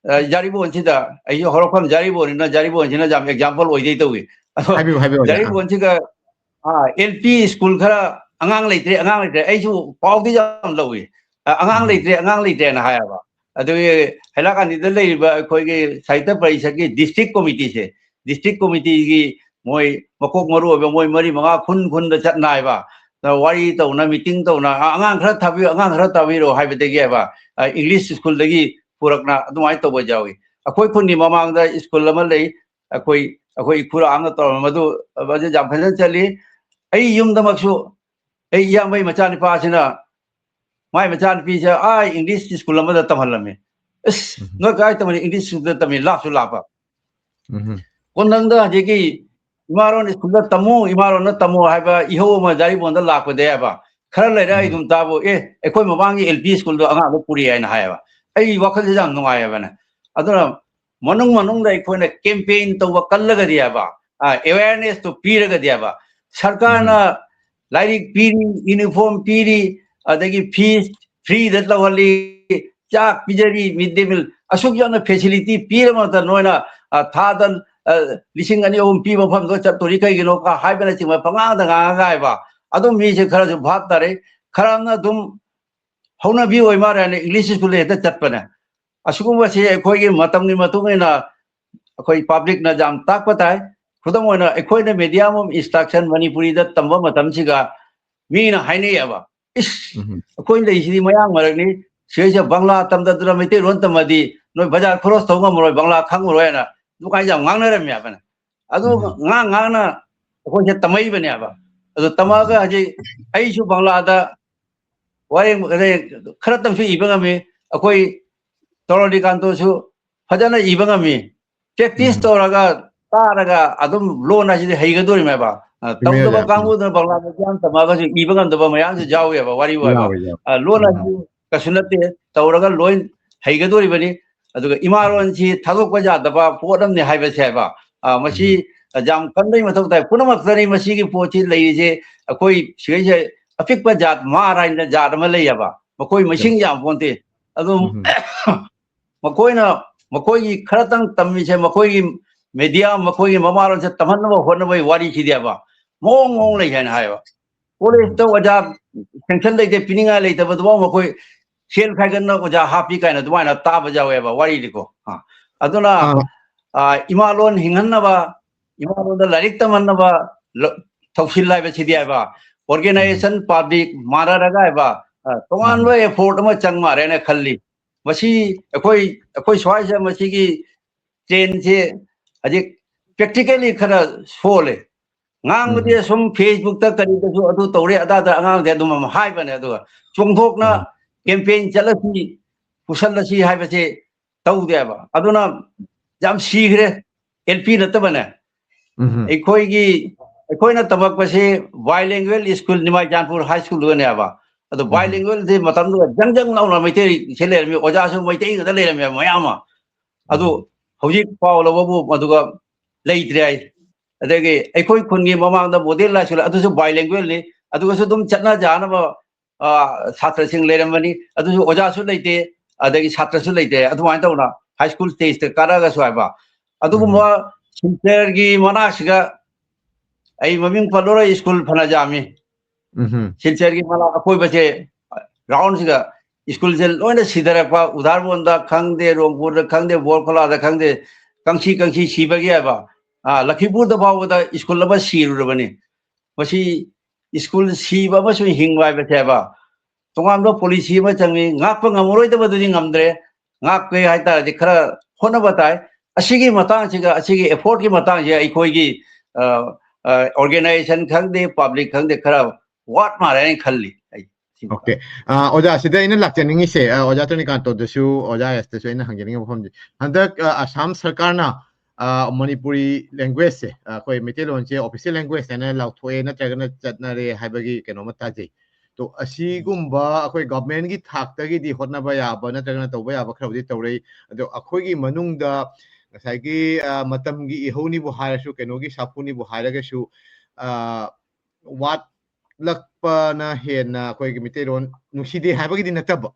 ꯑ, ꯖꯥꯔꯤꯕꯣꯟꯁꯤꯗ, ꯑꯩꯁꯨ ꯍꯧꯔꯛꯐꯝ ꯖꯥꯔꯤꯕꯣꯟꯅꯤꯅ ꯖꯥꯔꯤꯕꯣꯟꯁꯤꯅ ꯌꯥꯝ ꯑꯦꯛꯖꯥꯝꯄꯜ ꯑꯣꯏꯗꯣꯏ ꯇꯧꯏ꯫ ꯑꯗꯣ ꯍꯥꯏꯕꯤꯌꯨ, ꯍꯥꯏꯕꯤꯌꯨ, ꯑꯣꯖꯥ꯫ ꯖꯥꯔꯤꯕꯣꯟꯁꯤꯒ, ꯑꯥ, ꯑꯦꯜ ꯄꯤ ꯁ꯭ꯀꯨꯜ ꯈꯔ ꯑꯉꯥꯡ ꯂꯩꯇ꯭ꯔꯦ, ꯑꯉꯥꯡ ꯂꯩꯇ꯭ꯔꯦ, ꯑꯩꯁꯨ ꯄꯥꯎꯗꯤ ꯌꯥꯝ ꯂꯧꯏ꯫ ꯑ, "ꯑꯉꯥꯡ ꯎꯝ꯫ ꯂꯩꯇ꯭ꯔꯦ, ꯑꯉꯥꯡ ꯂꯩꯇ꯭ꯔꯦꯅ" ꯍꯥꯏꯌꯦꯕ꯫ ꯑꯗꯨꯒꯤ ꯍꯩꯂꯥꯀꯥꯟꯗꯤꯗ ꯂꯩꯔꯤꯕ ꯑꯩꯈꯣꯏꯒꯤ ꯁꯥꯍꯤꯇ꯭ꯌ ꯄꯔꯤꯁꯠꯀꯤ ꯗꯤꯁꯇ꯭ꯔꯤꯛ ꯀꯣꯃꯤꯇꯤꯁꯦ, ꯗꯤꯁꯇ꯭ꯔꯤꯛ ꯀꯣꯃꯤꯇꯤꯒꯤ ꯃꯣꯏ ꯃꯀꯣꯛ ꯃꯔꯨ ꯑꯣꯏꯕ ꯃꯣꯏ ꯃꯔꯤ ꯃꯉꯥ ꯈꯨꯟ ꯈꯨꯟꯗ ꯆꯠꯅ ꯍꯥꯏꯕ, ꯋꯥꯔꯤ ꯇꯧꯅ, ꯃꯤꯇꯤꯡ ꯇꯧꯅ, "ꯑꯉꯥꯡ ꯈꯔ ꯊꯥꯕꯤꯌꯨ, ꯑꯉꯥꯡ ꯈꯔ ꯊꯥꯕꯤꯔꯣ" ꯍꯥꯏꯕꯗꯒꯤ ꯍꯥꯏꯕ, ꯏꯪꯂꯤꯁ ꯁ꯭ꯀꯨꯜꯗꯒꯤ ꯄꯨꯔꯛꯅ ꯑꯗꯨꯃꯥꯏꯅ ꯇꯧꯕ ꯌꯥꯎꯏ꯫ ꯑꯩꯈꯣꯏ ꯈꯨꯟꯒꯤ ꯃꯃꯥꯡꯗ ꯁ꯭ꯀꯨꯜ ꯑꯃ ꯂꯩ, ꯑꯩꯈꯣꯏ ꯑꯩꯈꯣꯏ ꯏꯈꯨꯔꯥ ꯑꯃꯅ ꯇꯧꯔꯝꯕ ꯃꯗꯨ, ꯃꯗꯨ ꯌꯥꯝ ꯐꯖꯅ ꯆꯠꯂꯤ꯫ ꯑꯩ ꯌꯨꯝꯗꯃꯛꯁꯨ ꯑꯩ ꯏꯌꯥꯝꯕꯒꯤ ꯃꯆꯥꯅꯤꯄꯥꯁꯤꯅ ꯃꯥꯏ ꯃꯆꯥꯅꯨꯄꯤꯁꯦ ꯑꯥ ꯏꯪꯂꯤꯁ ꯁ꯭ꯀꯨꯜ ꯑꯃꯗ ꯇꯝꯍꯜꯂꯝꯃꯤ꯫ ꯑꯁ, ꯎꯝ꯫ "ꯅꯣꯏ ꯀꯥꯏ ꯇꯝꯍꯜꯂꯤ?" "ꯏꯪꯂꯤꯁ ꯁ꯭ꯀꯨꯜꯗ ꯇꯝꯃꯤ, ꯂꯥꯞꯁꯨ ꯂꯥꯞꯄ꯫" ꯎꯝ꯫ ꯀꯣꯟꯊꯪꯗ ꯍꯧꯖꯤꯛꯀꯤ "ꯏꯃꯥꯂꯣꯟ ꯁ꯭ꯀꯨꯜꯗ ꯇꯝꯃꯨ, ꯏꯃꯥꯂꯣꯟꯗ ꯇꯝꯃꯨ" ꯍꯥꯏꯕ ꯏꯍꯧ ꯑꯃ ꯖꯥꯔꯤꯕꯣꯟꯗ ꯂꯥꯛꯄꯗ ꯍꯥꯏꯕ, ꯈꯔ ꯂꯩꯔ ꯑꯩ ꯎꯝ꯫ ꯑꯗꯨꯝ ꯇꯥꯕꯨ, "ꯑꯦ, ꯑꯩꯈꯣꯏ ꯃꯃꯥꯡꯒꯤ ꯑꯦꯜ ꯄꯤ ꯁ꯭ꯀꯨꯜꯗꯣ ꯑꯉꯥꯡꯗꯣ ꯄꯨꯔꯛꯑꯦ" ꯍꯥꯏꯅ ꯍꯥꯏꯌꯦꯕ꯫ ꯑꯩ ꯋꯥꯈꯜꯁꯦ ꯌꯥꯝ ꯅꯨꯡꯉꯥꯏꯌꯦꯕꯅꯦ꯫ ꯑꯗꯨꯅ ꯃꯅꯨꯡ ꯃꯅꯨꯡꯗ ꯑꯩꯈꯣꯏꯅ ꯀꯦꯝꯄꯦꯟ ꯇꯧꯕ ꯀꯜꯂꯒꯗꯤ ꯍꯥꯏꯕ, ꯑ, ꯑꯦꯋꯦꯌꯔꯅꯦꯁꯇꯣ ꯄꯤꯔꯒꯗꯤ ꯍꯥꯏꯕ, ꯁꯔꯀꯥꯔꯅ ꯎꯝ꯫ ꯂꯥꯏꯔꯤꯛ ꯄꯤꯔꯤ, ꯌꯨꯅꯤꯐꯣꯔꯝ ꯄꯤꯔꯤ, ꯑꯗꯒꯤ ꯐꯤꯁ ꯐ꯭ꯔꯤꯗ ꯇꯧꯍꯜꯂꯤ, ꯆꯥꯛ ꯄꯤꯖꯔꯤ, ꯃꯤꯗ ꯗꯦ ꯃꯤꯜ, ꯑꯁꯨꯛ ꯌꯥꯝꯅ ꯐꯦꯁꯤꯂꯤꯇꯤ ꯄꯤꯔꯕ ꯃꯇꯝꯗ ꯅꯣꯏꯅ, ꯑ, ꯊꯥꯗ, ꯑ, ꯂꯤꯁꯤꯡ ꯑꯅꯤ ꯑꯍꯨꯝ ꯄꯤꯕ ꯃꯐꯝꯗꯣ ꯆꯠꯇꯣꯔꯤ ꯀꯩꯒꯤꯅꯣ ꯀ ꯍꯥꯏꯕꯅꯆꯤꯡꯕ ꯄꯉꯥꯡꯗ ꯉꯥꯡꯉꯒ ꯍꯥꯏꯕ, ꯑꯗꯨꯝ ꯃꯤꯁꯦ ꯈꯔꯁꯨ ꯚꯥꯞ ꯇꯥꯔꯦ, ꯈꯔ ꯑꯃꯅ ꯑꯗꯨꯝ ꯍꯧꯅꯕꯤ ꯑꯣꯏ ꯃꯥꯜꯂꯦ ꯍꯥꯏꯅ ꯏꯪꯂꯤꯁ ꯁ꯭ꯀꯨꯜꯗ ꯍꯦꯛꯇ ꯆꯠꯄꯅꯦ꯫ ꯑꯁꯤꯒꯨꯝꯕꯁꯤ ꯑꯩꯈꯣꯏꯒꯤ ꯃꯇꯝꯒꯤ ꯃꯇꯨꯡ ꯏꯟꯅ ꯑꯩꯈꯣꯏ ꯄꯕ꯭ꯂꯤꯛꯅ ꯌꯥꯝ ꯇꯥꯛꯄ ꯇꯥꯏ꯫ ꯈꯨꯗꯝ ꯑꯣꯏꯅ ꯑꯩꯈꯣꯏꯅ medium of instruction ꯃꯅꯤꯄꯨꯔꯤꯗ ꯇꯝꯕ ꯃꯇꯝꯁꯤꯒ ꯃꯤꯅ ꯍꯥꯏꯅꯩꯌꯦꯕ, "ꯏꯁ, ꯎꯝ꯫ ꯑꯩꯈꯣꯏ ꯂꯩꯁꯤꯗꯤ ꯃꯌꯥꯡ ꯃꯔꯛꯅꯤ, ꯁꯤꯗꯩꯁꯤꯗ ꯕꯪꯂꯥ ꯇꯝꯗꯗꯅ ꯃꯩꯇꯩꯂꯣꯟ ꯇꯝꯃꯗꯤ ꯅꯣꯏ ꯕꯖꯥꯔ ꯈꯣꯔꯣꯁ ꯇꯧ ꯉꯝꯃꯔꯣꯏ, ꯕꯪꯂꯥ ꯈꯪꯉꯔꯣꯏ" ꯍꯥꯏꯅ ꯑꯗꯨꯃꯥꯏꯅ ꯌꯥꯝ ꯉꯥꯡꯅꯔꯝꯃꯦ ꯍꯥꯏꯕꯅ꯫ ꯑꯗꯨ ꯎꯝ꯫ ꯉꯥꯡ ꯉꯥꯡꯅ ꯑꯩꯈꯣꯏꯁꯦ ꯇꯝꯃꯛꯏꯕꯅꯦꯕ꯫ ꯑꯗꯨ ꯇꯝꯃꯛꯑꯒ ꯎꯝ꯫ ꯍꯧꯖꯤꯛ ꯑꯩꯁꯨ ꯕꯪꯂꯥꯗ ꯋꯥꯔꯦꯡ, ꯈꯔꯇꯪꯁꯨ ꯏꯕ ꯉꯝꯃꯤ꯫ ꯑꯩꯈꯣꯏ ꯇꯣꯔꯣꯂꯤꯀꯥꯟꯇꯣꯁꯨ ꯐꯖꯅ ꯏꯕ ꯉꯝꯃꯤ꯫ ꯄ꯭ꯔꯦꯛꯇꯤꯁ ꯎꯝ꯫ ꯇꯧꯔꯒ, ꯇꯥꯔꯒ ꯑꯗꯨꯝ ꯂꯣꯟ ꯍꯥꯏꯁꯤꯗꯤ ꯍꯩꯒꯗꯣꯔꯤꯃꯦꯕ꯫ ꯑ, ꯆꯨꯝꯃꯦ ꯇꯧꯗꯕ ꯑꯣꯖꯥ, ꯆꯨꯝꯃꯦ꯫ ꯀꯥꯡꯕꯨꯗꯨꯅ ꯕꯪꯒ꯭ꯂꯥ medium ꯇꯝꯃꯒꯁꯨ ꯏꯕ ꯉꯝꯗꯕ ꯃꯌꯥꯝꯁꯨ ꯌꯥꯎꯋꯦꯕ, ꯋꯥꯔꯤ ꯋꯥꯕ꯫ ꯌꯥꯎꯋꯦ, ꯌꯥꯎꯋꯦ꯫ ꯑ, ꯂꯣꯟ ꯎꯝ꯫ ꯍꯥꯏꯁꯤ ꯀꯩꯁꯨ ꯅꯠꯇꯦ, ꯇꯧꯔꯒ ꯂꯣꯏ ꯍꯩꯒꯗꯣꯔꯤꯕꯅꯤ꯫ ꯑꯗꯨꯒ ꯏꯃꯥ ꯎꯝ꯫ ꯂꯣꯟꯁꯤ ꯊꯥꯗꯣꯛꯄ ꯌꯥꯗꯕ ꯄꯣꯠ ꯑꯃꯅꯤ ꯍꯥꯏꯕꯁꯦ ꯍꯥꯏꯕ, ꯑ, ꯃꯁꯤ ꯎꯝ꯫ ꯌꯥꯝ ꯀꯟꯕꯒꯤ ꯃꯊꯧ ꯇꯥꯏ꯫ ꯄꯨꯝꯅꯃꯛꯇꯅꯤ ꯃꯁꯤꯒꯤ ꯄꯣꯠꯁꯤ ꯂꯩꯔꯤꯁꯦ꯫ ꯑꯩꯈꯣꯏ ꯁꯤꯒꯩꯁꯦ ꯑꯄꯤꯛꯄ ꯖꯥꯠ, ꯃꯥꯔ ꯍꯥꯏꯅ ꯖꯥꯠ ꯑꯃ ꯂꯩꯌꯦꯕ, ꯃꯈꯣꯏ ꯃꯁꯤꯡ ꯆꯨꯝꯃꯦ꯫ ꯌꯥꯝ ꯄꯣꯟꯇꯦ꯫ ꯑꯗꯨꯝ ꯎꯝ꯫ ꯃꯈꯣꯏꯅ, ꯃꯈꯣꯏꯒꯤ ꯈꯔꯇꯪ ꯇꯝꯃꯤꯁꯦ, ꯃꯈꯣꯏꯒꯤ medium, ꯃꯈꯣꯏꯒꯤ ꯃꯃꯥꯂꯣꯟꯁꯦ ꯇꯝꯍꯟꯅꯕ ꯍꯣꯠꯅꯕꯒꯤ ꯋꯥꯔꯤꯁꯤꯗꯤ ꯍꯥꯏꯕ, ꯃꯑꯣꯡ ꯃꯑꯣꯡ ꯎꯝ꯫ ꯂꯩ ꯍꯥꯏꯅ ꯍꯥꯏꯕ꯫ ꯎꯝ꯫ ꯀꯣꯂꯦꯖꯇ ꯑꯣꯖꯥ sanction ꯂꯩꯇꯦ, ꯄꯤꯅꯤꯡꯉꯥꯏ ꯂꯩꯇꯕꯗꯨꯐꯥꯎ ꯃꯈꯣꯏ ꯁꯦꯜ ꯈꯥꯏꯒꯠꯅ ꯑꯣꯖꯥ ꯍꯥꯞꯄꯤ ꯀꯥꯏꯅ ꯑꯗꯨꯃꯥꯏꯅ ꯇꯥꯕ ꯌꯥꯎꯋꯦꯕ ꯋꯥꯔꯤꯗꯤꯀꯣ꯫ ꯑ, ꯑꯗꯨꯅ, ꯑꯥ꯫ ꯑ, ꯏꯃꯥꯂꯣꯟ ꯍꯤꯡꯍꯟꯅꯕ, ꯏꯃꯥꯂꯣꯟꯗ ꯂꯥꯏꯔꯤꯛ ꯇꯝꯍꯟꯅꯕ ꯂ-, ꯊꯧꯁꯤꯜ ꯍꯥꯏꯕꯁꯤꯗꯤ ꯍꯥꯏꯕ, organization public ꯃꯥꯟꯅꯔꯒ ꯍꯥꯏꯕ, ꯑ, ꯇꯣꯉꯥꯟꯕ effort ꯑꯃ ꯆꯪ ꯃꯥꯜꯂꯦꯅ ꯈꯜꯂꯤ꯫ ꯃꯁꯤ ꯑꯩꯈꯣꯏ, ꯑꯩꯈꯣꯏ ꯁ꯭ꯋꯥꯏꯁꯤꯗ ꯃꯁꯤꯒꯤ trendꯁꯦ ꯍꯧꯖꯤꯛ practically ꯈꯔ ꯁꯣꯜꯂꯦ꯫ ꯉꯥꯡꯕꯗꯤ ꯁꯨꯝ Facebookꯇ ꯀꯔꯤꯗꯁꯨ ꯑꯗꯨ ꯇꯧꯔꯦ ꯑꯗꯥꯗ ꯑꯉꯥꯡꯗꯤ ꯑꯗꯨꯝ ꯑꯃ ꯍꯥꯏꯕꯅꯦ, ꯑꯗꯨꯒ ꯆꯣꯡꯊꯣꯛꯅ campaign ꯆꯠꯂꯁꯤ, ꯄꯨꯁꯜꯂꯁꯤ ꯍꯥꯏꯕꯁꯦ ꯇꯧꯗꯦꯕ꯫ ꯑꯗꯨꯅ ꯌꯥꯝ ꯁꯤꯈ꯭ꯔꯦ꯫ ꯑꯦꯜ ꯄꯤ ꯅꯠꯇꯕꯅꯦ, ꯑꯩꯈꯣꯏꯒꯤ, ꯑꯩꯈꯣꯏꯅ ꯇꯝꯃꯛꯄꯁꯦ bilingual school, ꯅꯤꯃꯥꯏ ꯆꯥꯟꯄꯨꯔ high schoolꯗꯨꯒꯅꯦꯕ꯫ ꯑꯗꯣ bilingualꯁꯦ ꯃꯇꯝꯗꯨꯗ ꯖꯪ ꯖꯪ ꯂꯥꯎꯅ ꯃꯩꯇꯩꯁꯦ ꯂꯩꯔꯝꯃꯤ, ꯑꯣꯖꯥꯁꯨ ꯃꯩꯇꯩ ꯉꯥꯛꯇ ꯂꯩꯔꯝꯃꯦꯕ ꯃꯌꯥꯝ ꯑꯃ꯫ ꯑꯗꯨ ꯍꯧꯖꯤꯛ ꯄꯥꯎ ꯂꯧꯕꯕꯨ ꯃꯗꯨꯒ ꯂꯩꯇ꯭ꯔꯦ ꯍꯥꯏ꯫ ꯑꯗꯒꯤ ꯑꯩꯈꯣꯏ ꯈꯨꯟꯒꯤ ꯃꯃꯥꯡꯗ model high school, ꯑꯗꯨꯁꯨ bilingualꯅꯤ, ꯑꯗꯨꯒꯁꯨ ꯑꯗꯨꯝ ꯆꯠꯅ ꯆꯥꯅꯕ, ꯑ, ꯁꯥꯇ꯭ꯔꯁꯤꯡ ꯂꯩꯔꯝꯕꯅꯤ꯫ ꯑꯗꯨꯁꯨ ꯑꯣꯖꯥꯁꯨ ꯂꯩꯇꯦ, ꯑꯗꯒꯤ ꯁꯥꯇ꯭ꯔꯁꯨ ꯂꯩꯇꯦ꯫ ꯑꯗꯨꯃꯥꯏꯅ ꯇꯧꯅ high school stageꯇ ꯀꯥꯔꯛꯑꯒꯁꯨ ꯍꯥꯏꯕ꯫ ꯑꯗꯨꯒꯨꯝꯕ ꯁꯤꯜꯆꯔꯒꯤ ꯃꯅꯥꯛꯁꯤꯒ, ꯑꯩ ꯃꯃꯤꯡ ꯄꯜꯂꯔꯣꯏ, school ꯐꯅ ꯌꯥꯝꯃꯤ꯫ ꯁꯤꯜꯆꯔꯒꯤ ꯃꯅꯥꯛ ꯑꯀꯣꯏꯕꯁꯦ, roundꯁꯤꯒ schoolꯁꯦ ꯂꯣꯏꯅ ꯁꯤꯊꯔꯛꯄ, ꯎꯗꯥꯔꯕꯣꯟꯗ ꯈꯪꯗꯦ, ꯔꯣꯡꯄꯨꯔꯗ ꯈꯪꯗꯦ, ꯕꯣꯔꯈꯣꯂꯥꯗ ꯈꯪꯗꯦ, ꯀꯪꯁꯤ ꯀꯪꯁꯤ ꯁꯤꯕꯒꯤ ꯍꯥꯏꯕ꯫ ꯑ, ꯂꯈꯤꯄꯨꯔꯗ ꯐꯥꯎꯕꯗ school ꯑꯃ ꯁꯤꯔꯨꯔꯕꯅꯤ꯫ ꯃꯁꯤ school ꯁꯤꯕ ꯑꯃꯁꯨꯡ ꯍꯤꯡꯕ ꯍꯥꯏꯕꯁꯦ ꯍꯥꯏꯕ, ꯇꯣꯉꯥꯟꯕ policy ꯑꯃ ꯆꯪꯉꯤ꯫ ꯉꯥꯛꯄ ꯉꯝꯃꯔꯣꯏꯗꯕꯗꯨꯗꯤ ꯉꯝꯗ꯭ꯔꯦ, ꯉꯥꯛꯀꯦ ꯍꯥꯏꯇꯥꯔꯗꯤ ꯈꯔ ꯍꯣꯠꯅꯕ ꯇꯥꯏ꯫ ꯑꯁꯤꯒꯤ ꯃꯇꯥꯡꯁꯤꯒ, ꯑꯁꯤꯒꯤ effortꯀꯤ ꯃꯇꯥꯡꯁꯦ ꯑꯩꯈꯣꯏꯒꯤ, ꯑ, ꯑ, organization ꯈꯪꯗꯦ, public ꯈꯪꯗꯦ, ꯈꯔ ꯋꯥꯠ ꯃꯥꯜꯂꯦ ꯍꯥꯏꯅ ꯈꯜꯂꯤ ꯑꯩ꯫ Okay. ꯑ, ꯑꯣꯖꯥ, ꯁꯤꯗ ꯑꯩꯅ ꯂꯥꯛꯆꯅꯤꯡꯉꯤꯁꯦ, ꯑ, ꯑꯣꯖꯥ ꯆꯟꯗ꯭ꯔꯀꯥꯟꯇꯗꯁꯨ, ꯑꯣꯖꯥ ꯑꯦꯁꯇꯁꯨ ꯑꯩꯅ ꯍꯪꯖꯅꯤꯡꯉꯤꯕ ꯋꯥꯐꯝꯁꯦ, ꯍꯟꯗꯛ, ꯑ, ꯑꯁꯥꯝ ꯁꯔꯀꯥꯔꯅ, ꯑ, ꯃꯅꯤꯄꯨꯔꯤ languageꯁꯦ, ꯑ, ꯑꯩꯈꯣꯏ ꯃꯩꯇꯩꯂꯣꯟꯁꯦ official language ꯍꯥꯏꯅ ꯂꯥꯎꯊꯣꯛꯑꯦ ꯅꯠꯇ꯭ꯔꯒꯅ ꯆꯠꯅꯔꯦ ꯍꯥꯏꯕꯒꯤ ꯀꯩꯅꯣꯝꯃ ꯇꯥꯖꯩ꯫ ꯇꯣ, ꯑꯁꯤꯒꯨꯝꯕ ꯑꯩꯈꯣꯏ governmentꯀꯤ ꯊꯥꯛꯇꯒꯤꯗꯤ ꯍꯣꯠꯅꯕ ꯌꯥꯕ ꯅꯠꯇ꯭ꯔꯒꯅ ꯇꯧꯕ ꯌꯥꯕ ꯈꯔꯕꯨꯗꯤ ꯇꯧꯔꯛꯏ꯫ ꯑꯗꯣ ꯑꯩꯈꯣꯏꯒꯤ ꯃꯅꯨꯡꯗ ꯉꯁꯥꯏꯒꯤ, ꯑ, ꯃꯇꯝꯒꯤ ꯏꯍꯧꯅꯤꯕꯨ ꯍꯥꯏꯔꯁꯨ, ꯀꯩꯅꯣꯒꯤ ꯁꯥꯐꯨꯅꯤꯕꯨ ꯍꯥꯏꯔꯒꯁꯨ, ꯑ, ꯋꯥꯠꯂꯛꯄꯅ ꯍꯦꯟꯅ ꯑꯩꯈꯣꯏꯒꯤ ꯃꯩꯇꯩꯂꯣꯟ ꯅꯨꯡꯁꯤꯗꯦ ꯍꯥꯏꯕꯒꯤꯗꯤ ꯅꯠꯇꯕ,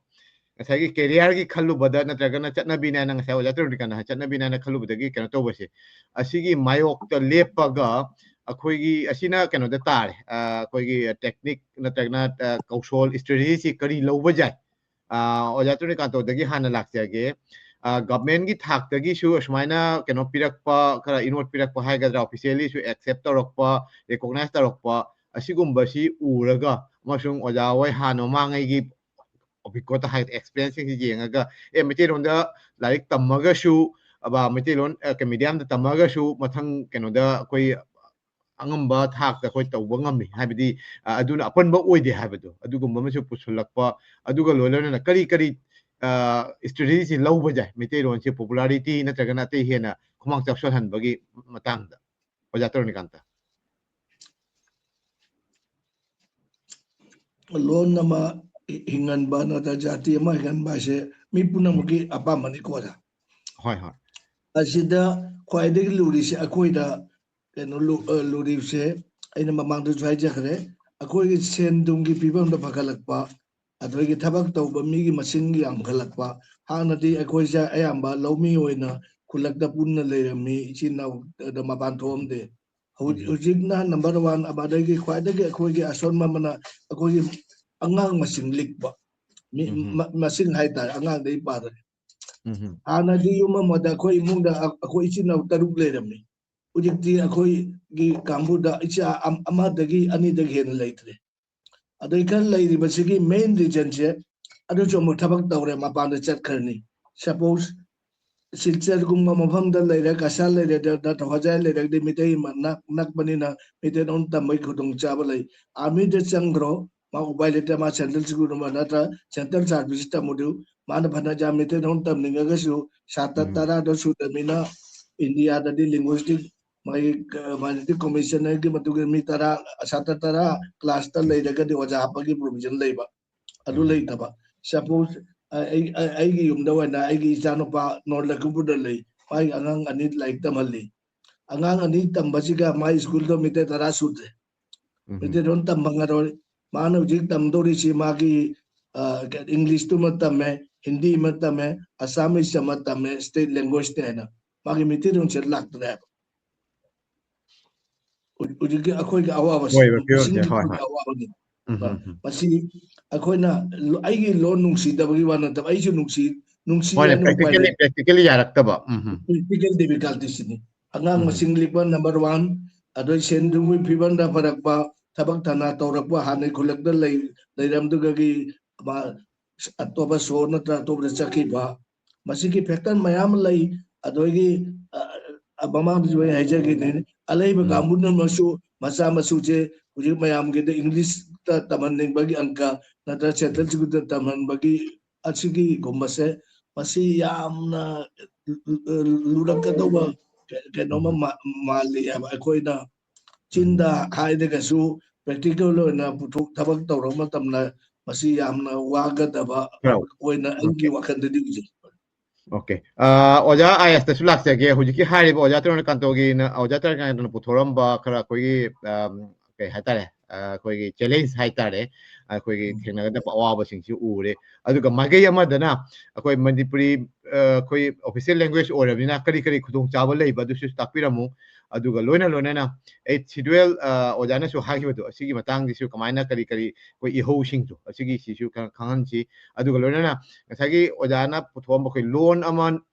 ꯉꯁꯥꯏꯒꯤ careerꯒꯤ ꯈꯜꯂꯨꯕꯗ ꯅꯠꯇ꯭ꯔꯒꯅ ꯆꯠꯅꯕꯤꯅꯦ ꯍꯥꯏꯅ ꯉꯁꯥꯏ ꯑꯣꯖꯥ ꯇꯔꯨꯅꯤꯀꯥꯟꯅ ꯍꯥꯏ, ꯆꯠꯅꯕꯤꯅꯦ ꯍꯥꯏꯅ ꯈꯜꯂꯨꯕꯗꯒꯤ ꯀꯩꯅꯣ ꯇꯧꯕꯁꯦ, ꯑꯁꯤꯒꯤ ꯃꯥꯌꯣꯛꯇ ꯂꯦꯞꯄꯒ ꯑꯩꯈꯣꯏꯒꯤ ꯑꯁꯤꯅ ꯀꯩꯅꯣꯗ ꯇꯥꯔꯦ, ꯑ, ꯑꯩꯈꯣꯏꯒꯤ technique ꯅꯠꯇ꯭ꯔꯒꯅ, ꯑ, ꯀꯧꯁꯣꯜ strategy ꯁꯤ ꯀꯔꯤ ꯂꯧꯕ ꯌꯥꯏ? ꯑ, ꯑꯣꯖꯥ ꯇꯔꯨꯅꯤꯀꯥꯟꯇꯗꯒꯤ ꯍꯥꯟꯅ ꯂꯥꯛꯆꯒꯦ꯫ ꯑ, governmentꯀꯤ ꯊꯥꯛꯇꯒꯤꯁꯨ ꯑꯁꯨꯃꯥꯏꯅ ꯀꯩꯅꯣ ꯄꯤꯔꯛꯄ, ꯈꯔ ꯏꯅꯣꯠ ꯄꯤꯔꯛꯄ ꯍꯥꯏꯒꯗ꯭ꯔꯥ, officiallyꯁꯨ accept ꯇꯧꯔꯛꯄ, recognize ꯇꯧꯔꯛꯄ, ꯑꯁꯤꯒꯨꯝꯕꯁꯤ ꯎꯔꯒ ꯑꯃꯁꯨꯡ ꯑꯣꯖꯥ ꯍꯣꯏ ꯍꯥꯟꯅ ꯃꯃꯥꯡꯉꯩꯒꯤ ꯑꯣꯕꯤꯀꯣꯠꯇ ꯍꯥꯏ ꯑꯦꯛꯁꯄꯤꯔꯤꯌꯦꯟꯁꯁꯤꯡꯁꯤ ꯌꯦꯡꯉꯒ ꯑꯦ ꯃꯩꯇꯩꯂꯣꯟꯗ ꯂꯥꯏꯔꯤꯛ ꯇꯝꯃꯒꯁꯨ ꯑꯕ ꯃꯩꯇꯩꯂꯣꯟ ꯀꯩ ꯃꯤꯗꯤꯌꯝꯗ ꯇꯝꯃꯒꯁꯨ ꯃꯊꯪ ꯀꯩꯅꯣꯗ ꯑꯩꯈꯣꯏ ꯑꯉꯝꯕ ꯊꯥꯛꯇ ꯑꯩꯈꯣꯏ ꯇꯧꯕ ꯉꯝꯃꯤ ꯍꯥꯏꯕꯗꯤ ꯑꯗꯨꯅ ꯑꯄꯟꯕ ꯑꯣꯏꯗꯦ ꯍꯥꯏꯕꯗꯣ ꯑꯗꯨꯒꯨꯝꯕ ꯑꯃꯁꯨ ꯄꯨꯁꯤꯜꯂꯛꯄ ꯑꯗꯨꯒ ꯂꯣꯏꯅꯅ ꯀꯔꯤ ꯀꯔꯤ ꯏꯁꯇ꯭ꯔꯦꯇꯦꯖꯤꯁꯤ ꯂꯧꯕ ꯌꯥꯏ ꯃꯩꯇꯩꯂꯣꯟꯁꯤ ꯄꯣꯄꯨꯂꯥꯔꯤꯇꯤ ꯅꯠꯇ꯭ꯔꯒꯅ ꯑꯇꯩ ꯍꯦꯟꯅ ꯈꯨꯃꯥꯡ ꯆꯥꯎꯁꯜꯍꯟꯕꯒꯤ ꯃꯇꯥꯡꯗ ꯑꯣꯖꯥ ꯇꯔꯨꯅꯤꯀꯥꯟꯇ꯫ ꯂꯣꯟ ꯑꯃ ꯍꯤꯡꯍꯟꯕ ꯅꯠꯇ꯭ꯔꯒ ꯖꯥꯇꯤ ꯑꯃ ꯍꯤꯡꯍꯟꯕ ꯍꯥꯏꯁꯦ ꯃꯤ ꯄꯨꯝꯅꯃꯛꯀꯤ ꯑꯄꯥꯝꯕꯅꯤꯀꯣ ꯑꯣꯖꯥ꯫ ꯍꯣꯏ ꯍꯣꯏ꯫ ꯑꯁꯤꯗ ꯈ꯭ꯋꯥꯏꯗꯒꯤ ꯂꯨꯔꯤꯁꯦ ꯑꯩꯈꯣꯏꯗ ꯀꯩꯅꯣ ꯂꯨ- ꯑ, ꯂꯨꯔꯤꯕꯁꯦ ꯑꯩꯅ ꯃꯃꯥꯡꯗꯁꯨ ꯍꯥꯏꯖꯈ꯭ꯔꯦ, ꯑꯩꯈꯣꯏꯒꯤ ꯁꯦꯟ ꯊꯨꯝꯒꯤ ꯐꯤꯕꯝꯗ ꯐꯒꯠꯂꯛꯄ, ꯑꯗꯨꯗꯒꯤ ꯊꯕꯛ ꯇꯧꯕ ꯃꯤꯒꯤ ꯃꯁꯤꯡ ꯌꯥꯝꯈꯠꯂꯛꯄ꯫ ꯍꯥꯟꯅꯗꯤ ꯑꯩꯈꯣꯏꯁꯦ ꯑꯌꯥꯝꯕ ꯂꯧꯃꯤ ꯑꯣꯏꯅ ꯈꯨꯜꯂꯛꯇ ꯄꯨꯟꯅ ꯂꯩꯔꯝꯃꯤ, ꯏꯆꯤꯟ ꯏꯅꯥꯎꯗ ꯃꯄꯥꯟ ꯊꯣꯛꯑꯝꯗꯦ꯫ ꯍꯧꯖꯤꯛ- ꯍꯧꯖꯤꯛꯅ ꯅꯝꯕꯔ ꯋꯥꯟ ꯑꯃꯗꯒꯤ ꯈ꯭ꯋꯥꯏꯗꯒꯤ ꯑꯩꯈꯣꯏꯒꯤ ꯑꯁꯣꯟꯕ ꯑꯃꯅ ꯑꯩꯈꯣꯏꯒꯤ ꯑꯉꯥꯡ ꯃꯁꯤꯡ ꯂꯤꯛꯄ, ꯃꯤ- ꯎꯝ꯫ ꯃ- ꯃꯁꯤꯡ ꯍꯥꯏꯇꯥꯔꯦ, ꯑꯉꯥꯡꯗꯒꯤ ꯄꯥꯗ꯭ꯔꯦ꯫ ꯎꯝ꯫ ꯍꯥꯟꯅꯗꯤ ꯌꯨꯝ ꯑꯃꯗ ꯑꯩꯈꯣꯏ ꯏꯃꯨꯡꯗ ꯑ- ꯑꯩꯈꯣꯏ ꯏꯆꯤꯟ ꯏꯅꯥꯎ ꯇꯔꯨꯛ ꯂꯩꯔꯝꯃꯤ꯫ ꯍꯧꯖꯤꯛꯇꯤ ꯑꯩꯈꯣꯏꯒꯤ ꯀꯥꯡꯕꯨꯗ ꯏꯆꯥ ꯑꯝ- ꯑꯃꯗꯒꯤ ꯑꯅꯤꯗꯒꯤ ꯍꯦꯟꯅ ꯂꯩꯇ꯭ꯔꯦ꯫ ꯑꯗꯩ ꯈꯔ ꯂꯩꯔꯤꯕꯁꯤꯒꯤ ꯃꯦꯟ ꯔꯤꯖꯟꯁꯦ ꯑꯗꯨꯁꯨ ꯑꯃꯨꯛ ꯊꯕꯛ ꯇꯧꯔꯦ, ꯃꯄꯥꯟꯗ ꯆꯠꯈ꯭ꯔꯅꯤ꯫ ꯁꯄꯣꯁ ꯁꯤꯜꯆꯔꯒꯨꯝꯕ ꯃꯐꯝꯗ ꯂꯩꯔꯦ, ꯀꯁꯥꯔ ꯂꯩꯔꯦ, ꯅꯠꯇ꯭ꯔꯒ ꯍꯣꯖꯥꯏ ꯂꯩꯔꯒꯗꯤ ꯃꯤꯇꯩ ꯃ- ꯅꯛ- ꯅꯛꯄꯅꯤꯅ ꯃꯩꯇꯩꯂꯣꯟ ꯇꯝꯕꯒꯤ ꯈꯨꯗꯣꯡꯆꯥꯕ ꯂꯩ꯫ ꯑꯥꯔꯃꯤꯗ ꯆꯪꯈ꯭ꯔꯣ, ꯃꯥ ꯎꯄꯥꯏ ꯂꯩꯇꯦ, ꯃꯥ ꯁꯦꯟꯇ꯭ꯔꯦꯜ ꯁ꯭ꯀꯨꯜꯒꯨꯝꯕ ꯅꯠꯇ꯭ꯔ ꯁꯦꯟꯇ꯭ꯔꯦꯜ ꯁꯥꯔꯚꯤꯁ ꯇꯝꯃꯨꯗꯨ꯫ ꯃꯥꯅ ꯐꯅ ꯌꯥꯝ ꯃꯩꯇꯩꯂꯣꯟ ꯇꯝꯅꯤꯡꯉꯒꯁꯨ ꯁꯥꯇ꯭ꯔ ꯎꯝ꯫ ꯇꯔꯥꯗꯣ ꯁꯨꯗꯕꯅꯤꯅ ꯏꯟꯗꯤꯌꯥꯗꯗꯤ ꯂꯤꯡꯒ꯭ꯋꯤꯁꯇꯤꯛ ꯃꯥꯒꯤ ꯃꯥꯏꯅꯣꯔꯤꯇꯤ ꯀꯃꯤꯁꯟꯅꯔꯒꯤ ꯃꯇꯨꯡ ꯏꯟꯅ ꯃꯤ ꯇꯔꯥ, ꯁꯥꯇ꯭ꯔ ꯇꯔꯥ ꯀ꯭ꯂꯥꯁꯇ ꯂꯩꯔꯒꯗꯤ ꯑꯣꯖꯥ ꯍꯥꯞꯄꯒꯤ ꯄ꯭ꯔꯣꯚꯤꯖꯟ ꯂꯩꯕ꯫ ꯑꯗꯨ ꯎꯝ꯫ ꯂꯩꯇꯕ꯫ ꯁꯄꯣꯁ ꯑꯩ- ꯑꯩ- ꯑꯩꯒꯤ ꯌꯨꯝꯗ ꯑꯣꯏꯅ ꯑꯩꯒꯤ ꯏꯆꯥꯅꯨꯄꯥ ꯅꯣꯔꯠ ꯂꯈꯤꯃꯄꯨꯔꯗ ꯂꯩ, ꯃꯥꯒꯤ ꯑꯉꯥꯡ ꯑꯅꯤ ꯂꯥꯏꯔꯤꯛ ꯇꯝꯍꯜꯂꯤ꯫ ꯑꯉꯥꯡ ꯑꯅꯤ ꯇꯝꯕꯁꯤꯒ ꯃꯥꯏ ꯁ꯭ꯀꯨꯜꯗꯣ ꯃꯤꯇꯔ ꯇꯔꯥ ꯁꯨꯗ꯭ꯔꯦ꯫ ꯎꯝ꯫ ꯃꯩꯇꯩꯂꯣꯟ ꯇꯝꯕ ꯉꯝꯃꯔꯣꯏ꯫ ꯃꯥꯅ ꯍꯧꯖꯤꯛ ꯇꯝꯗꯧꯔꯤꯁꯤ ꯃꯥꯒꯤ, ꯑ, ꯏꯪꯂꯤꯁꯇꯨꯃ ꯇꯝꯃꯦ, ꯍꯤꯟꯗꯤꯃ ꯇꯝꯃꯦ, ꯑꯁꯥꯃꯤꯁ ꯑꯃ ꯇꯝꯃꯦ, ꯁ꯭ꯇꯦꯠ ꯂꯦꯡꯒ꯭ꯋꯦꯖꯅꯦ ꯍꯥꯏꯅ ꯃꯥꯒꯤ ꯃꯩꯇꯩꯂꯣꯟꯁꯦ ꯂꯥꯛꯇ꯭ꯔꯦ ꯍꯥꯏꯕ꯫ ꯍꯧ- ꯍꯧꯖꯤꯛꯀꯤ ꯑꯩꯈꯣꯏꯒꯤ ꯑꯋꯥꯕꯁꯦ, ꯑꯣꯏꯕ ꯐꯤꯕꯝꯁꯦ, ꯃꯁꯤꯡꯒꯤ ꯍꯣꯏ, ꯑꯩꯈꯣꯏꯒꯤ ꯍꯣꯏ꯫ ꯑꯋꯥꯕꯅꯤ꯫ ꯎꯝ, ꯑ, ꯎꯝ, ꯎꯝ꯫ ꯃꯁꯤ ꯑꯩꯈꯣꯏꯅ ꯂꯣ- ꯑꯩꯒꯤ ꯂꯣꯟ ꯅꯨꯡꯁꯤꯗꯕꯒꯤ ꯋꯥ ꯅꯠꯇꯕ, ꯑꯩꯁꯨ ꯅꯨꯡꯁꯤ ꯅꯨꯡꯁꯤ ꯍꯣꯏꯅꯦ, ꯍꯥꯏꯅ ꯎꯄꯥꯏ practically, ꯂꯩ꯫ practically ꯌꯥꯔꯛꯇꯕ꯫ ꯎꯝ, ꯎꯝ꯫ Practical difficulties ꯁꯤꯅꯤ꯫ ꯑꯉꯥꯡ ꯎꯝ꯫ ꯃꯁꯤꯡ ꯂꯤꯛꯄ ꯅꯝꯕꯔ ꯋꯥꯟ, ꯑꯗꯩ ꯁꯦꯟ ꯊꯨꯝꯒꯤ ꯐꯤꯕꯝꯗ ꯐꯔꯛꯄ, ꯊꯕꯛ ꯊꯅꯥ ꯇꯧꯔꯛꯄ, ꯍꯥꯟꯅꯩ ꯈꯨꯜꯂꯛꯇ ꯂꯩ ꯂꯩꯔꯝꯗꯨꯒꯤ ꯃꯥ ꯑꯇꯣꯞꯄ ꯁꯣ ꯅꯠꯇ꯭ꯔ ꯑꯇꯣꯞꯄꯗ ꯆꯠꯈꯤꯕ, ꯃꯁꯤꯒꯤ ꯐꯦꯛꯇꯔ ꯃꯌꯥꯝ ꯑꯃ ꯂꯩ꯫ ꯑꯗꯒꯤ ꯑ, ꯑ, ꯃꯃꯥꯡꯗꯁꯨ ꯑꯩ ꯍꯥꯏꯖꯈꯤꯕꯅꯤ, ꯑꯂꯩꯕ ꯎꯝ꯫ ꯀꯥꯡꯕꯨꯅꯃꯛꯁꯨ ꯃꯆꯥ ꯃꯁꯨꯁꯦ ꯍꯧꯖꯤꯛ ꯃꯌꯥꯝꯒꯤꯗ ꯏꯪꯂꯤꯁꯇ ꯇꯝꯍꯟꯅꯤꯡꯕꯒꯤ ꯑꯪꯀ ꯅꯠꯇ꯭ꯔ ꯁꯦꯟꯇ꯭ꯔꯦꯜ ꯁ꯭ꯀꯨꯜꯗ ꯇꯝꯍꯟꯕꯒꯤ ꯑꯁꯤꯒꯤꯒꯨꯝꯕꯁꯦ, ꯃꯁꯤ ꯌꯥꯝꯅ ꯂꯨꯔꯛꯀꯗꯧꯕ ꯀꯩꯅꯣꯝꯃ ꯎꯝ꯫ ꯃꯥ-, ꯃꯥꯜꯂꯤ ꯍꯥꯏꯕ꯫ ꯑꯩꯈꯣꯏꯅ ꯆꯤꯟꯗ ꯎꯝ꯫ ꯍꯥꯏꯔꯒꯁꯨ ꯄ꯭ꯔꯦꯛꯇꯤꯀꯦꯜ ꯑꯣꯏꯅ ꯄꯨꯊꯣꯛ ꯊꯕꯛ ꯇꯧꯔꯛꯄ ꯃꯇꯝꯗ ꯃꯁꯤ ꯌꯥꯝꯅ ꯋꯥꯒꯗꯕ ꯈꯔ ꯑꯣꯏꯅ ꯑꯩꯒꯤ ꯑꯣꯀꯦ꯫ ꯋꯥꯈꯜꯗꯗꯤ ꯎꯖꯩ꯫ ꯑꯣꯀꯦ꯫ ꯑ, ꯑꯣꯖꯥ ꯑꯥꯏ ꯑꯦꯁꯇꯁꯨ ꯂꯥꯛꯆꯒꯦ꯫ ꯍꯧꯖꯤꯛꯀꯤ ꯍꯥꯏꯔꯤꯕ ꯑꯣꯖꯥ ꯇꯔꯨꯅ ꯀꯥꯟꯇꯣꯒꯤꯅ, ꯑꯣꯖꯥ ꯇꯔꯨꯅ ꯀꯥꯟꯇꯣꯅ ꯄꯨꯊꯣꯔꯝꯕ ꯈꯔ ꯑꯩꯈꯣꯏꯒꯤ, ꯑꯝ, ꯀꯩ ꯍꯥꯏꯇꯥꯔꯦ, ꯑ, ꯑꯩꯈꯣꯏꯒꯤ ꯆꯦꯂꯦꯟꯖ ꯍꯥꯏꯇꯥꯔꯦ, ꯑꯩꯈꯣꯏꯒꯤ ꯎꯝ꯫ ꯊꯦꯡꯅꯒꯗꯕ ꯑꯋꯥꯕꯁꯤꯡꯁꯤ ꯎꯔꯦ꯫ ꯑꯗꯨꯒ ꯃꯥꯏꯀꯩ ꯑꯃꯗꯅ ꯑꯩꯈꯣꯏ ꯃꯅꯤꯄꯨꯔꯤ, ꯑ, ꯑꯩꯈꯣꯏ ꯑꯣꯐꯤꯁꯤꯌꯦꯜ ꯂꯦꯡꯒ꯭ꯋꯦꯖ ꯑꯣꯏꯔꯕꯅꯤꯅ ꯀꯔꯤ ꯀꯔꯤ ꯈꯨꯗꯣꯡꯆꯥꯕ ꯂꯩꯕ, ꯑꯗꯨꯁꯨ ꯇꯥꯛꯄꯤꯔꯝꯃꯨ꯫ ꯑꯗꯨꯒ ꯂꯣꯏꯅ ꯂꯣꯏꯅꯅ ꯑꯩꯠ ꯁꯤꯗꯨꯋꯦꯜ, ꯑ, ꯑꯣꯖꯥꯅꯁꯨ ꯍꯥꯏꯈꯤꯕꯗꯣ, ꯑꯁꯤꯒꯤ ꯃꯇꯥꯡꯁꯤꯁꯨ ꯀꯃꯥꯏꯅ ꯀꯔꯤ ꯀꯔꯤ ꯑꯩꯈꯣꯏ ꯏꯍꯧꯁꯤꯡꯗꯣ ꯑꯁꯤꯒꯤꯁꯤꯁꯨ ꯈꯔ ꯈꯪꯍꯟꯁꯤ꯫ ꯑꯗꯨꯒ ꯂꯣꯏꯅꯅ ꯉꯁꯥꯏꯒꯤ ꯑꯣꯖꯥꯅ ꯄꯨꯊꯣꯛꯑꯝꯕ ꯑꯩꯈꯣꯏ ꯂꯣꯟ ꯑꯃ,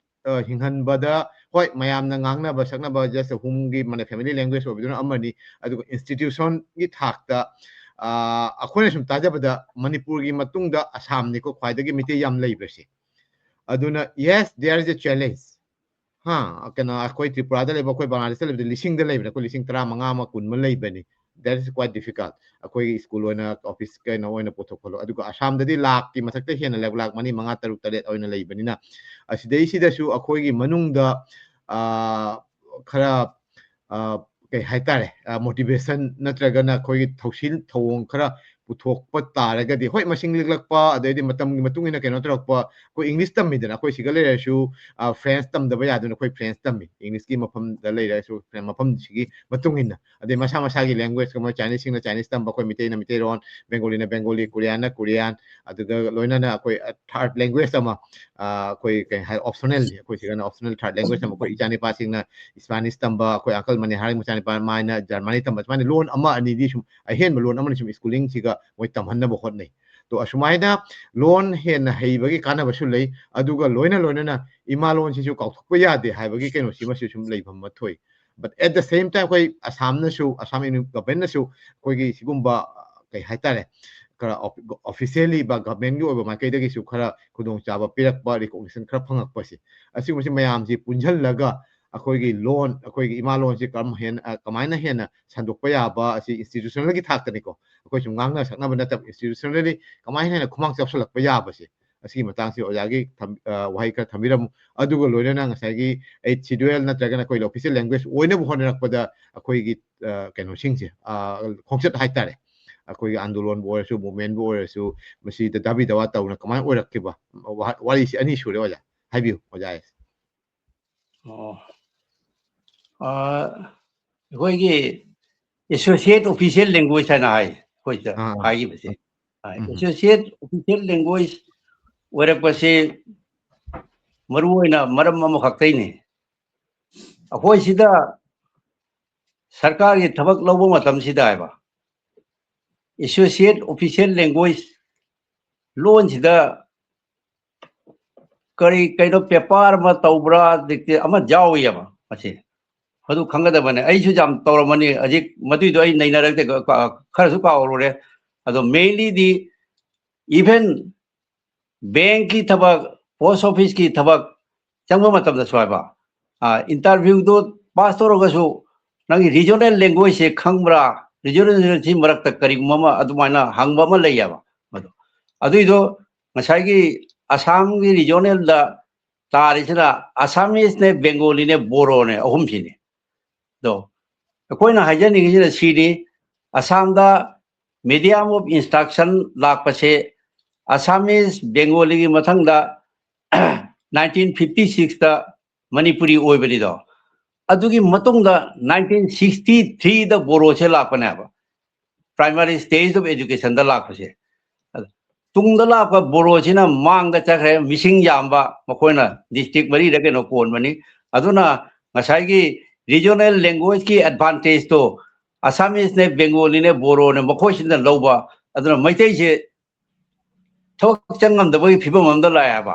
ꯑ, ꯍꯤꯡꯍꯟꯕꯗ, ꯍꯣꯏ, ꯃꯌꯥꯝꯅ ꯉꯥꯡꯅꯕ ꯁꯛꯅꯕ just ꯑꯍꯨꯝꯒꯤ ꯃꯅ-, ꯐꯦꯃꯤꯂꯤ ꯂꯦꯡꯒ꯭ꯋꯦꯖ ꯑꯣꯏꯕꯗꯨꯅ ꯑꯃꯅꯤ, ꯑꯗꯨꯒ ꯏꯟꯁꯇꯤꯇ꯭ꯌꯨꯁꯟꯒꯤ ꯊꯥꯛꯇ, ꯑ, ꯑꯩꯈꯣꯏꯅ ꯁꯨꯝ ꯇꯥꯖꯕꯗ ꯃꯅꯤꯄꯨꯔꯒꯤ ꯃꯇꯨꯡꯗ ꯑꯁꯥꯝꯅꯤꯀꯣ ꯈ꯭ꯋꯥꯏꯗꯒꯤ ꯃꯤꯇꯩ ꯌꯥꯝ ꯂꯩꯕꯁꯦ꯫ ꯑꯗꯨꯅ, yes, there is a challenge. ꯍꯥ, ꯀꯩꯅꯣ, ꯑꯩꯈꯣꯏ ꯇ꯭ꯔꯤꯄꯨꯔꯥꯗ ꯂꯩꯕ, ꯑꯩꯈꯣꯏ ꯕꯪꯒ꯭ꯂꯥꯗꯦꯁꯇ ꯂꯩꯕꯗ ꯂꯤꯁꯤꯡꯗ ꯂꯩꯕꯅꯦ, ꯑꯩꯈꯣꯏ ꯂꯤꯁꯤꯡ ꯇꯔꯥꯃꯉꯥ ꯑꯃ, ꯀꯨꯟ ꯑꯃ ꯂꯩꯕꯅꯤ꯫ That is quite difficult. ꯑꯩꯈꯣꯏꯒꯤ ꯁ꯭ꯀꯨꯜ ꯑꯣꯏꯅ, ꯑꯣꯐꯤꯁ ꯀꯩꯅꯣ ꯑꯣꯏꯅ ꯄꯨꯊꯣꯛ ꯈꯣꯠꯂꯣ꯫ ꯑꯗꯨꯒ ꯑꯁꯥꯝꯗꯗꯤ ꯂꯥꯛꯀꯤ ꯃꯊꯛꯇ ꯍꯦꯟꯅ ꯂꯩꯕ, ꯂꯥꯛ ꯃꯔꯤ, ꯃꯉꯥ, ꯇꯔꯨꯛ, ꯇꯔꯦꯠ ꯑꯣꯏꯅ ꯂꯩꯕꯅꯤꯅ, ꯑꯁꯤꯗꯩꯁꯤꯗꯁꯨ ꯑꯩꯈꯣꯏꯒꯤ ꯃꯅꯨꯡꯗ, ꯑ, ꯈꯔ, ꯑ, ꯀꯩ ꯍꯥꯏꯇꯥꯔꯦ, ꯑ, ꯃꯣꯇꯤꯚꯦꯁꯟ ꯅꯠꯇ꯭ꯔꯒꯅ ꯑꯩꯈꯣꯏꯒꯤ ꯊꯧꯁꯤꯜ ꯊꯧꯑꯣꯡ ꯈꯔ ꯄꯨꯊꯣꯛꯄ ꯇꯥꯔꯒꯗꯤ, ꯍꯣꯏ, ꯃꯁꯤꯡ ꯂꯤꯛꯂꯛꯄ, ꯑꯗꯩꯗꯤ ꯃꯇꯝꯒꯤ ꯃꯇꯨꯡ ꯏꯟꯅ ꯀꯩꯅꯣ ꯇꯧꯔꯛꯄ, ꯑꯩꯈꯣꯏ ꯏꯪꯂꯤꯁ ꯇꯝꯃꯤꯗꯅ, ꯑꯩꯈꯣꯏ ꯁꯤꯒ ꯂꯩꯔꯁꯨ, ꯑ, ꯐ꯭ꯔꯦꯟꯁ ꯇꯝꯗꯕ ꯌꯥꯗꯅ ꯑꯩꯈꯣꯏ ꯐ꯭ꯔꯦꯟꯁ ꯇꯝꯃꯤ, ꯏꯪꯂꯤꯁꯀꯤ ꯃꯐꯝꯗ ꯂꯩꯔꯁꯨ, ꯐ꯭ꯔꯦꯟ-, ꯃꯐꯝꯁꯤꯒꯤ ꯃꯇꯨꯡ ꯏꯟꯅ꯫ ꯑꯗꯩ ꯃꯁꯥ ꯃꯁꯥꯒꯤ ꯂꯦꯡꯒ꯭ꯋꯦꯖ, ꯃꯣꯏ ꯆꯥꯏꯅꯤꯁꯁꯤꯡꯅ ꯆꯥꯏꯅꯤꯁ ꯇꯝꯕ, ꯑꯩꯈꯣꯏ ꯃꯤꯇꯩꯅ ꯃꯤꯇꯩꯔꯣꯟ, ꯕꯦꯡꯒꯣꯂꯤꯅ ꯕꯦꯡꯒꯣꯂꯤ, ꯀꯣꯔꯤꯌꯥꯟꯅ ꯀꯣꯔꯤꯌꯥꯟ, ꯑꯗꯨꯒ ꯂꯣꯏꯅꯅ ꯑꯩꯈꯣꯏ, ꯑ, ꯊꯥꯔꯠ ꯂꯦꯡꯒ꯭ꯋꯦꯖ ꯑꯃ, ꯑ, ꯑꯩꯈꯣꯏ ꯀꯩ ꯍꯥꯏ, ꯑꯣꯞꯁꯅꯦꯜꯅꯤ, ꯑꯩꯈꯣꯏ ꯁꯤꯗꯅ ꯑꯣꯞꯁꯅꯦꯜ ꯊꯥꯔꯠ ꯂꯦꯡꯒ꯭ꯋꯦꯖ ꯑꯃ, ꯑꯩꯈꯣꯏ ꯏꯆꯥꯅꯤꯄꯥꯁꯤꯡꯅ ꯏꯁꯄꯥꯅꯤꯁ ꯇꯝꯕ, ꯑꯩꯈꯣꯏ ꯑꯪꯀꯜ ꯃꯅꯤꯍꯥꯔꯒꯤ ꯃꯆꯥꯅꯤꯄꯥ ꯃꯥꯏꯅ ꯖꯔꯃꯅꯤ ꯇꯝꯕ, ꯁꯨꯃꯥꯏꯅ ꯂꯣꯟ ꯑꯃ ꯑꯅꯤꯗꯤ ꯁꯨꯝ ꯑꯍꯦꯟꯕ ꯂꯣꯟ ꯑꯃꯅꯤ ꯁꯨꯝ ꯁ꯭ꯀꯨꯂꯤꯡꯁꯤꯒ ꯃꯣꯏ ꯇꯝꯍꯟꯅꯕ ꯍꯣꯠꯅꯩ꯫ ꯇꯣ, ꯑꯁꯨꯃꯥꯏꯅ ꯂꯣꯟ ꯍꯦꯟꯅ ꯍꯩꯕꯒꯤ ꯀꯥꯟꯅꯕꯁꯨ ꯂꯩ, ꯑꯗꯨꯒ ꯂꯣꯏꯅ ꯂꯣꯏꯅꯅ ꯏꯃꯥ ꯂꯣꯟꯁꯤꯁꯨ ꯀꯥꯎꯊꯣꯛꯄ ꯌꯥꯗꯦ ꯍꯥꯏꯕꯒꯤ ꯀꯩꯅꯣꯁꯤꯃꯁꯨ ꯁꯨꯝ ꯂꯩꯐꯝ ꯑꯃ ꯊꯣꯛꯏ꯫ But at the same time, ꯑꯩꯈꯣꯏ ꯑꯁꯥꯝꯅꯁꯨ, ꯑꯁꯥꯝ ꯒꯚꯔꯟꯃꯦꯟꯅꯁꯨ ꯑꯩꯈꯣꯏꯒꯤ ꯁꯤꯒꯨꯝꯕ, ꯑ, ꯀꯩ ꯍꯥꯏꯇꯥꯔꯦ, ꯈꯔ ꯑꯣꯐꯤꯁꯤꯌꯦꯜꯂꯤ ꯕ ꯒꯚꯔꯟꯃꯦꯟꯒꯤ ꯑꯣꯏꯕ ꯃꯥꯏꯀꯩꯗꯒꯤꯁꯨ ꯈꯔ ꯈꯨꯗꯣꯡꯆꯥꯕ ꯄꯤꯔꯛꯄ, ꯔꯤꯀꯣꯛꯅꯤꯁꯟ ꯈꯔ ꯐꯪꯉꯛꯄꯁꯦ, ꯑꯁꯤꯒꯨꯝꯕꯁꯤ ꯃꯌꯥꯝꯁꯤ ꯄꯨꯟꯁꯤꯜꯂꯒ ꯑꯩꯈꯣꯏꯒꯤ ꯂꯣꯟ, ꯑꯩꯈꯣꯏꯒꯤ ꯏꯃꯥ ꯂꯣꯟꯁꯤ ꯀꯔꯝ ꯍꯦꯟꯅ, ꯑ, ꯀꯃꯥꯏꯅ ꯍꯦꯟꯅ ꯁꯟꯗꯣꯛꯄ ꯌꯥꯕ, ꯑꯁꯤ ꯏꯟꯁꯇꯤꯇ꯭ꯌꯨꯁꯅꯦꯜꯒꯤ ꯊꯥꯛꯇꯅꯤꯀꯣ, ꯑꯩꯈꯣꯏ ꯁꯨꯝ ꯉꯥꯡꯅ ꯁꯛꯅꯕ ꯅꯠꯇꯕ, ꯏꯟꯁꯇꯤꯇ꯭ꯌꯨꯁꯅꯦꯜꯂꯤ ꯀꯃꯥꯏꯅ ꯍꯦꯟꯅ ꯈꯨꯃꯥꯡ ꯆꯥꯎꯁꯜꯂꯛꯄ ꯌꯥꯕꯁꯦ, ꯑꯁꯤꯒꯤ ꯃꯇꯥꯡꯁꯤ ꯑꯣꯖꯥꯒꯤ ꯊꯝ-, ꯑ, ꯋꯥꯍꯩ ꯈꯔ ꯊꯝꯕꯤꯔꯝꯃꯨ꯫ ꯑꯗꯨꯒ ꯂꯣꯏꯅꯅ ꯉꯁꯥꯏꯒꯤ ꯑꯩꯠ ꯁꯤꯗ꯭ꯌꯨꯜ ꯅꯠꯇ꯭ꯔꯒꯅ ꯑꯩꯈꯣꯏ ꯑꯣꯐꯤꯁꯤꯌꯦꯜ ꯂꯦꯡꯒ꯭ꯋꯦꯖ ꯑꯣꯏꯅꯕ ꯍꯣꯠꯅꯔꯛꯄꯗ ꯑꯩꯈꯣꯏꯒꯤ, ꯑ, ꯀꯩꯅꯣꯁꯤꯡꯁꯦ, ꯑ, ꯈꯣꯡꯆꯠ ꯍꯥꯏꯇꯥꯔꯦ, ꯑꯩꯈꯣꯏꯒꯤ ꯑꯟꯗꯣꯂꯣꯟꯕꯨ ꯑꯣꯏꯔꯁꯨ, ꯃꯨꯚꯃꯦꯟꯕꯨ ꯑꯣꯏꯔꯁꯨ, ꯃꯁꯤꯗ ꯗꯥꯕꯤ ꯗꯥꯋꯥ ꯇꯧꯅ ꯀꯃꯥꯏꯅ ꯑꯣꯏꯔꯛꯈꯤꯕ, ꯋꯥ-, ꯋꯥꯔꯤꯁꯤ ꯑꯅꯤ ꯁꯨꯔꯦ ꯑꯣꯖꯥ꯫ ꯍꯥꯏꯕꯤꯌꯨ ꯑꯣꯖꯥ ꯑꯦꯁ꯫ ꯑꯣ꯫ ꯑ, ꯑꯩꯈꯣꯏꯒꯤ ꯑꯦꯁꯣꯁꯤꯌꯦꯠ ꯑꯣꯐꯤꯁꯤꯌꯦꯜ ꯂꯦꯡꯒ꯭ꯋꯦꯖ ꯍꯥꯏꯅ ꯍꯥꯏ ꯑꯩꯈꯣꯏꯗ ꯑꯥ, ꯑꯥ꯫ ꯍꯥꯏꯈꯤꯕꯁꯦ꯫ ꯎꯝ, ꯎꯝ꯫ ꯑꯦꯁꯣꯁꯤꯌꯦꯠ ꯑꯣꯐꯤꯁꯤꯌꯦꯜ ꯂꯦꯡꯒ꯭ꯋꯦꯖ ꯑꯣꯏꯔꯛꯄꯁꯦ ꯃꯔꯨ ꯑꯣꯏꯅ ꯃꯔꯝ ꯑꯃꯈꯛꯇꯩꯅꯦ꯫ ꯑꯩꯈꯣꯏ ꯁꯤꯗ ꯁꯔꯀꯥꯔꯒꯤ ꯊꯕꯛ ꯂꯧꯕ ꯃꯇꯝꯁꯤꯗ ꯍꯥꯏꯕ, ꯑꯦꯁꯣꯁꯤꯌꯦꯠ ꯑꯣꯐꯤꯁꯤꯌꯦꯜ ꯂꯦꯡꯒ꯭ꯋꯦꯖ ꯂꯣꯟꯁꯤꯗ ꯀꯔꯤ ꯀꯩꯅꯣ ꯄꯦꯄꯔ ꯑꯃ ꯇꯧꯕ꯭ꯔꯥ, ꯗꯤꯛꯇꯦ ꯑꯃ ꯌꯥꯎꯏꯑꯕ ꯃꯁꯤ꯫ ꯑꯗꯨ ꯈꯪꯒꯗꯕꯅꯦ꯫ ꯑꯩꯁꯨ ꯌꯥꯝ ꯇꯧꯔꯝꯃꯅꯤ꯫ ꯍꯧꯖꯤꯛ ꯃꯗꯨꯏꯗꯣ ꯑꯩ ꯅꯩꯅꯔꯛꯇꯦ, ꯈꯔꯁꯨ ꯀꯥꯎꯔꯨꯔꯦ꯫ ꯑꯗꯣ ꯃꯦꯟꯂꯤꯗꯤ ꯏꯚꯟ ꯕꯦꯡꯀꯤ ꯊꯕꯛ, ꯄꯣꯁ ꯑꯣꯐꯤꯁꯀꯤ ꯊꯕꯛ ꯆꯪꯕ ꯃꯇꯝꯗꯁꯨ ꯍꯥꯏꯕ, ꯏꯟꯇꯔꯚ꯭ꯌꯨꯗꯣ ꯄꯥꯁ ꯇꯧꯔꯒꯁꯨ ꯅꯪꯒꯤ ꯔꯤꯖꯅꯦꯜ ꯂꯦꯡꯒ꯭ꯋꯦꯖꯁꯦ ꯈꯪꯕ꯭ꯔꯥ, ꯔꯤꯖꯅꯦꯜꯁꯤ ꯃꯔꯛꯇ ꯀꯔꯤꯒꯨꯝꯕ ꯑꯃ ꯑꯗꯨꯃꯥꯏꯅ ꯍꯪꯕ ꯑꯃ ꯂꯩꯌꯦꯕ꯫ ꯃꯗꯨ ꯑꯗꯨꯏꯗꯣ ꯉꯁꯥꯏꯒꯤ ꯑꯁꯥꯝꯒꯤ ꯔꯤꯖꯅꯦꯜꯗ ꯇꯥꯔꯤꯁꯤꯅ ꯑꯁꯥꯃꯤꯁꯅꯦ, ꯕꯦꯡꯒꯣꯂꯤꯅꯦ, ꯕꯣꯔꯣꯅꯦ, ꯑꯍꯨꯝꯁꯤꯅꯤ꯫ ꯑꯗꯣ ꯑꯩꯈꯣꯏꯅ ꯍꯥꯏꯖꯅꯤꯡꯉꯤꯁꯤꯅ ꯁꯤꯅꯤ, ꯑꯁꯥꯝꯗ medium of instruction ꯂꯥꯛꯄꯁꯦ ꯑꯁꯥꯃꯤꯁ, ꯕꯦꯡꯒꯣꯂꯤꯒꯤ ꯃꯊꯪꯗ ꯅꯥꯏꯟꯇꯤꯟ ꯐꯤꯐꯇꯤ ꯁꯤꯛꯁꯇ ꯃꯅꯤꯄꯨꯔꯤ ꯑꯣꯏꯕꯅꯤꯗꯣ꯫ ꯑꯗꯨꯒꯤ ꯃꯇꯨꯡꯗ ꯅꯥꯏꯟꯇꯤꯟ ꯁꯤꯛꯁꯇꯤ ꯊ꯭ꯔꯤꯗ ꯕꯣꯔꯣꯁꯦ ꯂꯥꯛꯄꯅꯦꯕ, ꯄ꯭ꯔꯥꯏꯃꯥꯔꯤ ꯁ꯭ꯇꯦꯖ ꯑꯣꯐ ꯑꯦꯖꯨꯀꯦꯁꯟꯗ ꯂꯥꯛꯄꯁꯦ꯫ ꯑꯗ ꯇꯨꯡꯗ ꯂꯥꯛꯄ ꯕꯣꯔꯣꯁꯤꯅ ꯃꯥꯡꯗ ꯆꯠꯈ꯭ꯔꯦ, ꯃꯤꯁꯤꯡ ꯌꯥꯝꯕ, ꯃꯈꯣꯏꯅ ꯗꯤꯁꯇ꯭ꯔꯤꯛ ꯃꯔꯤꯗ ꯀꯩꯅꯣ ꯀꯣꯟꯕꯅꯤ꯫ ꯑꯗꯨꯅ ꯉꯁꯥꯏꯒꯤ ꯔꯤꯖꯅꯦꯜ ꯂꯦꯡꯒ꯭ꯋꯦꯖꯀꯤ ꯑꯦꯗꯚꯥꯟꯇꯦꯖꯇꯣ ꯑꯁꯥꯃꯤꯁꯅꯦ, ꯕꯦꯡꯒꯣꯂꯤꯅꯦ, ꯕꯣꯔꯣꯅꯦ, ꯃꯈꯣꯏꯁꯤꯅ ꯂꯧꯕ꯫ ꯑꯗꯨꯅ ꯃꯩꯇꯩꯁꯦ ꯊꯕꯛ ꯆꯪ ꯉꯝꯗꯕꯒꯤ ꯐꯤꯕꯝ ꯑꯃꯗ ꯂꯥꯛꯑꯦ ꯍꯥꯏꯕ꯫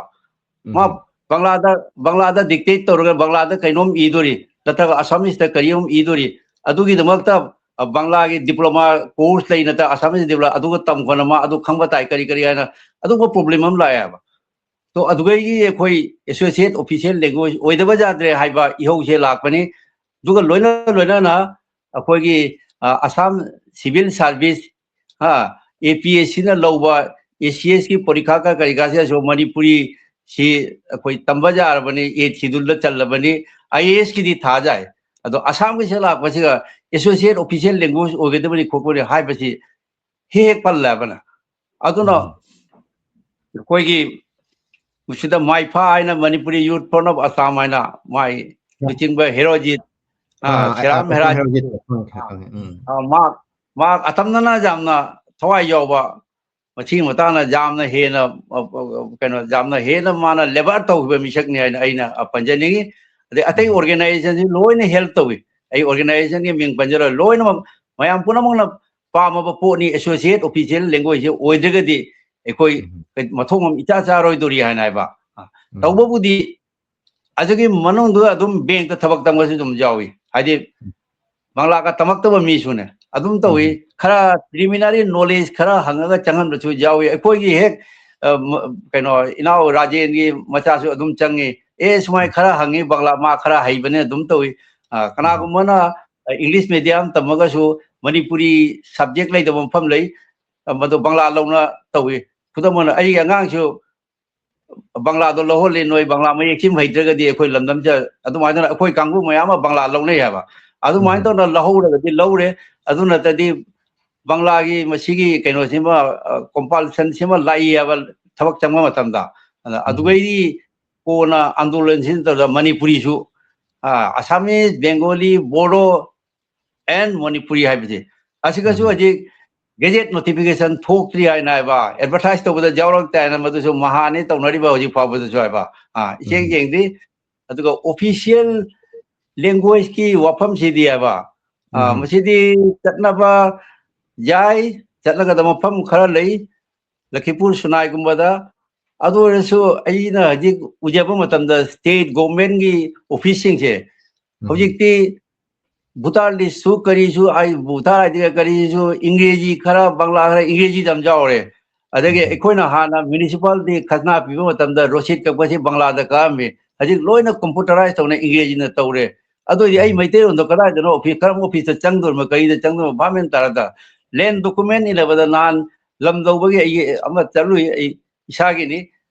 ꯃꯥ ꯎꯝ꯫ ꯕꯪꯂꯥꯗ, ꯕꯪꯂꯥꯗ ꯗꯤꯛꯇꯦꯠ ꯇꯧꯔꯒ ꯕꯪꯂꯥꯗ ꯀꯩꯅꯣꯝ ꯏꯗꯣꯔꯤ, ꯅꯠꯇ꯭ꯔꯒ ꯑꯁꯥꯃꯤꯁꯇ ꯀꯔꯤ ꯑꯃ ꯏꯗꯣꯔꯤ? ꯑꯗꯨꯒꯤꯗꯃꯛꯇ, ꯑ, ꯕꯪꯂꯥꯒꯤ diploma course ꯂꯩ, ꯅꯠꯇ꯭ꯔꯒ ꯑꯁꯥꯃꯤꯁ diploma ꯑꯗꯨꯒ ꯇꯝꯈꯣꯅ ꯃꯥ ꯑꯗꯨ ꯈꯪꯕ ꯇꯥꯏ, ꯀꯔꯤ ꯀꯔꯤ ꯍꯥꯏꯅ ꯑꯗꯨꯒꯨꯝꯕ problem ꯑꯃ ꯂꯥꯛꯑꯦꯕ꯫ ꯇꯣ ꯑꯗꯨꯒꯩꯒꯤ ꯑꯩꯈꯣꯏ associate official language ꯑꯣꯏꯗꯕ ꯌꯥꯗ꯭ꯔꯦ ꯍꯥꯏꯕ ꯏꯍꯧꯁꯦ ꯂꯥꯛꯄꯅꯤ꯫ ꯑꯗꯨꯒ ꯂꯣꯏꯅ ꯂꯣꯏꯅꯅ ꯑꯩꯈꯣꯏꯒꯤ, ꯑ, ꯑꯁꯥꯝ civil service, ꯍꯥ, APSCꯅ ꯂꯧꯕ ACSꯀꯤ ꯄꯔꯤꯈꯥ ꯀ ꯀꯔꯤ ꯀꯥꯁꯤꯗꯁꯨ ꯃꯅꯤꯄꯨꯔꯤ ꯁꯤ ꯑꯩꯈꯣꯏ ꯇꯝꯕ ꯌꯥꯔꯕꯅꯤ, eighth scheduleꯗ ꯆꯜꯂꯕꯅꯤ, IASꯀꯤꯗꯤ ꯊꯥ ꯌꯥꯏ꯫ ꯑꯗꯣ ꯑꯁꯥꯝꯒꯤꯁꯦ ꯂꯥꯛꯄꯁꯤꯒ associate official language ꯑꯣꯏꯒꯗꯕꯅꯤ ꯈꯣꯠꯄꯅꯤ ꯍꯥꯏꯕꯁꯤ ꯍꯦꯛ ꯍꯦꯛ ꯄꯜꯂꯦꯕꯅ꯫ ꯑꯗꯨꯅ ꯎꯝ꯫ ꯑꯩꯈꯣꯏꯒꯤ ꯃꯁꯤꯗ ꯃꯥꯏꯐꯥ ꯍꯥꯏꯅ Manipuri Youth Front of Assam ꯍꯥꯏꯅ ꯃꯥꯏ ꯂꯨꯆꯤꯡꯕ ꯍꯦꯔꯣꯖꯤꯠ, ꯑ, ꯑꯥ, ꯁꯦꯔꯥꯝ ꯑ, ꯍꯦꯔꯥꯖꯤꯠ, ꯈꯪꯉꯦ, ꯈꯪꯉꯦ, ꯈꯪꯉꯦ, ꯎꯝ꯫ ꯑ, ꯃꯍꯥꯛ, ꯃꯍꯥꯛ ꯑꯇꯝꯅꯅ ꯌꯥꯝꯅ ꯊꯋꯥꯏ ꯌꯥꯎꯕ, ꯃꯁꯤꯒꯤ ꯃꯇꯥꯡꯗ ꯌꯥꯝꯅ ꯍꯦꯟꯅ, ꯑ, ꯑ, ꯀꯩꯅꯣ, ꯌꯥꯝꯅ ꯍꯦꯟꯅ ꯃꯥꯅ labour ꯇꯧꯈꯤꯕ ꯃꯤꯁꯛꯅꯤ ꯍꯥꯏꯅ ꯑꯩꯅ, ꯑ, ꯄꯟꯖꯅꯤꯡꯉꯤ꯫ ꯑꯗꯩ ꯑꯇꯩ ꯎꯝ꯫ organisationꯁꯤ ꯂꯣꯏꯅ help ꯇꯧꯏ꯫ ꯑꯩ organisationꯒꯤ ꯃꯤꯡ ꯄꯟꯖꯔꯣꯏ, ꯂꯣꯏꯅꯃꯛ ꯃꯌꯥꯝ ꯄꯨꯝꯅꯃꯛꯅ ꯄꯥꯝꯃꯕ ꯄꯣꯠꯅꯤ꯫ Associate official languageꯎꯝ꯫ ꯃꯊꯧ ꯏꯆꯥ ꯆꯥꯔꯣꯏꯗꯣꯔꯤ ꯍꯥꯏꯅ ꯍꯥꯏꯕ꯫ ꯎꯝ꯫ ꯇꯧꯕꯕꯨꯗꯤ ꯑꯗꯨꯒꯤ ꯃꯅꯨꯡꯗꯨꯗ ꯑꯗꯨꯝ bankꯇ ꯊꯕꯛ ꯇꯧꯕꯁꯨ ꯑꯗꯨꯝ ꯌꯥꯎꯏ꯫ ꯍꯥꯏꯗꯤ ꯎꯝ꯫ ꯕꯪꯂꯥꯒ ꯇꯝꯃꯛꯇꯕ ꯃꯤꯁꯨꯅꯦ ꯑꯗꯨꯝ ꯇꯧꯏ꯫ ꯎꯝ꯫ ꯈꯔ preliminary knowledge ꯈꯔ ꯍꯪꯉꯒ ꯆꯪꯍꯟꯕꯁꯨ ꯌꯥꯎꯏ꯫ ꯑꯩꯈꯣꯏꯒꯤ ꯍꯦꯛ, ꯑ, ꯃ-, ꯀꯩꯅꯣ, ꯏꯅꯥꯎ ꯔꯥꯖꯦꯟꯒꯤ ꯃꯆꯥꯁꯨ ꯑꯗꯨꯝ ꯆꯪꯉꯤ꯫ "ꯑꯦꯁ, ꯃꯥꯏ ꯎꯝ꯫ ꯈꯔ ꯍꯪꯉꯤ ꯕꯪꯂꯥ, ꯃꯥ ꯈꯔ ꯍꯩꯕꯅꯦ", ꯑꯗꯨꯝ ꯇꯧꯏ꯫ ꯑ, ꯎꯝ꯫ ꯀꯅꯥꯒꯨꯝꯕꯅ, ꯑ, English medium ꯇꯝꯃꯒꯁꯨ ꯃꯅꯤꯄꯨꯔꯤ subject ꯂꯩꯇꯕ ꯃꯐꯝ ꯂꯩ꯫ ꯑ, ꯃꯗꯨ ꯕꯪꯂꯥ ꯂꯧꯅ ꯇꯧꯏ꯫ ꯈꯨꯗꯝ ꯑꯣꯏꯅ ꯑꯩꯒꯤ ꯑꯉꯥꯡꯁꯨ ꯕꯪꯂꯥꯗꯣ ꯂꯧꯍꯜꯂꯤ, ꯅꯣꯏ ꯕꯪꯂꯥ ꯃꯌꯦꯛꯁꯤꯃ ꯍꯩꯇ꯭ꯔꯒꯗꯤ ꯑꯩꯈꯣꯏ ꯂꯝꯗꯝꯁꯤꯗ, ꯑꯗꯨꯃꯥꯏꯅ ꯑꯩꯈꯣꯏ ꯀꯥꯡꯕꯨ ꯃꯌꯥꯝ ꯑꯃ ꯕꯪꯂꯥ ꯂꯧꯅꯩ ꯍꯥꯏꯕ꯫ ꯑꯗꯨꯃꯥꯏꯅ ꯎꯝ꯫ ꯇꯧꯅ ꯂꯧꯍꯧꯔꯒꯗꯤ ꯂꯧꯔꯦ, ꯑꯗꯨ ꯅꯠꯇ꯭ꯔꯗꯤ ꯕꯪꯂꯥꯒꯤ ꯃꯁꯤꯒꯤ ꯀꯩꯅꯣꯁꯤꯃ, ꯑ, compulsionꯁꯤꯃ ꯂꯥꯛꯏ ꯍꯥꯏꯕ ꯊꯕꯛ ꯆꯪꯕ ꯃꯇꯝꯗ꯫ ꯑꯗ ꯎꯝ꯫ ꯑꯗꯨꯒꯩꯗꯤ ꯀꯣꯟꯅ ꯑꯟꯗꯣꯂꯟꯁꯤꯅ ꯇꯧꯗ ꯃꯅꯤꯄꯨꯔꯤꯁꯨ, ꯑ, Assamese, Bengali, Bodo, and Manipuri ꯍꯥꯏꯕꯁꯦ꯫ ꯑꯁꯤꯒꯁꯨ ꯎꯝ꯫ ꯍꯧꯖꯤꯛ gazette notification ꯊꯣꯛꯇ꯭ꯔꯤ ꯍꯥꯏꯅ ꯍꯥꯏꯕ, advertise ꯇꯧꯕꯗ ꯌꯥꯎꯔꯛꯇꯦ ꯍꯥꯏꯅ ꯃꯗꯨꯁꯨ ꯃꯍꯥꯅꯤ ꯇꯧꯅꯔꯤꯕ ꯍꯧꯖꯤꯛ ꯐꯥꯎꯕꯗꯁꯨ ꯍꯥꯏꯕ꯫ ꯑꯥ, ꯏꯆꯦꯡ ꯎꯝ꯫ ꯆꯦꯡꯗ꯭ꯔꯤ꯫ ꯑꯗꯨꯒ official languageꯀꯤ ꯋꯥꯐꯝꯁꯤꯗꯤ ꯍꯥꯏꯕ, ꯑꯥ, ꯎꯝ꯫ ꯃꯁꯤꯗꯤ ꯆꯠꯅꯕ ꯌꯥꯏ, ꯆꯠꯅꯒꯗꯕ ꯃꯐꯝ ꯈꯔ ꯂꯩ, ꯂꯈꯤꯄꯨꯔ ꯁꯨꯅꯥꯏꯒꯨꯝꯕꯗ꯫ ꯑꯗꯨ ꯑꯣꯏꯔꯁꯨ ꯑꯩꯅ ꯍꯧꯖꯤꯛ ꯎꯖꯕ ꯃꯇꯝꯗ state governmentꯀꯤ officeꯁꯤꯡꯁꯦ ꯍꯧꯖꯤꯛꯇꯤ ꯚꯣꯇꯔ ꯂꯤꯁꯁꯨ ꯀꯔꯤꯁꯨ, ꯑꯩ ꯚꯣꯇꯔ ꯑꯥꯏ ꯗꯤꯒ ꯀꯔꯤꯁꯨ ꯏꯪꯒ꯭ꯔꯦꯖꯤ ꯈꯔ, ꯕꯪꯂꯥ ꯈꯔ, ꯏꯪꯒ꯭ꯔꯦꯖꯤꯗ ꯌꯥꯝ ꯌꯥꯎꯔꯦ꯫ ꯑꯗꯒꯤ ꯑꯩꯈꯣꯏꯅ ꯍꯥꯟꯅ ꯃ꯭ꯌꯨꯅꯤꯁꯤꯄꯥꯂꯤꯇꯤ ꯈꯖꯅꯥ ꯄꯤꯕ ꯃꯇꯝꯗ ꯔꯣꯁꯤꯠ ꯀꯛꯄꯁꯤ ꯕꯪꯂꯥꯗ ꯀꯛꯑꯝꯃꯤ꯫ ꯍꯧꯖꯤꯛ ꯂꯣꯏꯅ ꯀꯝꯄ꯭ꯌꯨꯇꯔꯥꯏꯁ ꯇꯧꯅ ꯏꯪꯒ꯭ꯔꯦꯖꯤꯅ ꯇꯧꯔꯦ꯫ ꯑꯗꯨ ꯑꯣꯏꯗꯤ ꯑꯩ ꯃꯩꯇꯩꯂꯣꯟꯗꯣ ꯀꯗꯥꯏꯗꯅꯣ ꯑꯣꯐꯤꯁ, ꯀꯔꯝꯕ ꯑꯣꯐꯤꯁꯇ ꯆꯪꯗꯣꯔꯤꯃꯣ, ꯀꯔꯤꯗ ꯆꯪꯗꯣꯔꯤꯃꯣ ꯚꯥꯞ ꯃꯦꯟ ꯇꯥꯔꯗ ꯂꯦꯟ ꯗꯣꯀꯨꯃꯦꯟ ꯏꯟꯅꯕꯗ ꯅꯍꯥꯟ ꯂꯝ ꯂꯧꯕꯒꯤ ꯑꯩ ꯑꯃ ꯆꯠꯂꯨꯏ, ꯑꯩ ꯏꯁꯥꯒꯤꯅꯤ꯫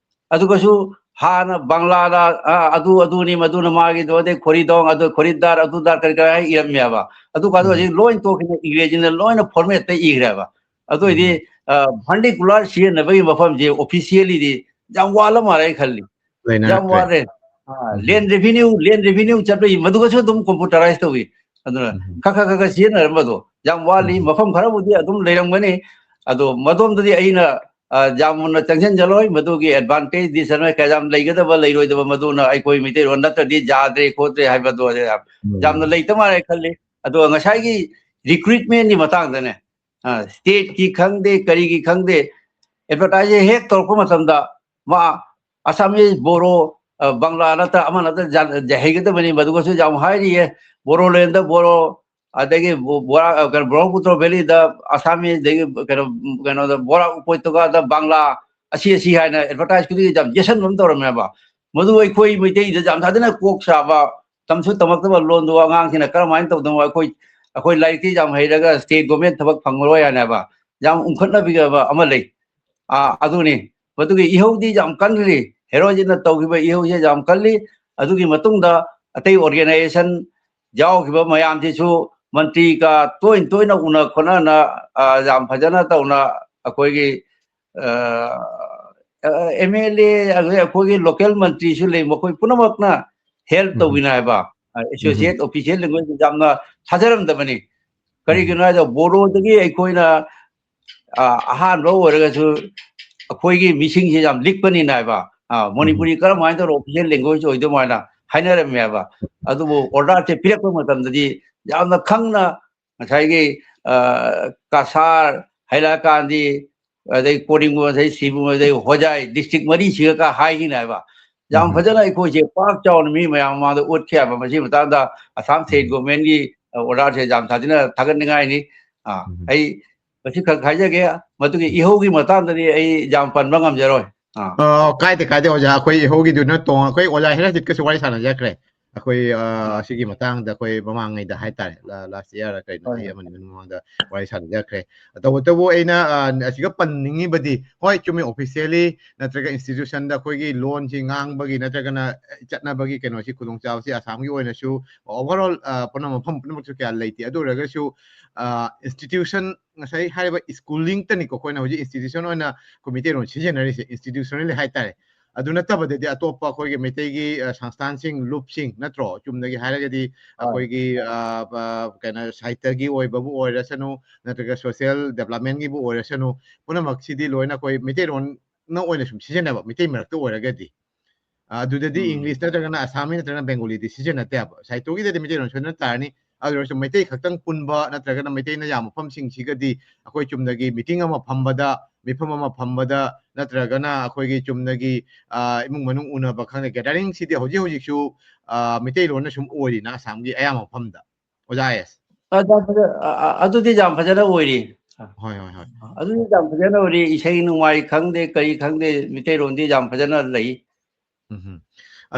ꯑꯗꯨꯒꯁꯨ ꯍꯥꯟꯅ ꯕꯪꯂꯥꯗ, ꯑ, ꯑꯗꯨ, ꯑꯗꯨꯅꯤ, ꯃꯗꯨꯅ ꯃꯥꯒꯤꯗꯣ, ꯑꯗꯩ ꯈꯣꯔꯤꯗꯣꯡ, ꯑꯗꯨ ꯈꯣꯔꯤꯗꯥꯔ, ꯑꯗꯨꯗꯥꯔ ꯀꯔꯤ ꯀꯔꯥ ꯍꯥꯏ ꯏꯔꯝꯃꯦꯕ꯫ ꯑꯗꯨ ꯀꯥꯗꯣ ꯎꯝ꯫ ꯍꯧꯖꯤꯛ ꯂꯣꯏ ꯇꯣꯛꯈꯤꯅ ꯏꯪꯒ꯭ꯔꯦꯖꯤꯅ ꯂꯣꯏꯅ ꯐꯣꯔꯃꯦꯠꯇ ꯏꯈ꯭ꯔꯦꯕ꯫ ꯑꯗꯨ ꯑꯣꯏꯗꯤ, ꯎꯝ꯫ ꯑ, vernacular ꯁꯤꯖꯤꯟꯅꯕꯒꯤ ꯃꯐꯝꯁꯦ officially ꯗꯤ ꯌꯥꯝ ꯋꯥꯠꯂ ꯃꯥꯜꯂꯦ ꯑꯩ ꯈꯜꯂꯤ꯫ ꯌꯥꯝ ꯂꯩꯅꯔꯛꯇ꯭ꯔꯦ꯫ ꯋꯥꯠꯂꯦ꯫ ꯑ, ꯎꯝ꯫ ꯂꯦꯟ ꯔꯦꯚꯤꯅ꯭ꯌꯨ, ꯂꯦꯟ ꯔꯦꯚꯤꯅ꯭ꯌꯨ ꯆꯠꯄꯒꯤ ꯃꯗꯨꯒꯁꯨ ꯑꯗꯨꯝ ꯀꯝꯄ꯭ꯌꯨꯇꯔꯥꯏꯁ ꯇꯧꯏ꯫ ꯑꯗꯨꯅ ꯎꯝ꯫ ꯈꯔ, ꯈꯔ, ꯈꯔ, ꯈꯔ ꯁꯤꯖꯤꯟꯅꯔꯝꯕꯗꯣ ꯌꯥꯝ ꯋꯥꯠꯂꯤ꯫ ꯎꯝ꯫ ꯃꯐꯝ ꯈꯔꯕꯨꯗꯤ ꯑꯗꯨꯝ ꯂꯩꯔꯝꯒꯅꯤ꯫ ꯑꯗꯣ ꯃꯗꯣꯝꯗꯗꯤ ꯑꯩꯅ, ꯑ, ꯌꯥꯝꯅ ꯆꯪꯁꯤꯟꯖꯔꯣꯏ꯫ ꯃꯗꯨꯒꯤ advantage, disadvantage ꯀꯌꯥꯝ ꯂꯩꯒꯗꯕ, ꯂꯩꯔꯣꯏꯗꯕ, ꯃꯗꯨꯅ ꯑꯩꯈꯣꯏ ꯃꯩꯇꯩꯂꯣꯟ ꯅꯠꯇ꯭ꯔꯗꯤ ꯌꯥꯗ꯭ꯔꯦ, ꯈꯣꯠꯇ꯭ꯔꯦ ꯍꯥꯏꯕꯗꯣ ꯌꯥꯝ, ꯎꯝ꯫ ꯌꯥꯝꯅ ꯂꯩꯇ ꯃꯥꯜꯂꯦ ꯈꯜꯂꯤ꯫ ꯑꯗꯨꯒ ꯉꯁꯥꯏꯒꯤ recruitment ꯀꯤ ꯃꯇꯥꯡꯗꯅꯦ, ꯑ, state ꯀꯤ ꯈꯪꯗꯦ, ꯀꯔꯤꯒꯤ ꯈꯪꯗꯦ, advertise ꯍꯦꯛ ꯇꯧꯔꯛꯄ ꯃꯇꯝꯗ ꯃꯥ Assamese, Bodo, ꯑ, ꯕꯪꯂꯥ ꯅꯠꯇ꯭ꯔ ꯑꯃ ꯅꯠꯇ꯭ꯔ ꯖꯥ-, ꯖꯥ-, ꯍꯩꯒꯗꯕꯅꯤ꯫ ꯃꯗꯨꯒꯁꯨ ꯌꯥꯝ ꯍꯥꯏꯔꯤꯌꯦ꯫ Bodoland ꯗ Bodo, ꯑꯗꯒꯤ ꯕꯣ-, ꯕꯣꯔꯥ-, ꯑ, ꯀꯩꯅꯣ, ꯕ꯭ꯔꯍꯃꯄꯨꯇ꯭ꯔ valley ꯗ Assamese, ꯑꯗꯒꯤ ꯀꯩꯅꯣ, ꯀꯩꯅꯣꯗ ꯕꯣꯔꯥ ꯎꯄꯣꯏ ꯇꯨꯒꯥꯗ ꯕꯪꯂꯥ, ꯑꯁꯤ ꯑꯁꯤ ꯍꯥꯏꯅ advertise ꯈꯨꯗꯤꯡꯒꯤ ꯌꯥꯝ ꯌꯦꯠꯁꯟꯕ ꯑꯃ ꯇꯧꯔꯝꯃꯦꯕ꯫ ꯃꯗꯨ ꯑꯩꯈꯣꯏ ꯃꯩꯇꯩꯗ ꯌꯥꯝ ꯁꯥꯊꯤꯅ ꯀꯣꯛ ꯁꯥꯕ, ꯇꯝꯁꯨ ꯇꯝꯃꯛꯇꯕ ꯂꯣꯟꯗꯣ ꯑꯉꯥꯡꯁꯤꯡꯅ ꯀꯔꯝꯍꯥꯏꯅ ꯇꯧꯗꯅꯣ? ꯑꯩꯈꯣꯏ, ꯑꯩꯈꯣꯏ ꯂꯥꯏꯔꯤꯛꯇꯤ ꯌꯥꯝ ꯍꯩꯔꯒ state government ꯊꯕꯛ ꯐꯪꯉꯔꯣꯏ ꯍꯥꯏꯅꯦꯕ꯫ ꯌꯥꯝ ꯎꯪꯈꯠꯅꯕꯤꯕ ꯑꯃ ꯂꯩ꯫ ꯑꯥ, ꯑꯗꯨꯅꯤ꯫ ꯃꯗꯨꯒꯤ ꯏꯍꯧꯗꯤ ꯌꯥꯝ ꯀꯜꯂꯤ꯫ ꯍꯦꯔꯣꯖꯤꯠꯅ ꯇꯧꯈꯤꯕ ꯏꯍꯧꯁꯦ ꯌꯥꯝ ꯀꯜꯂꯤ꯫ ꯑꯗꯨꯒꯤ ꯃꯇꯨꯡꯗ ꯑꯇꯩ organization ꯌꯥꯎꯈꯤꯕ ꯃꯌꯥꯝꯁꯤꯁꯨ ꯃꯟꯇ꯭ꯔꯤꯒ ꯇꯣꯏꯅ ꯇꯣꯏꯅ ꯎꯅ ꯈꯣꯠꯅꯅ, ꯑ, ꯌꯥꯝ ꯐꯖꯅ ꯇꯧꯅ ꯑꯩꯈꯣꯏꯒꯤ, ꯑ, ꯑ, MLA, ꯑꯗꯩ ꯑꯩꯈꯣꯏꯒꯤ local ꯃꯟꯇ꯭ꯔꯤꯁꯨ ꯂꯩ, ꯃꯈꯣꯏ ꯄꯨꯝꯅꯃꯛꯅ help ꯎꯝ꯫ ꯇꯧꯕꯤꯅ ꯍꯥꯏꯕ, ꯑ, ꯎꯝ꯫ Associate official language ꯌꯥꯝꯅ ꯊꯥꯖꯔꯝꯗꯕꯅꯤ꯫ ꯀꯔꯤꯒꯤꯅꯣ ꯍꯥꯏꯗ ꯕꯣꯗꯣꯗꯒꯤ ꯑꯩꯈꯣꯏꯅ, ꯑ, ꯑꯍꯥꯟꯕ ꯑꯣꯏꯔꯒꯁꯨ ꯑꯩꯈꯣꯏꯒꯤ ꯃꯤꯁꯤꯡꯁꯦ ꯌꯥꯝ ꯂꯤꯛꯄꯅꯤꯅ ꯍꯥꯏꯕ, ꯑ, ꯎꯝ꯫ ꯃꯅꯤꯄꯨꯔꯤ ꯀꯔꯝꯍꯥꯏꯅ ꯇꯧꯔꯒ official language ꯑꯣꯏꯗꯣꯏꯅꯣ ꯍꯥꯏꯅ ꯍꯥꯏꯅꯔꯝꯃꯦꯕ꯫ ꯑꯗꯨꯕꯨ order ꯁꯦ ꯄꯤꯔꯛꯄ ꯃꯇꯝꯗꯗꯤ ꯌꯥꯝꯅ ꯈꯪꯅ ꯉꯁꯥꯏꯒꯤ, ꯑ, ꯀꯁꯥꯔ, ꯍꯩꯂꯥꯀꯥꯟꯗꯤ, ꯑꯗꯩ ꯀꯣꯔꯤꯡꯒꯣꯟ, ꯑꯗꯩ ꯁꯤꯕꯨ, ꯑꯗꯩ ꯍꯣꯖꯥꯏ district ꯃꯔꯤꯁꯤꯒ ꯍꯥꯏꯈꯤꯅꯦ ꯍꯥꯏꯕ꯫ ꯌꯥꯝ ꯐꯖꯅ ꯑꯩꯈꯣꯏꯁꯦ ꯄꯥꯛ ꯆꯥꯎꯅ ꯃꯤ ꯃꯌꯥꯝ ꯃꯃꯥꯡꯗ ꯎꯠꯈꯤ ꯍꯥꯏꯕ꯫ ꯃꯁꯤꯒꯤ ꯃꯇꯥꯡꯗ ꯑꯁꯥꯝ ꯁ꯭ꯇꯦꯠ ꯒꯣꯚꯔꯟꯃꯦꯟꯠꯀꯤ ꯑꯣꯔꯗꯔꯁꯦ ꯌꯥꯝ ꯊꯥꯖꯅ ꯊꯥꯒꯠꯅꯤꯡꯉꯥꯏꯅꯤ꯫ ꯑꯩ ꯃꯁꯤ ꯈꯛ ꯍꯥꯏꯖꯒꯦ꯫ ꯃꯗꯨꯒꯤ ꯏꯍꯧꯒꯤ ꯃꯇꯥꯡꯗꯗꯤ ꯑꯩ ꯌꯥꯝ ꯄꯟꯕ ꯉꯝꯖꯔꯣꯏ꯫ ꯑꯥ꯫ ꯑ, ꯀꯥꯏꯗꯦ, ꯀꯥꯏꯗꯦ, ꯑꯣꯖꯥ꯫ ꯑꯩꯈꯣꯏ ꯏꯍꯧꯒꯤꯗꯨꯅ ꯇꯣꯡ-, ꯑꯩꯈꯣꯏ ꯑꯣꯖꯥ ꯍꯦꯔꯥꯖꯤꯠꯀꯁꯨ ꯋꯥꯔꯤ ꯁꯥꯟꯅꯖꯈ꯭ꯔꯦ꯫ ꯑꯩꯈꯣꯏ, ꯑ, ꯁꯤꯒꯤ ꯃꯇꯥꯡꯗ ꯑꯩꯈꯣꯏ ꯃꯃꯥꯡꯉꯩꯗ ꯍꯥꯏꯇꯥꯔꯦ, ꯂꯥ-, ꯂꯥꯁ ꯏꯌꯥꯔ ꯀꯩꯅꯣ, ꯍꯣꯏ, ꯆꯍꯤ ꯍꯣꯏ꯫ ꯑꯃꯅꯤ ꯃꯃꯥꯡꯗ ꯋꯥꯔꯤ ꯁꯥꯟꯅꯖꯈ꯭ꯔꯦ꯫ ꯇꯧꯕꯇꯕꯨ ꯑꯩꯅ, ꯑ, ꯑꯁꯤꯒ ꯄꯟꯅꯤꯡꯉꯤꯕꯗꯤ, ꯍꯣꯏ, ꯆꯨꯝꯃꯤ, ꯑꯣꯐꯤꯁꯤꯌꯦꯜꯂꯤ ꯅꯠꯇ꯭ꯔꯒ ꯏꯟꯁꯇꯤꯇ꯭ꯌꯨꯁꯟꯗ ꯑꯩꯈꯣꯏꯒꯤ ꯂꯣꯟꯁꯤ ꯉꯥꯡꯕꯒꯤ ꯅꯠꯇ꯭ꯔꯒꯅ ꯆꯠꯅꯕꯒꯤ ꯀꯩꯅꯣꯁꯤ, ꯈꯨꯗꯣꯡꯆꯥꯕꯁꯤ ꯑꯁꯥꯝꯒꯤ ꯑꯣꯏꯅꯁꯨ overall, ꯑ, ꯄꯨꯝꯅꯃꯛ, ꯃꯐꯝ ꯄꯨꯝꯅꯃꯛꯁꯨ ꯀꯌꯥ ꯂꯩꯇꯦ꯫ ꯑꯗꯨ ꯑꯣꯏꯔꯒꯁꯨ, ꯑ, ꯏꯟꯁꯇꯤꯇ꯭ꯌꯨꯁꯟ, ꯉꯁꯥꯏ ꯍꯥꯏꯔꯤꯕ ꯁ꯭ꯀꯨꯂꯤꯡꯇꯅꯤꯀꯣ ꯑꯩꯈꯣꯏꯅ ꯍꯧꯖꯤꯛ ꯏꯟꯁꯇꯤꯇ꯭ꯌꯨꯁꯟ ꯑꯣꯏꯅ ꯑꯩꯈꯣꯏ ꯃꯩꯇꯩꯂꯣꯟ ꯁꯤꯖꯤꯟꯅꯔꯤꯁꯦ, ꯏꯟꯁꯇꯤꯇ꯭ꯌꯨꯁꯅꯦꯜꯂꯤ ꯍꯥꯏꯇꯥꯔꯦ꯫ ꯑꯗꯨ ꯅꯠꯇꯕꯗꯗꯤ ꯑꯇꯣꯞꯄ ꯑꯩꯈꯣꯏꯒꯤ ꯃꯩꯇꯩꯒꯤ, ꯑ, ꯁꯪꯁꯊꯥꯟꯁꯤꯡ, ꯂꯨꯞꯁꯤꯡ ꯅꯠꯇ꯭ꯔꯣ? ꯆꯨꯝꯅꯒꯤ ꯍꯥꯏꯔꯒꯗꯤ ꯍꯣꯏ꯫ ꯑꯩꯈꯣꯏꯒꯤ, ꯑ, ꯑ, ꯀꯩꯅꯣ, ꯁꯥꯍꯤꯇ꯭ꯌꯒꯤ ꯑꯣꯏꯕꯕꯨ ꯑꯣꯏꯔꯁꯅꯨ, ꯅꯠꯇ꯭ꯔꯒ ꯁꯣꯁꯤꯌꯦꯜ ꯗꯦꯕꯂꯞꯃꯦꯟꯒꯤꯕꯨ ꯑꯣꯏꯔꯁꯅꯨ, ꯄꯨꯝꯅꯃꯛꯁꯤꯗꯤ ꯂꯣꯏꯅ ꯑꯩꯈꯣꯏ ꯃꯩꯇꯩꯂꯣꯟꯅ ꯑꯣꯏꯅ ꯁꯨꯝ ꯁꯤꯖꯤꯟꯅꯕ, ꯃꯩꯇꯩ ꯃꯔꯛꯇ ꯑꯣꯏꯔꯒꯗꯤ꯫ ꯑ, ꯑꯗꯨꯗꯗꯤ ꯎꯝ꯫ ꯏꯪꯂꯤꯁ ꯅꯠꯇ꯭ꯔꯒꯅ ꯑꯁꯥꯃꯤ ꯅꯠꯇ꯭ꯔꯒꯅ ꯕꯦꯡꯒꯣꯂꯤꯗꯤ ꯁꯤꯖꯤꯟꯅꯗꯦꯕ꯫ ꯁꯥꯍꯤꯇ꯭ꯌꯒꯤꯗꯗꯤ ꯃꯩꯇꯩꯂꯣꯟ ꯁꯣꯏꯗꯅ ꯇꯥꯔꯅꯤ꯫ ꯑꯗꯨ ꯑꯣꯏꯔꯁꯨ ꯃꯩꯇꯩ ꯈꯛꯇꯪ ꯄꯨꯟꯕ ꯅꯠꯇ꯭ꯔꯒꯅ ꯃꯩꯇꯩꯅ ꯌꯥꯝꯕ ꯃꯐꯝꯁꯤꯡꯁꯤꯒꯗꯤ ꯑꯩꯈꯣꯏ ꯆꯨꯝꯅꯒꯤ ꯃꯤꯇꯤꯡ ꯑꯃ ꯐꯝꯕꯗ, ꯃꯤꯐꯝ ꯑꯃ ꯐꯝꯕꯗ ꯅꯠꯇ꯭ꯔꯒꯅ ꯑꯩꯈꯣꯏꯒꯤ ꯆꯨꯝꯅꯒꯤ, ꯑ, ꯏꯃꯨꯡ ꯃꯅꯨꯡ ꯎꯅꯕ ꯈꯪꯗꯦ, ꯒꯦꯗꯔꯤꯡꯁꯤꯗꯤ ꯍꯧꯖꯤꯛ ꯍꯧꯖꯤꯛꯁꯨ, ꯑ, ꯃꯩꯇꯩꯂꯣꯟꯅ ꯁꯨꯝ ꯑꯣꯏꯔꯤꯅ ꯑꯁꯥꯝꯒꯤ ꯑꯌꯥꯝꯕ ꯃꯐꯝꯗ꯫ ꯑꯣꯖꯥ ꯑꯥꯏ ꯑꯦꯁ꯫ ꯑꯗ-, ꯑ-, ꯑ-, ꯑꯗꯨꯗꯤ ꯌꯥꯝ ꯐꯖꯅ ꯑꯣꯏꯔꯤ꯫ ꯍꯣꯏ, ꯍꯣꯏ, ꯍꯣꯏ꯫ ꯑꯗꯨꯗꯤ ꯌꯥꯝ ꯐꯖꯅ ꯑꯣꯏꯔꯤ꯫ ꯏꯁꯩ ꯅꯣꯡꯃꯥꯏ ꯈꯪꯗꯦ, ꯀꯔꯤ ꯈꯪꯗꯦ, ꯃꯤꯇꯩꯔꯣꯟꯗꯤ ꯌꯥꯝ ꯐꯖꯅ ꯂꯩ꯫ ꯎꯝ ꯍꯝ꯫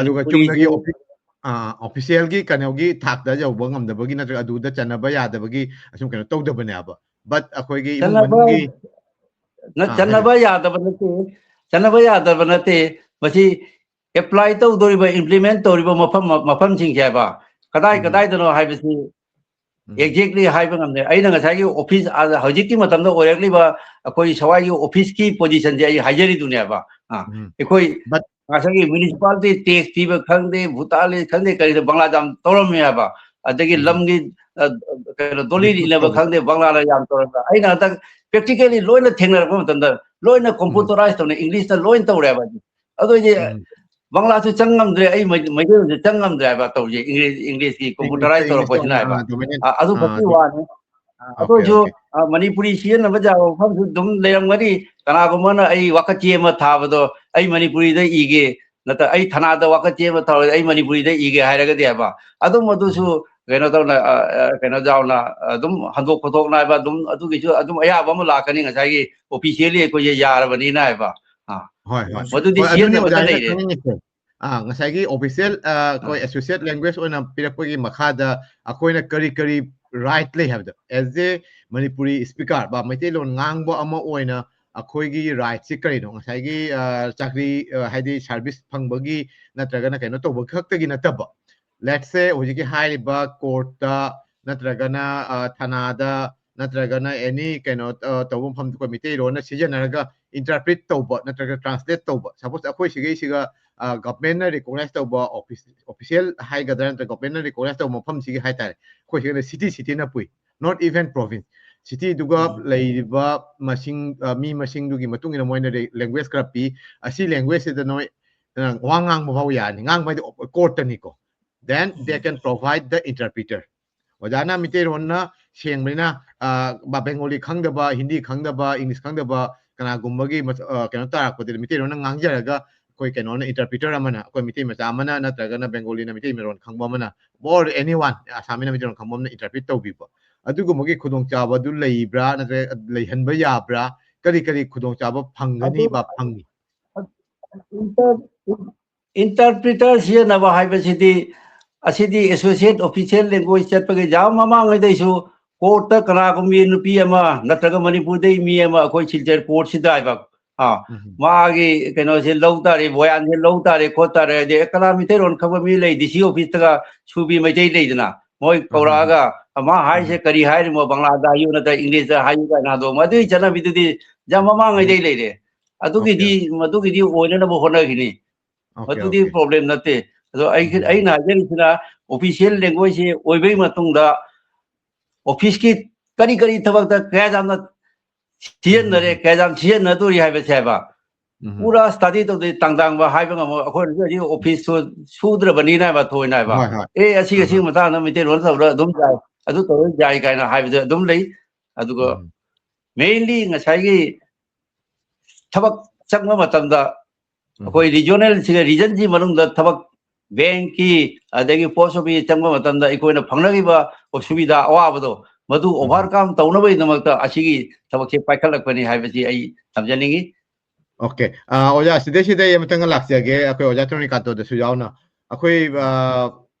ꯑꯗꯨꯒ ꯃꯅꯤꯄꯨꯔꯤꯁꯨ ꯆꯨꯝꯅꯒꯤ ꯑꯣꯐꯤ-, ꯑ, ꯑꯣꯐꯤꯁꯤꯌꯦꯜꯒꯤ ꯀꯩꯅꯣꯒꯤ ꯊꯥꯛꯇ ꯌꯧꯕ ꯉꯝꯗꯕꯒꯤ ꯅꯠꯇ꯭ꯔꯒ ꯑꯗꯨꯗ ꯆꯟꯅꯕ ꯌꯥꯗꯕꯒꯤ ꯑꯁꯨꯝ ꯀꯩꯅꯣ ꯇꯧꯗꯕꯅꯦꯕ꯫ But ꯑꯩꯈꯣꯏꯒꯤ ꯏꯃꯨꯡ ꯆꯟꯅꯕ, ꯃꯅꯨꯡꯒꯤ, ꯅ-, ꯑꯥ, ꯆꯟꯅꯕ ꯌꯥꯗꯕ ꯅꯠꯇꯦ, ꯆꯟꯅꯕ ꯌꯥꯗꯕ ꯅꯠꯇꯦ꯫ ꯃꯁꯤ apply ꯇꯧꯗꯧꯔꯤꯕ, implement ꯇꯧꯔꯤꯕ ꯃꯐꯝ, ꯃꯐꯝꯁꯤꯡꯁꯦ ꯍꯥꯏꯕ, ꯀꯗꯥꯏ ꯎꯝ꯫ ꯀꯗꯥꯏꯗꯅꯣ ꯍꯥꯏꯕꯁꯤ ꯎꯝ꯫ exactly ꯍꯥꯏꯕ ꯉꯝꯗꯦ꯫ ꯑꯩꯅ ꯉꯁꯥꯏꯒꯤ ꯑꯣꯐꯤꯁ, ꯑ, ꯍꯧꯖꯤꯛꯀꯤ ꯃꯇꯝꯗ ꯑꯣꯏꯔꯛꯂꯤꯕ ꯑꯩꯈꯣꯏ ꯁꯋꯥꯏꯒꯤ ꯑꯣꯐꯤꯁꯀꯤ positionꯁꯦ ꯑꯩ ꯍꯥꯏꯖꯔꯤꯗꯨꯅꯦꯕ꯫ ꯑ, ꯎꯝ꯫ ꯑꯩꯈꯣꯏ But ꯉꯁꯥꯏꯒꯤ municipality tax ꯊꯤꯕ ꯈꯪꯗꯦ, ꯚꯨꯇꯥꯂꯤ ꯈꯪꯗꯦ, ꯀꯔꯤꯗ ꯕꯪꯂꯥꯗ ꯌꯥꯝ ꯇꯧꯔꯝꯃꯦ ꯍꯥꯏꯕ꯫ ꯑꯗꯒꯤ ꯎꯝ꯫ ꯂꯝꯒꯤ, ꯑ, ꯀꯩꯅꯣ, ꯗꯣꯂꯤ Recruit ꯏꯅꯕ ꯇꯧꯕ꯫ ꯈꯪꯗꯦ, ꯕꯪꯂꯥꯗ ꯌꯥꯝ ꯇꯧꯔꯝꯃꯦ꯫ ꯑꯩꯅ ꯍꯟꯗꯛ practically ꯂꯣꯏꯅ ꯊꯦꯡꯅꯔꯛꯄ ꯃꯇꯝꯗ ꯂꯣꯏꯅ ꯎꯝ꯫ computerize ꯇꯧꯅ, ꯏꯪꯂꯤꯁꯇ ꯂꯣꯏꯅ ꯇꯧꯔꯦ ꯍꯥꯏꯕ꯫ ꯑꯗꯨ ꯑꯩꯗꯤ ꯎꯝ꯫ ꯕꯪꯂꯥꯁꯨ ꯆꯪ ꯉꯝꯗ꯭ꯔꯦ, ꯑꯩ ꯃꯩ-, ꯃꯩꯇꯩꯂꯣꯟꯁꯨ ꯆꯪ ꯉꯝꯗ꯭ꯔꯦ ꯍꯥꯏꯕ ꯇꯧꯔꯤꯁꯦ, ꯏꯪꯂꯤꯁ, ꯏꯪꯂꯤꯁꯀꯤ ꯏꯪꯂꯤꯁꯇ, computerize ꯏꯪꯂꯤꯁꯇ ꯇꯧꯔꯛꯄꯁꯤꯅ ꯑꯣꯏꯅ, ꯍꯥꯏꯕ꯫ ꯑ, dominant. ꯑ, ꯑꯗꯨ ꯑ, ꯈꯛꯀꯤ okay, ꯋꯥꯅꯤ꯫ ꯑ, okay. ꯑꯗꯨ ꯑꯣꯏꯁꯨ, ꯑ, ꯃꯅꯤꯄꯨꯔꯤ ꯁꯤꯖꯤꯟꯅꯕ ꯌꯥꯕ ꯃꯐꯝꯁꯨ ꯑꯗꯨꯝ ꯂꯩꯔꯝꯒꯅꯤ꯫ ꯀꯅꯥꯒꯨꯝꯕꯅ ꯑꯩ ꯋꯥꯀꯠꯆꯦ ꯑꯃ ꯊꯥꯕꯗꯣ ꯑꯩ ꯃꯅꯤꯄꯨꯔꯤꯗ ꯏꯒꯦ, ꯅꯠꯇ꯭ꯔ ꯑꯩ ꯊꯅꯥꯗ ꯋꯥꯀꯠ ꯆꯦꯟꯕ ꯇꯧꯔꯗꯤ ꯑꯩ ꯃꯅꯤꯄꯨꯔꯤꯗ ꯏꯒꯦ ꯍꯥꯏꯔꯒꯗꯤ ꯍꯥꯏꯕ, ꯑꯗꯨꯝ ꯑꯗꯨꯁꯨ ꯀꯩꯅꯣ ꯇꯧꯅ, ꯑ, ꯑ, ꯀꯩꯅꯣ ꯌꯥꯎꯅ ꯑꯗꯨꯝ ꯍꯟꯗꯣꯛ ꯈꯣꯠꯇꯣꯛ ꯅꯥꯏꯕ, ꯑꯗꯨꯝ ꯑꯗꯨꯒꯤꯁꯨ ꯑꯗꯨꯝ ꯑꯌꯥꯕ ꯑꯃ ꯂꯥꯛꯀꯅꯤ, ꯉꯁꯥꯏꯒꯤ officially ꯑꯩꯈꯣꯏꯁꯦ ꯌꯥꯔꯕꯅꯤꯅ ꯍꯥꯏꯕ꯫ ꯑꯥ, ꯍꯣꯏ ꯍꯣꯏ ꯃꯗꯨꯗꯤ ꯍꯣꯏ, ꯁꯤꯖꯤꯟꯅꯕꯗ ꯑꯗꯨꯅꯦ ꯑꯣꯖꯥ ꯑꯩꯅ ꯂꯩꯔꯦ꯫ ꯈꯪꯅꯤꯡꯉꯤꯁꯦ꯫ ꯑꯥ, ꯉꯁꯥꯏꯒꯤ official, ꯑ, ꯑꯩꯈꯣꯏ associate language ꯑꯣꯏꯅ ꯄꯤꯔꯛꯄꯒꯤ ꯃꯈꯥꯗ ꯑꯩꯈꯣꯏꯅ ꯀꯔꯤ ꯀꯔꯤ right ꯂꯩ ꯍꯥꯏꯕꯗꯣ, as a Manipuri speaker ꯕ, ꯃꯩꯇꯩꯂꯣꯟ ꯉꯥꯡꯕ ꯑꯃ ꯑꯣꯏꯅ ꯑꯩꯈꯣꯏꯒꯤ rightꯁꯤ ꯀꯔꯤꯅꯣ? ꯉꯁꯥꯏꯒꯤ, ꯑ, ꯆꯥꯛꯔꯤ, ꯑ, ꯍꯥꯏꯗꯤ service ꯐꯪꯕꯒꯤ ꯅꯠꯇ꯭ꯔꯒꯅ ꯀꯩꯅꯣ ꯇꯧꯕ ꯈꯛꯇꯒꯤ ꯅꯠꯇꯕ, let's say ꯍꯧꯖꯤꯛꯀꯤ ꯍꯥꯏꯔꯤꯕ courtꯇ ꯅꯠꯇ꯭ꯔꯒꯅ, ꯑ, ꯊꯅꯥꯗ ꯅꯠꯇ꯭ꯔꯒꯅ any ꯀꯩꯅꯣ, ꯑ, ꯇꯧꯕ ꯃꯐꯝꯗ ꯑꯩꯈꯣꯏ ꯃꯩꯇꯩꯂꯣꯟꯅ ꯁꯤꯖꯤꯟꯅꯔꯒ interpret ꯇꯧꯕ ꯅꯠꯇ꯭ꯔꯒ translate ꯇꯧꯕ, suppose ꯑꯩꯈꯣꯏ ꯁꯤꯒꯩꯁꯤꯒ, ꯑ, governmentꯅ recognize ꯇꯧꯕ office, official ꯍꯥꯏꯒꯗ꯭ꯔꯥ ꯅꯠꯇ꯭ꯔꯒ governmentꯅ recognize ꯇꯧꯕ ꯃꯐꯝꯁꯤꯒꯤ ꯍꯥꯏꯇꯥꯔꯦ, ꯑꯩꯈꯣꯏ ꯁꯤꯒꯅ city, cityꯅ ꯄꯨꯏ, not even province꯫ Cityꯗꯨꯒ ꯂꯩꯔꯤꯕ ꯃꯁꯤꯡ, ꯑ, ꯃꯤ ꯃꯁꯤꯡꯗꯨꯒꯤ ꯃꯇꯨꯡ ꯏꯟꯅ ꯃꯣꯏꯅ re-, language ꯈꯔ ꯄꯤ꯫ ꯑꯁꯤ languageꯁꯤꯗ ꯅꯣꯏ, ꯑ, ꯋꯥ ꯉꯥꯡꯕ ꯐꯥꯎ ꯌꯥꯔꯅꯤ, ꯉꯥꯡꯕ ꯍꯥꯏꯗꯤ courtꯇꯅꯤꯀꯣ꯫ Then they can provide the interpreter꯫ ꯑꯣꯖꯥꯅ ꯃꯩꯇꯩꯂꯣꯟꯅ ꯁꯦꯡꯕꯅꯤꯅ, ꯑ, ꯕ-, Bengali ꯈꯪꯗꯕ, ꯍꯤꯟꯗꯤ ꯈꯪꯗꯕ, English ꯈꯪꯗꯕ ꯀꯅꯥꯒꯨꯝꯕꯒꯤ ꯃꯁ-, ꯑ, ꯀꯩꯅꯣ ꯇꯥꯔꯛꯄꯗꯗꯤ ꯃꯩꯇꯩꯂꯣꯟꯅ ꯉꯥꯡꯖꯔꯒ ꯑꯩꯈꯣꯏ ꯀꯩꯅꯣꯅ interpreter ꯑꯃꯅ, ꯑꯩꯈꯣꯏ ꯃꯩꯇꯩ ꯃꯆꯥ ꯑꯃꯅ ꯅꯠꯇ꯭ꯔꯒꯅ Bengaliꯅ ꯃꯩꯇꯩ ꯃꯔꯣꯟ ꯈꯪꯕ ꯑꯃꯅ, or anyone, ꯑꯁꯥꯃꯤꯅ ꯃꯩꯇꯩꯂꯣꯟ ꯈꯪꯕ ꯑꯃꯅ interpret ꯇꯧꯕꯤꯕ, ꯑꯗꯨꯒꯨꯝꯕꯒꯤ ꯈꯨꯗꯣꯡꯆꯥꯕꯗꯨ ꯂꯩꯕ꯭ꯔꯥ ꯅꯠꯇ꯭ꯔꯒ ꯂꯩꯍꯟꯕ ꯌꯥꯕ꯭ꯔꯥ? ꯀꯔꯤ ꯀꯔꯤ ꯈꯨꯗꯣꯡꯆꯥꯕ ꯐꯪꯒꯅꯤ, ꯑꯗꯨ- ꯕ, ꯐꯪꯉꯤ? Inter- interpreter ꯁꯤꯖꯤꯟꯅꯕ ꯍꯥꯏꯕꯁꯤꯗꯤ, ꯑꯁꯤꯗꯤ associate official language ꯆꯠꯄꯒꯤ ꯌꯥꯝ ꯃꯃꯥꯡꯉꯩꯗꯩꯁꯨ courtꯇ ꯀꯅꯥꯒꯨꯝꯕꯤ ꯅꯨꯄꯤ ꯑꯃ ꯅꯠꯇ꯭ꯔꯒ ꯃꯅꯤꯄꯨꯔꯗꯩ ꯃꯤ ꯑꯃ ꯑꯩꯈꯣꯏ ꯁꯤꯜꯆꯔ courtꯁꯤꯗ ꯍꯥꯏꯕ, ꯑꯥ, ꯎꯝ꯫ ꯃꯥꯒꯤ ꯀꯩꯅꯣꯁꯦ ꯂꯧ ꯇꯥꯔꯦ, ꯕꯣꯌꯥꯟꯁꯦ ꯂꯧ ꯇꯥꯔꯦ, ꯈꯣꯠ ꯇꯥꯔꯦ, ꯍꯥꯏꯗꯤ, "ꯑꯦ, ꯀꯅꯥ ꯃꯩꯇꯩꯂꯣꯟ ꯈꯪꯕ ꯃꯤ ꯂꯩ?" DC officeꯇꯒ ꯁꯨꯕꯤ ꯃꯩꯇꯩ ꯂꯩꯗꯅ, ꯃꯣꯏ ꯀꯧꯔꯛꯑꯒ, "ꯃꯥ ꯍꯥꯏꯁꯦ ꯀꯔꯤ ꯍꯥꯏꯔꯤꯃꯣ? ꯕꯪꯂꯥꯗ ꯍꯥꯏꯌꯨ ꯅꯠꯇ꯭ꯔ ꯏꯪꯂꯤꯁꯇ ꯍꯥꯏꯌꯨ?" ꯀꯥꯏꯅ ꯍꯟꯗꯣꯛꯑꯣ꯫ ꯃꯗꯨꯒꯤ ꯆꯠꯅꯕꯤꯗꯨꯗꯤ ꯌꯥꯝ ꯃꯃꯥꯡꯉꯩꯗꯩ ꯂꯩꯔꯦ꯫ ꯑꯗꯨꯒꯤꯗꯤ, ꯃꯗꯨꯒꯤꯗꯤ ꯑꯣꯏꯅꯅꯕ ꯍꯣꯠꯅꯈꯤꯅꯤ꯫ Okay, ꯃꯗꯨꯗꯤ okay. Problem ꯅꯠꯇꯦ꯫ ꯑꯗꯣ ꯑꯩ, ꯎꯝ꯫ ꯑꯩꯅ ꯍꯥꯏꯖꯔꯤꯁꯤꯅ, official languageꯁꯤ ꯑꯣꯏꯕꯒꯤ ꯃꯇꯨꯡꯗ officeꯀꯤ ꯀꯔꯤ ꯀꯔꯤ ꯊꯕꯛꯇ ꯀꯌꯥ ꯌꯥꯝꯅ ꯁꯤꯖꯤꯟꯅꯔꯦ, ꯎꯝ꯫ ꯀꯌꯥ ꯌꯥꯝ ꯁꯤꯖꯤꯟꯅꯗꯣꯔꯤ ꯍꯥꯏꯕꯁꯦ ꯍꯥꯏꯕ꯫ ꯎꯝ꯫ ꯄꯨꯔꯥ study ꯇꯧꯗꯦ, ꯇꯥꯡꯗꯥꯡꯕ ꯍꯥꯏꯕ ꯉꯝꯃꯣꯏ꯫ ꯑꯩꯈꯣꯏꯅꯁꯨ ꯍꯧꯖꯤꯛ officeꯇꯨ ꯁꯨꯗ꯭ꯔꯕꯅꯤꯅ ꯍꯥꯏꯕ, ꯊꯣꯏꯅ ꯍꯥꯏꯕ꯫ ꯍꯣꯏ, ꯍꯣꯏ꯫ "ꯑꯦ, ꯑꯁꯤꯒꯤ, ꯑꯍꯥ꯫ ꯑꯁꯤꯒꯤ ꯃꯇꯥꯡꯗ ꯃꯩꯇꯩꯂꯣꯟ ꯇꯧꯔ ꯑꯗꯨꯝ ꯌꯥꯏ, ꯑꯗꯨ ꯇꯧꯔ ꯌꯥꯏ" ꯀꯥꯏꯅ ꯍꯥꯏꯕꯗ ꯑꯗꯨꯝ ꯂꯩ꯫ ꯑꯗꯨꯒ ꯎꯝ꯫ Mainly ꯉꯁꯥꯏꯒꯤ ꯊꯕꯛ ꯆꯪꯕ ꯃꯇꯝꯗ ꯑꯩꯈꯣꯏ ꯔꯤꯖꯅꯦꯜ ꯁꯤꯒ ꯔꯤꯖꯟꯁꯤ ꯃꯅꯨꯡꯗ ꯊꯕꯛ ꯕꯦꯡꯀꯤ ꯑꯗꯒꯤ ꯄꯣꯁ ꯑꯣꯐꯤꯁ ꯆꯪꯕ ꯃꯇꯝꯗ ꯑꯩꯈꯣꯏꯅ ꯐꯪꯅꯈꯤꯕ ꯑꯁꯨꯕꯤꯗꯥ ꯑꯋꯥꯕꯗꯣ ꯃꯗꯨ ꯑꯣꯚꯔꯀꯝ ꯇꯧꯅꯕꯒꯤꯗꯃꯛꯇ ꯑꯁꯤꯒꯤ ꯊꯕꯛꯁꯦ ꯄꯥꯏꯈꯠꯂꯛꯄꯅꯤ ꯍꯥꯏꯕꯁꯤ ꯑꯩ ꯊꯝꯖꯅꯤꯡꯉꯤ꯫ ꯑꯣꯀꯦ, ꯑꯣꯖꯥ, ꯁꯤꯗꯩꯁꯤꯗ ꯑꯩ ꯑꯃꯇꯪꯒ ꯂꯥꯛꯆꯒꯦ, ꯑꯩꯈꯣꯏ ꯑꯣꯖꯥ ꯇꯔꯨꯅꯤꯀꯥꯟꯇꯣꯗꯁꯨ ꯌꯥꯎꯅ꯫ ꯑꯩꯈꯣꯏ ꯑ,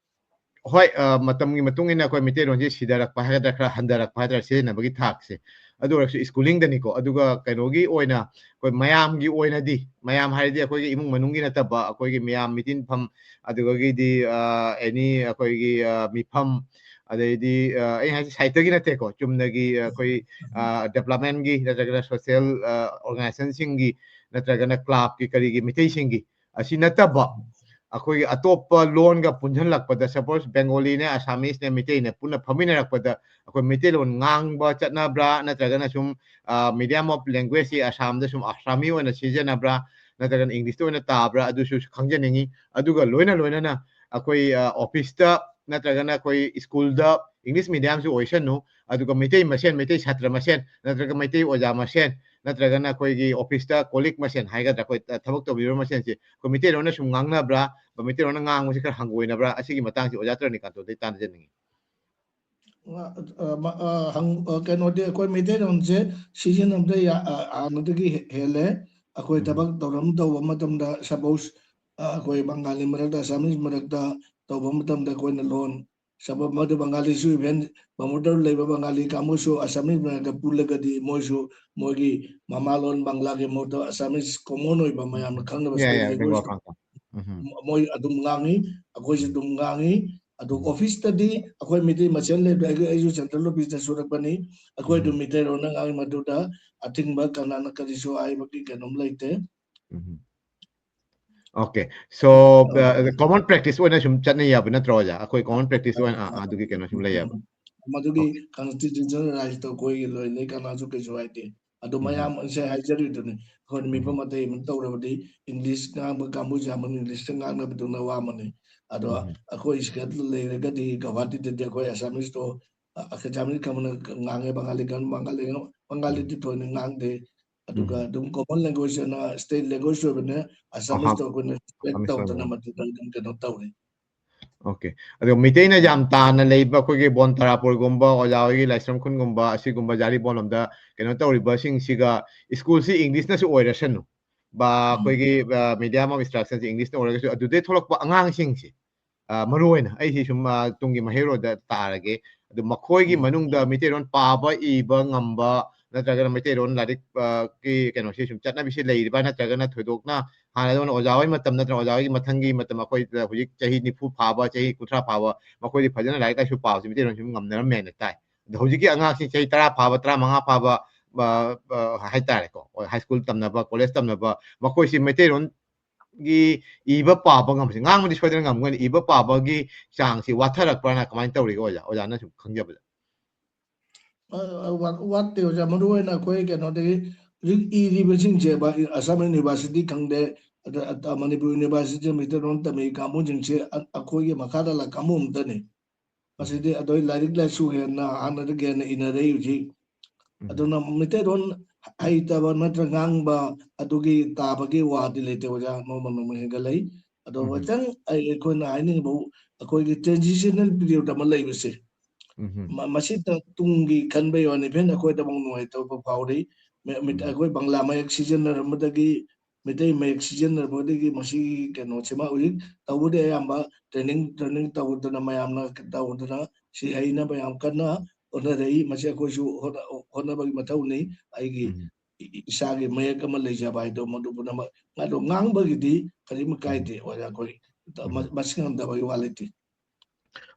ꯍꯣꯏ, ꯑ, ꯃꯇꯝꯒꯤ ꯃꯇꯨꯡ ꯏꯟꯅ ꯑꯩꯈꯣꯏ ꯃꯩꯇꯩꯂꯣꯟꯁꯤ ꯁꯤꯊꯔꯛꯄ ꯍꯥꯏꯒꯗ꯭ꯔꯥ, ꯈꯔ ꯍꯟꯊꯔꯛꯄ ꯍꯥꯏꯒꯗ꯭ꯔꯥ, ꯁꯤꯖꯤꯟꯅꯕꯒꯤ ꯊꯥꯛꯁꯦ꯫ ꯑꯗꯨ ꯑꯣꯏꯔꯒꯁꯨ ꯁ꯭ꯀꯨꯂꯤꯡꯗꯅꯤꯀꯣ꯫ ꯑꯗꯨꯒ ꯀꯩꯅꯣꯒꯤ ꯑꯣꯏꯅ ꯑꯩꯈꯣꯏ ꯃꯌꯥꯝꯒꯤ ꯑꯣꯏꯅꯗꯤ, ꯃꯌꯥꯝ ꯍꯥꯏꯔꯗꯤ ꯑꯩꯈꯣꯏꯒꯤ ꯏꯃꯨꯡ ꯃꯅꯨꯡꯒꯤ ꯅꯠꯇꯕ, ꯑꯩꯈꯣꯏꯒꯤ ꯃꯌꯥꯝ ꯃꯤꯇꯤꯟꯐꯝ, ꯑꯗꯨꯗꯒꯤꯗꯤ ꯑ, ꯑꯦꯅꯤ ꯑꯩꯈꯣꯏꯒꯤ ꯑ, ꯃꯤꯐꯝ, ꯑꯗꯩꯗꯤ ꯑ, ꯑꯩ ꯍꯥꯏꯁꯦ ꯁꯥꯏꯠꯇꯒꯤ ꯅꯠꯇꯦꯀꯣ, ꯆꯨꯝꯅꯒꯤ ꯑꯩꯈꯣꯏ ꯗꯦꯕꯂꯞꯃꯦꯟꯒꯤ ꯅꯠꯇ꯭ꯔꯒꯅ ꯁꯣꯁꯤꯌꯦꯜ ꯑꯣꯔꯒꯅꯥꯏꯖꯦꯁꯟꯁꯤꯡꯒꯤ ꯅꯠꯇ꯭ꯔꯒꯅ ꯀ꯭ꯂꯕꯀꯤ ꯀꯔꯤꯒꯤ ꯃꯤꯇꯩꯁꯤꯡꯒꯤ, ꯑꯁꯤ ꯅꯠꯇꯕ ꯑꯩꯈꯣꯏꯒꯤ ꯑꯇꯣꯞꯄ ꯂꯣꯟꯒ ꯄꯨꯟꯁꯤꯜꯂꯛꯄꯗ, ꯁꯄꯣꯁ ꯕꯦꯡꯒꯣꯂꯤꯅꯦ, ꯑꯁꯥꯃꯤꯁꯅꯦ, ꯃꯤꯇꯩꯅꯦ ꯄꯨꯟꯅ ꯐꯝꯃꯤꯟꯅꯔꯛꯄꯗ ꯑꯩꯈꯣꯏ ꯃꯩꯇꯩꯂꯣꯟ ꯉꯥꯡꯕ ꯆꯠꯅꯕ꯭ꯔꯥ, ꯅꯠꯇ꯭ꯔꯒꯅ ꯁꯨꯝ ꯃꯤꯗꯤꯌꯝ ꯑꯣꯐ ꯂꯦꯡꯒ꯭ꯋꯦꯖꯁꯤ ꯑꯁꯥꯝꯗ ꯁꯨꯝ ꯑꯁꯥꯃꯤ ꯑꯣꯏꯅ ꯁꯤꯖꯤꯟꯅꯕ꯭ꯔꯥ, ꯅꯠꯇ꯭ꯔꯒꯅ ꯏꯪꯂꯤꯁꯇ ꯑꯣꯏꯅ ꯇꯥꯕ꯭ꯔꯥ, ꯑꯗꯨꯁꯨ ꯈꯪꯖꯅꯤꯡꯉꯤ꯫ ꯑꯗꯨꯒ ꯂꯣꯏꯅ ꯂꯣꯏꯅꯅ ꯑꯩꯈꯣꯏ ꯑꯣꯐꯤꯁꯇ ꯅꯠꯇ꯭ꯔꯒꯅ ꯑꯩꯈꯣꯏ ꯁ꯭ꯀꯨꯜꯗ ꯏꯪꯂꯤꯁ ꯃꯤꯗꯤꯌꯝꯁꯨ ꯑꯣꯏꯁꯅꯨ, ꯑꯗꯨꯒ ꯃꯩꯇꯩ ꯃꯁꯦꯟ, ꯃꯩꯇꯩ ꯁꯥꯇ꯭ꯔ ꯃꯁꯦꯟ ꯅꯠꯇ꯭ꯔꯒ ꯃꯩꯇꯩ ꯑꯣꯖꯥ ꯃꯁꯦꯟ ꯅꯠꯇ꯭ꯔꯒꯅ ꯑꯩꯈꯣꯏꯒꯤ ꯑꯣꯐꯤꯁꯇ ꯀꯣꯂꯤꯛ ꯃꯁꯦꯟ ꯍꯥꯏꯒꯗ꯭ꯔꯥ, ꯑꯩꯈꯣꯏ ꯊꯕꯛ ꯇꯧꯕꯤꯕ ꯃꯁꯦꯟꯁꯤ ꯑꯩꯈꯣꯏ ꯃꯩꯇꯩꯂꯣꯟꯅ ꯁꯨꯝ ꯉꯥꯡꯅꯕ꯭ꯔꯥ, ꯃꯩꯇꯩꯂꯣꯟꯅ ꯉꯥꯡꯕꯁꯤ ꯈꯔ ꯍꯪꯒꯣꯏꯅꯕ꯭ꯔꯥ, ꯑꯁꯤꯒꯤ ꯃꯇꯥꯡꯁꯤ ꯑꯣꯖꯥ ꯇꯔꯅꯤꯀꯥꯟꯇꯣꯗꯒꯤ ꯇꯥꯟꯅꯖꯅꯤꯡꯉꯤ꯫ ꯀꯩꯅꯣꯗꯤ ꯑꯩꯈꯣꯏ ꯃꯩꯇꯩꯂꯣꯟꯁꯦ ꯁꯤꯖꯤꯟꯅꯕꯗ ꯍꯥꯟꯅꯗꯒꯤ ꯍꯦꯜꯂꯦ꯫ ꯑꯩꯈꯣꯏ ꯊꯕꯛ ꯊꯧꯔꯝ ꯇꯧꯕ ꯃꯇꯝꯗ, ꯁꯄꯣꯁ ꯑꯩꯈꯣꯏ ꯕꯪꯒꯥꯂꯤ ꯃꯔꯛꯇ, ꯑꯁꯥꯃꯤꯁ ꯃꯔꯛꯇ ꯇꯧꯕ ꯃꯇꯝꯗ ꯑꯩꯈꯣꯏꯅ ꯂꯣꯟ ꯁꯄꯣꯁ ꯃꯗꯨ ꯕꯪꯒꯥꯂꯤꯁꯨ, ꯏꯚꯦꯟ ꯄ꯭ꯔꯃꯣꯇꯔ ꯂꯩꯕ ꯕꯪꯒꯥꯂꯤ ꯀꯥꯡꯕꯨꯁꯨ ꯑꯁꯥꯃꯤꯁ ꯃꯔꯛꯇ ꯄꯨꯜꯂꯒꯗꯤ ꯃꯣꯏꯁꯨ ꯃꯣꯏꯒꯤ ꯃꯃꯥꯂꯣꯟ ꯕꯪꯒ꯭ꯂꯥꯒꯤ ꯃꯍꯨꯠꯇ ꯑꯁꯥꯃꯤꯁ ꯀꯣꯃꯟ ꯑꯣꯏꯕ ꯃꯌꯥꯝꯅ ꯈꯪꯅꯕ Yeah, yeah, state Bengal ꯂꯦꯡꯒ꯭ꯋꯦꯖꯇꯣ Congress. Mhm. ꯃꯣꯏ ꯑꯗꯨꯝ ꯉꯥꯡꯉꯤ, ꯑꯩꯈꯣꯏꯁꯨ ꯑꯗꯨꯝ ꯉꯥꯡꯉꯤ꯫ ꯑꯗꯨ ꯎꯝ. ꯑꯣꯐꯤꯁꯇꯗꯤ ꯑꯩꯈꯣꯏ ꯃꯩꯇꯩ ꯃꯁꯦꯟ ꯂꯩꯕ, ꯑꯩ- ꯑꯩꯁꯨ ꯁꯦꯟꯇ꯭ꯔꯦꯜ ꯑꯣꯐꯤꯁꯇ ꯁꯨꯔꯛꯄꯅꯤ꯫ ꯑꯩꯈꯣꯏ ꯑꯗꯨꯝ ꯎꯝ. ꯃꯩꯇꯩꯔꯣꯟꯅ ꯉꯥꯡꯉꯤ, ꯃꯗꯨꯗ ꯑꯊꯤꯡꯕ ꯀꯅꯥꯅ ꯀꯔꯤꯁꯨ ꯍꯥꯏꯕꯒꯤ ꯀꯩꯅꯣꯝ ꯂꯩꯇꯦ꯫ ꯎꯝ. Okay, so uh, common practice ꯑꯣꯏꯅ ꯁꯨꯝ ꯆꯠꯅꯩ ꯌꯥꯕ ꯅꯠꯇ꯭ꯔꯣ ꯑꯣꯖꯥ? ꯑꯩꯈꯣꯏ common practice ꯑꯣꯏꯅ ꯑꯥ, ꯑꯗꯨꯒꯤ ꯀꯩꯅꯣ ꯁꯨꯝ ꯂꯩ ꯌꯥꯕ? ꯃꯗꯨꯒꯤ ꯀꯟꯁꯇꯤꯇ꯭ꯌꯨꯁꯅꯦꯜ ꯔꯥꯏꯠꯇꯣ ꯑꯩꯈꯣꯏꯒꯤ ꯂꯣꯏꯅ ꯀꯅꯥꯁꯨ ꯀꯩꯁꯨ ꯍꯥꯏꯗꯦ꯫ ꯑꯗꯨ ꯎꯝ. ꯃꯌꯥꯝ ꯉꯁꯥꯏ ꯍꯥꯏꯖꯔꯤꯗꯨꯅꯤ, ꯑꯩꯈꯣꯏꯅ ꯃꯤꯐꯝ ꯎꯝ. ꯑꯇꯩ ꯑꯃ ꯇꯧꯔꯕꯗꯤ ꯏꯪꯂꯤꯁ ꯉꯥꯡꯕ ꯀꯥꯡꯕꯨꯁꯦ ꯌꯥꯝꯃꯅꯤ, ꯏꯪꯂꯤꯁꯇ ꯉꯥꯡꯅꯕꯗꯨꯅ ꯋꯥꯃꯅꯤ꯫ ꯑꯗꯣ ꯎꯝ. ꯑꯩꯈꯣꯏ ꯁꯤꯗ ꯂꯩꯔꯒꯗꯤ ꯒꯧꯍꯥꯇꯤꯗꯗꯤ ꯑꯩꯈꯣꯏ ꯑꯁꯥꯃꯤꯁꯇꯣ ꯑ- ꯑꯁꯥꯃꯤꯁ ꯀꯃꯟꯅ ꯉꯥꯡꯉꯦ, ꯕꯪꯒꯥꯂꯤ ꯀꯃꯟ ꯕꯪꯒꯥꯂꯤ ꯕꯪꯒꯥꯂꯤꯗꯤ ꯊꯣꯏꯅ ꯉꯥꯡꯗꯦ꯫ ꯑꯗꯨꯒ ꯎꯝ꯫ ꯑꯗꯨꯝ common language ꯑꯅ state language ꯑꯣꯏꯕꯅꯦ, ꯑꯍꯥ꯫ Assamese ꯇꯣ ꯑꯩꯈꯣꯏꯅ spread Assamese ꯇꯧꯗꯅ ꯑꯣꯏꯕꯅꯦ꯫ ꯃꯗꯨꯗ ꯑꯗꯨꯝ ꯀꯩꯅꯣ ꯇꯧꯔꯤ꯫ Okay꯫ ꯑꯗꯣ ꯃꯤꯇꯩꯅ ꯌꯥꯝ ꯇꯥꯅ ꯂꯩꯕ ꯑꯩꯈꯣꯏꯒꯤ ꯕꯣꯟ ꯇꯔꯥꯄꯨꯔꯒꯨꯝꯕ, ꯑꯣꯖꯥ ꯍꯣꯏꯒꯤ ꯂꯥꯏꯁ꯭ꯔꯝ ꯈꯨꯟꯒꯨꯝꯕ, ꯑꯁꯤꯒꯨꯝꯕ ꯖꯥꯔꯤꯕꯣꯟ ꯂꯣꯝꯗ ꯀꯩꯅꯣ ꯇꯧꯔꯤꯕꯁꯤꯡꯁꯤꯒ school ꯁꯤ English ꯅꯁꯨ ꯑꯣꯏꯔꯁꯅꯨ, ꯕꯥ, ꯎꯝ꯫ ꯑꯩꯈꯣꯏꯒꯤ, ꯑ, medium of instruction ꯁꯤ English ꯅ ꯑꯣꯏꯔꯒꯁꯨ, ꯑꯗꯨꯗꯩ ꯊꯣꯛꯂꯛꯄ ꯑꯉꯥꯡꯁꯤꯡꯁꯦ, ꯑ, ꯃꯔꯨ ꯑꯣꯏꯅ ꯑꯩꯁꯤ ꯁꯨꯝ, ꯑ, ꯇꯨꯡꯒꯤ ꯃꯍꯩꯔꯣꯏꯗ ꯇꯥꯔꯒꯦ꯫ ꯑꯗꯨ ꯃꯈꯣꯏꯒꯤ ꯎꯝ꯫ ꯃꯅꯨꯡꯗ ꯃꯤꯇꯩꯔꯣꯟ ꯄꯥꯕ ꯏꯕ ꯉꯝꯕ, ꯅꯠꯇ꯭ꯔꯒꯅ ꯃꯩꯇꯩꯔꯣꯟ ꯂꯥꯏꯔꯤꯛ, ꯑ, ꯀꯤ ꯀꯩꯅꯣꯁꯤ ꯁꯨꯝ ꯆꯠꯅꯕꯤꯁꯤ ꯂꯩꯔꯤꯕ, ꯅꯠꯇ꯭ꯔꯒꯅ ꯊꯣꯏꯗꯣꯛꯅ ꯍꯥꯟꯅꯗꯧꯅ ꯑꯣꯖꯥ ꯍꯣꯏ ꯃꯇꯝ ꯅꯠꯇ꯭ꯔꯒ ꯑꯣꯖꯥ ꯍꯣꯏꯒꯤ ꯃꯊꯪꯒꯤ ꯃꯇꯝ, ꯑꯩꯈꯣꯏꯗ ꯍꯧꯖꯤꯛ ꯆꯍꯤ ꯅꯤꯐꯨ ꯐꯥꯕ, ꯆꯍꯤ ꯀꯨꯟꯊ꯭ꯔꯥ ꯐꯥꯕ, ꯃꯈꯣꯏꯗꯤ ꯐꯖꯅ ꯂꯥꯏꯔꯤꯛ ꯂꯥꯏꯁꯨ ꯄꯥꯕꯁꯤ ꯃꯤꯇꯩꯔꯣꯟ ꯁꯨꯝ ꯉꯝꯅꯔꯝꯃꯦꯅ ꯇꯥꯏ꯫ ꯑꯗꯣ ꯍꯧꯖꯤꯛꯀꯤ ꯑꯉꯥꯡꯁꯤꯡ ꯆꯍꯤ ꯇꯔꯥ ꯐꯥꯕ, ꯇꯔꯥꯃꯉꯥ ꯐꯥꯕ, ꯑ, ꯑ, ꯍꯥꯏꯇꯥꯔꯦꯀꯣ, high school ꯇꯝꯅꯕ, college ꯇꯝꯅꯕ, ꯃꯈꯣꯏꯁꯤ ꯃꯩꯇꯩꯔꯣꯟꯒꯤ ꯏꯕ ꯄꯥꯕ ꯉꯝꯕꯁꯦ, ꯉꯥꯡꯕꯗꯤ ꯁꯣꯏꯗꯅ ꯉꯝꯒꯅꯤ, ꯏꯕ ꯄꯥꯕꯒꯤ ꯆꯥꯡꯁꯤ ꯋꯥꯊꯔꯛꯄ꯭ꯔꯥꯅ ꯀꯃꯥꯏꯅ ꯇꯧꯔꯤꯒꯦ ꯑꯣꯖꯥ? ꯑꯣꯖꯥꯅ ꯁꯨꯝ ꯈꯪꯖꯕꯗ꯫ ꯑ, ꯑ, ꯋꯥꯠ-, ꯋꯥꯠꯇꯦ ꯑꯣꯖꯥ꯫ ꯃꯔꯨ ꯑꯣꯏꯅ ꯑꯩꯈꯣꯏ ꯀꯩꯅꯣꯗꯒꯤ ꯍꯧꯖꯤꯛ ꯏꯔꯤꯕꯁꯤꯡꯁꯦ ꯕ-, ꯑꯁꯥꯝ university ꯈꯪꯗꯦ, ꯑꯗ, ꯑ, ꯃꯅꯤꯄꯨꯔ university ꯃꯩꯇꯩꯂꯣꯟ ꯇꯝꯃꯤ ꯀꯥꯡꯕꯨꯁꯤꯡꯁꯦ ꯑ-, ꯑꯩꯈꯣꯏꯒꯤ ꯃꯈꯥꯗ ꯂꯥꯛ ꯀꯥꯡꯕꯨ ꯑꯃꯇꯅꯤ꯫ ꯃꯁꯤꯗꯤ ꯑꯗꯣ ꯂꯥꯏꯔꯤꯛ ꯂꯥꯏꯁꯨ ꯍꯦꯟꯅ ꯍꯥꯟꯅꯗꯒꯤ ꯍꯦꯟꯅ ꯏꯅꯔꯛꯏ ꯍꯧꯖꯤꯛ꯫ ꯎꯝ꯫ ꯑꯗꯨꯅ ꯃꯩꯇꯩꯂꯣꯟ ꯍꯩꯇꯕ ꯅꯠꯇ꯭ꯔ ꯉꯥꯡꯕ ꯑꯗꯨꯒꯤ ꯇꯥꯕꯒꯤ ꯋꯥꯗꯤ ꯂꯩꯇꯦ ꯑꯣꯖꯥ, ꯅꯣꯡꯃ ꯅꯣꯡꯃ ꯍꯦꯟꯒꯠꯂꯛꯏ꯫ ꯑꯗꯣ ꯎꯝ꯫ ꯈꯤꯇꯪ ꯑꯩ, ꯑꯩꯈꯣꯏꯅ ꯍꯥꯏꯅꯤꯡꯉꯤꯕ ꯑꯩꯈꯣꯏꯒꯤ transitional period ꯑꯃ ꯂꯩꯕꯁꯦ, ꯎꯝ꯫ ꯃ-, ꯃꯁꯤꯗ ꯇꯨꯡꯒꯤ ꯈꯟꯕꯒꯤ ꯋꯥꯅꯤ, even ꯑꯩꯈꯣꯏꯗꯃꯛ ꯅꯨꯡꯉꯥꯏꯇꯕ ꯐꯥꯎꯔꯤ꯫ ꯃ-, ꯃꯤꯠ-, ꯎꯝ꯫ ꯑꯩꯈꯣꯏ ꯕꯪꯒ꯭ꯂꯥ ꯃꯌꯦꯛ ꯁꯤꯖꯤꯟꯅꯔꯝꯕꯗꯒꯤ, ꯃꯩꯇꯩ ꯃꯌꯦꯛ ꯁꯤꯖꯤꯟꯅꯔꯝꯕꯗꯒꯤ ꯃꯁꯤꯒꯤ ꯀꯩꯅꯣꯁꯤꯃ ꯍꯧꯖꯤꯛ ꯇꯧꯕꯗꯤ ꯑꯌꯥꯝꯕ training, training ꯇꯧꯗꯅ ꯃꯌꯥꯝꯅ ꯇꯧꯗꯅ ꯁꯤ ꯍꯩꯅꯕ ꯌꯥꯝ ꯀꯟꯅ ꯍꯣꯠꯅꯔꯛꯏ꯫ ꯃꯁꯤ ꯑꯩꯈꯣꯏꯁꯨ ꯍꯣꯠꯅ-, ꯍꯣꯠꯅꯕꯒꯤ ꯃꯊꯧꯅꯤ꯫ ꯑꯩꯒꯤ ꯎꯝ꯫ ꯏ-, ꯏ-, ꯏꯁꯥꯒꯤ ꯃꯌꯦꯛ ꯑꯃ ꯂꯩꯖꯕ ꯍꯥꯏꯗꯣ ꯃꯗꯨ ꯄꯨꯝꯅꯃꯛ꯫ ꯑꯗꯣ ꯉꯥꯡꯕꯒꯤꯗꯤ ꯀꯔꯤꯝ ꯎꯝ꯫ ꯀꯥꯏꯗꯦ ꯑꯣꯖꯥ, ꯑꯩꯈꯣꯏ ꯎꯝ꯫ ꯃ-, ꯃꯁꯤꯡ ꯉꯝꯗꯕꯒꯤ ꯋꯥ ꯂꯩꯇꯦ꯫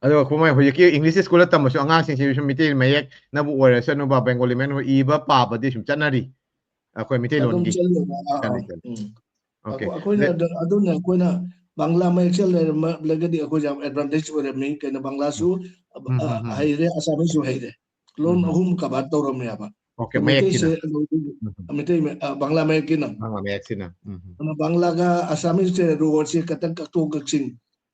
ꯑꯗꯣ ꯑꯩꯈꯣꯏ ꯍꯧꯖꯤꯛꯀꯤ English school ꯗ ꯇꯝꯕꯁꯨ ꯑꯉꯥꯡꯁꯤꯡꯁꯤ ꯁꯨꯝ ꯃꯤꯇꯩ ꯃꯌꯦꯛꯅꯕꯨ ꯑꯣꯏꯔꯁꯅꯨꯕ, Bengali ꯃꯌꯦꯛꯅꯕꯨ ꯏꯕ ꯄꯥꯕꯗꯤ ꯁꯨꯝ ꯆꯠꯅꯔꯤ꯫ ꯑꯩꯈꯣꯏ ꯑꯗꯨꯝ ꯃꯤꯇꯩꯂꯣꯟꯒꯤ꯫ ꯆꯠꯂꯦꯕ꯫ ꯑꯥ, ꯆꯠꯂꯤ, ꯑꯥ, ꯆꯠꯂꯤ꯫ ꯎꯝ꯫ Okay꯫ ꯑꯩꯈꯣꯏ-, ꯑꯩꯈꯣꯏꯅ ꯂꯦ- ꯑꯗꯨ-, ꯑꯗꯨꯅ ꯑꯩꯈꯣꯏꯅ ꯕꯪꯒ꯭ꯂꯥ ꯃꯌꯦꯛꯁꯦ ꯂꯩꯔꯝꯂꯒꯗꯤ ꯑꯩꯈꯣꯏꯁꯦ ꯌꯥꯝ advantage ꯑꯣꯏꯔꯝꯃꯤ꯫ ꯀꯩꯅꯣ ꯕꯪꯒ꯭ꯂꯥꯁꯨ, ꯎꯝ꯫ ꯎꯝ, ꯑ, ꯎꯝ, ꯎꯝ꯫ ꯍꯩꯔꯦ, Assamese ꯁꯨ ꯍꯩꯔꯦ꯫ ꯂꯣꯟ ꯎꯝ, ꯎꯝ꯫ ꯑꯍꯨꯝ cover ꯇꯧꯔꯝꯃꯦꯕ꯫ Okay, ꯑꯗꯣ ꯃꯩꯇꯩꯁꯦ, ꯃꯌꯦꯛꯁꯤꯅ꯫ ꯎꯝ, ꯎꯝ꯫ ꯃꯩꯇꯩ ꯃ-, ꯑ, ꯕꯪꯒ꯭ꯂꯥ ꯃꯌꯦꯛꯀꯤꯅ꯫ ꯕꯪꯒ꯭ꯂꯥ ꯃꯌꯦꯛꯁꯤꯅ꯫ ꯎꯝ, ꯎꯝ꯫ ꯑꯗꯨꯅ ꯕꯪꯒ꯭ꯂꯥꯒ Assamese ꯁꯦ ꯔꯣꯜꯁꯦ ꯈꯇꯪ ꯀꯛꯊꯣꯛ ꯀꯛꯁꯤꯟ,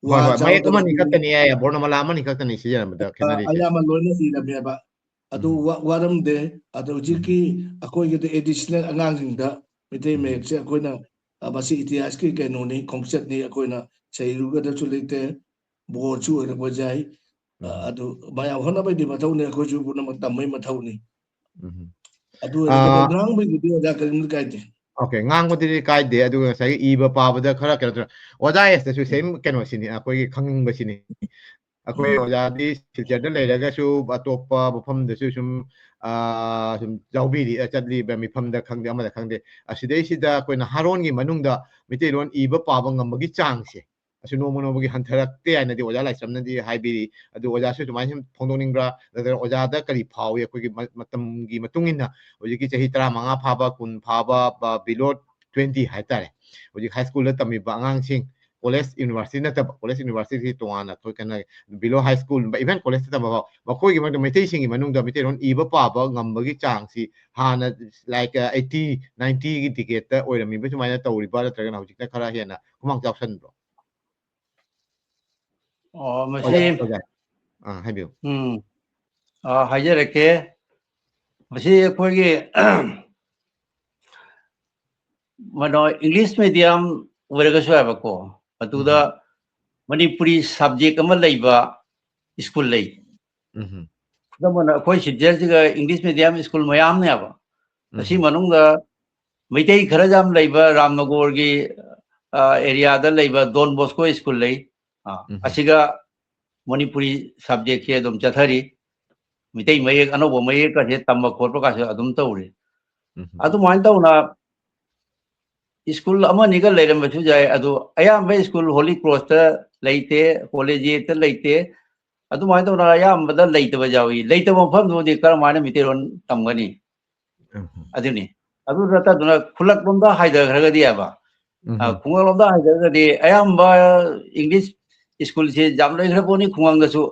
ꯍꯣꯏ, ꯋꯥ ꯍꯣꯏ, ꯃꯌꯦꯛ ꯆꯥꯎꯗꯕ ꯑꯃꯅꯤ ꯑꯗꯨꯒꯤ ꯈꯛꯇꯅꯤ, ꯑꯦ, ꯕꯣꯔꯅꯃꯂꯥ ꯑꯃꯅꯤ ꯈꯛꯇꯅꯤ ꯁꯤꯖꯤꯟꯅꯕꯗ ꯑ, ꯈꯦꯠꯅꯔꯤꯁꯦ꯫ ꯑꯌꯥꯝꯕ ꯂꯣꯏꯅ ꯏꯔꯝꯃꯦꯕ꯫ ꯑꯗꯨ ꯎꯝ꯫ ꯋꯥ-, ꯋꯥꯔꯝꯗꯦ꯫ ꯑꯗꯣ ꯍꯧꯖꯤꯛꯀꯤ ꯎꯝ꯫ ꯑꯩꯈꯣꯏꯒꯤꯗꯤ additional ꯑꯉꯥꯡꯁꯤꯡꯗ ꯃꯩꯇꯩ ꯎꯝ꯫ ꯃꯌꯦꯛꯁꯦ ꯑꯩꯈꯣꯏꯅ, ꯑ, ꯃꯁꯤ ꯏꯇꯤꯍꯥꯁꯀꯤ ꯀꯩꯅꯣꯅꯤ, ꯈꯣꯡꯆꯠꯅꯤ, ꯑꯩꯈꯣꯏꯅ ꯆꯩꯔꯨꯒꯗꯕꯁꯨ ꯂꯩꯇꯦ, ꯕꯣꯔꯁꯨ ꯑꯣꯏꯔꯛꯄ ꯌꯥꯏ꯫ ꯑ, ꯎꯝ꯫ ꯑꯗꯨ ꯃꯌꯥꯝ ꯍꯣꯠꯅꯕꯩꯗꯤ ꯃꯊꯧꯅꯤ, ꯑꯩꯈꯣꯏꯁꯨ ꯄꯨꯝꯅꯃꯛ ꯇꯝꯕꯩ ꯃꯊꯧꯅꯤ꯫ ꯎꯝ꯫ ꯑꯗꯨ ꯑꯣꯏꯔꯒꯗꯤ ꯑꯥ꯫ ꯉꯥꯡꯕꯩꯗꯨꯗꯤ ꯑꯣꯖꯥ ꯀꯔꯤꯝꯇ ꯀꯥꯏꯗꯦ꯫ Okay, ꯉꯥꯡꯕꯗꯨꯗꯤ ꯀꯥꯏꯗꯦ, ꯑꯗꯨꯒ ꯉꯁꯥꯏꯒꯤ ꯏꯕ ꯄꯥꯕꯗ ꯈꯔ ꯀꯩꯅꯣ ꯇꯧꯔꯦ꯫ ꯑꯣꯖꯥ ꯑꯦꯁꯇꯁꯨ ꯎꯝ꯫ Same ꯀꯩꯅꯣꯁꯤꯅꯤ ꯑꯩꯈꯣꯏꯒꯤ ꯈꯪꯅꯤꯡꯕꯁꯤꯅꯤ꯫ ꯑꯩꯈꯣꯏ ꯎꯝ꯫ ꯑꯣꯖꯥꯗꯤ ꯁꯤꯜꯆꯔꯗ ꯂꯩꯔꯒꯁꯨ ꯑꯇꯣꯞꯄ ꯃꯐꯝꯗꯁꯨ ꯁꯨꯝ, ꯑꯥ, ꯁꯨꯝ ꯌꯥꯎꯕꯤꯔꯤ, ꯑ, ꯆꯠꯂꯤꯕ ꯃꯤꯐꯝꯗ ꯈꯪꯗꯦ, ꯑꯃꯗ ꯈꯪꯗꯦ꯫ ꯑꯁꯤꯗꯩꯁꯤꯗ ꯑꯩꯈꯣꯏ ꯅꯍꯥꯔꯣꯟꯒꯤ ꯃꯅꯨꯡꯗ ꯃꯩꯇꯩꯂꯣꯟ ꯏꯕ ꯄꯥꯕ ꯉꯝꯕꯒꯤ ꯆꯥꯡꯁꯦ ꯑꯁꯤ ꯅꯣꯡꯃ ꯅꯣꯡꯃꯒꯤ ꯍꯟꯊꯔꯛꯇꯦ ꯍꯥꯏꯅꯗꯤ ꯑꯣꯖꯥ ꯂꯥꯏꯁ꯭ꯔꯝꯅꯗꯤ ꯍꯥꯏꯕꯤꯔꯤ꯫ ꯑꯗꯨ ꯑꯣꯖꯥꯁꯨ ꯑꯗꯨꯃꯥꯏꯅ ꯁꯨꯝ ꯐꯣꯡꯗꯣꯛꯅꯤꯡꯕ꯭ꯔꯥ? ꯅꯠꯇ꯭ꯔꯒ ꯑꯣꯖꯥꯗ ꯀꯔꯤ ꯐꯥꯎꯏ? ꯑꯩꯈꯣꯏꯒꯤ ꯃ-, ꯃꯇꯝꯒꯤ ꯃꯇꯨꯡ ꯏꯟꯅ ꯍꯧꯖꯤꯛꯀꯤ ꯆꯍꯤ ꯇꯔꯥꯃꯉꯥ ꯐꯥꯕ, ꯀꯨꯟ ꯐꯥꯕ, ꯕ-, below twenty ꯍꯥꯏꯇꯥꯔꯦ, ꯍꯧꯖꯤꯛ high schoolꯗ ꯇꯝꯃꯤꯕ ꯑꯉꯥꯡꯁꯤꯡ, college university ꯅꯠꯇꯕ, college universityꯁꯤ ꯇꯣꯉꯥꯟꯅ ꯑꯩꯈꯣꯏ ꯀꯩꯅꯣ, below high school, even collegeꯇ ꯇꯝꯕ ꯐꯥꯎ, ꯃꯈꯣꯏꯒꯤ ꯃꯔꯛꯇ, ꯃꯩꯇꯩꯁꯤꯡꯒꯤ ꯃꯅꯨꯡꯗ ꯃꯩꯇꯩꯂꯣꯟ ꯏꯕ ꯄꯥꯕ ꯉꯝꯕꯒꯤ ꯆꯥꯡꯁꯤ ꯍꯥꯟꯅ, like, eighty, ninetyꯒꯤ ꯇꯤꯀꯦꯠꯇ ꯑꯣꯏꯔꯝꯃꯤꯕ ꯁꯨꯃꯥꯏꯅ ꯇꯧꯔꯤꯕ꯭ꯔꯥ, ꯅꯠꯇ꯭ꯔꯒꯅ ꯍꯧꯖꯤꯛꯅ ꯈꯔ ꯍꯦꯟꯅ ꯈꯨꯃꯥꯡ ꯆꯥꯎꯁꯟꯕ꯭ꯔꯣ? ꯑꯣ, ꯃꯁꯤ ꯑꯣꯖꯥ, ꯑꯣꯖꯥ꯫ ꯑꯥ, ꯍꯥꯏꯕꯤꯌꯨ꯫ ꯎꯝ꯫ ꯑꯥ, ꯍꯥꯏꯖꯔꯛꯀꯦ꯫ ꯃꯁꯤ ꯑꯩꯈꯣꯏꯒꯤ ꯃꯗꯣ English medium ꯑꯣꯏꯔꯒꯁꯨ ꯍꯥꯏꯕꯀꯣ, ꯃꯗꯨꯗ ꯎꯝ꯫ ꯃꯅꯤꯄꯨꯔꯤ subject ꯑꯃ ꯂꯩꯕ school ꯂꯩ꯫ ꯎꯝ꯫ ꯈꯨꯗꯝ ꯑꯣꯏꯅ ꯑꯩꯈꯣꯏ ꯁꯤꯜꯆꯔꯁꯤꯒ English medium school ꯃꯌꯥꯝꯅꯦꯕ꯫ ꯃꯁꯤ ꯎꯝ꯫ ꯃꯅꯨꯡꯗ ꯃꯩꯇꯩ ꯈꯔ ꯌꯥꯝ ꯂꯩꯕ ꯔꯥꯝꯅꯒꯣꯔꯒꯤ, ꯑ, areaꯗ ꯂꯩꯕ Don Bosco school ꯂꯩ꯫ ꯑ, ꯎꯝ꯫ ꯑꯁꯤꯒ ꯃꯅꯤꯄꯨꯔꯤ subjectꯁꯦ ꯑꯗꯨꯝ ꯆꯠꯊꯔꯤ꯫ ꯃꯩꯇꯩ ꯃꯌꯦꯛ, ꯑꯅꯧꯕ ꯃꯌꯦꯛꯀꯁꯦ ꯇꯝꯕ ꯈꯣꯠꯄ ꯀꯥꯁꯦ ꯑꯗꯨꯝ ꯇꯧꯔꯤ꯫ ꯎꯝ꯫ ꯑꯗꯨꯃꯥꯏꯅ ꯇꯧꯅ school ꯑꯃꯅꯤꯒ ꯂꯩꯔꯝꯕꯁꯨ ꯌꯥꯏ, ꯑꯗꯨ ꯑꯌꯥꯝꯕ school Holy Crossꯇ ꯂꯩꯇꯦ, Collegiateꯇ ꯂꯩꯇꯦ꯫ ꯑꯗꯨꯃꯥꯏꯅ ꯇꯧꯅ ꯑꯌꯥꯝꯕꯗ ꯂꯩꯇꯕ ꯌꯥꯎꯏ꯫ ꯂꯩꯇꯕ ꯃꯐꯝꯗꯨꯗꯤ ꯀꯔꯝ ꯍꯥꯏꯅ ꯃꯩꯇꯩꯂꯣꯟ ꯇꯝꯒꯅꯤ? ꯎꯝ꯫ ꯑꯗꯨꯅꯤ꯫ ꯑꯗꯨ ꯅꯠꯇꯗꯨꯅ ꯈꯨꯜꯂꯛꯂꯣꯝꯗ ꯍꯥꯏꯊꯈ꯭ꯔꯒꯗꯤ ꯍꯥꯏꯕ, ꯎꯝ꯫ ꯑ, ꯈꯨꯡꯒꯪꯂꯣꯝꯗ ꯍꯥꯏꯊꯔꯒꯗꯤ ꯑꯌꯥꯝꯕ English schoolꯁꯦ ꯌꯥꯝ ꯂꯩꯈ꯭ꯔ ꯄꯣꯠꯅꯤ ꯈꯨꯡꯒꯪꯗꯁꯨ꯫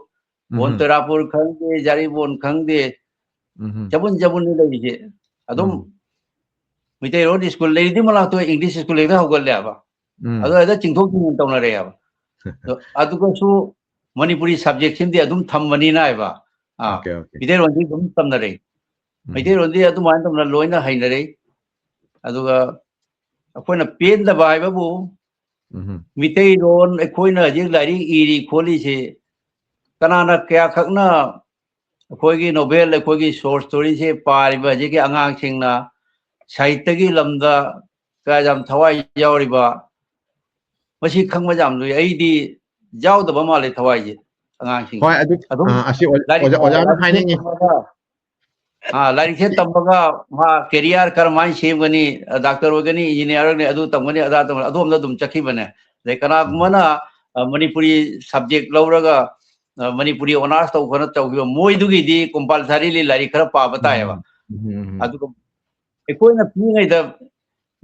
ꯎꯝ꯫ ꯕꯣꯟ ꯇꯔꯥꯄꯨꯔ ꯈꯪꯗꯦ, ꯖꯥꯔꯤꯕꯣꯟ ꯈꯪꯗꯦ, ꯎꯝ꯫ ꯆꯕꯨꯟ ꯆꯕꯨꯟꯅꯤ ꯂꯩꯔꯤꯁꯦ꯫ ꯑꯗꯨꯝ ꯎꯝ꯫ ꯃꯩꯇꯩꯔꯣꯟ school ꯂꯩꯔꯤꯗꯤ ꯃꯅꯥꯛꯇ English school ꯍꯦꯛꯇ ꯍꯧꯒꯠꯂꯦꯕ꯫ ꯎꯝ꯫ ꯑꯗꯨ ꯍꯦꯛꯇ ꯆꯤꯡꯊꯣꯛ ꯆꯤꯡꯁꯤꯟ ꯇꯧꯅꯔꯦꯕ꯫ ꯑꯗꯣ ꯑꯗꯨꯒꯁꯨ ꯃꯅꯤꯄꯨꯔꯤ subjectꯁꯤꯃꯗꯤ ꯑꯗꯨꯝ ꯊꯝꯕꯅꯤꯅ ꯍꯥꯏꯕ, ꯑꯥ, okay, okay. ꯃꯤꯇꯩꯔꯣꯟꯗꯤ ꯑꯗꯨꯝ ꯇꯝꯅꯔꯦ꯫ ꯎꯝ꯫ ꯃꯩꯇꯩꯔꯣꯟꯗꯤ ꯑꯗꯨꯃꯥꯏꯅ ꯇꯧꯅ ꯂꯣꯏꯅ ꯍꯩꯅꯔꯦ꯫ ꯑꯗꯨꯒ ꯑꯩꯈꯣꯏꯅ ꯄꯦꯟꯗꯕ ꯍꯥꯏꯕꯕꯨ, ꯎꯝ꯫ ꯃꯤꯇꯩꯔꯣꯟ ꯑꯩꯈꯣꯏꯅ ꯍꯧꯖꯤꯛ ꯂꯥꯏꯔꯤꯛ ꯏꯔꯤ ꯈꯣꯠꯂꯤꯁꯦ ꯀꯅꯥꯅ ꯀꯌꯥꯈꯛꯅ ꯑꯩꯈꯣꯏꯒꯤ novel, ꯑꯩꯈꯣꯏꯒꯤ short storyꯁꯦ ꯄꯥꯔꯤꯕ ꯍꯧꯖꯤꯛꯀꯤ ꯑꯉꯥꯡꯁꯤꯡꯅ ꯁꯥꯍꯤꯠꯌꯒꯤ ꯂꯝꯗ ꯀꯌꯥ ꯌꯥꯝ ꯊꯋꯥꯏ ꯌꯥꯎꯔꯤꯕ, ꯃꯁꯤ ꯈꯪꯕ ꯌꯥꯝ ꯂꯨꯏ꯫ ꯑꯩꯗꯤ ꯌꯥꯎꯗꯕ ꯃꯥꯜꯂꯦ ꯊꯋꯥꯏꯁꯦ ꯑꯉꯥꯡꯁꯤꯡ꯫ ꯍꯣꯏ, ꯑꯗꯨ, ꯑꯗꯨꯝ ꯑ, ꯑꯁꯤ ꯑꯣꯖꯥ, ꯂꯥꯏꯔꯤꯛ ꯑꯣꯖꯥ, ꯑꯣꯖꯥꯅ ꯂꯥꯏꯔꯤꯛꯁꯦ ꯍꯥꯏꯅꯤꯡꯉꯤ꯫ ꯇꯝꯃꯒ, ꯑꯥ, ꯂꯥꯏꯔꯤꯛꯁꯦ ꯇꯝꯃꯒ ꯃꯥ career ꯀꯔꯝꯍꯥꯏꯅ ꯁꯦꯝꯒꯅꯤ, doctor ꯑꯣꯏꯒꯅꯤ, engineer ꯑꯣꯏꯒꯅꯤ, ꯑꯗꯨ ꯇꯝꯒꯅꯤ, ꯑꯗꯥ ꯇꯝꯒꯅꯤ, ꯑꯗꯣꯝꯗ ꯑꯗꯨꯝ ꯆꯠꯈꯤꯕꯅꯦ꯫ ꯑꯗꯩ ꯀꯅꯥꯒꯨꯝꯕꯅ, ꯎꯝ꯫ ꯑ, ꯃꯅꯤꯄꯨꯔꯤ subject ꯂꯧꯔꯒ, ꯑ, ꯃꯅꯤꯄꯨꯔꯤ honours ꯇꯧ ꯈꯣꯠꯅ ꯇꯧꯈꯤꯕ, ꯃꯣꯏꯗꯨꯒꯤꯗꯤ compulsorily ꯂꯥꯏꯔꯤꯛ ꯈꯔ ꯄꯥꯕ ꯇꯥꯏꯌꯦꯕ꯫ ꯎꯝ, ꯎꯝ, ꯎꯝ꯫ ꯑꯗꯨꯒ ꯑꯩꯈꯣꯏꯅ ꯄꯤꯛꯏꯉꯩꯗ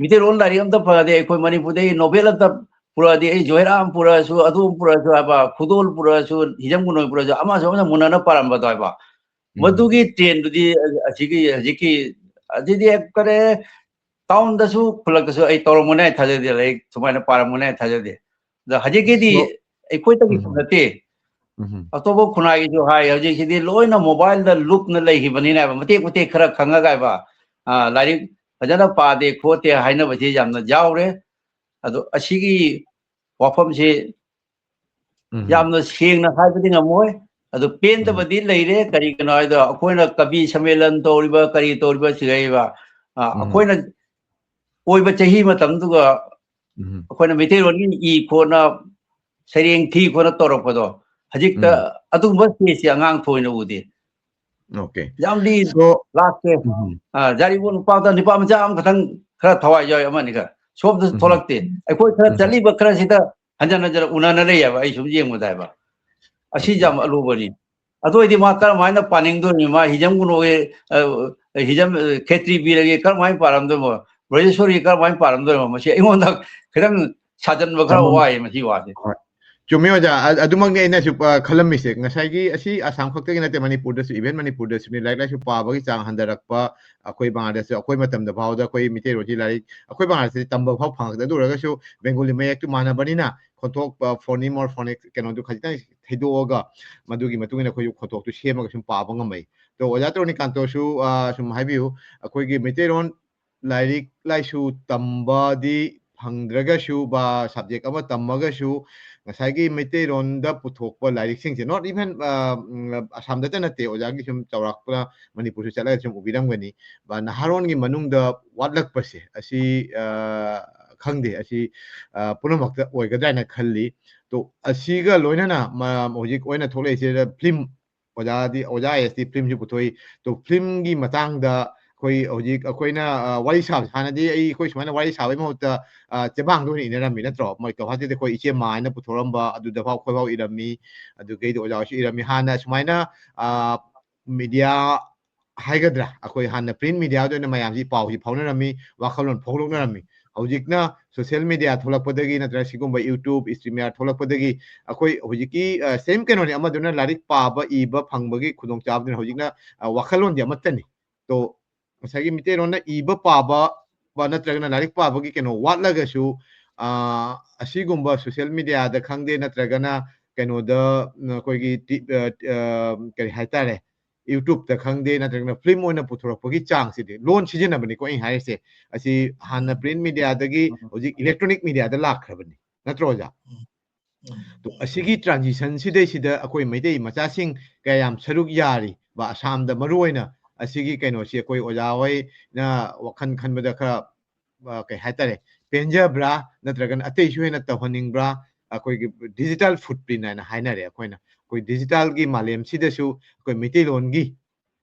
ꯃꯤꯇꯩꯔꯣꯟ ꯂꯥꯏꯔꯤꯛ ꯑꯝꯇ ꯐꯪꯉꯗꯤ, ꯑꯩꯈꯣꯏ ꯃꯅꯤꯄꯨꯔꯗꯒꯤ novel ꯑꯝꯇ ꯄꯨꯔꯛꯑꯗꯤ, ꯑꯩ ꯖꯣꯏꯔꯥꯝ ꯄꯨꯔꯛꯑꯁꯨ, ꯑꯗꯨ ꯄꯨꯔꯛꯑꯁꯨ ꯍꯥꯏꯕ, ꯈꯨꯗꯣꯜ ꯄꯨꯔꯛꯑꯁꯨ, ꯍꯤꯖꯝ ꯒꯨꯅꯣꯏ ꯄꯨꯔꯛꯑꯁꯨ, ꯑꯃꯁꯨ ꯑꯃꯅ ꯃꯨꯟꯅꯅ ꯄꯥꯔꯝꯕꯗꯣ ꯍꯥꯏꯕ꯫ ꯎꯝ꯫ ꯃꯗꯨꯒꯤ trendꯗꯨꯗꯤ ꯑꯁꯤꯒꯤ ꯍꯧꯖꯤꯛꯀꯤ, ꯑꯁꯤꯗꯤ ꯀꯔꯤ, townꯗꯁꯨ ꯈꯨꯜꯂꯛꯇꯁꯨ ꯑꯩ ꯇꯧꯔꯝꯒꯅꯤ ꯍꯥꯏ ꯊꯥꯖꯗꯦ, ꯂꯥꯏꯔꯤꯛ ꯁꯨꯃꯥꯏꯅ ꯄꯥꯔꯝꯒꯅꯤ ꯍꯥꯏ ꯊꯥꯖꯗꯦ꯫ ꯑꯗ ꯍꯧꯖꯤꯛꯀꯤꯗꯤ ꯑꯗꯣ, ꯑꯩꯈꯣꯏꯗꯒꯤ ꯎꯝ꯫ ꯅꯠꯇꯦ, ꯎꯝ꯫ ꯑꯇꯣꯞꯄ ꯈꯨꯟꯅꯥꯏꯒꯤꯁꯨ ꯍꯥꯏ, ꯍꯧꯖꯤꯛꯁꯤꯗꯤ ꯂꯣꯏꯅ mobileꯗ ꯂꯨꯞꯅ ꯂꯩꯈꯤꯕꯅꯤꯅ ꯍꯥꯏꯕ, ꯃꯇꯦꯛ ꯃꯇꯦꯛ ꯈꯔ ꯈꯪꯉꯒ ꯍꯥꯏꯕ, ꯑ, ꯂꯥꯏꯔꯤꯛ ꯐꯖꯅ ꯄꯥꯗꯦ ꯈꯣꯠꯇꯦ ꯍꯥꯏꯅꯕꯁꯤ ꯌꯥꯝꯅ ꯌꯥꯎꯔꯦ꯫ ꯑꯗꯣ ꯑꯁꯤꯒꯤ ꯋꯥꯐꯝꯁꯤ ꯎꯝ꯫ ꯌꯥꯝꯅ ꯁꯦꯡꯅ ꯍꯥꯏꯕꯗꯤ ꯉꯝꯃꯣꯏ꯫ ꯑꯗꯨ ꯄꯦꯟꯗꯕꯗꯤ ꯂꯩꯔꯦ꯫ ꯀꯔꯤꯒꯤꯅꯣ ꯍꯥꯏꯗ ꯑꯩꯈꯣꯏꯅ ꯀꯕꯤ ꯁꯝꯃꯦꯂꯟ ꯇꯧꯔꯤꯕ, ꯀꯔꯤ ꯇꯧꯔꯤꯕ ꯁꯤꯗꯩꯕ, ꯑ, ꯎꯝ꯫ ꯑꯩꯈꯣꯏꯅ ꯑꯣꯏꯕ ꯆꯍꯤ ꯃꯇꯝꯗꯨꯒ ꯎꯝ꯫ ꯑꯩꯈꯣꯏꯅ ꯃꯩꯇꯩꯂꯣꯟꯒꯤ ꯏ ꯈꯣꯠꯅ, ꯁꯩꯔꯦꯡ ꯊꯤ ꯈꯣꯠꯅ ꯇꯧꯔꯛꯄꯗꯣ, ꯍꯧꯖꯤꯛꯇ ꯎꯝ꯫ ꯑꯗꯨꯒꯨꯝꯕ stageꯁꯦ ꯑꯉꯥꯡ ꯊꯣꯏꯅ ꯎꯗꯦ꯫ Okay꯫ ꯌꯥꯝꯗꯤ So, ꯂꯥꯛꯇꯦ꯫ ꯎꯝ꯫ ꯑ, ꯖꯥꯔꯤꯕꯣꯟ ꯅꯨꯄꯥꯗ ꯅꯨꯄꯥ ꯃꯆꯥ ꯑꯃꯈꯛꯇꯪ ꯈꯔ ꯊꯋꯥꯏ ꯌꯥꯎꯏ, ꯑꯃꯅꯤ ꯈꯔ꯫ ꯁꯣꯝꯗꯁꯨ ꯎꯝ꯫ ꯊꯣꯛꯂꯛꯇꯦ꯫ ꯑꯩꯈꯣꯏ ꯈꯔ ꯎꯝ꯫ ꯆꯠꯂꯤꯕ ꯈꯔꯁꯤꯗ ꯍꯟꯖꯟ ꯍꯟꯖꯟ ꯎꯅꯅ ꯂꯩꯌꯦꯕ, ꯑꯩ ꯁꯨꯝ ꯌꯦꯡꯕꯗ ꯍꯥꯏꯕ꯫ ꯑꯁꯤ Okay꯫ ꯌꯥꯝ ꯑꯔꯨꯕꯅꯤ꯫ ꯑꯗꯨ ꯑꯣꯏꯗꯤ ꯃꯥ ꯀꯔꯝꯍꯥꯏꯅ ꯄꯥꯅꯤꯡꯗꯣꯔꯤꯅꯣ? ꯃꯥ ꯍꯤꯖꯝ ꯒꯨꯅꯣꯒꯤ, ꯑ, ꯍꯤꯖꯝ, ꯑ, ꯈꯦꯇ꯭ꯔꯤ ꯕꯤꯔꯒꯤ ꯀꯔꯝꯍꯥꯏꯅ ꯄꯥꯔꯝꯗꯣꯏꯅꯣ? ꯕ꯭ꯔꯖꯦꯁꯣꯔꯤ ꯀꯔꯝꯍꯥꯏꯅ ꯄꯥꯔꯝꯗꯣꯏꯅꯣ? ꯃꯁꯤ ꯑꯩꯉꯣꯟꯗ ꯈꯤꯇꯪ ꯁꯥꯖꯟꯕ ꯈꯔ ꯆꯃꯝ-, ꯋꯥꯏ ꯃꯁꯤ ꯋꯥꯁꯦ꯫ ꯍꯣꯏ꯫ ꯆꯨꯝꯃꯤ ꯑꯣꯖꯥ, ꯑ-, ꯑꯗꯨꯃꯛꯅꯤ ꯑꯩꯅꯁꯨ, ꯑ, ꯈꯜꯂꯝꯃꯤꯁꯦ꯫ ꯉꯁꯥꯏꯒꯤ ꯑꯁꯤ ꯑꯁꯥꯝ ꯈꯛꯇꯒꯤ ꯅꯠꯇꯦ, ꯃꯅꯤꯄꯨꯔꯗꯁꯨ, even ꯃꯅꯤꯄꯨꯔꯗꯁꯨꯅꯤ, ꯂꯥꯏꯔꯤꯛ ꯂꯥꯏꯁꯨ ꯄꯥꯕꯒꯤ ꯆꯥꯡ ꯍꯟꯊꯔꯛꯄ, ꯑꯩꯈꯣꯏ ꯕꯪꯒ꯭ꯂꯥꯗꯦꯁꯇ, ꯑꯩꯈꯣꯏ ꯃꯇꯝꯗ ꯐꯥꯎꯗ ꯑꯩꯈꯣꯏ ꯃꯤꯇꯩꯔꯣꯟꯒꯤ ꯂꯥꯏꯔꯤꯛ, ꯑꯩꯈꯣꯏ ꯕꯪꯒ꯭ꯂꯥꯗꯦꯁꯇꯗꯤ ꯇꯝꯕ ꯐꯥꯎ ꯐꯪꯉꯛꯇꯦ꯫ ꯑꯗꯨ ꯑꯣꯏꯔꯒꯁꯨ ꯕꯦꯡꯒꯣꯂꯤ ꯃꯌꯦꯛꯇꯨ ꯃꯥꯟꯅꯕꯅꯤꯅ ꯈꯣꯟꯊꯣꯛꯄ, phoneme or phonics ꯀꯩꯅꯣꯗꯨ ꯈꯖꯤꯛꯇꯪ ꯊꯩꯗꯣꯛꯑꯒ ꯃꯗꯨꯒꯤ ꯃꯇꯨꯡ ꯏꯟꯅ ꯑꯩꯈꯣꯏꯁꯨ ꯈꯣꯟꯊꯣꯛꯇꯨ ꯁꯦꯝꯃꯒ ꯁꯨꯝ ꯄꯥꯕ ꯉꯝꯃꯛꯏ꯫ ꯑꯗꯣ ꯑꯣꯖꯥ ꯇꯔꯣꯅꯤꯀꯥꯟꯇꯣꯁꯨ, ꯑ, ꯁꯨꯝ ꯍꯥꯏꯕꯤꯌꯨ, ꯑꯩꯈꯣꯏꯒꯤ ꯃꯩꯇꯩꯂꯣꯟ ꯂꯥꯏꯔꯤꯛ ꯂꯥꯏꯁꯨ ꯇꯝꯕꯗꯤ ꯐꯪꯗ꯭ꯔꯒꯁꯨ ꯕꯥ subject ꯑꯃ ꯇꯝꯃꯒꯁꯨ ꯉꯁꯥꯏꯒꯤ ꯃꯩꯇꯩꯂꯣꯟꯗ ꯄꯨꯊꯣꯛꯄ ꯂꯥꯏꯔꯤꯛꯁꯤꯡꯁꯦ, not even, ꯑ, ꯎꯝ, ꯑꯁꯥꯝꯗꯇ ꯅꯠꯇꯦ, ꯑꯣꯖꯥꯒꯤ ꯁꯨꯝ ꯆꯥꯎꯔꯥꯛꯄ ꯃꯅꯤꯄꯨꯔꯁꯨ ꯆꯠꯂꯒ ꯁꯨꯝ ꯎꯕꯤꯔꯝꯒꯅꯤ꯫ ꯕꯥ ꯅꯍꯥꯔꯣꯟꯒꯤ ꯃꯅꯨꯡꯗ ꯋꯥꯠꯂꯛꯄꯁꯦ ꯑꯁꯤ, ꯑ, ꯈꯪꯗꯦ, ꯑꯁꯤ, ꯑ, ꯄꯨꯝꯅꯃꯛꯇ ꯑꯣꯏꯒꯗ꯭ꯔꯥ ꯍꯥꯏꯅ ꯈꯜꯂꯤ꯫ ꯇꯣ ꯑꯁꯤꯒ ꯂꯣꯏꯅꯅ ꯃ-, ꯍꯧꯖꯤꯛ ꯑꯣꯏꯅ ꯊꯣꯛꯂꯛꯏꯁꯦ ꯐꯤꯂꯝ, ꯑꯣꯖꯥꯗꯤ, ꯑꯣꯖꯥ ꯑꯥꯏ ꯑꯦꯁꯇꯤ ꯐꯤꯂꯝꯁꯨ ꯄꯨꯊꯣꯛꯏ꯫ ꯇꯣ ꯐꯤꯂꯝꯒꯤ ꯃꯇꯥꯡꯗ ꯑꯩꯈꯣꯏ ꯍꯧꯖꯤꯛ ꯑꯩꯈꯣꯏꯅ, ꯑ, ꯋꯥꯔꯤ ꯁꯥꯕ, ꯍꯥꯟꯅꯗꯤ ꯑꯩ, ꯑꯩꯈꯣꯏ ꯁꯨꯃꯥꯏꯅ ꯋꯥꯔꯤ ꯁꯥꯕꯒꯤ ꯃꯍꯨꯠꯇ, ꯑ, ꯆꯦꯕꯥꯡꯗ ꯑꯣꯏꯅ ꯏꯅꯔꯝꯃꯤ ꯅꯠꯇ꯭ꯔꯣ? ꯃꯣꯏ ꯀꯧꯍꯥꯇꯤꯗ ꯑꯩꯈꯣꯏ ꯏꯆꯦ ꯃꯥ ꯍꯥꯏꯅ ꯄꯨꯊꯣꯔꯝꯕ, ꯑꯗꯨꯗꯐꯥꯎ ꯑꯩꯈꯣꯏꯐꯥꯎ ꯏꯔꯝꯃꯤ, ꯑꯗꯨꯗꯩꯗꯤ ꯑꯣꯖꯥ ꯍꯣꯏꯁꯨ ꯏꯔꯝꯃꯤ꯫ ꯍꯥꯟꯅ ꯁꯨꯃꯥꯏꯅ, ꯑ, ꯃꯤꯗꯤꯌꯥ ꯍꯥꯏꯒꯗ꯭ꯔꯥ, ꯑꯩꯈꯣꯏ ꯍꯥꯟꯅ ꯄ꯭ꯔꯤꯟ ꯃꯤꯗꯤꯌꯥꯗ ꯑꯣꯏꯅ ꯃꯌꯥꯝꯁꯤ ꯄꯥꯎꯁꯤ ꯐꯥꯎꯅꯔꯝꯃꯤ, ꯋꯥꯈꯜꯂꯣꯟ ꯐꯣꯡꯗꯣꯛꯅꯔꯝꯃꯤ꯫ ꯍꯧꯖꯤꯛꯅ ꯁꯣꯁꯤꯌꯦꯜ ꯃꯤꯗꯤꯌꯥ ꯊꯣꯛꯂꯛꯄꯗꯒꯤ ꯅꯠꯇ꯭ꯔꯒ ꯁꯤꯒꯨꯝꯕ YouTube, StreamYard ꯊꯣꯛꯂꯛꯄꯗꯒꯤ ꯑꯩꯈꯣꯏ ꯍꯧꯖꯤꯛꯀꯤ, ꯑ, same ꯀꯩꯅꯣꯅꯤ, ꯑꯃꯗꯨꯅ ꯂꯥꯏꯔꯤꯛ ꯄꯥꯕ, ꯏꯕ ꯐꯪꯕꯒꯤ ꯈꯨꯗꯣꯡꯆꯥꯕꯗꯨꯅ ꯍꯧꯖꯤꯛꯅ, ꯑ, ꯋꯥꯈꯜꯂꯣꯟꯗꯤ ꯑꯃꯠꯇꯅꯤ꯫ ꯇꯣ ꯉꯁꯥꯏꯒꯤ ꯃꯤꯇꯩꯂꯣꯟꯅ ꯏꯕ ꯄꯥꯕ ꯕ ꯅꯠꯇ꯭ꯔꯒꯅ ꯂꯥꯏꯔꯤꯛ ꯄꯥꯕꯒꯤ ꯀꯩꯅꯣ ꯋꯥꯠꯂꯒꯁꯨ, ꯑ, ꯑꯁꯤꯒꯨꯝꯕ ꯁꯣꯁꯤꯌꯦꯜ ꯃꯤꯗꯤꯌꯥꯗ ꯈꯪꯗꯦ, ꯅꯠꯇ꯭ꯔꯒꯅ ꯀꯩꯅꯣꯗ, ꯎꯝ, ꯑꯩꯈꯣꯏꯒꯤ ꯇꯤ-, ꯑ, ꯑ, ꯀꯔꯤ ꯍꯥꯏꯇꯥꯔꯦ, YouTube-ꯇ ꯈꯪꯗꯦ, ꯅꯠꯇ꯭ꯔꯒꯅ ꯐꯤꯂꯝ ꯑꯣꯏꯅ ꯄꯨꯊꯣꯔꯛꯄꯒꯤ ꯆꯥꯡꯁꯤꯗꯤ, ꯂꯣꯟ ꯁꯤꯖꯤꯟꯅꯕꯅꯤꯀꯣ ꯑꯩꯅ ꯍꯥꯏꯔꯤꯁꯦ, ꯑꯁꯤ ꯍꯥꯟꯅ ꯎꯝ꯫ ꯄ꯭ꯔꯤꯟ ꯃꯤꯗꯤꯌꯥꯗꯒꯤ ꯎꯝ꯫ ꯍꯧꯖꯤꯛ ꯏꯂꯦꯛꯇ꯭ꯔꯣꯅꯤꯛ ꯃꯤꯗꯤꯌꯥꯗ ꯂꯥꯛꯈ꯭ꯔꯕꯅꯤ, ꯅꯠꯇ꯭ꯔꯣ ꯑꯣꯖꯥ? ꯎꯝ꯫ ꯎꯝ꯫ ꯇꯣ, ꯑꯁꯤꯒꯤ transition-ꯁꯤꯗꯩꯁꯤꯗ ꯑꯩꯈꯣꯏ ꯃꯩꯇꯩ ꯃꯆꯥꯁꯤꯡ ꯀꯌꯥꯝ ꯁꯔꯨꯛ ꯌꯥꯔꯤ, ꯕ, ꯑꯁꯥꯝꯗ ꯃꯔꯨꯑꯣꯏꯅ ꯑꯁꯤꯒꯤ ꯀꯩꯅꯣꯁꯤ ꯑꯩꯈꯣꯏ ꯑꯣꯖꯥ ꯍꯣꯏꯅ ꯋꯥꯈꯜ ꯈꯟꯕꯗ ꯈꯔ, ꯑ, ꯀꯩ ꯍꯥꯏꯇꯥꯔꯦ, ꯄꯦꯟꯖꯕ꯭ꯔꯥ, ꯅꯠꯇ꯭ꯔꯒꯅ ꯑꯇꯩꯁꯨ ꯍꯦꯟꯅ ꯇꯧꯍꯟꯅꯤꯡꯕ꯭ꯔꯥ? ꯑꯩꯈꯣꯏꯒꯤ digital footprint ꯍꯥꯏꯅ ꯍꯥꯏꯅꯔꯦ ꯑꯩꯈꯣꯏꯅ꯫ ꯑꯩꯈꯣꯏ digital-ꯒꯤ ꯃꯥꯂꯦꯝꯁꯤꯗꯁꯨ ꯑꯩꯈꯣꯏ ꯃꯩꯇꯩꯂꯣꯟꯒꯤ,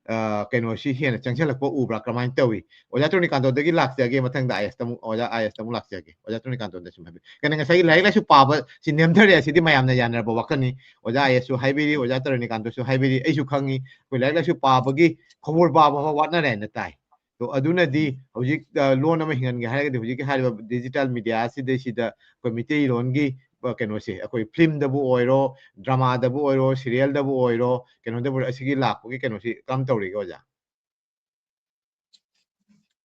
ꯑ, ꯀꯩꯅꯣꯁꯤ ꯍꯦꯟꯅ ꯆꯪꯁꯤꯜꯂꯛꯄ ꯎꯕ꯭ꯔꯥ? ꯀꯃꯥꯏꯅ ꯇꯧꯏ? ꯑꯣꯖꯥ ꯇ꯭ꯔꯣꯅꯤꯀꯥꯟꯇꯣꯗꯒꯤ ꯂꯥꯛꯆꯒꯦ, ꯃꯊꯪꯗ ꯑꯥꯏ ꯑꯦꯁꯇ ꯑꯃꯨꯛ, ꯑꯣꯖꯥ ꯑꯥꯏ ꯑꯦꯁꯇ ꯑꯃꯨꯛ ꯂꯥꯛꯆꯒꯦ꯫ ꯑꯣꯖꯥ ꯇ꯭ꯔꯣꯅꯤꯀꯥꯟꯇꯣꯗ ꯁꯨꯝ ꯍꯥꯏꯕꯤꯌꯨ꯫ ꯀꯩꯅꯣ, ꯉꯁꯥꯏꯒꯤ ꯂꯥꯏꯔꯤꯛ ꯂꯥꯏꯁꯨ ꯄꯥꯕ ꯁꯤ ꯅꯦꯝꯊꯔꯦ, ꯑꯁꯤꯗꯤ ꯃꯌꯥꯝꯅ ꯌꯥꯅꯔꯕ ꯋꯥꯈꯜꯅꯤ꯫ ꯑꯣꯖꯥ ꯑꯥꯏ ꯑꯦꯁꯁꯨ ꯍꯥꯏꯕꯤꯔꯤ, ꯑꯣꯖꯥ ꯇ꯭ꯔꯣꯅꯤꯀꯥꯟꯇꯣꯁꯨ ꯍꯥꯏꯕꯤꯔꯤ, ꯑꯩꯁꯨ ꯈꯪꯉꯤ꯫ ꯑꯩꯈꯣꯏ ꯂꯥꯏꯔꯤꯛ ꯂꯥꯏꯁꯨ ꯄꯥꯕꯒꯤ ꯈꯕꯔ ꯄꯥꯕ ꯐꯥꯎ ꯋꯥꯠꯅꯔꯦ ꯍꯥꯏꯅ ꯇꯥꯏ꯫ ꯑꯗꯣ ꯑꯗꯨꯅꯗꯤ ꯍꯧꯖꯤꯛ, ꯑ, ꯂꯣꯟ ꯑꯃ ꯍꯤꯡꯍꯟꯒꯦ ꯍꯥꯏꯔꯒꯗꯤ ꯍꯧꯖꯤꯛꯀꯤ ꯍꯥꯏꯔꯤꯕ digital media ꯑꯁꯤꯗꯩꯁꯤꯗ ꯑꯩꯈꯣꯏ ꯃꯤꯇꯩꯂꯣꯟꯒꯤ, ꯑ, ꯀꯩꯅꯣꯁꯦ, ꯑꯩꯈꯣꯏ ꯐꯤꯂꯝꯗꯕꯨ ꯑꯣꯏꯔꯣ, ꯗ꯭ꯔꯃꯥꯗꯕꯨ ꯑꯣꯏꯔꯣ, ꯁꯤꯔꯤꯌꯦꯜꯗꯕꯨ ꯑꯣꯏꯔꯣ, ꯀꯩꯅꯣꯗꯕꯨ ꯑꯣꯏꯔꯣ, ꯑꯁꯤꯒꯤ ꯂꯥꯛꯄꯒꯤ ꯀꯩꯅꯣꯁꯤ ꯀꯔꯝ ꯇꯧꯔꯤꯒꯦ ꯑꯣꯖꯥ?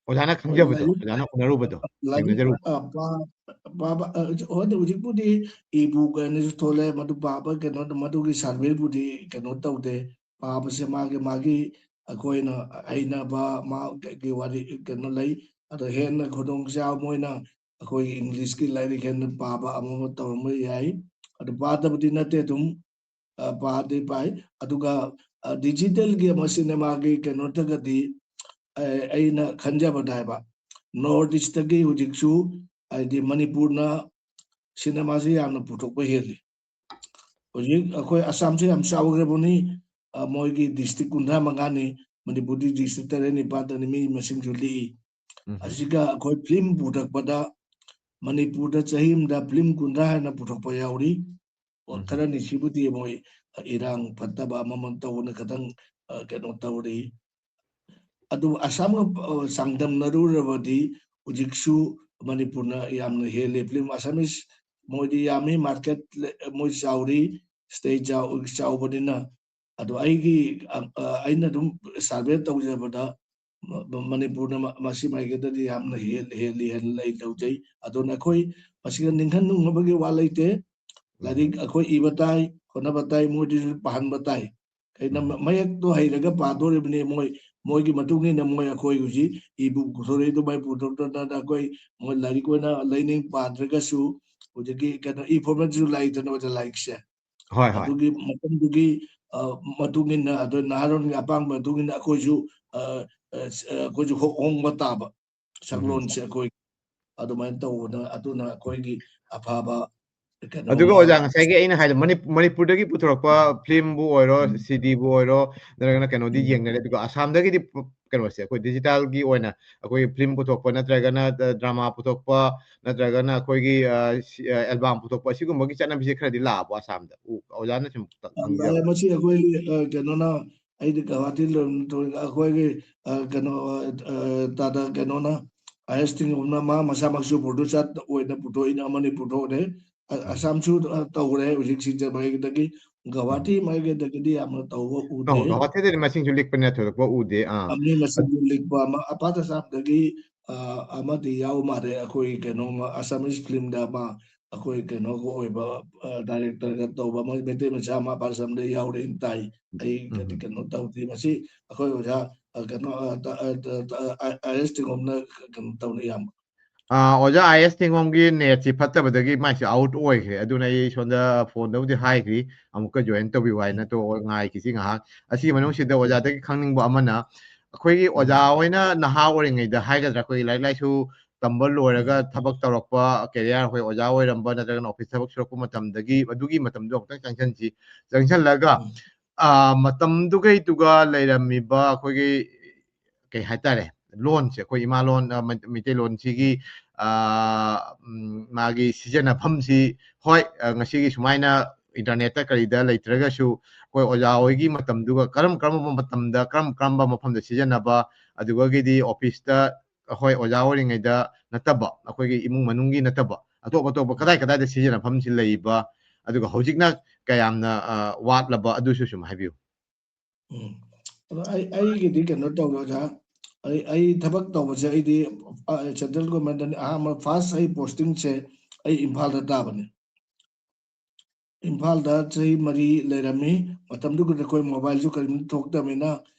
ꯑꯣꯖꯥꯅ ꯈꯪꯖꯕꯗꯣ, ꯂꯥꯏꯔꯤꯛ ꯑꯣꯖꯥꯅ ꯎꯅꯔꯨꯕꯗꯣ, ꯂꯥꯏꯔꯤꯛ, ꯊꯦꯡꯅꯖꯔꯨꯕ꯫ ꯑ, ꯄꯥ-, ꯄꯥꯕ, ꯑ, ꯍꯣꯏ, ꯍꯧꯖꯤꯛꯄꯨꯗꯤ ꯏꯕꯨꯛ ꯍꯥꯏꯅꯁꯨ ꯊꯣꯛꯂꯦ, ꯃꯗꯨ ꯄꯥꯕ ꯀꯩꯅꯣ, ꯃꯗꯨꯒꯤ ꯁꯥꯔꯚꯦꯕꯨꯗꯤ ꯀꯩꯅꯣ ꯇꯧꯗꯦ꯫ ꯄꯥꯕꯁꯦ ꯃꯥꯒꯤ, ꯃꯥꯒꯤ ꯑꯩꯈꯣꯏꯅ ꯍꯩꯅꯕ, ꯃꯥꯒꯤ ꯋꯥꯔꯤ ꯀꯩꯅꯣ ꯂꯩ꯫ ꯑꯗꯣ ꯍꯦꯟꯅ ꯈꯨꯗꯣꯡꯆꯥꯕ ꯃꯣꯏꯅ ꯑꯩꯈꯣꯏꯒꯤ ꯏꯪꯂꯤꯁꯀꯤ ꯂꯥꯏꯔꯤꯛ ꯍꯦꯟꯅ ꯄꯥꯕ ꯑꯃ ꯑꯃ ꯇꯧꯔꯝꯕ ꯌꯥꯏ꯫ ꯑꯗꯨ ꯄꯥꯗꯕꯗꯤ ꯅꯠꯇꯦ, ꯑꯗꯨꯝ, ꯑ, ꯄꯥꯗꯤ ꯄꯥꯏ꯫ ꯑꯗꯨꯒ, ꯑ, ꯗꯤꯖꯤꯇꯦꯜꯒꯤ ꯑꯃ ꯁꯤꯅꯦꯃꯥꯒꯤ ꯀꯩꯅꯣꯗꯒꯗꯤ, ꯑ, ꯑꯩꯅ ꯈꯟꯖꯕꯗ ꯍꯥꯏꯕ, ꯅꯣꯔꯠ ꯏꯁꯇꯒꯤ ꯍꯧꯖꯤꯛꯁꯨ, ꯍꯥꯏꯗꯤ, ꯃꯅꯤꯄꯨꯔꯅ ꯁꯤꯅꯦꯃꯥꯁꯤ ꯌꯥꯝꯅ ꯄꯨꯊꯣꯛꯄ ꯍꯦꯜꯂꯤ꯫ ꯍꯧꯖꯤꯛ ꯑꯩꯈꯣꯏ ꯑꯁꯥꯝꯁꯦ ꯌꯥꯝ ꯆꯥꯎꯈ꯭ꯔꯕꯅꯤ, ꯑ, ꯃꯣꯏꯒꯤ ꯗꯤꯁꯇ꯭ꯔꯤꯛ ꯀꯨꯟꯊ꯭ꯔꯥ ꯃꯉꯥꯅꯤ, ꯃꯅꯤꯄꯨꯔꯗꯤ ꯗꯤꯁꯇ꯭ꯔꯤꯛ ꯇꯔꯦꯠ ꯅꯤꯄꯥꯜꯗꯅꯤ, ꯃꯤ ꯃꯁꯤꯡꯁꯨ ꯂꯤꯛꯏ꯫ ꯎꯝ꯫ ꯑꯁꯤꯒ ꯑꯩꯈꯣꯏ ꯐꯤꯂꯝ ꯄꯨꯊꯣꯛꯄꯗ ꯃꯅꯤꯄꯨꯔꯗ ꯆꯍꯤ ꯑꯃꯗ ꯐꯤꯂꯝ ꯀꯨꯟꯊ꯭ꯔꯥ ꯍꯦꯟꯅ ꯄꯨꯊꯣꯛꯄ ꯌꯥꯎꯔꯤ꯫ ꯑꯣ, ꯎꯝ꯫ ꯈꯔꯅꯤ ꯁꯤꯕꯨꯗꯤ ꯃꯣꯏ ꯏꯔꯥꯡ ꯐꯠꯇꯕ ꯑꯃꯃ ꯇꯧꯕꯅ ꯈꯤꯇꯪ, ꯑ, ꯀꯩꯅꯣ ꯇꯧꯔꯤ꯫ ꯑꯗꯨꯕꯨ ꯑꯁꯥꯝꯒ, ꯑ, ꯆꯥꯡꯗꯝꯅꯔꯨꯔꯕꯗꯤ ꯍꯧꯖꯤꯛꯁꯨ ꯃꯅꯤꯄꯨꯔꯅ ꯌꯥꯝꯅ ꯍꯦꯜꯂꯤ꯫ ꯐꯤꯂꯝ ꯑꯁꯥꯃꯤꯁ ꯃꯣꯏꯗꯤ ꯌꯥꯝꯃꯤ, ꯃꯥꯔꯀꯦꯠ ꯂꯦ-, ꯃꯣꯏ ꯆꯥꯎꯔꯤ, ꯁ꯭ꯇꯦꯠ ꯆꯥꯎ-, ꯆꯥꯎꯕꯅꯤꯅ꯫ ꯑꯗꯣ ꯑꯩꯒꯤ, ꯑ, ꯑ, ꯑꯩꯅ ꯑꯗꯨꯝ ꯁꯔꯚꯦ ꯇꯧꯖꯕꯗ ꯃ-, ꯃ-, ꯃꯅꯤꯄꯨꯔꯅ ꯃ-, ꯃꯁꯤ ꯃꯥꯏꯀꯩꯗꯗꯤ ꯌꯥꯝꯅ ꯍꯦꯜ-, ꯍꯦꯜꯂꯤ ꯍꯥꯏꯅ ꯑꯩ ꯂꯧꯖꯩ꯫ ꯑꯗꯨꯅ ꯑꯩꯈꯣꯏ ꯃꯁꯤꯒ ꯅꯤꯡꯍꯟ ꯅꯨꯡꯅꯕꯒꯤ ꯋꯥ ꯂꯩꯇꯦ꯫ ꯎꯝ꯫ ꯂꯥꯏꯔꯤꯛ ꯑꯩꯈꯣꯏ ꯏꯕ ꯇꯥꯏ, ꯍꯣꯠꯅꯕ ꯇꯥꯏ, ꯃꯣꯏꯗꯁꯨ ꯄꯥꯍꯟꯕ ꯇꯥꯏ꯫ ꯀꯩꯅꯣ, ꯎꯝ꯫ ꯃ-, ꯃꯌꯦꯛꯇꯣ ꯍꯩꯔꯒ ꯄꯥꯗꯣꯔꯤꯕꯅꯤ ꯃꯣꯏ, ꯃꯣꯏꯒꯤ ꯃꯇꯨꯡ ꯏꯟꯅ ꯃꯣꯏ ꯑꯩꯈꯣꯏ ꯍꯧꯖꯤꯛ ebook ꯄꯨꯊꯣꯔꯛꯏꯗꯨ ꯃꯥꯏ ꯄꯨꯊꯣꯛꯇꯅ ꯑꯩꯈꯣꯏ ꯃꯣꯏ ꯂꯥꯏꯔꯤꯛ ꯑꯣꯏꯅ ꯂꯩꯅꯤꯡ ꯄꯥꯗ꯭ꯔꯒꯁꯨ ꯍꯧꯖꯤꯛꯀꯤ ꯀꯩꯅꯣ e formatꯁꯨ ꯂꯥꯛꯏꯗꯅ ꯑꯣꯖꯥ ꯂꯥꯏꯔꯤꯛꯁꯦ꯫ ꯍꯣꯏ, ꯍꯣꯏ꯫ ꯑꯗꯨꯒꯤ ꯃꯇꯝꯗꯨꯒꯤ, ꯑ, ꯃꯇꯨꯡ ꯏꯟꯅ ꯑꯗꯣ ꯅꯍꯥꯔꯣꯜꯒꯤ ꯑꯄꯥꯝꯕ ꯃꯇꯨꯡ ꯏꯟꯅ ꯑꯩꯈꯣꯏꯁꯨ, ꯑ, ꯑ, ꯑꯩꯈꯣꯏꯁꯨ ꯍꯣ-, ꯍꯣꯡꯕ ꯇꯥꯕ꯫ ꯎꯝ꯫ ꯁꯛꯂꯣꯟꯁꯦ ꯑꯩꯈꯣꯏ ꯑꯗꯨꯃꯥꯏꯅ ꯇꯧꯕꯗ ꯑꯗꯨꯅ ꯑꯩꯈꯣꯏꯒꯤ ꯑꯐꯕ ꯀꯩꯅꯣ ꯑꯗꯨꯒ ꯑꯃ ꯑꯣꯖꯥ, ꯉꯁꯥꯏꯒꯤ ꯑꯩꯅ ꯍꯥꯏꯗꯣ ꯃꯅꯤ-, ꯃꯅꯤꯄꯨꯔꯗꯒꯤ ꯄꯨꯊꯣꯔꯛꯄ ꯐꯤꯂꯝꯕꯨ ꯑꯣꯏꯔꯣ, ꯎꯝ꯫ CDꯕꯨ ꯑꯣꯏꯔꯣ, ꯅꯠꯇ꯭ꯔꯒꯅ ꯀꯩꯅꯣꯗꯤ ꯎꯝ꯫ ꯌꯦꯡꯅꯔꯦ꯫ ꯑꯗꯨꯒ ꯑꯁꯥꯝꯗꯒꯤꯗꯤ ꯄ-, ꯀꯩꯅꯣꯁꯦ ꯑꯩꯈꯣꯏ ꯗꯤꯖꯤꯇꯦꯜꯒꯤ ꯑꯣꯏꯅ ꯑꯩꯈꯣꯏ ꯐꯤꯂꯝ ꯄꯨꯊꯣꯛꯄ ꯅꯠꯇ꯭ꯔꯒꯅ ꯗ-, ꯗ꯭ꯔꯃꯥ ꯄꯨꯊꯣꯛꯄ ꯅꯠꯇ꯭ꯔꯒꯅ ꯑꯩꯈꯣꯏꯒꯤ, ꯑ, ꯁꯤ-, ꯑ, ꯑꯦꯜꯕꯝ ꯄꯨꯊꯣꯛꯄ ꯑꯁꯤꯒꯨꯝꯕꯒꯤ ꯆꯠꯅꯕꯤꯁꯦ ꯈꯔꯗꯤ ꯂꯥꯛꯑꯕꯣ ꯑꯁꯥꯝꯗ? ꯎ-, ꯑꯣꯖꯥꯅ ꯁꯨꯝ ꯈ-, ꯑ, ꯈꯪꯕꯤꯔꯕ? ꯂꯥꯛꯑꯦ꯫ ꯃꯁꯤ ꯑꯩꯈꯣꯏꯒꯤ, ꯑ, ꯀꯩꯅꯣꯅ ꯑꯩꯗꯤ ꯒꯧꯍꯥꯇꯤ ꯂꯩꯔꯝ-, ꯑꯩꯈꯣꯏꯒꯤ, ꯑ, ꯀꯩꯅꯣ, ꯑ, ꯑ, ꯇꯥꯗ ꯀꯩꯅꯣꯅ, ꯑꯥꯏ ꯑꯦꯁ ꯇꯤꯡꯒꯨꯝꯅ ꯃꯥ ꯃꯁꯥꯃꯛꯁꯨ producer ꯑꯣꯏꯅ ꯄꯨꯊꯣꯛꯏꯅ ꯑꯃꯅꯤ ꯄꯨꯊꯣꯛꯑꯦ꯫ ꯑ-, ꯎꯝ꯫ ꯑꯁꯥꯝꯁꯨ, ꯑ, ꯇꯧꯔꯦ ꯍꯧꯖꯤꯛ ꯁꯤꯡꯖꯃꯩꯗꯒꯤ꯫ ꯎꯝ꯫ ꯒꯧꯍꯥꯇꯤ ꯃꯥꯏꯀꯩꯗꯒꯤꯗꯤ ꯌꯥꯝꯅ ꯇꯧꯕ ꯑꯣ, ꯎꯗꯦ꯫ ꯒꯧꯍꯥꯇꯤꯗꯗꯤ ꯃꯁꯤꯡꯁꯨ ꯂꯤꯛꯄꯅꯤꯅ ꯊꯣꯏꯗꯣꯛꯄ ꯎꯗꯦ꯫ ꯑꯥ꯫ ꯑ, ꯃꯤ ꯃꯁꯤꯡꯁꯨ ꯂꯤꯛꯄ ꯑꯃ, ꯑꯄꯥꯠ ꯑꯁꯥꯝꯗꯒꯤ, ꯑ, ꯑꯃꯗꯤ ꯌꯥꯎ ꯃꯥꯜꯂꯦ, ꯑꯩꯈꯣꯏ ꯀꯩꯅꯣ, ꯑꯃ Assamese film ꯗ ꯑꯃ ꯑꯩꯈꯣꯏ ꯀꯩꯅꯣꯒ ꯑꯣꯏꯕ, ꯑ, director ꯒ ꯇꯧꯕ ꯑꯃ ꯃꯩꯇꯩ ꯃꯆꯥ ꯑꯃ ꯄꯥꯔꯁꯝꯗ ꯌꯥꯎꯔꯦꯅ ꯇꯥꯏ꯫ ꯑꯩ ꯎꯝ, ꯎꯝ꯫ ꯀꯩꯅꯣ ꯇꯧꯗꯦ꯫ ꯃꯁꯤ ꯑꯩꯈꯣꯏ ꯑꯣꯖꯥ, ꯑ, ꯀꯩꯅꯣ, ꯑ, ꯇ-, ꯑ, ꯇ-, ꯇ-, ꯑ, ꯑ, ꯑꯥꯏ ꯑꯦꯁ ꯊꯤꯡꯒꯣꯝꯅ ꯀꯩꯅꯣ ꯇꯧꯅ ꯌꯥꯝꯕ꯫ ꯑ, ꯑꯣꯖꯥ ꯑꯥꯏ ꯑꯦꯁ ꯊꯤꯡꯒꯣꯝꯒꯤ net ꯁꯤ ꯐꯠꯇꯕꯗꯒꯤ ꯃꯥꯏꯁꯦ out ꯑꯣꯏꯈ꯭ꯔꯦ꯫ ꯑꯗꯨꯅ ꯑꯩ ꯁꯣꯝꯗ phone ꯗꯕꯨꯗꯤ ꯍꯥꯏꯈ꯭ꯔꯤ, ꯑꯃꯨꯛꯀ join ꯇꯧꯕꯤꯌꯨ ꯍꯥꯏꯅ꯫ ꯎꯝ꯫ ꯇꯣ ꯉꯥꯏꯈꯤꯁꯤ ꯉꯥꯏꯍꯥꯛ꯫ ꯑꯁꯤꯒꯤ ꯃꯅꯨꯡꯁꯤꯗ ꯑꯣꯖꯥꯗꯒꯤ ꯈꯪꯅꯤꯡꯕ ꯑꯃꯅ, ꯑꯩꯈꯣꯏꯒꯤ ꯎꯝ꯫ ꯑꯣꯖꯥ ꯍꯣꯏꯅ ꯅꯍꯥ ꯑꯣꯏꯔꯤꯉꯩꯗ ꯍꯥꯏꯒꯗ꯭ꯔꯥ, ꯑꯩꯈꯣꯏꯒꯤ ꯂꯥꯏꯔꯤꯛ ꯂꯥꯏꯁꯨ ꯇꯝꯕ ꯂꯣꯏꯔꯒ ꯎꯝ꯫ ꯊꯕꯛ ꯇꯧꯔꯛꯄ, career, ꯑꯩꯈꯣꯏ ꯑꯣꯖꯥ ꯑꯣꯏꯔꯝꯕ ꯅꯠꯇ꯭ꯔꯒꯅ office ꯊꯕꯛ ꯁꯨꯔꯛꯄ ꯃꯇꯝꯗꯒꯤ ꯑꯗꯨꯒꯤ ꯃꯇꯝꯗꯣ ꯑꯃꯨꯛꯇꯪ ꯆꯪꯁꯤꯟꯁꯤ꯫ ꯆꯪꯁꯤꯜꯂꯒ, ꯎꯝ꯫ ꯑ, ꯃꯇꯝꯗꯨꯒꯩꯗꯨꯒ ꯂꯩꯔꯝꯃꯤꯕ ꯑꯩꯈꯣꯏꯒꯤ, ꯀꯩ ꯍꯥꯏꯇꯥꯔꯦ, ꯂꯣꯟꯁꯦ, ꯑꯩꯈꯣꯏ ꯏꯃꯥ ꯂꯣꯟ, ꯑ, ꯃꯩ-, ꯃꯩꯇꯩꯂꯣꯟꯁꯤꯒꯤ, ꯑ, ꯎꯝ, ꯃꯥꯒꯤ ꯁꯤꯖꯤꯟꯅꯐꯝꯁꯤ, ꯍꯣꯏ, ꯑ, ꯉꯁꯤꯒꯤ ꯁꯨꯃꯥꯏꯅ internet ꯇ ꯀꯔꯤꯗ ꯂꯩꯇ꯭ꯔꯒꯁꯨ, ꯑꯩꯈꯣꯏ ꯑꯣꯖꯥ ꯍꯣꯏꯒꯤ ꯃꯇꯝꯗꯨꯒ ꯀꯔꯝ ꯀꯔꯝꯕ ꯃꯇꯝꯗ, ꯀꯔꯝ ꯀꯔꯝꯕ ꯃꯐꯝꯗ ꯁꯤꯖꯤꯟꯅꯕ, ꯑꯗꯨꯒꯒꯤꯗꯤ office ꯇ, ꯍꯣꯏ, ꯑꯣꯖꯥ ꯑꯣꯏꯔꯤꯉꯩꯗ ꯅꯠꯇꯕ, ꯑꯩꯈꯣꯏꯒꯤ ꯏꯃꯨꯡ ꯃꯅꯨꯡꯒꯤ ꯅꯠꯇꯕ, ꯑꯇꯣꯞ ꯑꯇꯣꯞꯄ ꯀꯗꯥꯏ ꯀꯗꯥꯏꯗ ꯁꯤꯖꯤꯟꯅꯐꯝꯁꯤ ꯂꯩꯕ, ꯑꯗꯨꯒ ꯍꯧꯖꯤꯛꯅ ꯀꯌꯥꯝꯅ, ꯑ, ꯋꯥꯠꯂꯕ, ꯑꯗꯨꯁꯨ ꯁꯨꯝ ꯍꯥꯏꯕꯤꯌꯨ꯫ ꯎꯝ꯫ ꯑꯗꯣ ꯑꯩ, ꯑꯩꯒꯤꯗꯤ ꯀꯩꯅꯣ ꯇꯧꯔꯒ, ꯑꯩ, ꯑꯩ ꯊꯕꯛ ꯇꯧꯕꯁꯦ ꯑꯩꯗꯤ, ꯑ, central government ꯇꯅꯤ ꯑꯍꯥꯟꯕ first ꯑꯩ posting ꯁꯦ ꯑꯩ ꯏꯝꯐꯥꯜꯗ ꯇꯥꯕꯅꯤ꯫ ꯏꯝꯐꯥꯜꯗ ꯆꯍꯤ ꯃꯔꯤ ꯂꯩꯔꯝꯃꯤ꯫ ꯃꯇꯝꯗꯨꯗ ꯑꯩꯈꯣꯏ mobile ꯁꯨ ꯀꯔꯤꯝꯇ ꯊꯣꯛꯇꯕꯅꯤꯅ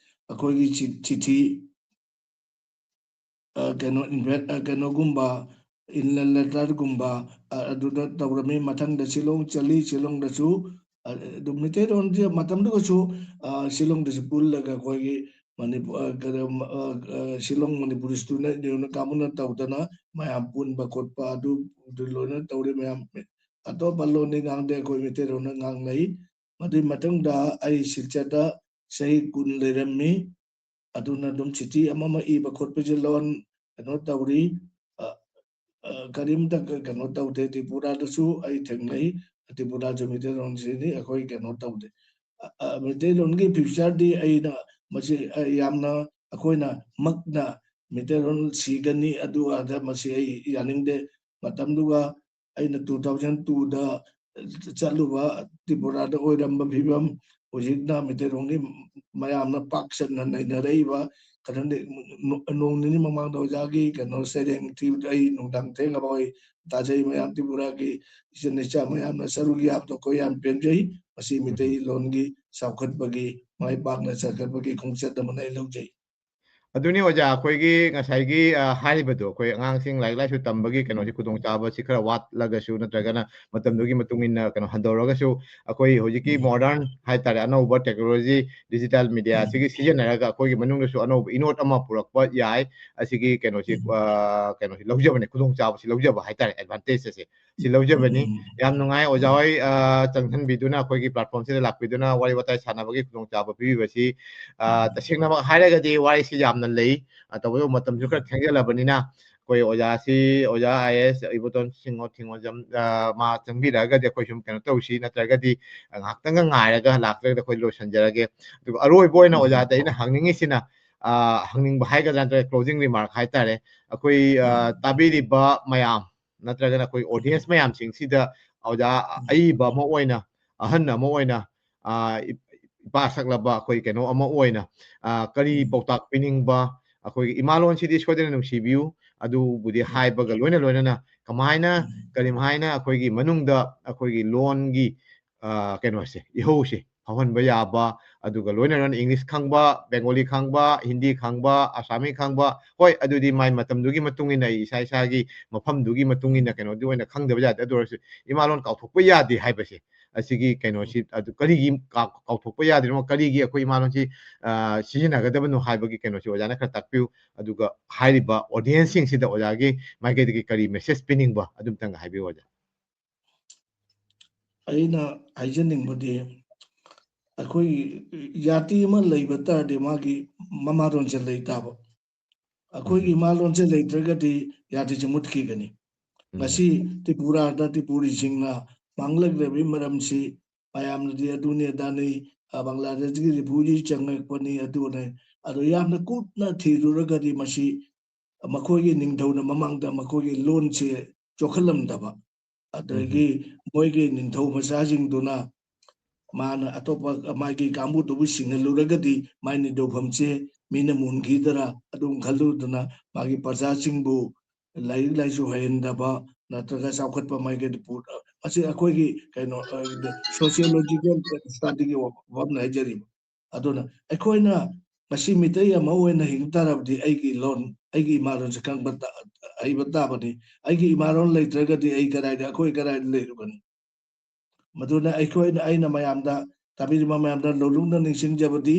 ꯑꯩꯈꯣꯏꯒꯤ ꯆꯤ-, ꯆꯤꯊꯤ, ꯑ, ꯀꯩꯅꯣ, inve-, ꯑ, ꯀꯩꯅꯣꯒꯨꯝꯕ, inland letter ꯒꯨꯝꯕ, ꯑ, ꯑꯗꯨꯗ ꯇꯧꯔꯝꯃꯤ꯫ ꯃꯊꯪꯗ ꯁꯤꯂꯣꯡ ꯆꯠꯂꯤ꯫ ꯁꯤꯂꯣꯡꯗꯁꯨ, ꯑ, ꯑꯗꯨ ꯃꯩꯇꯩꯂꯣꯟꯁꯦ ꯃꯇꯝꯗꯨꯒꯁꯨ, ꯑ, ꯁꯤꯂꯣꯡꯗꯁꯨ ꯄꯨꯜꯂꯒ ꯑꯩꯈꯣꯏꯒꯤ ꯃꯅꯤꯄꯨꯔ, ꯑ, ꯀꯩꯅꯣ, ꯑ, ꯑ, ꯁꯤꯂꯣꯡ ꯃꯅꯤꯄꯨꯔ student union ꯀꯥꯡꯕꯨꯅ ꯇꯧꯗꯅ ꯃꯌꯥꯝ ꯄꯨꯟꯕ ꯈꯣꯠꯄ ꯑꯗꯨ, ꯑꯗꯨ ꯂꯣꯏꯅ ꯇꯧꯔꯤ꯫ ꯃꯌꯥꯝ ꯑꯇꯣꯞꯄ ꯂꯣꯟꯗꯤ ꯉꯥꯡꯗꯦ, ꯑꯩꯈꯣꯏ ꯃꯩꯇꯩꯂꯣꯟꯅ ꯉꯥꯡꯅꯩ꯫ ꯃꯗꯨꯒꯤ ꯃꯇꯨꯡꯗ ꯑꯩ ꯁꯤꯜꯆꯔꯗ ꯆꯍꯤ ꯀꯨꯟ ꯂꯩꯔꯝꯃꯤ꯫ ꯑꯗꯨꯅ ꯑꯗꯨꯝ ꯆꯤꯊꯤ ꯑꯃ ꯑꯃ ꯏꯕ ꯈꯣꯠꯄꯁꯦ ꯂꯣꯟ ꯀꯩꯅꯣ ꯇꯧꯔꯤ꯫ ꯑ, ꯑ, ꯀꯔꯤꯝꯇ ꯀ-, ꯀꯩꯅꯣ ꯇꯧꯗꯦ꯫ ꯇ꯭ꯔꯤꯄꯨꯔꯥꯗꯁꯨ ꯑꯩ ꯊꯦꯡꯅꯩ꯫ ꯇ꯭ꯔꯤꯄꯨꯔꯥꯁꯨ ꯃꯩꯇꯩꯂꯣꯟꯁꯤꯗꯤ ꯑꯩꯈꯣꯏ ꯀꯩꯅꯣ ꯇꯧꯗꯦ꯫ ꯑ, ꯑ, ꯃꯩꯇꯩꯂꯣꯟꯒꯤ future ꯗꯤ ꯑꯩꯅ ꯃꯁꯤ, ꯑ, ꯌꯥꯝꯅ ꯑꯩꯈꯣꯏꯅ ꯃꯛꯅ ꯃꯩꯇꯩꯂꯣꯟ ꯁꯤꯒꯅꯤ ꯑꯗꯨ ꯑꯗ ꯃꯁꯤ ꯑꯩ ꯌꯥꯅꯤꯡꯗꯦ꯫ ꯃꯇꯝꯗꯨꯒ ꯑꯩꯅ two thousand two ꯗ ꯆꯠꯂꯨꯕ ꯇ꯭ꯔꯤꯄꯨꯔꯥꯗ ꯑꯣꯏꯔꯝꯕ ꯐꯤꯕꯝ, ꯍꯧꯖꯤꯛꯅ ꯃꯩꯇꯩꯂꯣꯟꯒꯤ ꯃꯌꯥꯝꯅ ꯄꯥꯛ ꯁꯟꯅ ꯅꯩꯅꯔꯛꯏꯕ ꯀꯩꯅꯣꯅꯤ, ꯅꯣ-, ꯅꯣꯡ ꯅꯤꯅꯤ ꯃꯃꯥꯡꯗ ꯑꯣꯖꯥꯒꯤ ꯀꯩꯅꯣ ꯁꯩꯔꯦꯡ ꯊꯤꯕꯗ ꯑꯩ ꯅꯨꯡꯗꯥꯡ ꯊꯦꯡꯉꯕ ꯍꯣꯏ ꯇꯥꯖꯩ꯫ ꯃꯌꯥꯝ ꯇ꯭ꯔꯤꯄꯨꯔꯥꯒꯤ ꯏꯆꯤꯟ ꯏꯆꯥ ꯃꯌꯥꯝꯅ ꯁꯔꯨꯛ ꯌꯥꯕꯗꯣ ꯑꯩꯈꯣꯏ ꯌꯥꯝ ꯄꯦꯟꯖꯩ꯫ ꯃꯁꯤ ꯃꯤꯇꯩ ꯂꯣꯟꯒꯤ ꯆꯥꯎꯈꯠꯄꯒꯤ, ꯃꯥꯏ ꯄꯥꯛꯅ ꯆꯠꯈꯠꯄꯒꯤ ꯈꯣꯡꯆꯠ ꯑꯃꯅ ꯑꯩ ꯂꯧꯖꯩ꯫ ꯑꯗꯨꯅꯤ ꯑꯣꯖꯥ, ꯑꯩꯈꯣꯏꯒꯤ ꯉꯁꯥꯏꯒꯤ, ꯑ, ꯍꯥꯏꯔꯤꯕꯗꯣ, ꯑꯩꯈꯣꯏ ꯑꯉꯥꯡꯁꯤꯡ ꯂꯥꯏꯔꯤꯛ ꯂꯥꯏꯁꯨ ꯇꯝꯕꯒꯤ ꯀꯩꯅꯣꯁꯤ ꯈꯨꯗꯣꯡꯆꯥꯕꯁꯤ ꯈꯔ ꯋꯥꯠꯂꯒꯁꯨ, ꯅꯠꯇ꯭ꯔꯒꯅ ꯃꯇꯝꯗꯨꯒꯤ ꯃꯇꯨꯡ ꯏꯟꯅ ꯀꯩꯅꯣ ꯍꯟꯊꯔꯒꯁꯨ, ꯑꯩꯈꯣꯏ ꯍꯧꯖꯤꯛꯀꯤ ꯎꯝ꯫ Modern ꯍꯥꯏꯇꯥꯔꯦ, ꯑꯅꯧꯕ technology, digital media ꯎꯝ꯫ ꯁꯤꯒꯤ ꯁꯤꯖꯤꯟꯅꯔꯒ ꯑꯩꯈꯣꯏꯒꯤ ꯃꯅꯨꯡꯗꯁꯨ ꯑꯅꯧꯕ ꯏꯅꯣꯠ ꯑꯃ ꯄꯨꯔꯛꯄ ꯌꯥꯏ꯫ ꯑꯁꯤꯒꯤ ꯀꯩꯅꯣꯁꯤ, ꯎꯝ꯫ ꯑ, ꯀꯩꯅꯣꯁꯤ ꯂꯧꯖꯕꯅꯦ, ꯈꯨꯗꯣꯡꯆꯥꯕꯁꯤ ꯂꯧꯖꯕ ꯍꯥꯏꯇꯥꯔꯦ, advantage ꯑꯁꯦ꯫ ꯁꯤ ꯂꯧꯖꯕꯅꯤ꯫ ꯎꯝ꯫ ꯌꯥꯝ ꯅꯨꯡꯉꯥꯏ ꯑꯣꯖꯥ ꯍꯣꯏ, ꯑ, ꯆꯪꯁꯤꯟꯕꯤꯗꯨꯅ ꯑꯩꯈꯣꯏꯒꯤ platform ꯁꯤꯗ ꯂꯥꯛꯄꯤꯗꯨꯅ ꯋꯥꯔꯤ ꯋꯥꯇꯥꯏ ꯁꯥꯟꯅꯕꯒꯤ ꯈꯨꯗꯣꯡꯆꯥꯕ ꯄꯤꯕꯤꯕꯁꯤ꯫ ꯑ, ꯎꯝ꯫ ꯇꯁꯦꯡꯅꯃꯛ ꯍꯥꯏꯔꯒꯗꯤ ꯋꯥꯔꯤꯁꯤ ꯌꯥꯝꯅ ꯂꯩ꯫ ꯑ, ꯇꯧꯕꯇꯕꯨ ꯃꯇꯝꯁꯨ ꯈꯔ ꯎꯝ꯫ ꯊꯦꯡꯖꯜꯂꯕꯅꯤꯅ ꯑꯩꯈꯣꯏ ꯑꯣꯖꯥꯁꯤ, ꯑꯣꯖꯥ ꯑꯥꯏ ꯑꯦꯁ ꯏꯕꯣꯇꯣꯟ ꯁꯤꯡꯍꯣ ꯊꯤꯡꯉꯣꯖꯝ, ꯑ, ꯃꯥ ꯆꯪꯕꯤꯔꯛꯑꯒꯗꯤ ꯑꯩꯈꯣꯏ ꯁꯨꯝ ꯀꯩꯅꯣ ꯇꯧꯁꯤ, ꯅꯠꯇ꯭ꯔꯒꯗꯤ ꯉꯥꯏꯍꯥꯛꯇꯪꯒ ꯉꯥꯏꯔꯒ ꯂꯥꯛꯇ꯭ꯔꯒꯗꯤ ꯑꯩꯈꯣꯏ ꯂꯣꯏꯁꯤꯟꯖꯔꯒꯦ꯫ ꯑꯗꯨꯒ ꯑꯔꯣꯏꯕ ꯑꯣꯏꯅ ꯎꯝ꯫ ꯑꯣꯖꯥꯗ ꯑꯩꯅ ꯍꯪꯅꯤꯡꯉꯤꯁꯤꯅ, ꯑ, ꯍꯪꯅꯤꯡꯕ ꯍꯥꯏꯒꯗ꯭ꯔꯥ, ꯅꯠꯇ꯭ꯔꯒ closing remark ꯍꯥꯏꯇꯥꯔꯦ, ꯑꯩꯈꯣꯏ, ꯑ, ꯎꯝ꯫ ꯇꯥꯕꯤꯔꯤꯕ ꯃꯌꯥꯝ ꯅꯠꯇ꯭ꯔꯒꯅ ꯑꯩꯈꯣꯏ audience ꯃꯌꯥꯝꯁꯤꯡꯁꯤꯗ ꯑꯣꯖꯥ ꯎꯝ꯫ ꯑꯏꯕ ꯑꯃ ꯑꯣꯏꯅ, ꯑꯍꯟ ꯑꯃ ꯑꯣꯏꯅ, ꯑ, ꯏ-, ꯏꯄꯥ ꯁꯛꯂꯕ ꯑꯩꯈꯣꯏ ꯀꯩꯅꯣ ꯑꯃ ꯑꯣꯏꯅ, ꯑ, ꯀꯔꯤ ꯎꯝ꯫ ꯄꯥꯎꯇꯥꯛ ꯄꯤꯅꯤꯡꯕ? ꯑꯩꯈꯣꯏꯒꯤ ꯏꯃꯥ ꯂꯣꯟꯁꯤꯗꯤ ꯁꯣꯏꯗꯅ ꯅꯨꯡꯁꯤꯕꯤꯌꯨ, ꯑꯗꯨꯕꯨꯗꯤ ꯎꯝ꯫ ꯍꯥꯏꯕꯒ ꯂꯣꯏꯅ ꯂꯣꯏꯅꯅ ꯀꯃꯥꯏꯅ, ꯎꯝ꯫ ꯀꯔꯤꯝꯍꯥꯏꯅ ꯑꯩꯈꯣꯏꯒꯤ ꯃꯅꯨꯡꯗ ꯑꯩꯈꯣꯏꯒꯤ ꯂꯣꯟꯒꯤ, ꯑ, ꯀꯩꯅꯣꯁꯦ, ꯏꯍꯧꯁꯦ ꯐꯥꯎꯍꯟꯕ ꯌꯥꯕ, ꯑꯗꯨꯒ ꯂꯣꯏꯅꯅ English ꯈꯪꯕ, Bengali ꯈꯪꯕ, Hindi ꯈꯪꯕ, Assami ꯈꯪꯕ, ꯍꯣꯏ, ꯑꯗꯨꯗꯤ ꯃꯥꯏ ꯃꯇꯝꯗꯨꯒꯤ ꯃꯇꯨꯡ ꯏꯟꯅ ꯑꯩ ꯏꯁꯥ ꯏꯁꯥꯒꯤ ꯃꯐꯝꯗꯨꯒꯤ ꯃꯇꯨꯡ ꯏꯟꯅ ꯀꯩꯅꯣꯗꯤ ꯑꯣꯏꯅ ꯈꯪꯗꯕ ꯌꯥꯗꯦ꯫ ꯑꯗꯨ ꯑꯣꯏꯔꯁꯨ ꯏꯃꯥ ꯂꯣꯟ ꯀꯥꯎꯊꯣꯛꯄ ꯌꯥꯗꯦ ꯍꯥꯏꯕꯁꯦ, ꯑꯁꯤꯒꯤ ꯀꯩꯅꯣꯁꯤ ꯑꯗꯨ ꯀꯔꯤꯒꯤ ꯀꯥꯎ-, ꯀꯥꯎꯊꯣꯛꯄ ꯌꯥꯗ꯭ꯔꯤꯅꯣ, ꯀꯔꯤꯒꯤ ꯑꯩꯈꯣꯏ ꯏꯃꯥ ꯂꯣꯟꯁꯤ, ꯑ, ꯁꯤꯖꯤꯟꯅꯒꯗꯕꯅꯣ ꯍꯥꯏꯕꯒꯤ ꯀꯩꯅꯣꯁꯤ ꯑꯣꯖꯥꯅ ꯈꯔ ꯇꯥꯛꯄꯤꯌꯨ꯫ ꯑꯗꯨꯒ ꯍꯥꯏꯔꯤꯕ audience ꯁꯤꯡꯁꯤꯗ ꯑꯣꯖꯥꯒꯤ ꯃꯥꯏꯀꯩꯗꯒꯤ ꯀꯔꯤ message ꯄꯤꯅꯤꯡꯕ ꯑꯗꯨꯝꯇꯪꯒ ꯍꯥꯏꯕꯤꯌꯨ ꯑꯣꯖꯥ꯫ ꯑꯩꯅ ꯍꯥꯏꯖꯅꯤꯡꯕꯗꯤ, ꯑꯩꯈꯣꯏꯒꯤ ꯖꯥꯇꯤ ꯑꯃ ꯂꯩꯕ ꯇꯥꯔꯗꯤ ꯃꯥꯒꯤ ꯃꯃꯥꯂꯣꯟꯁꯦ ꯂꯩ ꯇꯥꯕ꯫ ꯑꯩꯈꯣꯏꯒꯤ ꯎꯝ꯫ ꯏꯃꯥꯂꯣꯟꯁꯦ ꯂꯩꯇ꯭ꯔꯒꯗꯤ ꯖꯥꯇꯤꯁꯦ ꯃꯨꯠꯈꯤꯒꯅꯤ꯫ ꯎꯝ꯫ ꯉꯁꯤ ꯇ꯭ꯔꯤꯄꯨꯔꯥꯗ ꯇ꯭ꯔꯤꯄꯨꯔꯤꯁꯤꯡꯅ ꯃꯥꯡꯂꯛꯂꯤꯕꯒꯤ ꯃꯔꯝꯁꯤ ꯃꯌꯥꯝꯅꯗꯤ ꯑꯗꯨꯅꯤ ꯑꯗꯥꯅꯤ, ꯑ, ꯕꯪꯒ꯭ꯂꯥꯗꯦꯁꯀꯤ refugee ꯆꯪꯉꯛꯄꯅꯤ, ꯑꯗꯨꯅꯤ꯫ ꯑꯗꯣ ꯌꯥꯝꯅ ꯀꯨꯞꯅ ꯊꯤꯔꯨꯔꯒꯗꯤ ꯃꯁꯤ ꯃꯈꯣꯏꯒꯤ ꯅꯤꯡꯊꯧꯅ ꯃꯃꯥꯡꯗ ꯃꯈꯣꯏꯒꯤ ꯂꯣꯟꯁꯦ ꯆꯣꯛꯍꯜꯂꯝꯗꯕ, ꯑꯗꯒꯤ ꯎꯝ꯫ ꯃꯣꯏꯒꯤ ꯅꯤꯡꯊꯧ ꯃꯆꯥꯁꯤꯡꯗꯨꯅ ꯃꯥꯅ ꯑꯇꯣꯞꯄ ꯃꯥꯒꯤ ꯀꯥꯡꯕꯨꯗꯨꯕꯨ ꯁꯤꯡꯍꯜꯂꯨꯔꯒꯗꯤ ꯃꯥꯏ ꯅꯤꯡꯊꯧꯐꯝꯁꯦ ꯃꯤꯅ ꯃꯨꯟꯈꯤꯗ꯭ꯔꯥ ꯑꯗꯨꯝ ꯈꯜꯂꯨꯗꯅ ꯃꯥꯒꯤ ꯄ꯭ꯔꯖꯥꯁꯤꯡꯕꯨ ꯂꯥꯏꯔꯤꯛ ꯂꯥꯏꯁꯨ ꯍꯩꯍꯟꯗꯕ ꯅꯠꯇ꯭ꯔꯒ ꯆꯥꯎꯈꯠꯄ ꯃꯥꯏꯀꯩꯗ ꯄꯨ-, ꯃꯁꯤ ꯑꯩꯈꯣꯏꯒꯤ ꯀꯩꯅꯣ, ꯑ, sociological studyꯒꯤ ꯋꯥꯐꯝꯅꯤ ꯍꯥꯏꯖꯔꯤꯕ꯫ ꯑꯗꯨꯅ ꯑꯩꯈꯣꯏꯅ ꯉꯁꯤ ꯃꯤꯇꯩ ꯑꯃ ꯑꯣꯏꯅ ꯍꯤꯡ ꯇꯥꯔꯕꯗꯤ ꯑꯩꯒꯤ ꯂꯣꯟ, ꯑꯩꯒꯤ ꯏꯃꯥ ꯂꯣꯟꯁꯦ ꯈꯪꯕ ꯇꯥ-, ꯍꯩꯕ ꯇꯥꯕꯅꯤ꯫ ꯑꯩꯒꯤ ꯏꯃꯥ ꯂꯣꯟ ꯂꯩꯇ꯭ꯔꯒꯗꯤ ꯑꯩ ꯀꯗꯥꯏꯗ, ꯑꯩꯈꯣꯏ ꯀꯗꯥꯏꯗ ꯂꯩꯔꯨꯒꯅꯤ? ꯃꯗꯨꯅ ꯑꯩꯈꯣꯏꯅ, ꯑꯩꯅ ꯃꯌꯥꯝꯗ, ꯇꯥꯕꯤꯔꯤꯕ ꯃꯌꯥꯝꯗ ꯂꯣꯂꯨꯛꯅ ꯅꯤꯡꯁꯤꯡꯖꯕꯗꯤ,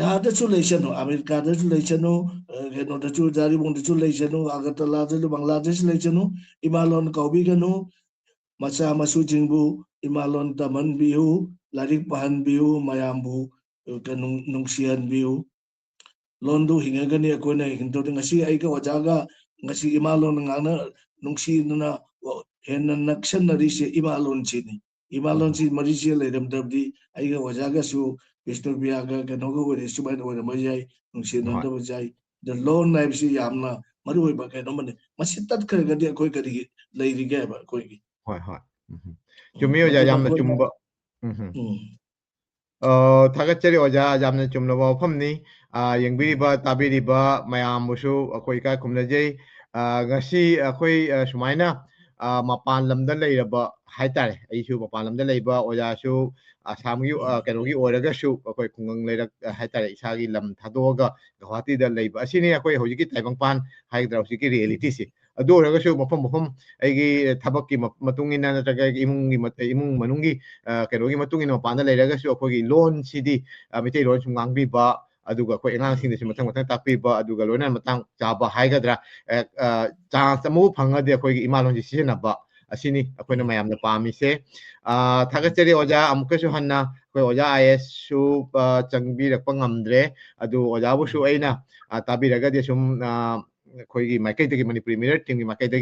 ꯌꯥꯗꯁꯨ ꯂꯩꯁꯅꯨ, ꯑꯃꯦꯔꯤꯀꯥꯗꯁꯨ ꯂꯩꯁꯅꯨ, ꯑ, ꯀꯩꯅꯣꯗꯁꯨ, ꯖꯥꯔꯤꯕꯣꯡꯗꯁꯨ ꯂꯩꯁꯅꯨ, ꯑꯒꯔꯇꯂꯥꯗꯁꯨ, ꯕꯪꯒ꯭ꯂꯥꯗꯦꯁ ꯂꯩꯁꯅꯨ, ꯏꯃꯥ ꯂꯣꯟ ꯀꯥꯎꯕꯤꯒꯅꯨ꯫ ꯃꯆꯥ ꯃꯁꯨꯁꯤꯡꯕꯨ ꯏꯃꯥ ꯂꯣꯟ ꯇꯝꯍꯟꯕꯤꯌꯨ, ꯂꯥꯏꯔꯤꯛ ꯄꯥꯍꯟꯕꯤꯌꯨ, ꯃꯌꯥꯝꯕꯨ, ꯑ, ꯀꯩꯅꯣ, ꯅꯨꯡꯁꯤꯍꯟꯕꯤꯌꯨ꯫ ꯂꯣꯟꯗꯨ ꯍꯤꯡꯉꯒꯅꯤ ꯑꯩꯈꯣꯏꯅ ꯍꯤꯡꯗꯧꯔꯤ꯫ ꯉꯁꯤ ꯑꯩꯒ ꯑꯣꯖꯥꯒ ꯉꯁꯤ ꯏꯃꯥ ꯂꯣꯟ ꯉꯥꯡꯅ ꯅꯨꯡꯁꯤꯗꯅ ꯍꯦꯟꯅ ꯅꯛꯁꯟꯅꯔꯤꯁꯦ ꯏꯃꯥ ꯂꯣꯟꯁꯤꯅꯤ꯫ ꯏꯃꯥ ꯎꯝ꯫ ꯂꯣꯟꯁꯤ ꯃꯔꯤꯁꯦ ꯂꯩꯔꯝꯗ꯭ꯔꯕꯗꯤ ꯑꯩꯒ ꯑꯣꯖꯥꯒꯁꯨ ꯕꯤꯁꯅꯨꯄ꯭ꯔꯤꯌꯥꯒ ꯀꯩꯅꯣꯒ ꯑꯣꯏꯔꯦ ꯁꯨꯃꯥꯏꯅ ꯑꯣꯏꯔꯝꯕ ꯌꯥꯏ, ꯍꯣꯏ꯫ ꯅꯨꯡꯁꯤꯅꯗꯕ ꯌꯥꯏ꯫ ꯑꯗ ꯂꯣꯟ ꯍꯥꯏꯕꯁꯤ ꯌꯥꯝꯅ ꯃꯔꯨ ꯑꯣꯏꯕ ꯀꯩꯅꯣ ꯑꯃꯅꯤ꯫ ꯃꯁꯤ ꯇꯠꯈ꯭ꯔꯒꯗꯤ ꯑꯩꯈꯣꯏ ꯀꯔꯤ ꯂꯩꯔꯤꯒꯦ ꯍꯥꯏꯕ ꯑꯩꯈꯣꯏꯒꯤ? ꯍꯣꯏ, ꯍꯣꯏ꯫ ꯎꯝ꯫ ꯎꯝ꯫ ꯆꯨꯝꯃꯤ ꯑꯣꯖꯥ, ꯑꯗꯨꯅ ꯌꯥꯝꯅ ꯑꯩꯈꯣꯏꯅ ꯆꯨꯝꯕ꯫ ꯎꯝ꯫ ꯎꯝ꯫ ꯑ, ꯊꯥꯒꯠꯆꯔꯤ ꯑꯣꯖꯥ, ꯌꯥꯝꯅ ꯆꯨꯝꯂꯕ ꯋꯥꯐꯝꯅꯤ꯫ ꯑ, ꯌꯦꯡꯕꯤꯔꯤꯕ, ꯇꯥꯕꯤꯔꯤꯕ ꯃꯌꯥꯝꯕꯨꯁꯨ ꯑꯩꯈꯣꯏ ꯏꯀꯥꯏ ꯈꯨꯝꯅꯖꯩ꯫ ꯑ, ꯉꯁꯤ ꯑꯩꯈꯣꯏ, ꯑ, ꯁꯨꯃꯥꯏꯅ, ꯑ, ꯃꯄꯥꯟ ꯂꯝꯗ ꯂꯩꯔꯕ ꯍꯥꯏꯇꯥꯔꯦ, ꯑꯩꯁꯨ ꯃꯄꯥꯟ ꯂꯝꯗ ꯂꯩꯕ, ꯑꯣꯖꯥꯁꯨ ꯑꯁꯥꯝꯒꯤ, ꯑ, ꯎꯝ꯫ ꯀꯩꯅꯣꯒꯤ ꯑꯣꯏꯔꯒꯁꯨ ꯑꯩꯈꯣꯏ ꯈꯨꯡꯒꯪ ꯂꯩꯔꯛ, ꯑ, ꯍꯥꯏꯇꯥꯔꯦ, ꯏꯁꯥꯒꯤ ꯂꯝ ꯊꯥꯗꯣꯛꯑꯒ ꯒꯧꯍꯥꯇꯤꯗ ꯂꯩꯕ ꯑꯁꯤꯅꯤ ꯑꯩꯈꯣꯏ ꯍꯧꯖꯤꯛꯀꯤ ꯇꯥꯏꯕꯪꯄꯥꯟ ꯍꯥꯏꯒꯗ꯭ꯔꯥ, ꯍꯧꯖꯤꯛꯀꯤ ꯔꯤꯌꯦꯂꯤꯇꯤꯁꯤ꯫ ꯑꯗꯨ ꯑꯣꯏꯔꯒꯁꯨ ꯃꯐꯝ ꯃꯐꯝ ꯑꯩꯒꯤ ꯊꯕꯛꯀꯤ ꯃ-, ꯃꯇꯨꯡ ꯏꯟꯅ ꯅꯠꯇ꯭ꯔꯒ ꯑꯩꯒꯤ ꯏꯃꯨꯡꯒꯤ ꯃ-, ꯏꯃꯨꯡ ꯃꯅꯨꯡꯒꯤ, ꯑ, ꯀꯩꯅꯣꯒꯤ ꯃꯇꯨꯡ ꯏꯟꯅ ꯃꯄꯥꯟꯗ ꯂꯩꯔꯒꯁꯨ ꯑꯩꯈꯣꯏꯒꯤ ꯂꯣꯟꯁꯤꯗꯤ, ꯑ, ꯃꯩꯇꯩꯂꯣꯟ ꯁꯨꯝ ꯉꯥꯡꯕꯤꯕ, ꯑꯗꯨꯒ ꯑꯩꯈꯣꯏ ꯑꯉꯥꯡꯁꯤꯡꯗꯁꯨ ꯃꯊꯪ ꯃꯊꯪ ꯇꯥꯛꯄꯤꯕ, ꯑꯗꯨꯒ ꯂꯣꯏꯅꯅ ꯃꯇꯥꯡ ꯆꯥꯕ ꯍꯥꯏꯒꯗ꯭ꯔꯥ, ꯑ, ꯑ, ꯆꯥꯟꯁ ꯑꯃꯕꯨ ꯐꯪꯉꯗꯤ ꯑꯩꯈꯣꯏꯒꯤ ꯏꯃꯥ ꯂꯣꯟꯁꯤ ꯁꯤꯖꯤꯟꯅꯕ, ꯑꯁꯤꯅꯤ ꯑꯩꯈꯣꯏꯅ ꯎꯝ꯫ ꯃꯌꯥꯝꯅ ꯄꯥꯝꯃꯤꯁꯦ꯫ ꯑ, ꯊꯥꯒꯠꯆꯔꯤ ꯑꯣꯖꯥ, ꯑꯃꯨꯛꯀꯁꯨ ꯍꯟꯅ ꯑꯩꯈꯣꯏ ꯑꯣꯖꯥ ꯑꯥꯏ ꯑꯦꯁꯁꯨ, ꯑ, ꯆꯪꯕꯤꯔꯛꯄ ꯉꯝꯗ꯭ꯔꯦ꯫ ꯑꯗꯨ ꯑꯣꯖꯥꯕꯨꯁꯨ ꯎꯝ꯫ ꯑꯩꯅ, ꯑ, ꯇꯥꯕꯤꯔꯒꯗꯤ ꯁꯨꯝ, ꯑ, ꯑꯩꯈꯣꯏꯒꯤ ꯃꯥꯏꯀꯩꯗꯒꯤ, ꯃꯅꯤꯄꯨꯔꯤ ꯃꯤꯔꯔ ꯇꯤꯝꯒꯤ ꯃꯥꯏꯀꯩꯗꯒꯤ